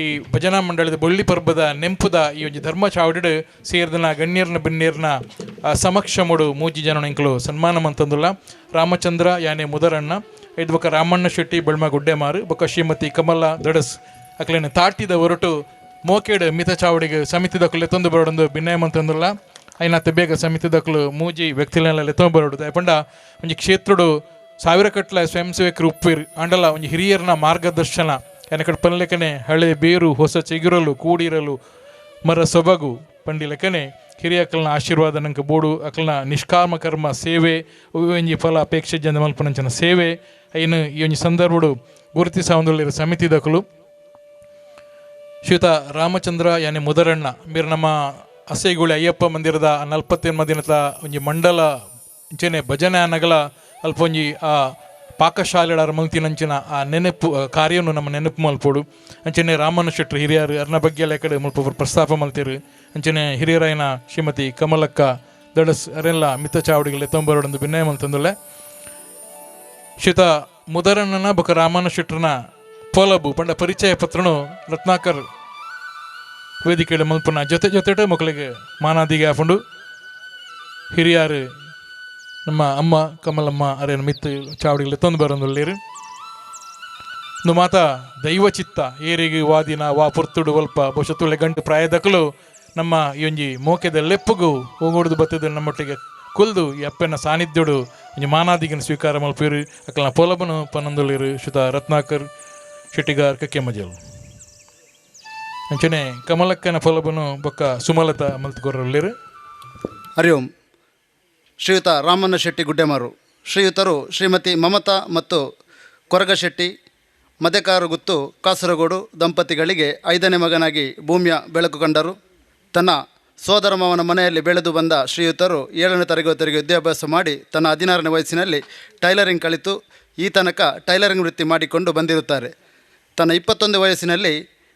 ಈ ಭಜನಾ ಮಂಡಳಿದ ಬೊಳ್ಳಿ ಪರ್ಬದ ನೆಂಪುದ ಈ ಒಂಜಿ ಧರ್ಮ ಚಾವಡಿಡು ಸೇರ್ದನ ಗಣ್ಯರ್ನ ಬಿನ್ನೇರ್ನ ಸಮಕ್ಷಮುಡು ಮೂಜಿ ಜನ ಎಂಕಲು ಸನ್ಮಾನ ಮಂತಂದುಲ್ಲ. ರಾಮಚಂದ್ರ ಯಾನೆ ಮುದರಣ್ಣ, ಐದು ಬೊಕ್ಕ ರಾಮಣ್ಣ ಶೆಟ್ಟಿ ಬೆಳ್ಮ ಗುಡ್ಡೆಮಾರು ಬೊಕ್ಕ ಶ್ರೀಮತಿ ಕಮಲ ದಡಸ್ ಅಕ್ಲೆನ ತಾಟಿದ ಹೊರಟು ಮೋಕೇಡು ಮಿತ ಚಾವಡಿಗೆ ಸಮಿತಿದಕುಲು ಲೆತ್ತೊಂದು ಬರೋಡೊಂದು ಭಿನ್ನಯ ಮಂತಂದುಲ್ಲ. ಐನಾತ್ ಬೇಗ ಸಮಿತಿದಕುಲು ಮೂಜಿ ವ್ಯಕ್ತಿಲೆಲ್ಲ ಲೆತ್ತೊಂದು ಬರೋಡು. ಪಂಡ ಒಂಜಿ ಕ್ಷೇತ್ರಡು ಸಾವಿರ ಕಟ್ಲೆ ಸ್ವಯಂ ಸೇವಕರು ಉಪ್ಪಿರು ಆಂಡಲ ಒಂಜಿ ಹಿರಿಯರ್ನ ಮಾರ್ಗದರ್ಶನ ಎನಕಡೆ ಪನ್ಲೆಕನೆ ಹಳೆ ಬೇರು ಹೊಸ ಚಿಗುರಲು ಕೂಡಿರಲು ಮರ ಸೊಬಗು ಪಂಡಿಲೆಕನೆ ಹಿರಿಯಕಲ್ನ ಆಶೀರ್ವಾದ ನಂಗೆ ಬೋಡು. ಅಕಲ್ನ ನಿಷ್ಕಾಮ ಕರ್ಮ ಸೇವೆ ಒಂಜಿ ಫಲ ಅಪೇಕ್ಷೆ ಜನ ಮಲ್ಪನಂಚನ ಸೇವೆ ಐನು ಈ ಒಂಜಿ ಸಂದರ್ಭಡು ಗುರುತಿಸಾವಂದುಳ್ಳಿರ ಸಮಿತಿದಕುಲು. ಶ್ರೀಯುತ ರಾಮಚಂದ್ರ ಯಾನೆ ಮುದರಣ್ಣ ಮೀರ್ ನಮ್ಮ ಅಸೈಗುಳಿ ಅಯ್ಯಪ್ಪ ಮಂದಿರದ 48 ದಿನದ ಒಂಜಿ ಮಂಡಲ ಅಂಚನೆ ಭಜನೆ ಅನಗಲ ಅಲ್ಪ ಒಂಜಿ ಆ ಪಾಕಶಾಲೆಡ ಮಲ್ತಿನಂಚಿನ ಆ ನೆನಪು ಕಾರ್ಯವನ್ನು ನಮ್ಮ ನೆನಪು ಮಲ್ಪೋಡು. ಅಂಚನೆ ರಾಮಣ್ಣ ಶೆಟ್ರು ಹಿರಿಯರು ಅರ್ನ ಬಗ್ಗೆ ಎಲ್ಲ ಕಡೆ ಮುಲ್ಪ ಪ್ರಸ್ತಾಪ ಮಲ್ತಿರು. ಅಂಚನೆ ಹಿರಿಯರಾಯನ ಶ್ರೀಮತಿ ಕಮಲಕ್ಕ ದಡಸ್ ಅರೆಲ್ಲ ಮಿತ್ತ ಚಾವಡಿಗಳ ತೊಂಬರೋಡೊಂದು ಭಿನ್ನಯ ಮಲ್ತಂದುಲ್ಲೆ. ಶ್ರೀತ ಮುದರಣ್ಣನ ಬೊಕ ರಾಮಣ್ಣ ಶೆಟ್ರನ ಪೊಲಬು ಪಂಡ ಪರಿಚಯ ಪತ್ರನು ರತ್ನಾಕರ್ ವೇದಿಕೆಯ ಮಲ್ಪನ ಜೊತೆ ಜೊತೆಟು ಮಕ್ಕಳಿಗೆ ಮಾನಾದಿಗೆ ಹಾಕೊಂಡು ಹಿರಿಯರು ನಮ್ಮ ಅಮ್ಮ ಕಮಲಮ್ಮ ಅರೇನ ಮಿತ್ತು ಚಾವಡಿಗಳು ತಂದು ಬರೋದುಳ್ಳೀರು. ಇಂದು ಮಾತ ದೈವ ಚಿತ್ತ ಏರಿಗೆ ವಾದಿನ ವಾ ಪುರ್ತುಡು ಒಲ್ಪ ಬಹುಶಃ ತುಳೆ ಗಂಟು ಪ್ರಾಯದಕಲು ನಮ್ಮ ಈ ಒಂಜಿ ಮೋಕೆದ ಲೆಪ್ಪುಗು ಹೋಗೋಡ್ದು ಬತ್ತದ ನಮ್ಮೊಟ್ಟಿಗೆ ಕುಲ್ದು ಈ ಅಪ್ಪನ ಸಾನ್ನಿಧ್ಯೋಡು ಒಂಜಿ ಮಾನಾದಿಗನ ಸ್ವೀಕಾರ ಮಲ್ಪೀರು. ಅಕ್ಕಲ್ನ ಪೊಲಬನು ಪನ್ನೊಂದುಳ್ಳೀರು ಶ್ರೀತ ರತ್ನಾಕರ್ ಶೆಟ್ಟಿಗಾರ್ ಕಕ್ಕೆಮಜಲ್. ಅಂಚನೆ ಕಮಲಕ್ಕನ ಪೊಲಬನು ಬೊಕ್ಕ ಸುಮಲತಾ ಮಲ್ತುಕೊರಲ್ಲಿರು. ಹರಿ ಓಂ. ಶ್ರೀಯುತ ರಾಮಣ್ಣ ಶೆಟ್ಟಿ ಗುಡ್ಡೆಮಾರು ಶ್ರೀಯುತರು ಶ್ರೀಮತಿ ಮಮತಾ ಮತ್ತು ಕೊರಗಶೆಟ್ಟಿ ಮದೆಕಾರು ಗುತ್ತು ಕಾಸರಗೋಡು ದಂಪತಿಗಳಿಗೆ 5ನೇ ಮಗನಾಗಿ ಭೂಮಿಯ ಬೆಳಕು ಕಂಡರು. ತನ್ನ ಸೋದರ ಮಾವನ ಮನೆಯಲ್ಲಿ ಬೆಳೆದು ಬಂದ ಶ್ರೀಯುತರು 7ನೇ ತರಗತಿವರೆಗೆ ವಿದ್ಯಾಭ್ಯಾಸ ಮಾಡಿ ತನ್ನ 16ನೇ ವಯಸ್ಸಿನಲ್ಲಿ ಟೈಲರಿಂಗ್ ಕಲಿತು ಈ ತನಕ ಟೈಲರಿಂಗ್ ವೃತ್ತಿ ಮಾಡಿಕೊಂಡು ಬಂದಿರುತ್ತಾರೆ. ತನ್ನ 21 ವಯಸ್ಸಿನಲ್ಲಿ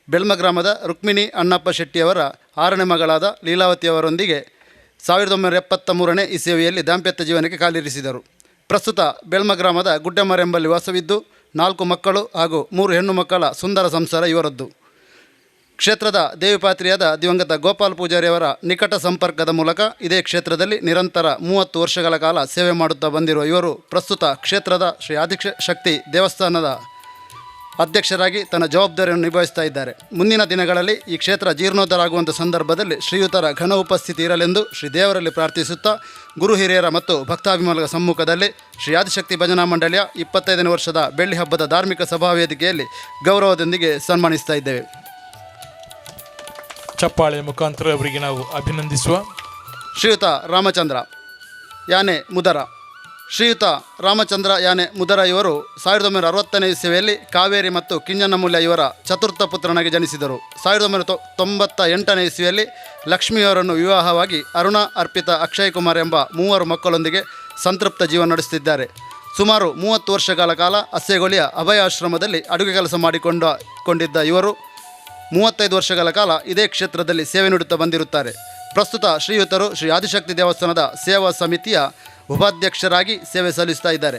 ಬೆಳ್ಮ ಗ್ರಾಮದ ರುಕ್ಮಿಣಿ ಅಣ್ಣಪ್ಪ ಶೆಟ್ಟಿಯವರ 6ನೇ ಮಗಳಾದ ಲೀಲಾವತಿಯವರೊಂದಿಗೆ 1973ನೇ ಇಸವಿಯಲ್ಲಿ ದಾಂಪತ್ಯ ಜೀವನಕ್ಕೆ ಕಾಲಿರಿಸಿದರು. ಪ್ರಸ್ತುತ ಬೆಳ್ಮ ಗ್ರಾಮದ ಗುಡ್ಡೆಮರೆಂಬಲ್ಲಿ ವಾಸವಿದ್ದು 4 ಮಕ್ಕಳು ಹಾಗೂ 3 ಹೆಣ್ಣು ಮಕ್ಕಳ ಸುಂದರ ಸಂಸಾರ ಇವರದ್ದು. ಕ್ಷೇತ್ರದ ದೇವಿಪಾತ್ರಿಯಾದ ದಿವಂಗತ ಗೋಪಾಲ್ ಪೂಜಾರಿಯವರ ನಿಕಟ ಸಂಪರ್ಕದ ಮೂಲಕ ಇದೇ ಕ್ಷೇತ್ರದಲ್ಲಿ ನಿರಂತರ 30 ವರ್ಷಗಳ ಕಾಲ ಸೇವೆ ಮಾಡುತ್ತಾ ಬಂದಿರುವ ಇವರು ಪ್ರಸ್ತುತ ಕ್ಷೇತ್ರದ ಶ್ರೀ ಆದಿಶಕ್ತಿ ದೇವಸ್ಥಾನದ ಅಧ್ಯಕ್ಷರಾಗಿ ತನ್ನ ಜವಾಬ್ದಾರಿಯನ್ನು ನಿಭಾಯಿಸ್ತಾ ಇದ್ದಾರೆ. ಮುಂದಿನ ದಿನಗಳಲ್ಲಿ ಈ ಕ್ಷೇತ್ರ ಜೀರ್ಣೋದ್ಧಾರ ಆಗುವಂಥ ಸಂದರ್ಭದಲ್ಲಿ ಶ್ರೀಯುತರ ಘನ ಉಪಸ್ಥಿತಿ ಇರಲೆಂದು ಶ್ರೀ ದೇವರಲ್ಲಿ ಪ್ರಾರ್ಥಿಸುತ್ತಾ ಗುರು ಹಿರಿಯರ ಮತ್ತು ಭಕ್ತಾಭಿಮಾನಿಗಳ ಸಮ್ಮುಖದಲ್ಲಿ ಶ್ರೀ ಆದಿಶಕ್ತಿ ಭಜನಾ ಮಂಡಳಿಯ 25ನೇ ವರ್ಷದ ಬೆಳ್ಳಿ ಹಬ್ಬದ ಧಾರ್ಮಿಕ ಸಭಾ ವೇದಿಕೆಯಲ್ಲಿ ಗೌರವದೊಂದಿಗೆ ಸನ್ಮಾನಿಸ್ತಾ ಇದ್ದೇವೆ. ಚಪ್ಪಾಳೆ ಮುಖಾಂತರ ಅವರಿಗೆ ನಾವು ಅಭಿನಂದಿಸುವ ಶ್ರೀಯುತ ರಾಮಚಂದ್ರ ಯಾನೆ ಮುದರ. ಶ್ರೀಯುತ ರಾಮಚಂದ್ರ ಯಾನೆ ಮುದರ ಇವರು 1960ನೇ ಇಸವಿಯಲ್ಲಿ ಕಾವೇರಿ ಮತ್ತು ಕಿಂಜನಮೂಲ್ಯ ಇವರ ಚತುರ್ಥ ಪುತ್ರನಾಗಿ ಜನಿಸಿದರು. 1998ನೇ ಇಸವಿಯಲ್ಲಿ ಲಕ್ಷ್ಮಿಯವರನ್ನು ವಿವಾಹವಾಗಿ ಅರುಣ, ಅರ್ಪಿತಾ, ಅಕ್ಷಯ್ ಕುಮಾರ್ ಎಂಬ 3 ಮಕ್ಕಳೊಂದಿಗೆ ಸಂತೃಪ್ತ ಜೀವನ ನಡೆಸುತ್ತಿದ್ದಾರೆ. ಸುಮಾರು 30 ವರ್ಷಗಳ ಕಾಲ ಅಸ್ಸೆಗೊಳಿಯ ಅಭಯ ಆಶ್ರಮದಲ್ಲಿ ಅಡುಗೆ ಕೆಲಸ ಮಾಡಿಕೊಂಡಿದ್ದ ಇವರು 35 ವರ್ಷಗಳ ಕಾಲ ಇದೇ ಕ್ಷೇತ್ರದಲ್ಲಿ ಸೇವೆ ನೀಡುತ್ತಾ ಬಂದಿರುತ್ತಾರೆ. ಪ್ರಸ್ತುತ ಶ್ರೀಯುತರು ಶ್ರೀ ಆದಿಶಕ್ತಿ ದೇವಸ್ಥಾನದ ಸೇವಾ ಸಮಿತಿಯ ಉಪಾಧ್ಯಕ್ಷರಾಗಿ ಸೇವೆ ಸಲ್ಲಿಸ್ತಾ ಇದ್ದಾರೆ.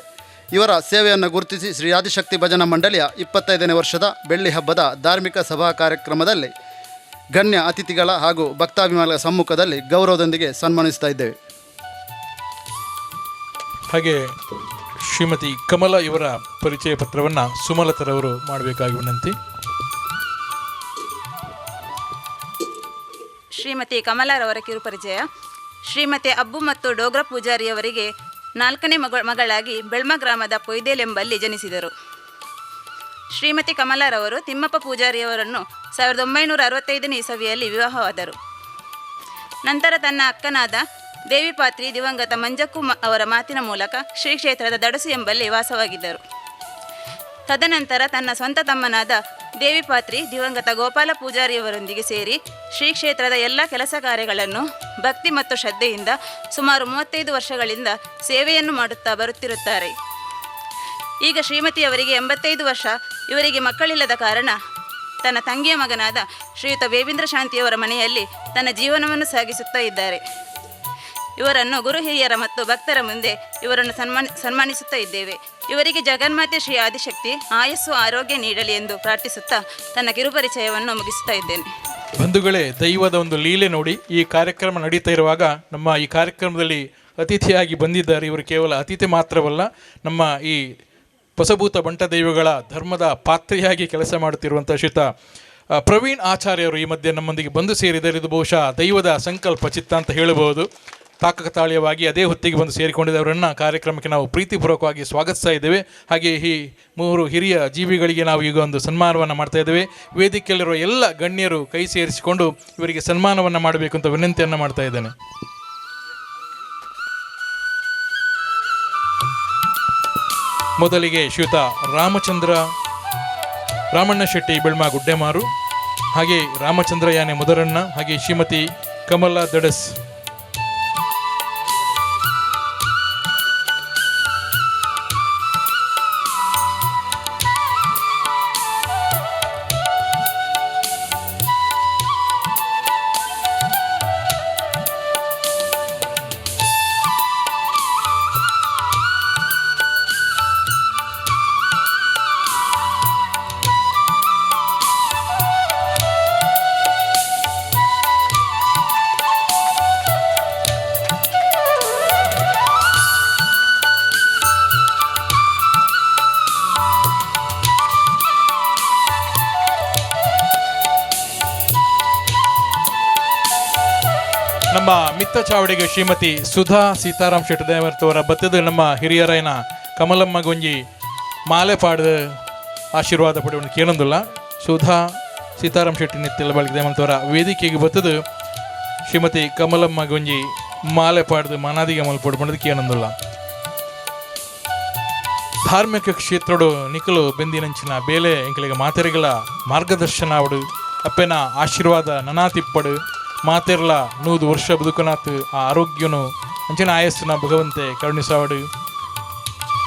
ಇವರ ಸೇವೆಯನ್ನು ಗುರುತಿಸಿ ಶ್ರೀ ಆದಿಶಕ್ತಿ ಭಜನಾ ಮಂಡಳಿಯ 25ನೇ ವರ್ಷದ ಬೆಳ್ಳಿ ಹಬ್ಬದ ಧಾರ್ಮಿಕ ಸಭಾ ಕಾರ್ಯಕ್ರಮದಲ್ಲಿ ಗಣ್ಯ ಅತಿಥಿಗಳ ಹಾಗೂ ಭಕ್ತಾಭಿಮಾನಿಗಳ ಸಮ್ಮುಖದಲ್ಲಿ ಗೌರವದೊಂದಿಗೆ ಸನ್ಮಾನಿಸ್ತಾ ಇದ್ದೇವೆ. ಹಾಗೆ ಶ್ರೀಮತಿ ಕಮಲ ಇವರ ಪರಿಚಯ ಪತ್ರವನ್ನು ಸುಮಲತರವರು ಮಾಡಬೇಕಾಗಿ ವಿನಂತಿ. ಶ್ರೀಮತಿ ಕಮಲಾರವರ ಕಿರುಪರಿಚಯ. ಶ್ರೀಮತಿ ಅಬ್ಬು ಮತ್ತು ಡೋಗ್ರ ಪೂಜಾರಿಯವರಿಗೆ 4ನೇ ಮಗಳಾಗಿ ಬೆಳ್ಮ ಗ್ರಾಮದ ಪೊಯ್ದೇಲೆಂಬಲ್ಲಿ ಜನಿಸಿದರು. ಶ್ರೀಮತಿ ಕಮಲಾರವರು ತಿಮ್ಮಪ್ಪ ಪೂಜಾರಿಯವರನ್ನು 1965ನೇ ಇಸವಿಯಲ್ಲಿ ವಿವಾಹವಾದರು. ನಂತರ ತನ್ನ ಅಕ್ಕನಾದ ದೇವಿಪಾತ್ರಿ ದಿವಂಗತ ಮಂಜಕ್ಕು ಅವರ ಮಾತಿನ ಮೂಲಕ ಶ್ರೀ ಕ್ಷೇತ್ರದ ದಡಸು ಎಂಬಲ್ಲಿ ವಾಸವಾಗಿದ್ದರು. ತದನಂತರ ತನ್ನ ಸ್ವಂತ ತಮ್ಮನಾದ ದೇವಿಪಾತ್ರಿ ದಿವಂಗತ ಗೋಪಾಲ ಪೂಜಾರಿಯವರೊಂದಿಗೆ ಸೇರಿ ಶ್ರೀ ಕ್ಷೇತ್ರದ ಎಲ್ಲ ಕೆಲಸ ಕಾರ್ಯಗಳನ್ನು ಭಕ್ತಿ ಮತ್ತು ಶ್ರದ್ಧೆಯಿಂದ ಸುಮಾರು 35 ವರ್ಷಗಳಿಂದ ಸೇವೆಯನ್ನು ಮಾಡುತ್ತಾ ಬರುತ್ತಿರುತ್ತಾರೆ. ಈಗ ಶ್ರೀಮತಿಯವರಿಗೆ 85 ವರ್ಷ. ಇವರಿಗೆ ಮಕ್ಕಳಿಲ್ಲದ ಕಾರಣ ತನ್ನ ತಂಗಿಯ ಮಗನಾದ ಶ್ರೀಯುತ ಬೇವಿಂದ್ರ ಶಾಂತಿಯವರ ಮನೆಯಲ್ಲಿ ತನ್ನ ಜೀವನವನ್ನು ಸಾಗಿಸುತ್ತಾ ಇದ್ದಾರೆ. ಇವರನ್ನು ಗುರು ಹಿರಿಯರ ಮತ್ತು ಭಕ್ತರ ಮುಂದೆ ಇವರನ್ನು ಸನ್ಮಾನಿಸುತ್ತಾ ಇದ್ದೇವೆ. ಇವರಿಗೆ ಜಗನ್ಮಾತೆ ಶ್ರೀ ಆದಿಶಕ್ತಿ ಆಯಸ್ಸು ಆರೋಗ್ಯ ನೀಡಲಿ ಎಂದು ಪ್ರಾರ್ಥಿಸುತ್ತಾ ತನ್ನ ಕಿರುಪರಿಚಯವನ್ನು ಮುಗಿಸುತ್ತಾ ಇದ್ದೇನೆ. ಬಂಧುಗಳೇ, ದೈವದ ಒಂದು ಲೀಲೆ ನೋಡಿ. ಈ ಕಾರ್ಯಕ್ರಮ ನಡೀತಾ ಇರುವಾಗ ನಮ್ಮ ಈ ಕಾರ್ಯಕ್ರಮದಲ್ಲಿ ಅತಿಥಿಯಾಗಿ ಬಂದಿದ್ದಾರೆ. ಇವರು ಕೇವಲ ಅತಿಥಿ ಮಾತ್ರವಲ್ಲ, ನಮ್ಮ ಈ ಹೊಸಭೂತ ಬಂಟ ದೈವಗಳ ಧರ್ಮದ ಪಾತ್ರೆಯಾಗಿ ಕೆಲಸ ಮಾಡುತ್ತಿರುವಂಥ ಶ್ರೀತ ಪ್ರವೀಣ್ ಆಚಾರ್ಯರು ಈ ಮಧ್ಯೆ ನಮ್ಮೊಂದಿಗೆ ಬಂದು ಸೇರಿದರೆ ಇದು ಬಹುಶಃ ದೈವದ ಸಂಕಲ್ಪ ಚಿತ್ತ ಅಂತ ಹೇಳಬಹುದು. ತಾಕತಾಳೀಯವಾಗಿ ಅದೇ ಹೊತ್ತಿಗೆ ಬಂದು ಸೇರಿಕೊಂಡಿದ್ದವರನ್ನು ಕಾರ್ಯಕ್ರಮಕ್ಕೆ ನಾವು ಪ್ರೀತಿಪೂರ್ವಕವಾಗಿ ಸ್ವಾಗತಿಸ್ತಾ ಇದ್ದೇವೆ. ಹಾಗೆ ಈ ಮೂರು ಹಿರಿಯ ಜೀವಿಗಳಿಗೆ ನಾವು ಈಗ ಒಂದು ಸನ್ಮಾನವನ್ನು ಮಾಡ್ತಾ ಇದ್ದೇವೆ. ವೇದಿಕೆಯಲ್ಲಿರುವ ಎಲ್ಲ ಗಣ್ಯರು ಕೈ ಸೇರಿಸಿಕೊಂಡು ಇವರಿಗೆ ಸನ್ಮಾನವನ್ನು ಮಾಡಬೇಕು ಅಂತ ವಿನಂತಿಯನ್ನು ಮಾಡ್ತಾ ಇದ್ದೇನೆ. ಮೊದಲಿಗೆ ಶ್ರೀಯುತ ರಾಮಚಂದ್ರ ರಾಮಣ್ಣ ಶೆಟ್ಟಿ ಬೆಳ್ಮ ಗುಡ್ಡೆಮಾರು, ಹಾಗೆ ರಾಮಚಂದ್ರ ಯಾನೆ ಮುದರಣ್ಣ, ಹಾಗೆ ಶ್ರೀಮತಿ ಕಮಲಾ ದಡಸ್. ನಮ್ಮ ಮಿತ್ತ ಚಾವಡಿಗೆ ಶ್ರೀಮತಿ ಸುಧಾ ಸೀತಾರಾಮ್ ಶೆಟ್ಟಿ ದೇವರ್ತವರ ಬತ್ತದ ನಮ್ಮ ಹಿರಿಯರೈನ ಕಮಲಮ್ಮ ಗೊಂಜಿ ಮಾಲೆ ಪಾಡದ ಆಶೀರ್ವಾದ ಪಡೆಯುವ ಕೇಳೊಂದಿಲ್ಲ. ಸುಧಾ ಸೀತಾರಾಮ್ ಶೆಟ್ಟಿ ನಿತ್ಯಲ ಬಳಿಕ ದೇವಂತವರ ವೇದಿಕೆಗೆ ಬತ್ತದು ಶ್ರೀಮತಿ ಕಮಲಮ್ಮ ಗೊಂಜಿ ಮಾಲೆ ಪಾಡದು ಮನಾದಿಗೆ ಮಲ್ಪೊಡು ಕೇಳೊಂದಿಲ್ಲ. ಧಾರ್ಮಿಕ ಕ್ಷೇತ್ರಡು ನಿಖಲು ಬೆಂದಿನಂಚಿನ ಬೇಲೆ ಎಂಕಲಿಗೆ ಮಾತೆರೆಗಳ ಮಾರ್ಗದರ್ಶನ ಅವಡು ಅಪ್ಪೆನ ಆಶೀರ್ವಾದ ನನಾತಿಪ್ಪಡು ಮಾತೆರ್ಲ 100 ವರ್ಷ ಬದುಕನಾತ್ ಆ ಆರೋಗ್ಯನು ಅಂಚಿನ ಆಯಸ್ಸನ ಭಗವಂತೆ ಕರುಣಿಸಾವಡು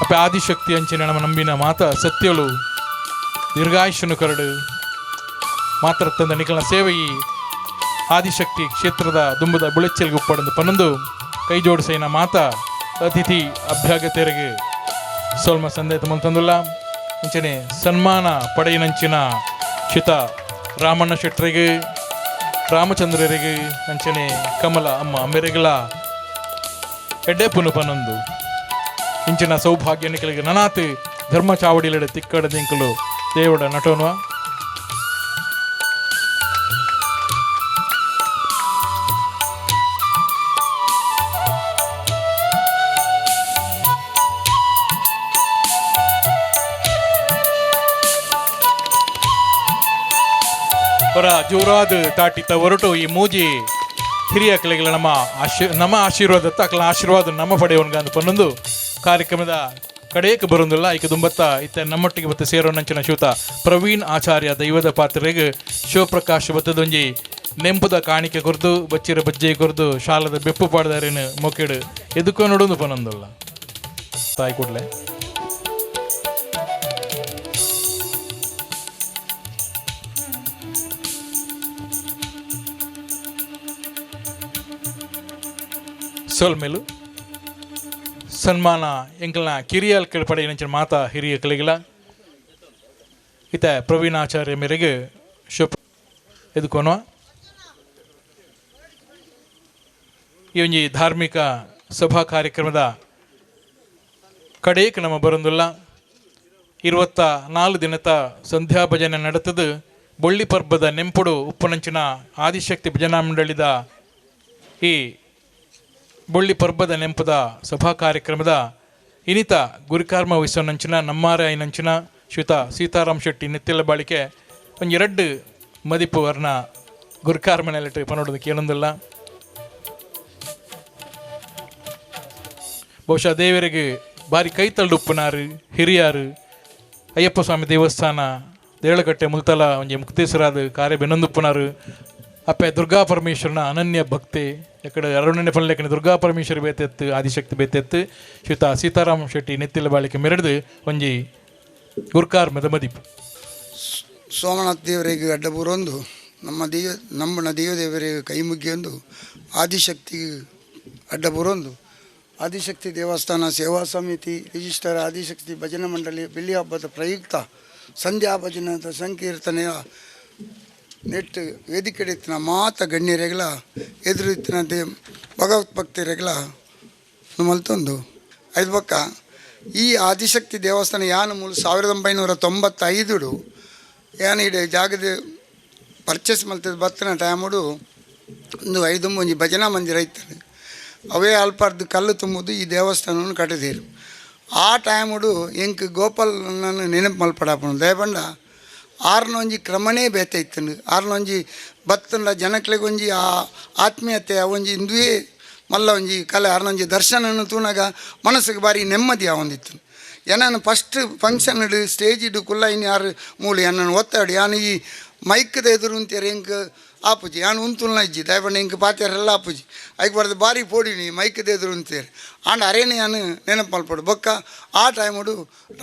ಅಪ್ಪೆ ಆದಿಶಕ್ತಿ ಅಂಚಿನ ನಮ್ಮ ನಂಬಿನ ಮಾತ ಸತ್ಯಳು ದೀರ್ಘಾಯುಷ್ಯನು ಕರಡು ಮಾತ್ರ ತಂದ ನಿಖಲನ ಸೇವೆ ಈ ಆದಿಶಕ್ತಿ ಕ್ಷೇತ್ರದ ದುಂಬದ ಬುಳೆಚ್ಚಲ್ಗೆ ಉಪ್ಪಡಂದು ಪನ್ನೊಂದು ಕೈ ಜೋಡಿಸೈನ ಮಾತ ಅತಿಥಿ ಅಭ್ಯಾಗತೆರಿಗೆ ಸೋಲ್ಮ ಸಂದೇತ ಮಂತಂದುಲ್ಲ. ಅಂಚನೆ ಸನ್ಮಾನ ಪಡೆಯಿನಂಚಿನ ಶಿತ ರಾಮಣ್ಣ ಶೆಟ್ಟರಿಗೆ, ರಾಮಚಂದ್ರರಿಗೆ, ಅಂಚನೆ ಕಮಲ ಅಮ್ಮ ಅಮ್ಮೆರೆಗಳ ಎಡ್ಡೆ ಪುನು ಪನ್ನೊಂದು ಇಂಚಿನ ಸೌಭಾಗ್ಯ ನಿಕಲಿಗೆ ನನಾತ್ ಧರ್ಮ ಚಾವಡಿಲೆಡೆ ತಿಕ್ಕಡ ದಿಂಕಲು ದೇವಡ ನಟೋನ್ವ. ಅವರ ಜೋರಾದ ತಾಟಿತ ಹೊರಟು ಈ ಮೂಜಿ ಹಿರಿಯ ಕಲೆಗಳ ನಮ್ಮ ನಮ್ಮ ಆಶೀರ್ವಾದ ಅಕ್ಕಲ ಆಶೀರ್ವಾದ ನಮ್ಮ ಪಡೆಯವನ್ಗ ಅಂತ ಪನ್ನೊಂದು ಕಾರ್ಯಕ್ರಮದ ಕಡೆಯಕ್ಕೆ ಬರೋದಿಲ್ಲ. ಈಕ ದುಂಬತ್ತ ಇತ್ತ ನಮ್ಮೊಟ್ಟಿಗೆ ಬತ್ತ ಸೇರೋನಂಚಿನ ಶಿವತ ಪ್ರವೀಣ್ ಆಚಾರ್ಯ ದೈವದ ಪಾತ್ರೆಗೆ ಶಿವಪ್ರಕಾಶ್ ಬತ್ತದೊಂಜಿ ನೆಂಪುದ ಕಾಣಿಕೆ ಕೊರ್ದು ಬಚ್ಚಿರ ಬಜ್ಜೆ ಕೊರ್ದು ಶಾಲದ ಬೆಪ್ಪು ಪಾಡ್ದಾರೇನು ಮೊಕೆಡು ಎದಕ್ಕೋ ನೋಡೋದು ಪನ್ನೊಂದಲ್ಲ ತಾಯಿ ಕೂಡಲೇ. ಸೋಲ್ಮೇಲು ಸನ್ಮಾನ ಎಂಕಲ್ನ ಕಿರಿಯಲ್ ಪಡೆಯಿನಂಚಿನ ಮಾತಾ ಹಿರಿಯ ಕಲೆಗಿಲ ಇತ ಪ್ರವೀಣ್ ಆಚಾರ್ಯ ಮೇರೆಗೆ ಶಿವ ಎದುಕೋನುವ. ಈ ಒಂಜಿ ಧಾರ್ಮಿಕ ಸಭಾ ಕಾರ್ಯಕ್ರಮದ ಕಡೆಯಕ್ಕೆ ನಮ್ಮ ಬರೋದಿಲ್ಲ. 24 ದಿನದ ಸಂಧ್ಯಾ ಭಜನೆ ನಡೆತದು ಬೊಳ್ಳಿ ಪರ್ಬದ ನೆಂಪುಡು ಉಪ್ಪುನಂಚಿನ ಆದಿಶಕ್ತಿ ಭಜನಾ ಮಂಡಳಿದ ಈ ಬೊಳ್ಳಿ ಪರ್ಬದ ನೆಂಪುದ ಸಭಾ ಕಾರ್ಯಕ್ರಮದ ಇನಿತ ಗುರಿಕಾರ್ಮ ವಹಿಸೋನಂಚಿನ ನಮ್ಮಾರೆ ಐನಂಚಿನ ಶ್ರೀತ ಸೀತಾರಾಮ್ ಶೆಟ್ಟಿ ನೆತ್ತಿಲ ಬಾಳಿಕೆ ಒಂದೆರಡು ಮದಿಪು ವರ್ಣ ಗುರುಕಾರ್ಮ ನೆಲೆಟ್ಟು ಪನೋಡೋದು ಕೇಳೊಂದಿಲ್ಲ. ಬಹುಶಃ ದೇವರಿಗೆ ಬಾರಿ ಕೈ ತಳ್ಳುಪ್ಪನಾರು ಹಿರಿಯಾರು ಅಯ್ಯಪ್ಪ ಸ್ವಾಮಿ ದೇವಸ್ಥಾನ ದೇಳಕಟ್ಟೆ ಮುಲ್ತಲ ಒಂಜಿ ಮುಕ್ತೇಶ್ವರಾದ ಕಾರ್ಯ ಬೆನೊಂದುಪ್ಪನಾರು ಅಪ್ಪೆ ದುರ್ಗಾ ಪರಮೇಶ್ವರನ ಅನನ್ಯ ಭಕ್ತಿ ಎಕಡೆ ಅರುಣನೆ ಪಲ್ಲೆಕನೆ ದುರ್ಗಾ ಪರಮೇಶ್ವರಿ ಬೇತೆತ್ತು ಆದಿಶಕ್ತಿ ಬೇತೆತ್ತು ಶ್ರೀತ ಸೀತಾರಾಮ ಶೆಟ್ಟಿ ನೆತ್ತಿಲ ಬಾಳಿಕೆ ಮೆರೆದು ಒಂಜಿ ಗುರ್ಕಾರ್ ಮೆದಮದೀಪ್. ಸೋಮನಾಥ ದೇವರಿಗೆ ಅಡ್ಡಬೂರೊಂದು ನಮ್ಮ ದೇವ ನಮ್ಮನ ದೇವದೇವರಿಗೆ ಕೈ ಮುಗಿಯೊಂದು ಆದಿಶಕ್ತಿಗೆ ಅಡ್ಡಬೂರೊಂದು ಆದಿಶಕ್ತಿ ದೇವಸ್ಥಾನ ಸೇವಾ ಸಮಿತಿ ರಿಜಿಸ್ಟರ್ ಆದಿಶಕ್ತಿ ಭಜನಾ ಮಂಡಳಿ ಬೆಳ್ಳಿ ಹಬ್ಬದ ಪ್ರಯುಕ್ತ ಸಂಧ್ಯಾ ಭಜನದ ಸಂಕೀರ್ತನೆಯ ನೆಟ್ಟು ವೇದಿಕೆಡಿತ್ತಿನ ಮಾತ ಗಣ್ಯರೆಗಳ ಎದುರಿತ್ತಿನ they ಭಗವತ್ ಭಕ್ತರೆಗಳ ಮಲ್ತೊಂದು ಐದು ಬೊಕ್ಕ ಈ ಆದಿಶಕ್ತಿ ದೇವಸ್ಥಾನ ಯಾನು ಮೂಲು 1995 ಯಾನು ಇಡೆ ಜಾಗದ ಪರ್ಚೇಸ್ ಮಲ್ತದ ಬತ್ತಿನ ಟೈಮುಡು ಒಂದು ಐದು ಒಂಜಿ ಭಜನಾ ಮಂದಿರ ಇತ್ತು. ಅವೇ ಅಲ್ಪಾರ್ದು ಕಲ್ಲು ತುಂಬುದು ಈ ದೇವಸ್ಥಾನವನ್ನು ಕಟ್ಟಿದೇರು. ಆ ಟೈಮುಡು ಎಂಕ್ ಗೋಪಾಲ್ ನಾನು ನೆನಪು ಮಲ್ಪಡಾಪುಂಡು. ದಯಪಂಡ ಆರ್ನೊಂಜಿ ಕ್ರಮನೇ ಬೇತೆ ಇತ್ತು. ಆರ್ನೊಂಜಿ ಬತ್ತಂಡ ಜನಕ್ಲೆಗ್ ಒಂಜಿ ಆ ಆತ್ಮೀಯತೆ ಒಂಜಿ ಇಂದುವೇ ಮಲ್ಲ ಒಂಜಿ ಕಲೆ. ಆರ್ನೊಂಜಿ ದರ್ಶನನು ತೂನಗ ಮನಸ್ಸಿಗೆ ಬಾರಿ ನೆಮ್ಮದಿ ಆವೊಂದಿತ್ತು. ಎನನ್ ಫಸ್ಟ್ ಫಂಕ್ಷನ್ ಸ್ಟೇಜಿಡು ಕುಲ್ಲೈನ್ ಯಾರು ಮೂಲು ಎನ್ನನ್ನು ಒತ್ತಾಡಿ ಯಾನು ಈ ಮೈಕ್ದ ಎದುರು ಉಂತೇರು ಎಂಕ್ ಆಪುಜಿ ಯಾನು ಉಂತುಲ್ನ ಇಜ್ಜಿ. ದಯಪಂಡ ಎಂಕ್ ಪಾತೆರೆಲ್ಲ ಆಪುಜಿ. ಐಕ್ ಬರ್ದು ಬಾರಿ ಪೋಡಿನಿ ಮೈಕ್ದ ಎದುರು ಉಂತೇರು. ಆಂಡ ಅರೇನೆ ಯಾನು ನೆನಪು ಮಲ್ಪಡು. ಬೊಕ್ಕ ಆ ಟೈಮುಡು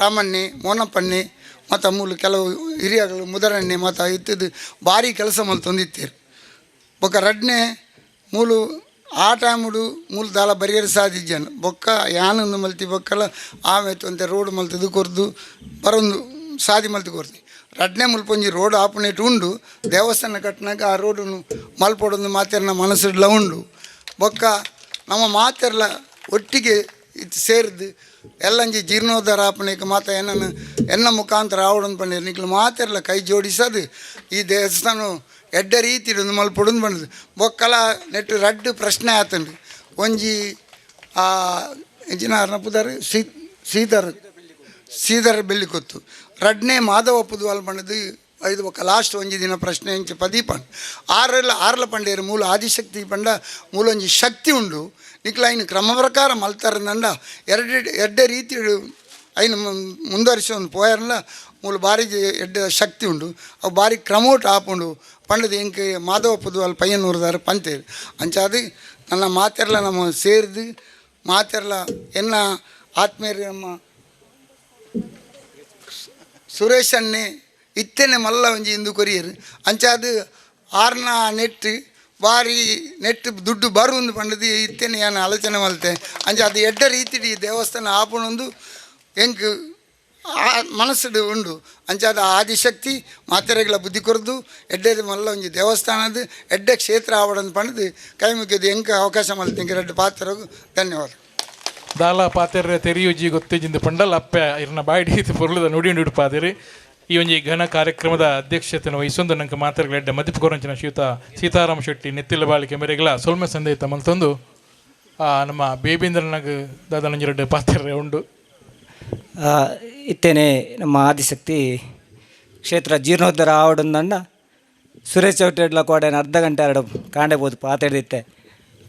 ರಾಮಣ್ಣೆ ಮೋನಪ್ಪಣ್ಣೆ ಮತ್ತು ಮೂಲು ಕೆಲವು ಹಿರಿಯಗಳು ಮುದರಣ್ಣೆ ಮತ್ತು ಇತ್ತಿದ್ದು ಭಾರಿ ಕೆಲಸ ಮಲ್ತೊಂದಿತ್ತೇರು. ಬೊಕ್ಕ ರಡ್ನೆ ಮೂಲು ಆ ಟೈಮುಡು ಮೂಲು ದಾಲ ಬರಿಯರ್ ಸಾದಿಜ್ಜಾನು. ಬೊಕ್ಕ ಯಾನೊಂದು ಮಲ್ತಿ ಬೊಕ್ಕಲ ಆಮೇಲೆ ಒಂತೆ ರೋಡ್ ಮಲ್ತದು ಕೊರ್ದು ಬರೊಂದು ಸಾದಿ ಮಲ್ತು ಕೊರ್ದು. ರಡ್ನೆ ಮುಲ್ಪೊಂಜಿ ರೋಡ್ ಆಪುನೇಟ್ ಉಂಡು. ದೇವಸ್ಥಾನ ಕಟ್ಟಿನಾಗ ಆ ರೋಡನ್ನು ಮಲ್ಪೊಡೊಂದು ಮಾತೆರ್ನ ಮನಸ್ಸುಡ್ಲ ಉಂಡು. ಬೊಕ್ಕ ನಮ್ಮ ಮಾತೆರ್ಲ ಒಟ್ಟಿಗೆ ಇದು ಸೇರಿದು ಎಲ್ಲಂಜಿ ಜೀರ್ಣೋದ್ಧಾರ ಆಪುನೇಕ್ ಮಾತ ಎನ್ನನ್ನು ಎನ್ನ ಮುಖಾಂತರ ಆವಡೊಂದು ಪಂಡೇರು. ನಿಕ್ಲು ಮಾತೆರ್ಲ ಕೈ ಜೋಡಿಸದು ಈ ದೇವಸ್ಥಾನ ಎಡ್ಡೆ ರೀತಿ ಮಲ್ಪೊಡೊಂದು ಬಂದದು. ಬೊಕ್ಕಲ ನೆಟ್ಟು ರಡ್ಡು ಪ್ರಶ್ನೆ ಆತುಂಡು. ಒಂಜಿ ಎಂಚಿನ ಪುದರ್ ಸೀದರ್ ಸೀದರ್ ಬೆಳ್ಳಿಕೊತ್ತು. ರಡ್ನೆ ಮಾಧವ ಪುದುವಾಲ್ ಪಂಡದು ಐದು ಬೊಕ್ಕ ಲಾಸ್ಟ್ ಒಂಜಿ ದಿನ ಪ್ರಶ್ನೆ ಇಂಚ ಪದೀಪಂಡ್ ಆರ್ಲ ಆರ್ಲ ಪಂಡೇರು ಮೂಲ ಆದಿಶಕ್ತಿ ಪಂಡ ಮೂಲೊಂಜಿ ಶಕ್ತಿ ಉಂಡು. ನಿಕ್ಲ ಐನು ಕ್ರಮ ಪ್ರಕಾರ ಮಲ್ತಾರಂದಂಡ ಎರಡು ಎಡ್ಡೆ ರೀತಿ ಐನು ಮುಂದುವರಿಸಿ ಪೋಯರ್ಲ ಮೂಲ ಬಾರಿ ಎಡ್ಡೆ ಶಕ್ತಿ ಉಂಡು. ಅವು ಬಾರಿ ಕ್ರಮೋಟ್ ಆಪುಂಡು ಪಂಡದು ಎಂಕ್ ಮಾಧವ ಪುದುವಾಲ್ ಪಯ್ಯನೂರುದಾರ ಪಂತೇರು. ಅಂಚಾದು ನನ್ನ ಮಾತೆರ್ಲ ನಮ್ಮ ಸೇರಿದು ಮಾತೆರ್ಲ ಎನ್ನ ಆತ್ಮೀಯರು ನಮ್ಮ ಸುರೇಶ್ ಅಣ್ಣೆ ಇತ್ತನೆ ಮಲ್ಲ ಒಂಜಿ ಇಂದು ಕೊರಿಯರು. ಅಂಚಾದು ಆರ್ನ ನೆಟ್ ಬಾರಿ ನೆಟ್ ದುಡ್ಡು ಬರುಂದು ಪಂಡದು ಇತ್ತನೆ ಯಾನ್ ಆಲೋಚನೆ ಮಲ್ತೆ. ಅಂಚ ಅದು ಎಡ್ಡೆ ರೀತಿಡ್ ಈ ದೇವಸ್ಥಾನ ಆಪುಣೊಂದು ಎಂಕ್ ಆ ಮನಸ್ಸುಡು ಉಂಡು. ಅಂಚಾದ ಆದಿಶಕ್ತಿ ಮಾತೆರೆಗಳ ಬುದ್ಧಿ ಕೊರ್ದು ಎಡ್ಡೆ ಮಲ್ಲ ಒಂಜಿ ದೇವಸ್ಥಾನದ ಎಡ್ಡೆ ಕ್ಷೇತ್ರ ಆವಡಂದು ಪಂಡದು ಕೈ ಮುಗಿದು ಎಂಕ್ ಅವಕಾಶ ಮಲ್ತೆ. ಎಂಕ್ ರಡ್ಡ್ ಪಾತ್ರಗು ಧನ್ಯವಾದ. ದಾಲ ಪಾತೆರ್ರೆ ತೆರಿಯುಜಿ ಗೊತ್ತೇಜಿಂದ ಪಂಡಲ್ ಅಪ್ಪೆ ಇರ್ನ ಬಾಯ್ಡಿ ಪೊರ್ಲುದ ನುಡಿ ಉಡುಪಾದಿರಿ. ಈ ಒಂಜಿ ಘನ ಕಾರ್ಯಕ್ರಮದ ಅಧ್ಯಕ್ಷತೆಯನ್ನು ವಹಿಸೊಂದು ನಂಗೆ ಮಾತೆರ್ಗಳ ಎಡ್ಡೆ ಮದಿಪು ಕೊರಂಚಿನ ಶ್ರೀಯುತ ಸೀತಾರಾಮ ಶೆಟ್ಟಿ ನೆತ್ತಿಲ ಬಾಳಿಕೆ ಮೇರೆಗಳ ಸೊಲ್ಮೆ ಸಂದೇತ ಮಲ್ತೊಂದು ನಮ್ಮ ಬೇಬೀಂದ್ರನಾಗ ದಾದ ಪಾತೆರ್ರೆ ಉಂಡು. ಇತ್ತೇನೆ ನಮ್ಮ ಆದಿಶಕ್ತಿ ಕ್ಷೇತ್ರ ಜೀರ್ಣೋದ್ಧಾರ ಆವಡೊಂದಣ್ಣ ಸುರೇಶ್ ಚೌಟೆಡ್ಲ ಕೋಡೆನ ಅರ್ಧ ಗಂಟೆ ಎರಡು ಕಾಂಡೆ ಬೋದು ಪಾತೆರ್ದಿತ್ತೆ.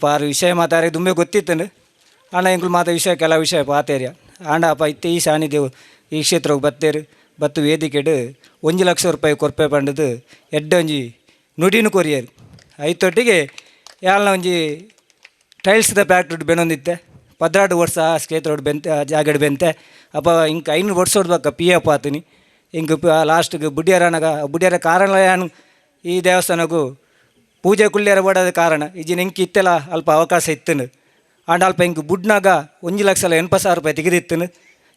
ಪಾರು ವಿಷಯ ಮಾತಾಡಿ ದುಂಬೆ ಗೊತ್ತಿತ್ತನು ಆಂಡ ಎಂಕುಲು ಮಾತ ವಿಷಯ ಕೆಲ ವಿಷಯ ಪಾತೇರಿಯ. ಆಂಡ ಅಪ್ಪ ಇತ್ತೆ ಈ ಸಾನ್ನಿಧ್ಯವು ಈ ಕ್ಷೇತ್ರಕ್ಕೆ ಬತ್ತೇರು ಬತ್ತು ವೇದಿಕೆಡು 1 ಲಕ್ಷ ರೂಪಾಯಿ ಕೊರ್ಪೆ ಪಂಡದು ಎಡ್ಡೆ ಒಂಜಿ ನುಡಿನು ಕೊರಿಯರು. ಐತೊಟ್ಟಿಗೆ ಯಾಲ್ನ ಒಂಜಿ ಟೈಲ್ಸ್ದ ಫ್ಯಾಕ್ಟ್ರಿ ಬೆನೊಂದಿತ್ತೆ 12 ವರ್ಷ ಕ್ಷೇತ್ರಡ್ ಬೆಂತೆ ಜಾಗಡ್ ಬೆಂತೆ. ಅಪ್ಪ ಇಂಕ್ 500 ವರ್ಷದ ಬೊಕ್ಕ ಪಿ ಎಫ್ ಆತುನಿ. ಇಂಕ್ ಲಾಸ್ಟ್ಗೆ ಬುಡಿಯರನಗ ಬುಡಿಯರ ಕಾರಣ ಯಾನು ಈ ದೇವಸ್ಥಾನಗು ಪೂಜೆ ಕುಳ್ಳಿಯರ ಬೋಡಾದ ಕಾರಣ ಇಜ್ಜಿನ ಇಂಕ್ ಇತ್ತೆಲ ಅಲ್ಪ ಅವಕಾಶ ಇತ್ತನು. ಆಂಡ ಅಲ್ಪ ಇಂಕ್ ಬುಡ್ನಾಗ 1,80,000 ರೂಪಾಯಿ ತೆಗೆದಿತ್ತನು.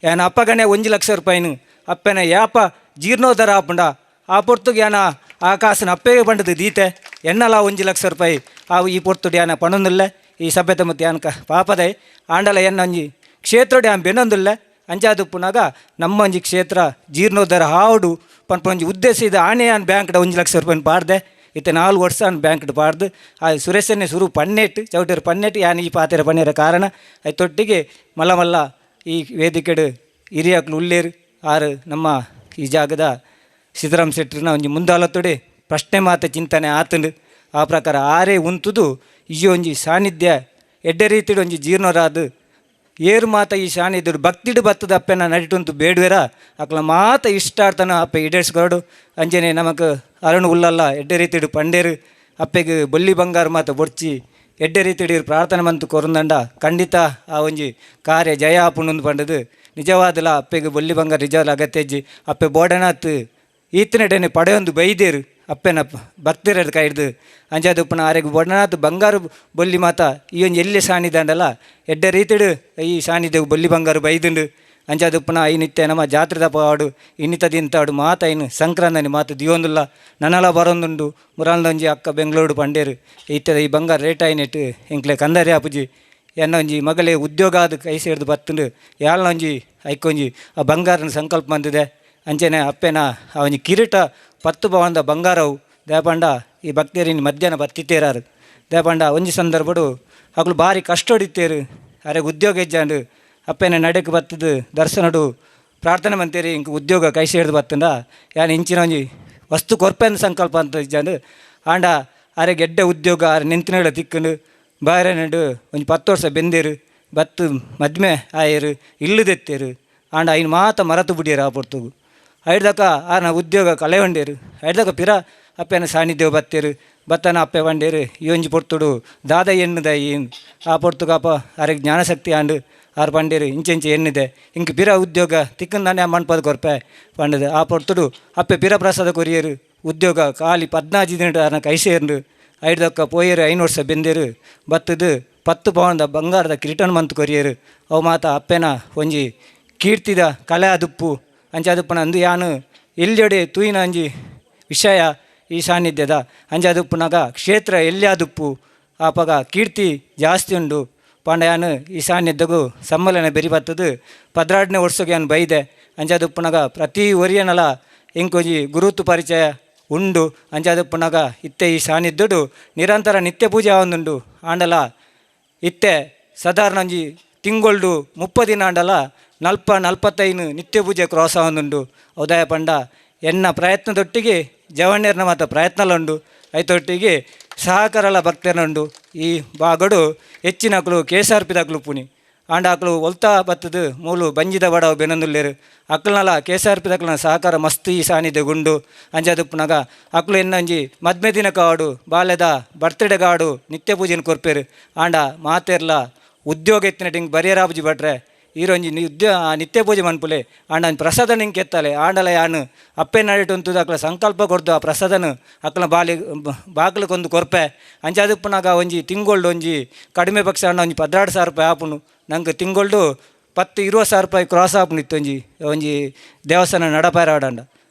ಯಾನ ಅಪ್ಪಗನೆ 1 ಲಕ್ಷ ರೂಪಾಯಿನು ಅಪ್ಪನ ಯಾಪ ಜೀರ್ಣೋದ್ಧಾರ ಆಪುಂಡ ಆ ಪೊರ್ತುಗೆ ಯಾನ ಆ ಕಾಸನ ಅಪ್ಪೆಗೆ ಪಂಡದು ದೀತೆ ಎನ್ನಲ 1 ಲಕ್ಷ ರೂಪಾಯಿ ಆ ಈ ಪೊರ್ತುಡು ಯಾನ ಪಣೊಂದುಲ್ಲೆ ಈ ಸಭ್ಯತೆ ಮತ್ತು ಯಾನಕ ಪಾಪದೈ. ಆಂಡಲ ಎನ್ನ ಒಂಜಿ ಕ್ಷೇತ್ರಡ್ ಯಾನ್ ಬೆನೊಂದುಲ್ಲೆ. ಅಂಚಾದುಪ್ಪುನಾಗ ನಮ್ಮ ಒಂಜಿ ಕ್ಷೇತ್ರ ಜೀರ್ಣೋದ್ಧಾರ ಆವೊಡು ಪನ್ಪುನ ಒಂಜಿ ಉದ್ದೇಶ ಇದು. ಆಣೆ ಯಾನ್ ಬ್ಯಾಂಕ್ಡ್ 1 ಲಕ್ಷ ರೂಪಾಯಿನ ಪಾಡ್ದೆ. ಇತ್ತೆ 4 ವರ್ಷ ಆನ್ ಬ್ಯಾಂಕ್ಡ್ ಪಾಡ್ದು ಆ ಸುರೇಶನ್ನೇ ಸುರು ಪನ್ನೆಟ್ ಚೌಟೇರು ಪನ್ನೆಟ್ ಯಾನ್ ಈ ಪಾತೆರ ಪನ್ನೆರ ಕಾರಣ ಐತೊಟ್ಟಿಗೆ ಮಲ್ಲ ಮಲ್ಲ ಈ ವೇದಿಕೆಡ್ ಹಿರಿಯಾಕ್ಲು ಉಲ್ಲೇರು ಆರು ನಮ್ಮ ಈ ಜಾಗದ ಸೀತಾರಾಮ್ ಶೆಟ್ಟರ್ನ ಒಂಜಿ ಮುಂದಾಲತ್ತೊಡೆ ಪ್ರಶ್ನೆ ಮಾತ ಚಿಂತನೆ ಆತಂಡು. ಆ ಪ್ರಕಾರ ಆರೇ ಉಂತುದು ಈ ಒಂಜಿ ಸಾನ್ನಿಧ್ಯ ಎಡ್ಡೆ ರೀತಿಡ್ ಒಂಜಿ ಜೀರ್ಣರಾದ ಏರು ಮಾತ ಈ ಸಾನ್ನಿಧ್ಯಡು ಭಕ್ತಿಡು ಬತ್ತದ ಅಪ್ಪೆನ ನಡಿಟುಂತು ಬೇಡುವೆರ ಅಕ್ಲ ಮಾತ ಇಷ್ಟಾರ್ಥನ ಅಪ್ಪೆ ಈಡೇರಿಸ್ಕೊರಡು. ಅಂಚನೆ ನಮಕ್ ಅರುಣ್ ಉಲ್ಲಲ್ಲ ಎಡ್ಡೆ ರೀತಿಡು ಪಂಡೇರು ಅಪ್ಪೆಗ್ ಬೊಲ್ಲಿ ಬಂಗಾರ ಮಾತ ಬೊರ್ಚಿ ಎಡ್ಡೆ ರೀತಿಡು ಪ್ರಾರ್ಥನೆ ಮಂತು ಕೊರಂದಂಡ ಖಂಡಿತ ಆ ಒಂಜಿ ಕಾರ್ಯ ಜಯ ಆಪುಂಡು ಪಂಡದು ನಿಜವಾದಲ ಅಪ್ಪೆಗ್ ಬೊಲ್ಲಿ ಬಂಗಾರ ನಿಜವಾದ ಅಗತ್ಯ ಇಜ್ಜಿ. ಅಪ್ಪೆ ಬೋಡನಾಥ್ ಈತನೆಡೆನೆ ಪಡೆಯೊಂದು ಬೈದೇರು ಅಪ್ಪೆನ ಭಕ್ತಿರ ಕೈ ಹಿಡ್ದು ಅಂಚಾದ್ ಉಪ್ಪುನ ಆರೆಗ್ ಬೋಡನಾಥ್ ಬಂಗಾರು ಬೊಲ್ಲಿ ಮಾತ ಈ ಒಂಜಿ ಎಲ್ಲಿ ಸಾನಿದಂಡಲ ಎಡ್ಡೆ ರೀತಿಡು ಈ ಸಾನ್ನಿಧ್ಯಗ್ ಬೊಲ್ಲಿ ಬಂಗಾರು ಬೈದುಂಡು. ಅಂಚಾದ್ ಉಪ್ಪುನ ಐನಿತ್ಯ ನಮ್ಮ ಜಾತ್ರೆದ ಪಾಡು ಇನ್ನಿತ ದಿನತಾಡು ಮಾತ ಐನು ಸಂಕ್ರಾಂತನಿ ಮಾತ ದಿಯೊಂದುಲ್ಲ ನನಲ ಬರೊಂದುಂಡು. ಮುರಾಲ್ದ ಒಂಜಿ ಅಕ್ಕ ಬೆಂಗಳೂರು ಪಂಡೇರು ಇತ್ತದ ಈ ಬಂಗಾರ ರೇಟ್ ಆಯಿನೆಟ್ ಎಂಕ್ಲೆ ಕಂದಾರಿ ಆಪುಜಿ. ಎನ್ನ ಒಂಜಿ ಮಗಲೆ ಉದ್ಯೋಗ ಆದ್ ಕೈ ಸೇರ್ದು ಬತ್ತುಂಡು ಯಾಲ್ನ ಒಂಜಿ ಐಕೊಂಜಿ ಆ ಬಂಗಾರನ ಸಂಕಲ್ಪ ಬಂದಿದೆ. ಅಂಚನೆ ಅಪ್ಪೆನ ಆ ಒಂಜಿ ಕಿರೀಟ 10 ಪವನದ ಬಂಗಾರವು ದೇಪಂಡ ಈ ಭಕ್ತರಿನ ಮಧ್ಯಾಹ್ನ ಬತ್ತಿತ್ತೇರಾರು. ದೇಪಂಡ ಒಂಜಿ ಸಂದರ್ಭಡು ಅಕುಲು ಭಾರಿ ಕಷ್ಟ ಹೊಡಿತೇರು. ಅರೆ ಉದ್ಯೋಗ ಹೆಜ್ಜಾಂಡು ಅಪ್ಪೆನ ನಡೆಕ್ ಬತ್ತದು ದರ್ಶನಡು ಪ್ರಾರ್ಥನೆ ಮಂತೇರಿ ಇಂಕ್ ಉದ್ಯೋಗ ಕೈ ಸೇರ್ದು ಬತ್ತಂಡ ಯಾನ್ ಇಂಚಿನ ಒಂಜಿ ವಸ್ತು ಕೊರ್ಪೆಂದು ಸಂಕಲ್ಪ ಅಂತ ಇಜ್ಜಾಂಡು. ಆಂಡ ಅರೆ ಗೆಡ್ಡೆ ಉದ್ಯೋಗ ಅರೆ ನೆಂತಿನ ತಿಕ್ಕಂಡು ಬಾರೆ ಒಂಜಿ 10 ವರ್ಷ ಬೆಂದೇರು ಬತ್ತು ಮದ್ಮೆ ಆಯರು ಇಲ್ಲದೆತ್ತೇರು. ಆಂಡ ಐನು ಮಾತ ಮರತು ಬುಡಿಯರು ಆ ಪೊರ್ತುಗು. ಐಡ್ದಕ ಆರ್ನ ಉದ್ಯೋಗ ಕಳೆವಂಡೇರು. ಐಡ್ದಕ ಪಿರ ಅಪ್ಪೆನ ಸಾನ್ನಿಧ್ಯ ಬತ್ತೇರು. ಬತ್ತನ ಅಪ್ಪೆ ಬಂಡೇರು ಈ ಒಂಜಿ ಪೊರ್ತುಡು ದಾದ ಎನ್ನುದ ಏನು ಆ ಪೊರ್ತುಗು ಅಪ್ಪ ಅರೆಗೆ ಜ್ಞಾನಶಕ್ತಿ ಆಂಡು ಆರು ಪಂಡೇರು ಇಂಚೆಂಚೆ ಎನ್ನಿದೆ ಇಂಕ್ ಪಿರ ಉದ್ಯೋಗ ತಿಕ್ಕಂದಾನೆ ಮಣ್ಪದ ಕೊರ್ಪೆ ಪಂಡದು. ಆ ಪೊರ್ತುಡು ಅಪ್ಪೆ ಪಿರ ಪ್ರಸಾದ ಕೊರಿಯರು. ಉದ್ಯೋಗ ಖಾಲಿ 14 ದಿನ ಆರ್ನ ಕೈ ಸೇರ್ಂಡು. ಐಡ್ದಕ್ಕ ಪೋಯರು 5 ವರ್ಷ ಬೆಂದೇರು ಬತ್ತದು 10 ಪವನದ ಬಂಗಾರದ ಕಿರೀಟನ್ ಮಂತ್ ಕೊರಿಯರು. ಅವು ಮಾತ ಅಪ್ಪೆನ ಒಂಜಿ ಕೀರ್ತಿದ ಕಲೆ ಅದುಪ್ಪು ಅಂಚ ಅದುಪ್ಪನ ಅಂದು ಯಾನು ಎಲ್ಲಿಯೊಡೆ ತೂಯಿನ ಅಂಜಿ ವಿಷಯ ಈ ಸಾನ್ನಿಧ್ಯದ ಅಂಚ ಅದುಪ್ಪುನಾಗ ಕ್ಷೇತ್ರ ಎಲ್ಲಿ ಅದುಪ್ಪು ಆಪಗ ಕೀರ್ತಿ ಜಾಸ್ತಿ ಉಂಡು. ಪಾಂಡ ಯಾನು ಈ ಸಾನ್ನಿಧ್ಯಗೂ ಸಮ್ಮೇಳನ ಬೆರಿ ಬತ್ತದು 12ನೇ ವರ್ಷಕ್ಕೆ ಯಾನು ಬೈದೆ. ಅಂಚ ಅದುಪ್ಪುನಾಗ ಪ್ರತಿ ಒರಿಯನಲ ಇಂಕೊಂಜಿ ಗುರುತು ಪರಿಚಯ ಉಂಡು. ಅಂಚ ಅದುಪ್ಪುನಾಗ ಇತ್ತೆ ಈ ಸಾನ್ನಿಧ್ಯಡು ನಿರಂತರ ನಿತ್ಯ ಪೂಜೆ ಆವೊಂದುಂಡು. ಆಂಡಲ ಇತ್ತೆ ಸಾಧಾರಣ ಒಂಜಿ ತಿಂಗೊಳ್ಡು 30 ದಿನ ಆಂಡಲ 40-45 ನಿತ್ಯ ಪೂಜೆ ಕ್ರಾಸ್ ಆವೊಂದುಂಡು. ಉದಯ ಪಂಡ ಎನ್ನ ಪ್ರಯತ್ನದೊಟ್ಟಿಗೆ ಜವಣ್ಯರ್ನ ಮಾತ ಪ್ರಯತ್ನಲುಂಡು. ಐತೊಟ್ಟಿಗೆ ಸಹಕಾರಲ ಭಕ್ತರನುಂಡು. ಈ ಭಾಗಡು ಹೆಚ್ಚಿನಕುಲು ಕೆಎಸ್ಆರ್ಪಿದಕುಲು ಪುನಿ ಆಂಡ ಅಕುಲು ಒಲ್ತಾ ಬತ್ತದು ಮೂಲು ಬಂಜಿದ ಬಡವು ಬೆನೊಂದುಲ್ಲೇರು. ಅಕ್ಲನಲ ಕೆಎಸ್ಆರ್ಪಿದಕ್ಲನ ಸಹಕಾರ ಮಸ್ತ್ ಈ ಸಾನ್ನಿಧ್ಯ ಗುಂಡು. ಅಂಜಾದುಪ್ಪುನಾಗ ಅಕ್ಲು ಎನ್ನೊಂಜಿ ಮದ್ಮೆ ದಿನ ಕಾಡು ಬಾಲ್ಯದ ಬರ್ತ್ಡೇ ಗಾಡು ನಿತ್ಯ ಪೂಜೆನ ಕೊರ್ಪೇರು. ಆಂಡ ಮಾತೆರ್ಲ ಉದ್ಯೋಗ ಎತ್ತಿನ ಟಿಂಗ್ ಬರಿಯರಾಬುಜಿ ಭಟ್ರೆ ಈರೊಂಜಿ ನಿತ್ಯ ಪೂಜೆ ಮನ್ಪುಲೆ. ಆಂಡ ಪ್ರಸಾದ ನಿಂಗೆ ಎತ್ತಾಲೆ ಆಂಡಲ ಯಾನು ಅಪ್ಪೆ ನಡಿಟು ಅಕ್ಲ ಸಂಕಲ್ಪ ಕೊರ್ದು ಆ ಪ್ರಸಾದನು ಅಕ್ಲ ಬಾಲಿ ಬಾಗಿಲಕ್ಕೊಂದು ಕೊರ್ಪೆ. ಅಂಚಾದುಪ್ಪುನಾಗ ಒಂಜಿ ತಿಂಗೊಳ್ಡು ಒಂಜಿ ಕಡಿಮೆ ಪಕ್ಷ ಆಂಡ ಒಂಜಿ 12,000 ರೂಪಾಯಿ ಆಪುನು. ನಂಗೆ ತಿಂಗೊಳ್ಡು 10-20 ಸಾವಿರ ರೂಪಾಯಿ ಕ್ರಾಸ್ ಆಪುನು ಇತ್ತು ಒಂಜಿ ಒಂಜಿ ದೇವಸ್ಥಾನ ನಡಪಾರ ಆಡಂಡ.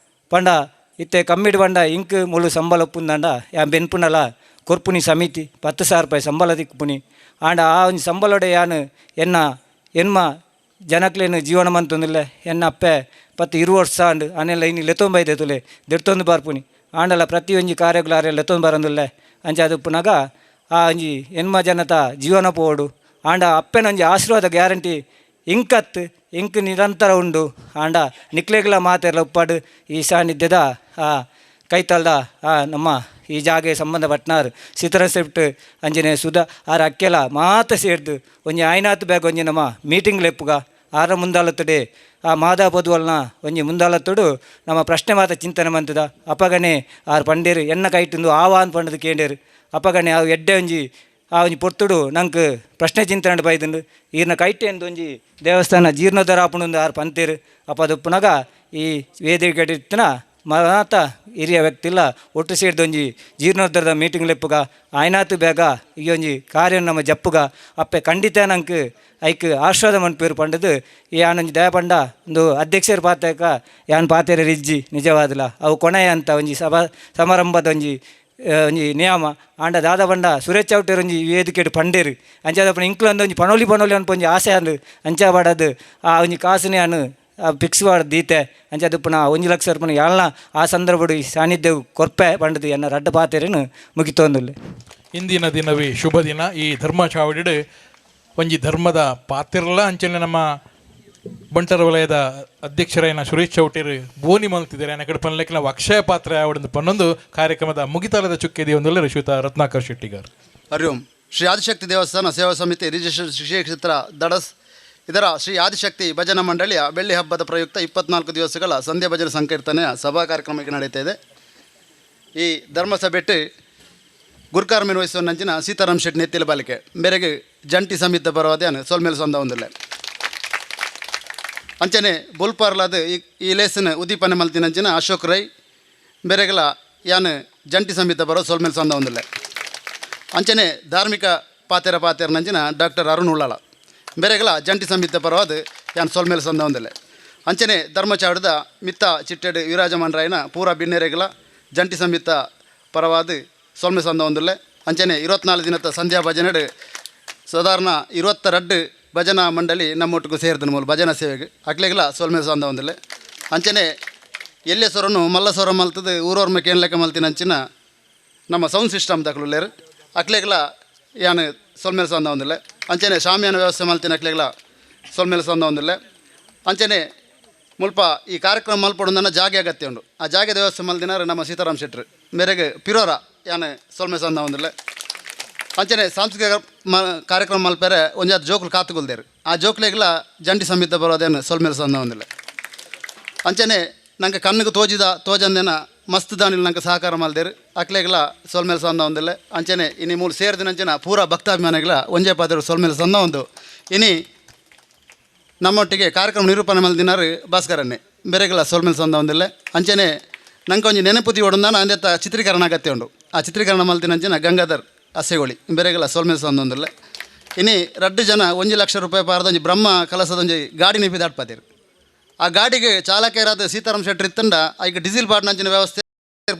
ಪಂಡ ಇತ್ತೆ ಕಮ್ಮಿಡ್ ಬಂಡ ಇಂಕ್ ಮುಳು ಸಂಬಳ ಉಪ್ಪುಂದಂಡ ಯಾ ಬೆನ್ಪುನಲ ಕೊರ್ಪುನಿ ಸಮಿತಿ 10,000 ರೂಪಾಯಿ ಸಂಬಳ ತಿಕ್ಕುಪುನಿ. ಆಂಡ ಆ ಒಂಜಿ ಸಂಬಳೊಡೆ ಯಾನು ಎನ್ನ ಎನ್ಮ ಜನಕ್ಲೇನು ಜೀವನ ಮಂತೊಂದಿಲ್ಲ. ಎನ್ನ ಅಪ್ಪೆ 10-20 ವರ್ಷ ಆಂಡ್ ಆನೆಲ್ಲ ಇನ್ನು ಲೆತ್ತೊಂಬೈದೆ ತುಲೆ ದೆಡ್ತೊಂದು ಬರ್ಪುನಿ. ಆಂಡಲ ಪ್ರತಿಯೊಂಜಿ ಕಾರ್ಯಗಳು ಆರೆ ಲೆತ್ತೊಂದು ಬರಂದುಲ್ಲೆ. ಅಂಚ ಅದುಪ್ಪುನಾಗ ಆ ಒಂಜಿ ಎನ್ಮ ಜನತ ಜೀವನ ಪೋಡು. ಆಂಡ ಅಪ್ಪೆನೊಂಜಿ ಆಶೀರ್ವಾದ ಗ್ಯಾರಂಟಿ ಇಂಕತ್ ಇಂಕ್ ನಿರಂತರ ಉಂಡು. ಆಂಡ ನಿಕ್ಲೆಗ್ಲ ಮಾತೆರ್ಲ ಉಪ್ಪಾಡು ಈ ಸಾನ್ನಿಧ್ಯದ ಆ ಕೈತಲ್ದ ಆ ನಮ್ಮ ಈ ಜಾಗೆ ಸಂಬಂಧಪಟ್ಟನಾರು ಸೀತಾರಾಮ್ ಶೆಟ್ಟ್ ಅಂಜನೆ ಸುಧಾ ಆರ್ ಅಕ್ಕೆಲ ಮಾತ ಸೇರ್ದು ಒಂಜಿ ಆಯ್ನಾತ್ ಬ್ಯಾಗ್ ಒಂಜಿ ನಮ್ಮ ಮೀಟಿಂಗ್ ಲೆಪ್ಪುಗ ಆರ ಮುಂದಾಲತ್ತುಡೆ ಆ ಮಾದಾ ಪದುವಲ್ನ ಒಂಜಿ ಮುಂದಾಲತ್ತುಡು ನಮ್ಮ ಪ್ರಶ್ನೆ ಮಾತ ಚಿಂತನೆ ಮಂತದ. ಅಪಗಣೆ ಆರ್ ಪಂಡೇರು ಎನ್ನ ಕೈಟುಂದು ಆವಾನ್ ಪಂಡದು ಕೇಂಡೇರು. ಅಪಗಣೆ ಅವು ಎಡ್ಡೆ ಒಂಜಿ ಆ ಒಂಜಿ ಪೊರ್ತುಡು ನಂಗೆ ಪ್ರಶ್ನೆ ಚಿಂತನೆ ಬೈದುಂಡು. ಈರ್ನ ಕೈಟೆ ಎಂದು ಒಂಜಿ ದೇವಸ್ಥಾನ ಜೀರ್ಣೋದ್ಧಾರ ಆಪುಂಡು ಆರ್ ಪಂತೇರು. ಅಪದುಪ್ಪುನಾಗ ಈ ವೇದಿಕೆ ಇತ್ತಿನ ಮಾತ ಹಿರಿಯ ವ್ಯಕ್ತಿಲ್ಲ ಒಟ್ಟು ಸೇರಿದ ಒಂಜಿ ಜೀರ್ಣೋದ್ಧಾರದ ಮೀಟಿಂಗ್ ಲೆಪ್ಪುಗ ಆಯ್ನಾತು ಬೇಗ ಈ ಒಂಜಿ ಕಾರ್ಯ ನಮ್ಮ ಜಪ್ಪುಗ ಅಪ್ಪೆ ಖಂಡಿತ ನಂಗೆ ಐಕ್ ಆಶೀರ್ವಾದ ಮನ್ಪೇರು ಪಂಡದು ಈ ಆನೊಂಜಿ ದಯಪಂಡ ಒಂದು ಅಧ್ಯಕ್ಷರ ಪಾತಕ ಯಾನ್ ಪಾತೆರ ರಿಜ್ಜಿ ನಿಜವಾದಲ ಅವು ಕೊನೆಯ ಅಂತ ಒಂಜಿ ಸಭಾ ಸಮಾರಂಭದ ಒಂಜಿ ಒಂಜಿ ನಿಯಮ. ಆಂಡ ದಾದ ಪಂಡ ಸುರೇಶ್ ಚೌಟೇರು ಒಂಜಿ ವೇದಿಕೆಡ್ ಪಂಡೇರು. ಅಂಚಾದಪ್ಪನ ಇಂಕ್ಲು ಅಂದ ಒಂಜಿ ಪಣೋಲಿ ಪಣೋಲಿ ಅನ್ಪ ಒಂಜಿ ಆಸೆ ಅಂದು ಅಂಚ ಬಾಡದು ಆ ಒಂಜಿ ಕಾಸುನೆ ಅನು ಫಿಕ್ಸ್ ವಾಡ್ ದೀತೆ. ಅಂಚಾದಪ್ಪನ 1 ಲಕ್ಷ ರೂಪಾಯಿ ಯಾಳ್ನ ಆ ಸಂದರ್ಭಡು ಈ ಸಾನ್ನಿಧ್ಯ ಕೊರ್ಪೆ ಪಂಡದು ಎನ್ನ ರಡ್ಡ ಪಾತೆರೇನು ಮುಗಿತೊಂದುಲ್ಲೆ. ಇಂದಿನ ದಿನವೇ ಶುಭ ದಿನ. ಈ ಧರ್ಮ ಚಾವಡಿಡು ಒಂಜಿ ಧರ್ಮದ ಪಾತಿರಲ್ಲ ಅಂಚನೆ ನಮ್ಮ ಬಂಟರ ವಲಯದ ಅಧ್ಯಕ್ಷರಾಯನ ಸುರೇಶ್ ಚೌಟೇರು ಬೋನಿ ಮಲ್ತಿದ್ದಾರೆ. ಕಡೆ ಪನ್ಲೆಕ್ಕಿನ ಅಕ್ಷಯ ಪಾತ್ರ ಯಾವಡೆಂದು ಪನ್ನೊಂದು ಕಾರ್ಯಕ್ರಮದ ಮುಗಿತಾಲದ ಚುಕ್ಕೆದಿ ಒಂದುಲ್ಲೆ ಶ್ರೀಯುತ ರತ್ನಾಕರ್ ಶೆಟ್ಟಿಗಾರ್. ಹರಿ ಓಂ. ಶ್ರೀ ಆದಿಶಕ್ತಿ ದೇವಸ್ಥಾನ ಸೇವಾ ಸಮಿತಿ ರಿಜಿಸ್ಟರ್ ಶ್ರೀ ಕ್ಷೇತ್ರ ದಡಸ್ ಇದರ ಶ್ರೀ ಆದಿಶಕ್ತಿ ಭಜನಾ ಮಂಡಳಿಯ ಬೆಳ್ಳಿ ಹಬ್ಬದ ಪ್ರಯುಕ್ತ 24 ದಿವಸಗಳ ಸಂಧ್ಯಾ ಭಜನೆ ಸಂಕೀರ್ತನೆಯ ಸಭಾ ಕಾರ್ಯಕ್ರಮಕ್ಕೆ ನಡೀತಾ ಇದೆ. ಈ ಧರ್ಮಸಭೆಟ್ಟು ಗುರುಕಾರ್ಮೆನ್ ವಹಿಸುವ ನಂಚಿನ ಸೀತಾರಾಮ್ ಶೆಟ್ಟಿ ನೆತ್ತಿಲ ಬಾಲಿಕೆ ಮೇರೆಗೆ ಜಂಟಿ ಸಮಿತಿ ಬರೋದೇನು ಸೊಲ್ಮೇಲೆ ಸೊಂದ ಒಂದಿಲ್ಲ. ಅಂಚನೆ ಬೊಲ್ಪಾರ್ಲಾದ ಈ ಲೇಸನ ಉದ್ದೀಪನೆ ಮಲ್ತಿನಂಚಿನ ಅಶೋಕ್ ರೈ ಬೇರೆಗಳ ಯಾನ್ ಜಂಟಿ ಸಮಿತಿ ಬರೋ ಸೊಲ್ಮೇಲೆ ಸೊಂದ ಒಂದಿಲ್ಲ. ಅಂಚನೆ ಧಾರ್ಮಿಕ ಪಾತೆರ ಪಾತೆರ ನಂಚಿನ ಡಾಕ್ಟರ್ ಅರುಣ್ ಉಳ್ಳಾಳ ಬೇರೆಗಳ ಜಂಟಿ ಸಮಿತಿ ಪರವಾದ ಯಾನ್ ಸೊಲ್ಮೇಲೆ ಸೊಂದ ಒಂದಿಲ್ಲ. ಅಂಚನೆ ಧರ್ಮಚಾವಡದ ಮಿತ್ತ ಚಿಟ್ಟೆಡು ವಿರಾಜಮಾನ್ ರಾಯನ ಪೂರ ಬಿನ್ನೆರೆಗಳ ಜಂಟಿ ಸಮಿತ ಪರವಾದ ಸೊಲ್ಮೆ ಸಂದ ಒಂದಿಲ್ಲ. ಅಂಚನೆ 24 ದಿನದ ಸಂಧ್ಯಾ ಭಜನೆಡು ಸಾಧಾರಣ 22 ಭಜನಾ ಮಂಡಳಿ ನಮ್ಮೊಟ್ಟಿಗೆ ಸೇರ್ದನ ಮೂಲ ಭಜನಾ ಸೇವೆಗೆ ಅಕ್ಲೆಗ್ಲ ಸೊಲ್ಮೆ ಸಂದ ಒಂದಿಲ್ಲ. ಅಂಚನೆ ಎಲ್ಲೆ ಸೊರನು ಮಲ್ಲ ಸೊರ ಮಲ್ತದ ಊರೋರ್ಮ ಕೇನ್ಲೆಕ್ಕ ಮಲ್ತಿನ ಅಂಚಿನ ನಮ್ಮ ಸೌಂಡ್ ಸಿಸ್ಟಮ್ ದಕ್ಲುಲ್ಲೆರ್ ಅಕ್ಲೆಗ್ಲ ಯಾನ್ ಸೊಲ್ಮೆಲ್ ಸಂದ ಒಂದಿಲ್ಲ. ಅಂಚನೆ ಶಾಮಿಯಾನ ವ್ಯವಸ್ಥೆ ಮಲ್ತಿನ ಅಕ್ಲೆಗ್ಲ ಸೊಲ್ಮೆಲ್ ಸಂದ ಒಂದಿಲ್ಲ. ಅಂಚನೆ ಮುಲ್ಪ ಈ ಕಾರ್ಯಕ್ರಮ ಮಲ್ಪೊಡು ಜಾಗೆ ಅಗತ್ಯ ಉಂಡು. ಆ ಜಾಗೆದ ವ್ಯವಸ್ಥೆ ಮಲ್ದಿನಾರು ನಮ್ಮ ಸೀತಾರಾಮ್ ಶೆಟ್ರು ಮೇರೆಗೆ ಪಿರೋರ ಯಾನ್ ಸೊಲ್ಮೆ ಸಂದ ಒಂದಿಲ್ಲ. ಅಂಚನೆ ಸಾಂಸ್ಕೃತಿಕ ಕಾರ್ಯಕ್ರಮ ಮಲ್ಪೆರೆ ಒಂಜಾತ್ ಜೋಕುಲು ಕಾತುಗೊಲ್ದೇರು ಆ ಜೋಕ್ಲೆಗ್ಲ ಜಂಟಿ ಸಮಿತಿ ಬರೋದೇನು ಸೊಲ್ಮೆಲ್ ಸಂದ ಒಂದಿಲ್ಲ. ಅಂಚನೆ ನಂಗೆ ಕಣ್ಣಿಗೆ ತೋಜಿದ ತೋಜಂದೇನ ಮಸ್ತ್ ದಾನಿಲ್ ನಂಗೆ ಸಹಕಾರ ಮಲ್ದೇರು ಅಕ್ಲೆಗ್ಲ ಸೊಲ್ಮೆಲ್ ಸಂದ ಒಂದಿಲ್ಲ. ಅಂಚನೆ ಇನಿ ಮೂಲು ಸೇರ್ದಿನ ಅಂಚನ ಪೂರ ಭಕ್ತಾಭಿಮಾನಿಗಳ ಒಂಜೇ ಪಾದರು ಸೊಲ್ಮೆಲ್ ಸಂದ ಒಂದು. ಇನಿ ನಮ್ಮೊಟ್ಟಿಗೆ ಕಾರ್ಯಕ್ರಮ ನಿರೂಪಣೆ ಮಲ್ದಿನಾರು ಭಾಸ್ಕರನ್ನೇ ಬೇರೆಗಳ ಸೊಲ್ಮೆಲ್ ಸಂದ ಒಂದಿಲ್ಲ. ಅಂಚನೆ ನಂಗೆ ಒಂಜಿ ನೆನಪು ಒಡಂದಾನ ಅಂದೆತ್ತ ಚಿತ್ರೀಕರಣ ಅಗತ್ಯ ಉಂಡು. ಆ ಚಿತ್ರೀಕರಣ ಮಲ್ತಿನ ಅಂಚನ ಗಂಗಾಧರ್ ಅಸೆಗೋಳಿ ಬೇರೆಗಳ ಸೊಲ್ಮೆಲ್ ಸಂದ ಒಂದಿಲ್ಲ. ಇನಿ ರಡ್ಡು ಜನ 1 ಲಕ್ಷ ರೂಪಾಯಿ ಪಾರದ ಒಂಜಿ ಬ್ರಹ್ಮ ಕಲಸದ ಒಂಜಿ ಗಾಡಿ ನಿಪಿ ದಾಟ್ಪಾತೀರು. ಆ ಗಾಡಿಗೆ ಚಾಲಕರಾದ ಸೀತಾರಾಮ್ ಶೆಟ್ಟರ್ ಇತ್ತಂಡ ಐಕ್ ಡೀಸೆಲ್ ಪಾಡ್ನಂಚಿನ ವ್ಯವಸ್ಥೆ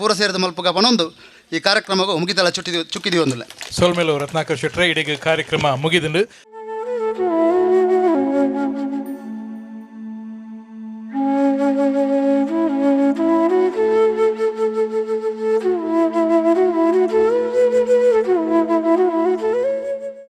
ಪೂರ ಸೇರಿದ ಮಲ್ಪುಗ ಪನೊಂದು ಈ ಕಾರ್ಯಕ್ರಮಕ್ಕೆ ಮುಗಿತಲ ಚುಟ್ಟಿದಿ ಚುಕ್ಕಿದಿ ಒಂದಿಲ್ಲ. ಸೊಲ್ಮೆಲು ರತ್ನಾಕರ್ ಶೆಟ್ರೆ ಇಡೀ ಕಾರ್ಯಕ್ರಮ ಮುಗಿದಿಂಡು.